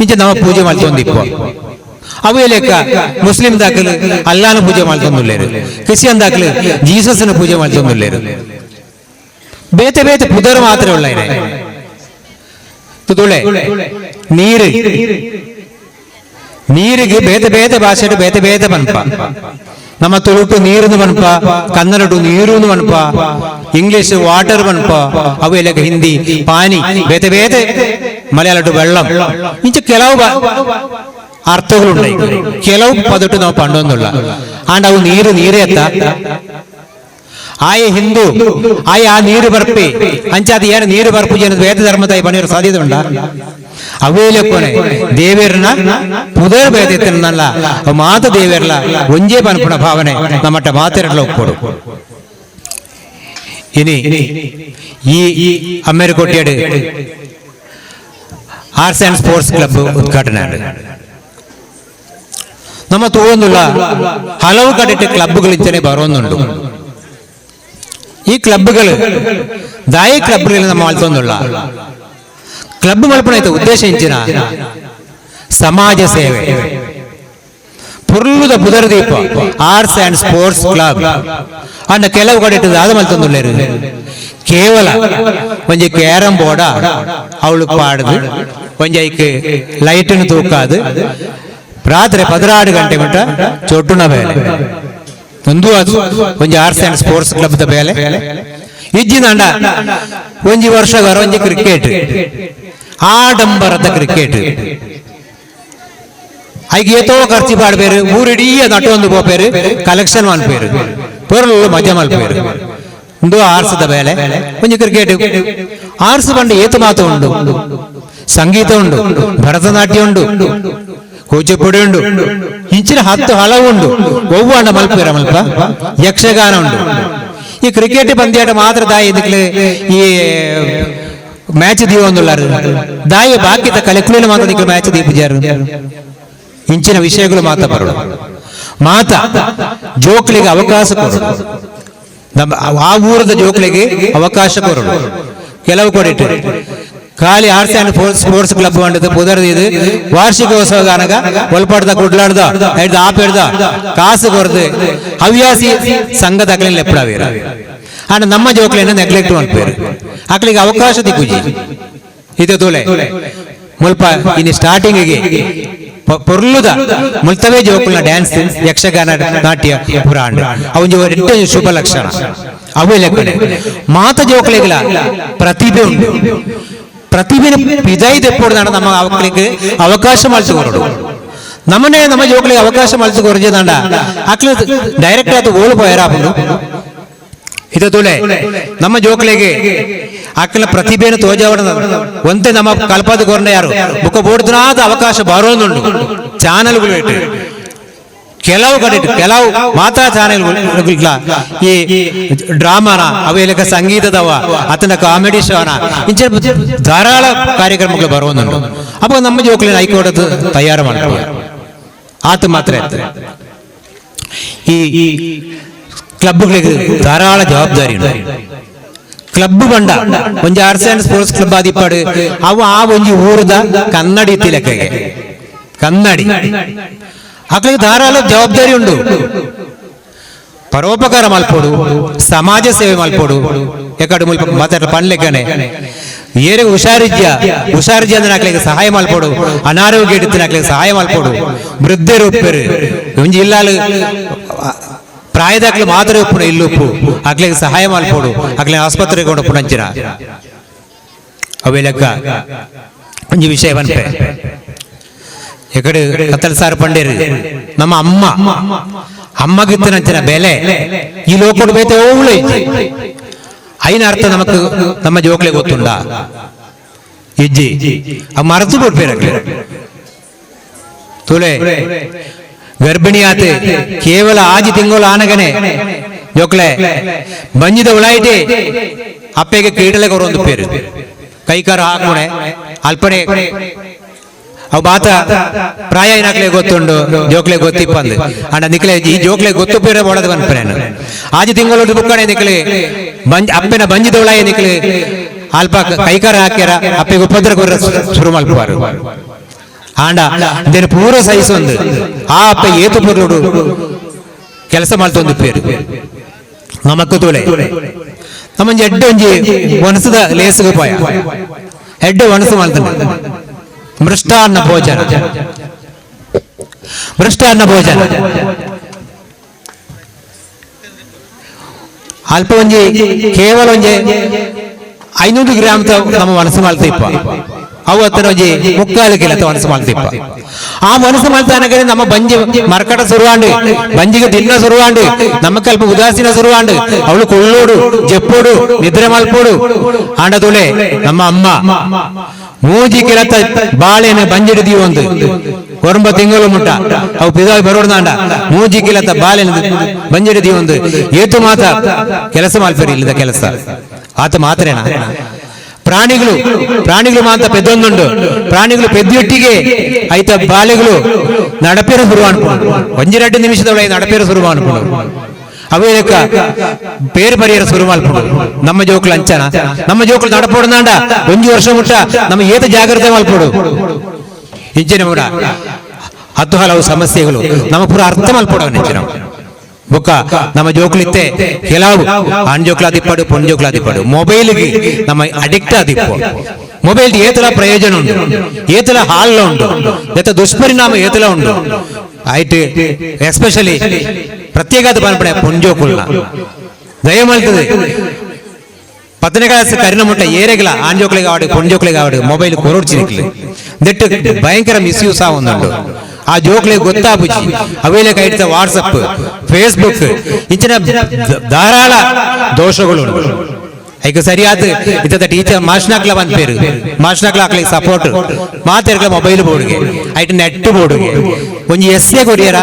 ಇಂಚ ನಮ್ಮ ಪೂಜೆ ಮಾಡ್ತೊಂದಿಪ್ಪ ಅವು ಲೆಕ್ಕ ಮುಸ್ಲಿಂ ದಾಖಲು ಅಲ್ಲಾನ ಪೂಜೆ ಮಾಡ್ತೊಂದುಲ್ಲೇರು ಕ್ರಿಶ್ಚಿಯನ್ ದಾಖಲು ಜೀಸಸ್ನ ಪೂಜೆ ಮಾಡ್ತೊಂದುಲ್ಲೇರು ಬೇತೆ ಬೇತೆ ಪುದರ್ ಮಾತ್ರ ಉಳ್ಳ ತುಳೆ ನೀರು ನೀರಿಗೆ ಬೇತೆ ಬೇತೆ ಭಾಷೆ ಬೇತೆ ಬೇತೆ ಪನ್ಪ ನಮ್ಮ ತುಳುಟು ನೀರುನು ಪನ್ಪ ಕನ್ನಡಟು ನೀರುನು ಪನ್ಪ ಇಂಗ್ಲಿಷ್ ವಾಟರ್ ಪನ್ಪ ಅವು ಎಲ್ಲ ಹಿಂದಿ ಪಾನಿ ಬೇತೆ ಬೇತೆ ಮಲಯಾಳಟು വെള്ളം ಇಂಚ ಕೆಲವು ಅರ್ಥಗಳುಂಡೈ ಕೆಲವು ಪದಟು ನಾವು ಪಂಡೊಂದುಳ್ಳ ಆಂಡ ಅವು ನೀರು ನೀರೇ ಅತ್ತ ಆಯೆ ಹಿಂದೂ ಆಯೆ ಆ ನೀರು ಬರ್ಪಿ ಅಂಚಾದ ಏನು ನೀರು ಬರ್ಪು ಜನ ವೇದ ಧರ್ಮದ ಪಣಿಯರು ಸಾಧ್ಯತೆ ಉಂಡ ಅವೇಲೆ ಕೊನೆ ದೇವೇರ್ನ ಪುದರ್ ಬೇದಿತ್ತನಲ್ಲ ಮಾತ ದೇವೇರ್ಲ ಒಂಜೇ ಪನ್ಪುನ ಭಾವನೆ ನಮ್ಮಟ್ಟ ಮಾತೆರಡ್ಲ ಒಪ್ಪೊಡು. ಇನಿ ಈ ಅಮ್ಮೇರಿಕೋಟೆಡ್ arts and sports club ಉದ್ಘಾಟನೆ ನಮ್ಮ ತೋಂದುള്ള ಹಲವು ಕಡೆ ಕ್ಲಬ್ಗಳು ಇಂಚನೆ ಬರೋന്നുಂಡು. ಈ ಕ್ಲಬ್ಗಳು ದಾಯಿ ಕ್ಲಬ್ಗಳು ನಮ್ಮ ಮಲ್ತೊಂದುಳ್ಳ ಕ್ಲಬ್ ಮಲ್ಪನ ಉದ್ದೇಶ ಇಂಚಿನ ಸಮಾಜ ಸೇವೆ. ಪುರ್ಲುದ ಪುದರ್ದೀಪ arts and sports club ಅಂಡ ಕೆಲವು ಕಡೆ ದಾದ ಮಲ್ತೊಂದುಳ್ಳೇರು ಕೇವಲ ಒಂಜಿ ಕ್ಯಾರಂ ಬೋರ್ಡ ಅವಳು ಪಾಡುದು ಒಂಜಿ ಐಕ್ ಲೈಟನ್ನು ತೂಕಾದು ರಾತ್ರಿ 16 ಗಂಟೆ ಮಟ್ಟ ಚೊಟ್ಟುನ ಬೇಲೆ ಒಂದು ಅದು ಒಂಜಿ arts and sports club the ಬೇಲೆ ಇಜ್ಜಿನಾಂಡ ಒಂಜಿ ವರ್ಷಗಾರ ಒಂಜಿ ಕ್ರಿಕೆಟ್ ಆಡಂಬರದ ಕ್ರಿಕೆಟ್ ಐಗೆ ಏತೋ ಖರ್ಚು ಪಾಡ್ಬೇರು ಊರಿಡೀ ನಟೊಂದು ಪೋಪೇರು ಕಲೆಕ್ಷನ್ ಮಲ್ಪೇರು ಪೊರಲು ಮಜಾ ಮಲ್ಪೇರು ಒಂದು ಆರ್ಟ್ಸ್ ಬೇಲೆ ಒಂಜಿ ಕ್ರಿಕೆಟ್ ಆರ್ಟ್ಸ್ ಬಂಡ ಏತು ಮಾತು ಉಂಡು, ಸಂಗೀತ ಉಂಡು, ಭರತನಾಟ್ಯ ಉಂಡು, ಕೂಚಿಪುಡಿ ಉಂಡು, ಇಂಚಿನ 10 ಹಲವು ಉಂಡು, ಒವ್ವಾಂಡ ಮಲ್ಪೇರ ಮಲ್ಪ ಯಕ್ಷಗಾನ ಉಂಡು. ಈ ಕ್ರಿಕೆಟ್ ಪಂದ್ಯಾಟ ಮಾತ್ರ ದಾಯಿ ಇದಕ್ಕೆ ಈ ಮ್ಯಾಚ್ ದೀವೊಂದುಲ್ಲಾರು ದಾಯಿ ಬಾಕಿದ ಕಲೆಕುಲಿನ ಮಾತ್ರ ದಿಕ್ಕು ಮ್ಯಾಚ್ ದೀಪುಜಾರು ಇಂಚಿನ ವಿಷಯಗಳು ಮಾತ ಬರೋಣ ಮಾತ ಜೋಕ್ಲಿಗೆ ಅವಕಾಶ ಕೊಡೋಣ, ನಮ್ಮ ಆ ಊರದ ಜೋಕ್ಲಿಗೆ ಅವಕಾಶ ಕೊಡೋಣ. ಕೆಲವು ಕೊಡಿಟ್ಟು ಖಾಲಿ arts and sports club ಅಂಡದು ಪುದರ್ದು ಇದು ವಾರ್ಷಿಕೋತ್ಸವ ಅನಗ ಒಲ್ಪಾಡ್ದ ಕುಡ್ಲಾಡ್ದ ಐಡ್ದ ಆಪೆಡ್ದ ಕಾಸು ಕೊರ್ದು ಹವ್ಯಾಸಿ ಸಂಘದ ಅಕ್ಲಿನ ಲೆಪ್ಪಡವೀರ ಅಂಡ್ ನಮ್ಮ ಜೋಕ್ಲಿನ ನೆಗ್ಲೆಕ್ಟ್ ಮಲ್ಪೇರು ಅಕ್ಲಿಗೆ ಅವಕಾಶ ದಿಕ್ಕುಜಿ. ಇದು ತೋಲೆ ಮುಲ್ಪ ಇನ್ನು ಸ್ಟಾರ್ಟಿಂಗಿಗೆ ಪೊರ್ಲುದ ಮುಲ್ತವೇ ಜೋಕುಲ್ನ ಡ್ಯಾನ್ಸ್ ಯಕ್ಷಗಾನ ನಾಟ್ಯ ಪುರಾಣ ಅವನ ಎಟ್ಟು ಶುಭ ಲಕ್ಷಣ ಅವೇ ಲೆಕ್ಕನೆ ಮಾತ ಜೋಕ್ಲಿಗಳ ಪ್ರತಿಭೆ ಉಂಟು. ಪ್ರತಿಭೆನ ಪಿದಾಯಿ ದೆಪ್ಪೊಡು ನಮ್ಮ ಅವಕ್ಲಿಗೆ ಅವಕಾಶ ಮಲ್ತು ನಮ್ಮನೆ ನಮ್ಮ ಜೋಕ್ಲಿಗೆ ಅವಕಾಶ ಮಲ್ತು ಕೊರಜದಂಡ ಅಕ್ಲು ಡೈರೆಕ್ಟ್ ಆದ ಓಳು ಪೋಯರಾಪುಂಡು. ಇದು ತುಳೆ ನಮ್ಮ ಜೋಕ್ಲಿಗೆ ಅಕ್ಕಲ ಪ್ರತಿಭೆಯನ್ನು ತೋಜಾವಣ ಒಂತೆ ನಮ್ಮ ಕಲ್ಪದ ಕೊರಣ ಯಾರು ಬುಕ್ಕ ಬೋಡ್ದನಾದ ಅವಕಾಶ ಬರೋದುಂಡು. ಚಾನೆಲ್ಗಳು ಇಟ್ಟು ಕೆಲವು ಕಡೆ ಕೆಲವು ಮಾತಾ ಚಾನೆಲ್ಗಳ ಈ ಡ್ರಾಮಾನ ಅವೇಲಕ ಸಂಗೀತದವ ಆತನ ಕಾಮಿಡಿ ಶೋನ ಇಂಚ ಧಾರಾಳ ಕಾರ್ಯಕ್ರಮಗಳು ಬರೋದುಂಡು. ಅಪ್ಪ ನಮ್ಮ ಜೋಕ್ಲಿನ ಹೈಕೋರ್ಟ್ ತಯಾರು ಮಾಡ್ತಾರೆ ಆತ ಮಾತ್ರ ಈ ಕ್ಲಬ್ಗಳಿಗೆ ಧಾರಾಳ ಜವಾಬ್ದಾರಿ ಉಂಟು. ಕ್ಲಬ್ ಬಂಡ ಒಂಜಿ arts and sports club ಆದಿಪ್ಪಾಡು ಅವು ಆ ಒಂಜಿ ಊರದ ಕನ್ನಡಿ ತಿಲಕಗೆ ಕನ್ನಡಿ ಅಕ್ಲಿಗೆ ಧಾರಾಳ ಜವಾಬ್ದಾರಿ ಉಂಟು. ಪರೋಪಕಾರ ಮಲ್ಪೋಡು, ಸಮಾಜ ಸೇವೆ ಮಲ್ಪೋಡು, ಎಕಡು ಮುಲ್ಪ ಮಾತಾಡ ಪನ್ಲೆಕ್ಕನೆ ಏರಿಗೆ ಹುಷಾರಿಜ್ಯ ಹುಷಾರಿಜ್ಯ ಅಂದ್ರೆ ಅಕ್ಲಿಗೆ ಸಹಾಯ ಮಲ್ಪೋಡು, ಅನಾರೋಗ್ಯ ಇಡ್ತಿನ ಅಕ್ಲಿಗೆ ಸಹಾಯ ಮಲ್ಪೋಡು, ವೃದ್ಧರು ಉಪ್ಪೇರು ಒಂಜಿ ಇಲ್ಲಾಲು ಪ್ರಾಯದಾಕ್ಲು ಮಾತ್ರ ಉಪ್ಪುನ ಇಲ್ಲುಪ್ಪು ಅಕ್ಲಿಗೆ ಸಹಾಯ ಮಲ್ಪೋಡು, ಅಕ್ಲಿಗೆ ಆಸ್ಪತ್ರೆಗೆ ಕೊಂಡು ಪುಣಂಚಿನ ಅವೇ ಲೆಕ್ಕ ಒಂಜಿ ವಿಷಯ ಬನ್ಪೆ ಎಕಡೆ ಕತ್ತಲ ಸಾರು ಪಂಡೇರು ನಮ್ಮ ಅಮ್ಮ ಅಮ್ಮಗಿತ್ತನಂಚಿನ ಬೆಲೆ ಈ ಲೋಕಡು ಬೇತೆ ಓವುಳ ಐನ ಅರ್ಥ ನಮಕ್ ನಮ್ಮ ಜೋಕ್ಲೆ ಗೊತ್ತುಂಡ ಇಜ್ಜಿ ಆ ಮರೆತು ಬಿಡ್ಪೇರಕ್ಲೆ ತುಲೆ ಗರ್ಭಿಣಿ ಆತೆ ಕೇವಲ ಆಜಿ ತಿಂಗಳು ಆನಗನೆ ಜೋಕ್ಲೆ ಬಂಜಿದ ಉಳಾಯಿಟಿ ಅಪ್ಪೆಗೆ ಕೀಟಲೆ ಕೊರೊಂದು ಪೇರು ಕೈಕಾರ ಹಾಕೋಣೆ ಅಲ್ಪನೆ ಅವು ಬಾತ ಪ್ರಾಯ ಏನಾಕ್ಲೆ ಗೊತ್ತುಂಡು ಜೋಕ್ಲೆ ಗೊತ್ತಿಪ್ಪಂದು ಅಂಡ ನಿಕ್ಲೆ ಈ ಜೋಕ್ಲೆ ಗೊತ್ತು ಪೇರೆ ಬೋಡದ ಬಂದ್ಪೇನು ಆಜಿ ತಿಂಗಳು ಬುಕ್ಕಣೆ ನಿಕ್ಲೆ ಬಂಜ್ ಅಪ್ಪೆನ ಬಂಜಿದವಳಾಯ ನಿಕ್ಲೆ ಅಲ್ಪ ಕೈಕಾರ ಹಾಕ್ಯಾರ ಅಪ್ಪೆಗೆ ಉಪದ್ರ ಕೊರ ಶುರು ಮಲ್ಪಾರು ಆಂಡ ದೇನ ಪೂರ ಸಹಿಸೊಂದು ಆ ಅಪ್ಪ ಏತು ಪೊರ್ಲುಡು ಕೆಲಸ ಮಾಡ್ತೊಂದು ಪೇರು ನಮಕ್ಕು ತೋಲೆ ನಮ್ಮಂಜಿ ಎಡ್ಡೆ ಒಂಜಿ ಒಣಸದ ಲೇಸುಗು ಪೋಯ ಎಡ್ಡೆ ಒಣಸು ಮಾಡ್ತಾನೆ ಮೃಷ್ಟಾನ್ನ ಭೋಜನ ಮೃಷ್ಟಾನ್ನ ಭೋಜನ ಅಲ್ಪ ಒಂಜಿ ಕೇವಲ ಒಂಜಿ 500 ಗ್ರಾಮ್ ನಮ್ಮ ಮನಸ್ಸು ಮಾಡ್ತಾ ಇಪ್ಪ. ಅವು ಹತ್ತಿರ ಒಂಜಿ ಮುಕ್ಕಾಲು ಕಿಲತ ಮನಸ್ಸು ಮಾಡ್ತಿಪ್ಪ. ಆ ಮನಸ್ಸು ಮಾಡ್ತಾನಗರೆ ನಮ್ಮ ಬಂಜಿ ಮರ್ಕಟ ಸುರುವಾಂಡು, ಬಂಜಿಗೆ ತಿನ್ನ ಸುರುವಾಂಡು, ನಮ್ಮ ಕಲ್ಪ ಉದಾಸೀನ ಸುರುವಾಂಡು, ಅವಳು ಕೊಳ್ಳೋಡು ಜೆಪ್ಪೋಡು ನಿದ್ರೆ ಮಲ್ಪೋಡು. ಆಂಡದುಳೆ ನಮ್ಮ ಅಮ್ಮ ಮೂಜಿ ಕಿಲತ ಬಾಳೆನ ಬಂಜಿಡಿದೀವಿ ಒಂದು ಕೊರಂಬ ತಿಂಗಳು ಮುಟ್ಟ ಅವು ಪಿದಾಗಿ ಬರೋಡ್ದಾಂಡ ಮೂಜಿ ಕಿಲತ ಬಾಳೆನ ಬಂಜಿಡಿದೀವಿ ಒಂದು ಏತು ಮಾತ ಕೆಲಸ ಮಾಡ್ತಾರೆ ಇಲ್ಲದ ಕೆಲಸ ಆತ ಮಾತ್ರೇನಾ. ಪ್ರಾಣಿಗಳು ಪ್ರಾಣಿಗಳು ಮಾತ್ರ ಪೆದ್ದೊಂದುಂಡು, ಪ್ರಾಣಿಗಳು ಪೆದ್ದಿಟ್ಟಿಗೆ ಆಯ್ತ ಬಾಲೆಗಳು ನಡಪೇರ ಶುರು ಅನ್ಕೊಂಡು ಒಂಜಿರೆಡ್ಡು ನಿಮಿಷದೊಳಗೆ ನಡಪೇರ ಶುರು ಅನ್ಕೊಂಡು ಅವೇ ಲೆಕ್ಕ ಬೇರೆ ಪರಿಹಾರ ಶುರು ಮಾಡ್ಕೊಂಡು ನಮ್ಮ ಜೋಕ್ಲು ಅಂಚನ ನಮ್ಮ ಜೋಕ್ಲು ನಡಪೋಡ್ದಾಂಡ ಒಂಜಿ ವರ್ಷ ಮುಟ್ಟ ನಮ್ಮ ಏತ ಜಾಗ್ರತೆ ಮಲ್ಪೋಡು. ಇಂಚಿನ ಕೂಡ ಹತ್ತು ಹಲವು ಸಮಸ್ಯೆಗಳು ನಮ್ಮ ಪೂರ ಅರ್ಥ ಮಲ್ಪೋಡವ ನೆಂಚಿನ ಬೊಕ್ಕ ನಮ್ಮ ಜೋಕ್ಲಿತ್ತೆ ಕೆಲವು ಆಣ್ ಜೋಕ್ಲಾದಿಪ್ಪಡು ಪೊಣ್ ಜೋಕ್ಲಾದಿಪ್ಪಡು ಮೊಬೈಲ್ಗೆ ನಮ್ಮ ಅಡಿಕ್ಟ್ ಆದಿಪ್ಪು. ಮೊಬೈಲ್ ಏತಲ ಪ್ರಯೋಜನ ಉಂಟು, ಏತಲ ಹಾಲ್ ಉಂಟು, ಏತ ದುಷ್ಪರಿಣಾಮ ಏತಲ ಉಂಟು. ಆಯ್ತು ಎಸ್ಪೆಷಲಿ ಪ್ರತ್ಯೇಕ ಪನ್ಪಡೆ ಪೊಂಜೋಕುಲ್ನ ದಯಮಲ್ತದೆ ಪತ್ತನೇ ಕ್ಲಾಸ್ ಕರಿನ ಮುಟ್ಟ ಏರೆಗಲ ಆಂಜೋಕ್ಲಿಗೆ ಆವಡು ಪೊಂಜೋಕ್ಲಿಗೆ ಆವಡು ಮೊಬೈಲ್ ಕೊರೋಡ್ಚಿನಿಕ್ಲಿ ದೆಟ್ಟು ಭಯಂಕರ ಮಿಸ್ಯೂಸ್ ಆವೊಂದುಂಡು. ಆ ಜೋಕ್ಲಿಗೆ ಗೊತ್ತಾಪುಜಿ ಅವೇಲೆ ಕೈಡ್ತ ವಾಟ್ಸಪ್ ಫೇಸ್ಬುಕ್ ಇಂಚಿನ ಧಾರಾಳ ದೋಷಗಳು ಉಂಟು. ಐಕ ಸರಿಯಾದ ಇತ್ತ ಟೀಚರ್ ಮಾಸ್ನಾಕ್ಲ ಬಂದ್ ಪೇರು ಮಾಸ್ನಾಕ್ಲ ಹಾಕ್ಲಿಕ್ಕೆ ಸಪೋರ್ಟ್ ಮಾತೆರ್ಗಳ ಮೊಬೈಲ್ ಬೋರ್ಡ್ಗೆ ಐಟ್ ನೆಟ್ ಬೋರ್ಡ್ಗೆ ಒಂಜಿ ಎಸ್ಸೆ ಕೊರಿಯರ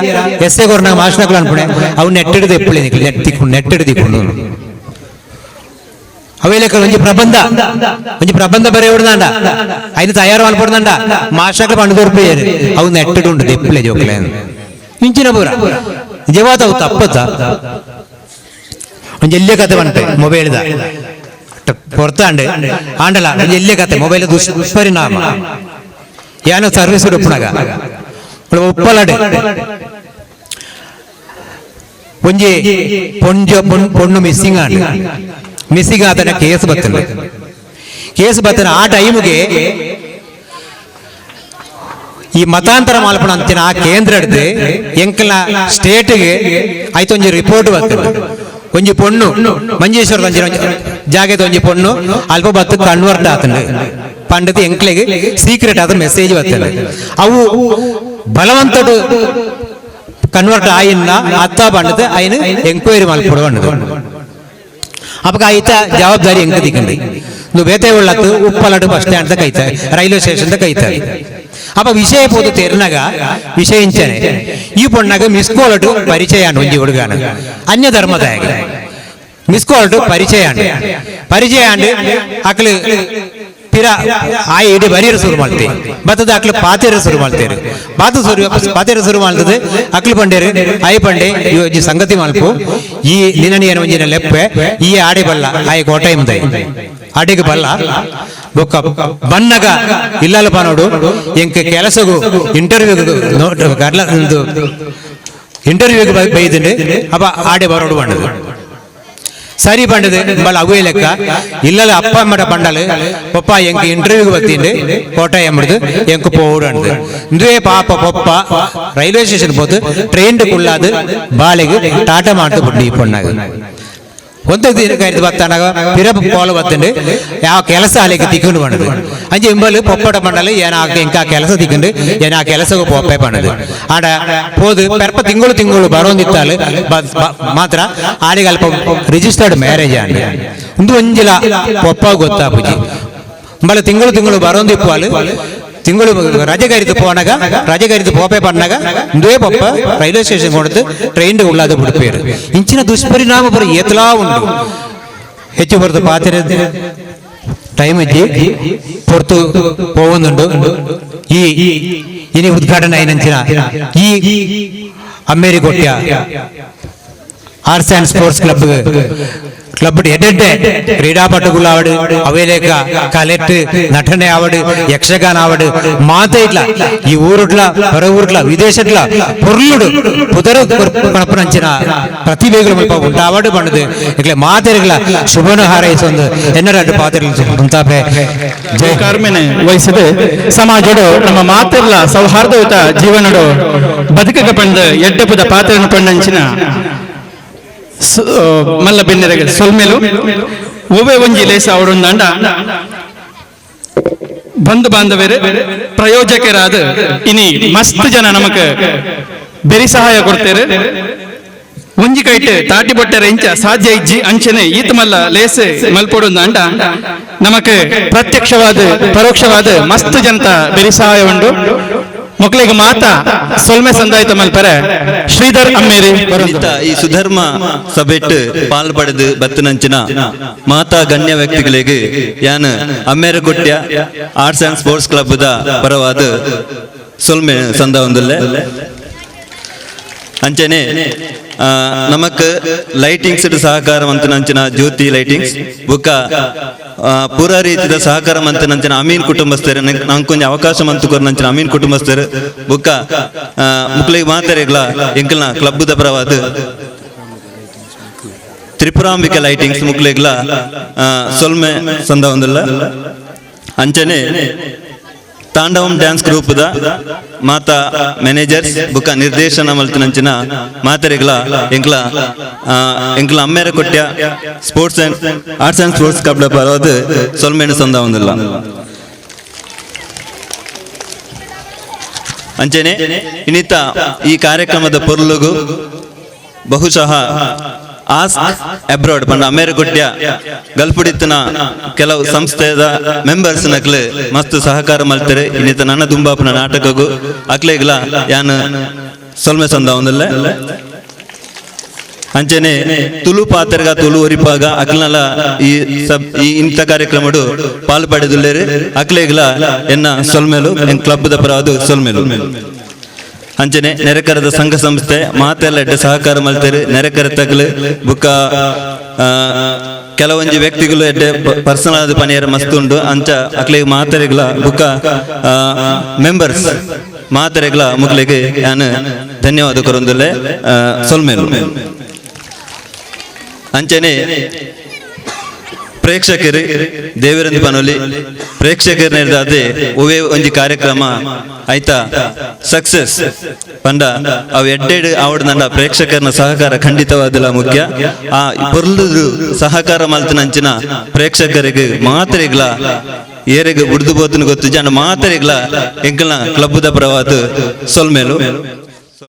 ಎಸ್ಸೆ ಕೊರ್ನಾಗ ಮಾಸ್ನಾಕ್ಲ ಅನ್ಪುಣೆ ಅವು ನೆಟ್ ಹಿಡಿದು ಎಪ್ಪಳಿ ನೆಟ್ ತಿಕ್ಕು ನೆಟ್ ಹಿಡಿದು ತಿಕ್ಕೊಂಡು ಅವೇಲೆಕ್ಕ ಒಂಜಿ ಪ್ರಬಂಧ ಒಂಜಿ ಪ್ರಬಂಧ ಬರೆಯೋಡ್ದಾಂಡ ಐದು ತಯಾರು ಮಲ್ಪೊಡ್ದಾಂಡ ಮಾಸ್ನಾಕ್ಲ ಪಂಡು ತೋರ್ಪೇರು ಅವು ನೆಟ್ಟಿಡು ಉಂಟು ದೆಪ್ಪಲೆ ಜೋಕ್ಲೆ ಇಂಚಿನ ಪೂರ ನಿಜವಾದ ಅವು ತಪ್ಪತ್ತ ಒಂಜಿ ಎಲ್ಲಿಯ ಕತೆ ಬಂತೆ ಮೊಬೈಲ್ದ ಪೊರ್ತಾಂಡ್ ಆಂಡಲ ಒಂಜಿ ಎಲ್ಲಿಯ ಕತೆ ಮೊಬೈಲ್ ದುಷ್ಪರಿಣಾಮ ಯಾನೋ ಸರ್ವಿಸ್ ಉಪ್ಪುನಾಗ ಉಪ್ಪಲಡೆ ಒಂಜಿ ಪೊಂಜೊ ಪೊಣ್ಣು ಮಿಸ್ಸಿಂಗ್ ಆಂಡ್ ಮಿಸ್ಸಿಂಗ್ ಆತನ ಕೇಸ್ ಬರ್ತದೆ. ಕೇಸ್ ಬರ್ತದೆ ಆ ಟೈಮ್ಗೆ ಈ ಮತಾಂತರ ಮಾಲ್ಪಣ ಅಂತಿನ ಆ ಕೇಂದ್ರ ಹಿಡ್ದು ಎಂಕಲ್ನ ಸ್ಟೇಟ್ಗೆ ಆಯ್ತು ಒಂಜಿ ರಿಪೋರ್ಟ್ ಬರ್ತದೆ. ಒಂಜಿ ಪೊಣ್ಣು ಮಂಜೇಶ್ವರದ ಒಂಜಿ ಜಾಗೆದ ಒಂಜಿ ಪೊಣ್ಣು ಅಲ್ಪ ಬತ್ತು ಕನ್ವರ್ಟ್ ಆತಂಡು ಪಂಡತಿ ಎಂಕ್ಲೆಗೆ ಸೀಕ್ರೆಟ್ ಆದ ಮೆಸೇಜ್ ಬರ್ತದೆ. ಅವು ಬಲವಂತಡು ಕನ್ವರ್ಟ್ ಆಯಿನ ಅತ್ತ ಪಂಡത് ಅಯಿನ ಎಂಕ್ವೈರಿ ಮಲ್ಪೊಡು ಪಂಡದು. ಅಪಗ ಆಯ್ತ ಜವಾಬ್ದಾರಿ ಎಂಕ ದಿಕ್ಕಂಡಿ ಬೇತೆ ಉಳ್ಳತ್ತು ಉಪ್ಪಲಡು ಬಸ್ ಸ್ಟ್ಯಾಂಡ್ ಕೈತ ರೈಲ್ವೆ ಸ್ಟೇಷನ್ ಕೈತಾರೆ. ಅಪ್ಪ ವಿಷಯ ಪೋದು ತೆರ್ನಾಗ ವಿಷಯ ಇಂಚನೆ ಈ ಪೊಣ್ಣಾಗ ಮಿಸ್ ಕಾಲ್ ಪರಿಚಯ ಒಂಜಿ ಹುಡುಗಾನ ಅನ್ಯ ಧರ್ಮದಾಯ ಮಿಸ್ ಕಾಲ್ ಪರಿಚಯ ಪರಿಚಯ ಅಕ್ಲು ಪಿರ ಆ ಇಡೀ ಬರೀರ ಶುರು ಮಾಡ್ತೀವಿ ಬತ್ತದ ಅಕ್ಲು ಪಾತೇರ ಶುರು ಮಾಡ್ತೇವೆ ಪಾತ ಸುರು ಪಾತೇರ ಶುರು ಮಾಡ್ತದೆ ಅಕ್ಲು ಪಂಡೇರು ಆಯ್ ಪಂಡೆ ಈ ಸಂಗತಿ ಮಲ್ಪು ಈ ನಿನ್ನ ಒಂಜಿನ ಲೆಪ್ಪೆ ಈ ಆಡೆ ಬಲ್ಲ ಆಯ್ ಕೋಟೆಯಿಂದ ಆಡೆಗೆ ಬಲ್ಲ ಬೊಕ್ಕ ಬನ್ನಗ ಇಲ್ಲಲ್ಲ ಪಾನೋಡು ಎಂಕ ಕೆಲಸಗು ಇಂಟರ್ವ್ಯೂ ಇಂಟರ್ವ್ಯೂಗೆ ಬೈದಂಡೆ ಅಪ್ಪ ಆಡೆ ಬರೋಡು ಬಂಡದು ಸರಿ ಬಂಡದು ಬಳ ಅವೇ ಲೆಕ್ಕ ಇಲ್ಲಲ್ಲ ಅಪ್ಪ ಅಮ್ಮಡ ಬಂಡಲು ಪಪ್ಪ ಎಂಕ ಇಂಟರ್ವ್ಯೂಗೆ ಬತ್ತೀನಿ ಕೋಟೆ ಎಂಬುದು ಎಂಕ ಪೋಡು ಅಂದು ಇಂದುವೇ ಪಾಪ ಪಪ್ಪ ರೈಲ್ವೆ ಸ್ಟೇಷನ್ போது ಟ್ರೈನ್ ಕುಳ್ಳಾದು ಬಾಳೆಗೆ ಟಾಟಾ ಮಾಡ್ತು ಬಿಟ್ಟು ಈ ಪೊಣ್ಣಾಗ ಒಂದ ದಿನ ಕರಿದು ಬತ್ತಾನಾಗ ಪಿರ ಕೋಲ ಬತ್ತಂಡು ಯಾವ ಕೆಲಸ ಅಲ್ಲಿಗೆ ತಿಕ್ಕೊಂಡು ಬಂಡದು ಅಂಚೆ ಇಂಬಲು ಪೊಪ್ಪಟ ಬಂಡಲು ಏನ ಇಂಕ ಕೆಲಸ ತಿಕ್ಕೊಂಡು ಏನ ಆ ಕೆಲಸಕ್ಕೆ ಪೊಪ್ಪೆ ಬಂಡದು ಆಡ ಪೋದು ಪೆರ್ಪ ತಿಂಗಳು ತಿಂಗಳು ಬರೋಂದಿತ್ತಾಲು ಮಾತ್ರ ಆಡಿಗೆ ಅಲ್ಪ ರಿಜಿಸ್ಟರ್ಡ್ ಮ್ಯಾರೇಜ್ ಆಂಡ್ ಒಂದು ಒಂಜಿಲ ಪೊಪ್ಪ ಗೊತ್ತಾಪುಜಿ ಇಂಬಲ ತಿಂಗಳು ತಿಂಗಳು ಬರೋಂದಿಪ್ಪು ತಿಂಗಳು ರಜೆ ಕರಿದು ಪೋನಾಗ ರಜೆ ಕರಿದು ಪೋಪೆ ಪಣ್ಣಾಗ ಇಂದುವೇ ಪೊಪ್ಪ ರೈಲ್ವೆ ಸ್ಟೇಷನ್ ಕೊಡುತ್ತು ಟ್ರೈನ್ ಉಳ್ಳಾದ ಬಿಡುಪೇರು ಇಂಚಿನ ದುಷ್ಪರಿಣಾಮ ಬರ ಏತಲಾ ಉಂಟು ಹೆಚ್ಚು ಬರುದು ಪಾತ್ರೆ ಟೈಮ್ ಇಜ್ಜಿ ಪೊರ್ತು ಪೋವೊಂದುಂಡು ಈ ಇನಿ ಉದ್ಘಾಟನೆ ಐನಂಚಿನ ಈ ಅಮ್ಮೇರಿ ಕೊಟ್ಯ arts and sports club club ಎಡ್ಡೆಡ್ಡೆ ಕ್ರೀಡಾಪಟುಗಳಾವಡು ಅವೇಲೇಕ ಕಲೆಟ್ ನಟನೆ ಆವಡು ಯಕ್ಷಗಾನ ಆವಡು ಮಾತೆ ಇಟ್ಲ ಈ ಊರುಟ್ಲ ಹೊರ ಊರುಟ್ಲ ವಿದೇಶಟ್ಲ ಪೊರ್ಲುಡು ಪುದರ ಕಣಪನಂಚಿನ ಪ್ರತಿಭೆಗಳು ಮುಲ್ಪ ಉಂಟಾವಡು ಬಂಡದು ಇಕ್ಲೆ ಮಾತೆರ್ಗಳ ಶುಭನ ಹಾರೈಸೊಂದು ಎನ್ನರಡ್ಡು ಪಾತೆರ್ಲು ಮುಂತಾಪೆ ಜಯ ಕಾರ್ಮೆನೆ ವಹಿಸದೆ ಸಮಾಜಡು ನಮ್ಮ ಮಾತೆರ್ಲ ಸೌಹಾರ್ದಯುತ ಜೀವನಡು ಬದುಕಗ ಪಂಡ ಎಡ್ಡೆಪುದ ಪಾತ್ರನ ಪಂಡಂಚಿನ ಮಲ್ಲ ಬೆನ್ನೆರಗ ಸೊಲ್ಮೆಲು ಒವ್ವೆ ಒಂಜಿ ಲೇಸ ಅವರೊಂದಾಂಡ ಬಂಧು ಬಾಂಧವರು ಪ್ರಯೋಜಕರಾದ ಇನಿ ಮಸ್ತ್ ಜನ ನಮಕ್ ಬೆರಿ ಸಹಾಯ ಕೊಡ್ತೇವೆ. ಒಂಜಿ ಕೈಟ್ ತಾಟಿ ಬೊಟ್ಟರೆ ಇಂಚ ಸಾಧ್ಯ ಇಜ್ಜಿ. ಅಂಚನೆ ಈತ ಮಲ್ಲ ಲೇಸ್ ಮಲ್ಪೊಡು ಅಂಡ ನಮಕ್ ಪ್ರತ್ಯಕ್ಷವಾದ ಪರೋಕ್ಷವಾದ ಮಸ್ತ್ ಜನತ ಬೆರಿ ಸಹಾಯ ಉಂಡು. ಮೊಕ್ಲಿಗೆ ಮಾತಾ ಸೊಲ್ಮೆ ಸಂದಾಯ್ತ ಮಲ್ಪರೆ ಶ್ರೀಧರ್ ಅಮ್ಮೇರಿ. ಈ ಸುಧರ್ಮ ಸಭೆಟ್ ಪಾಲ್ ಪಡೆದು ಬತ್ತನಂಚಿನ ಮಾತಾ ಗಣ್ಯ ವ್ಯಕ್ತಿಗಳಿಗೆ ಯಾನ್ Ammera Kotya arts and sports club the ಪರವಾದ ಸೊಲ್ಮೆ ಸಂದ ಒಂದುಲ್ಲೆ. ಅಂಚನೆ ನಮಕ್ ಲೈಟಿಂಗ್ಸ್ ಸಹಕಾರ ಮಂತನಂಚಿನ ಜ್ಯೋತಿ ಲೈಟಿಂಗ್ಸ್ ಬುಕ್ಕ ಪೂರ ರೀತಿಯ ಸಹಕಾರ ಮಂತನಂಚಿನ ಅಮೀನ್ ಕುಟುಂಬಸ್ಥರು, ನಂಗೆ ಕೊಂಚ ಅವಕಾಶ ಮಂತು ಕೊರ್ನಂಚಿನ ಅಮೀನ್ ಕುಟುಂಬಸ್ಥರು ಬುಕ್ಕ ಮುಕ್ಲಿಗೆ ಮಾತಾರಿಗ್ಲ ಎಂಕಲ್ನ ಕ್ಲಬ್ the ಪರವಾದ ತ್ರಿಪುರಾಂಬಿಕೆ ಲೈಟಿಂಗ್ಸ್ ಮುಕ್ಲಿಗ್ಲ ಸೊಲ್ಮೆ ಸಂದ ಒಂದುಲ್ಲ. ಅಂಚನೆ ತಾಂಡವಂ ಡ್ಯಾನ್ಸ್ ಗ್ರೂಪ್ the ಮಾತಾ ಮ್ಯಾನೇಜರ್ಸ್ ಬುಕ್ಕ ನಿರ್ದೇಶನ ಮಲ್ತಿನಂಚಿನ ಮಾತರಿಗ್ಲ ಎಂಕ್ಲ ಎಂಕ್ಲ Ammera Kotya sports and arts and sports club ಪರವಾದ ಸೊಲ್ಮೆಣ್ಣು ಸಂದ ಒಂದಿಲ್ಲ. ಅಂಚನೆ ಇನ್ನಿತ ಈ ಕಾರ್ಯಕ್ರಮದ ಪೊರ್ಲುಗು ಬಹುಶಃ ಆಸ್ ಅಬ್ರಾಡ್ ಪಂಡ ಅಮೇರ ಕೊಟ್ಯ ಗಲ್ಪುಡಿತ್ತನ ಕೆಲವು ಸಂಸ್ಥೆದ ಮೆಂಬರ್ಸ್ ನಕ್ಲು ಮಸ್ತ್ ಸಹಕಾರ ಮಲ್ತಾರೆ. ಇನ್ನಿತ ನನ್ನ ದುಂಬಾಪನ ನಾಟಕಗು ಅಕ್ಲೆಗ್ಲ ಯಾನ್ ಸೊಲ್ಮೆ ಸಂದ ಒಂದಲ್ಲ. ಅಂಚನೆ ತುಳು ಪಾತ್ರಗ ತುಳು ಒರಿಪಾಗ ಅಕ್ಲನಲ ಈ ಸಬ್ ಈ ಇಂಥ ಕಾರ್ಯಕ್ರಮಡು ಪಾಲು ಪಡೆದುಲ್ಲೇರು ಅಕ್ಲೆಗ್ಲ ಎನ್ನ ಸೊಲ್ಮೆಲು ಎನ್ ಕ್ಲಬ್ the ಪರವಾದ ಸೊಲ್ಮೆಲು. ಅಂಚನೆ ನೆರೆಕರದ ಸಂಘ ಸಂಸ್ಥೆ ಮಾತೆಲ್ಲ ಎಡ್ಡೆ ಸಹಕಾರ ಮಲ್ತೇರು. ನೆರೆಕರ ತಗ್ಲು ಬುಕ್ಕ ಕೆಲವೊಂಜಿ ವ್ಯಕ್ತಿಗಳು ಎಡ್ಡೆ ಪರ್ಸನಲ್ ಆದ ಪನಿಯರ ಮಸ್ತ್ ಉಂಡು. ಅಂಚ ಅಕ್ಲೆಗ್ ಮಾತೆರೆಗ್ಲ ಬುಕ್ಕ ಮೆಂಬರ್ಸ್ ಮಾತೆರೆಗ್ಲ ಮುಕ್ಲೆಗ್ ಯಾನ್ ಧನ್ಯವಾದ ಕೊರೊಂದುಲ್ಲೆ ಸೊಲ್ಮೆಲು. ಅಂಚನೆ ಪ್ರೇಕ್ಷಕರು ದೇವರಂದು ಪನೊಲಿ ಪ್ರೇಕ್ಷಕರ ನಿರ್ದಾದೆ ಒವೇ ಒಂಜಿ ಕಾರ್ಯಕ್ರಮ ಆಯ್ತಾ ಸಕ್ಸಸ್ ಪಂಡ ಅವು ಎಡ್ಡೆಡ್ ಆವಡ್ ನಂಡ ಪ್ರೇಕ್ಷಕರನ ಸಹಕಾರ ಖಂಡಿತವಾದಲ ಮುಖ್ಯ. ಆ ಪೊರ್ಲು ಸಹಕಾರ ಮಲ್ತಿನಂಚಿನ ಪ್ರೇಕ್ಷಕರಿಗೆ ಮಾತ್ರೆಗ್ಲ ಏರೆಗ್ ಬುಡ್ದು ಬೋತನ ಗೊತ್ತು ಜನ ಮಾತ್ರೆಗ್ಲ ಎಂಕಲ್ನ ಕ್ಲಬ್ the ಪರವಾದ ಸೊಲ್ಮೇಲು.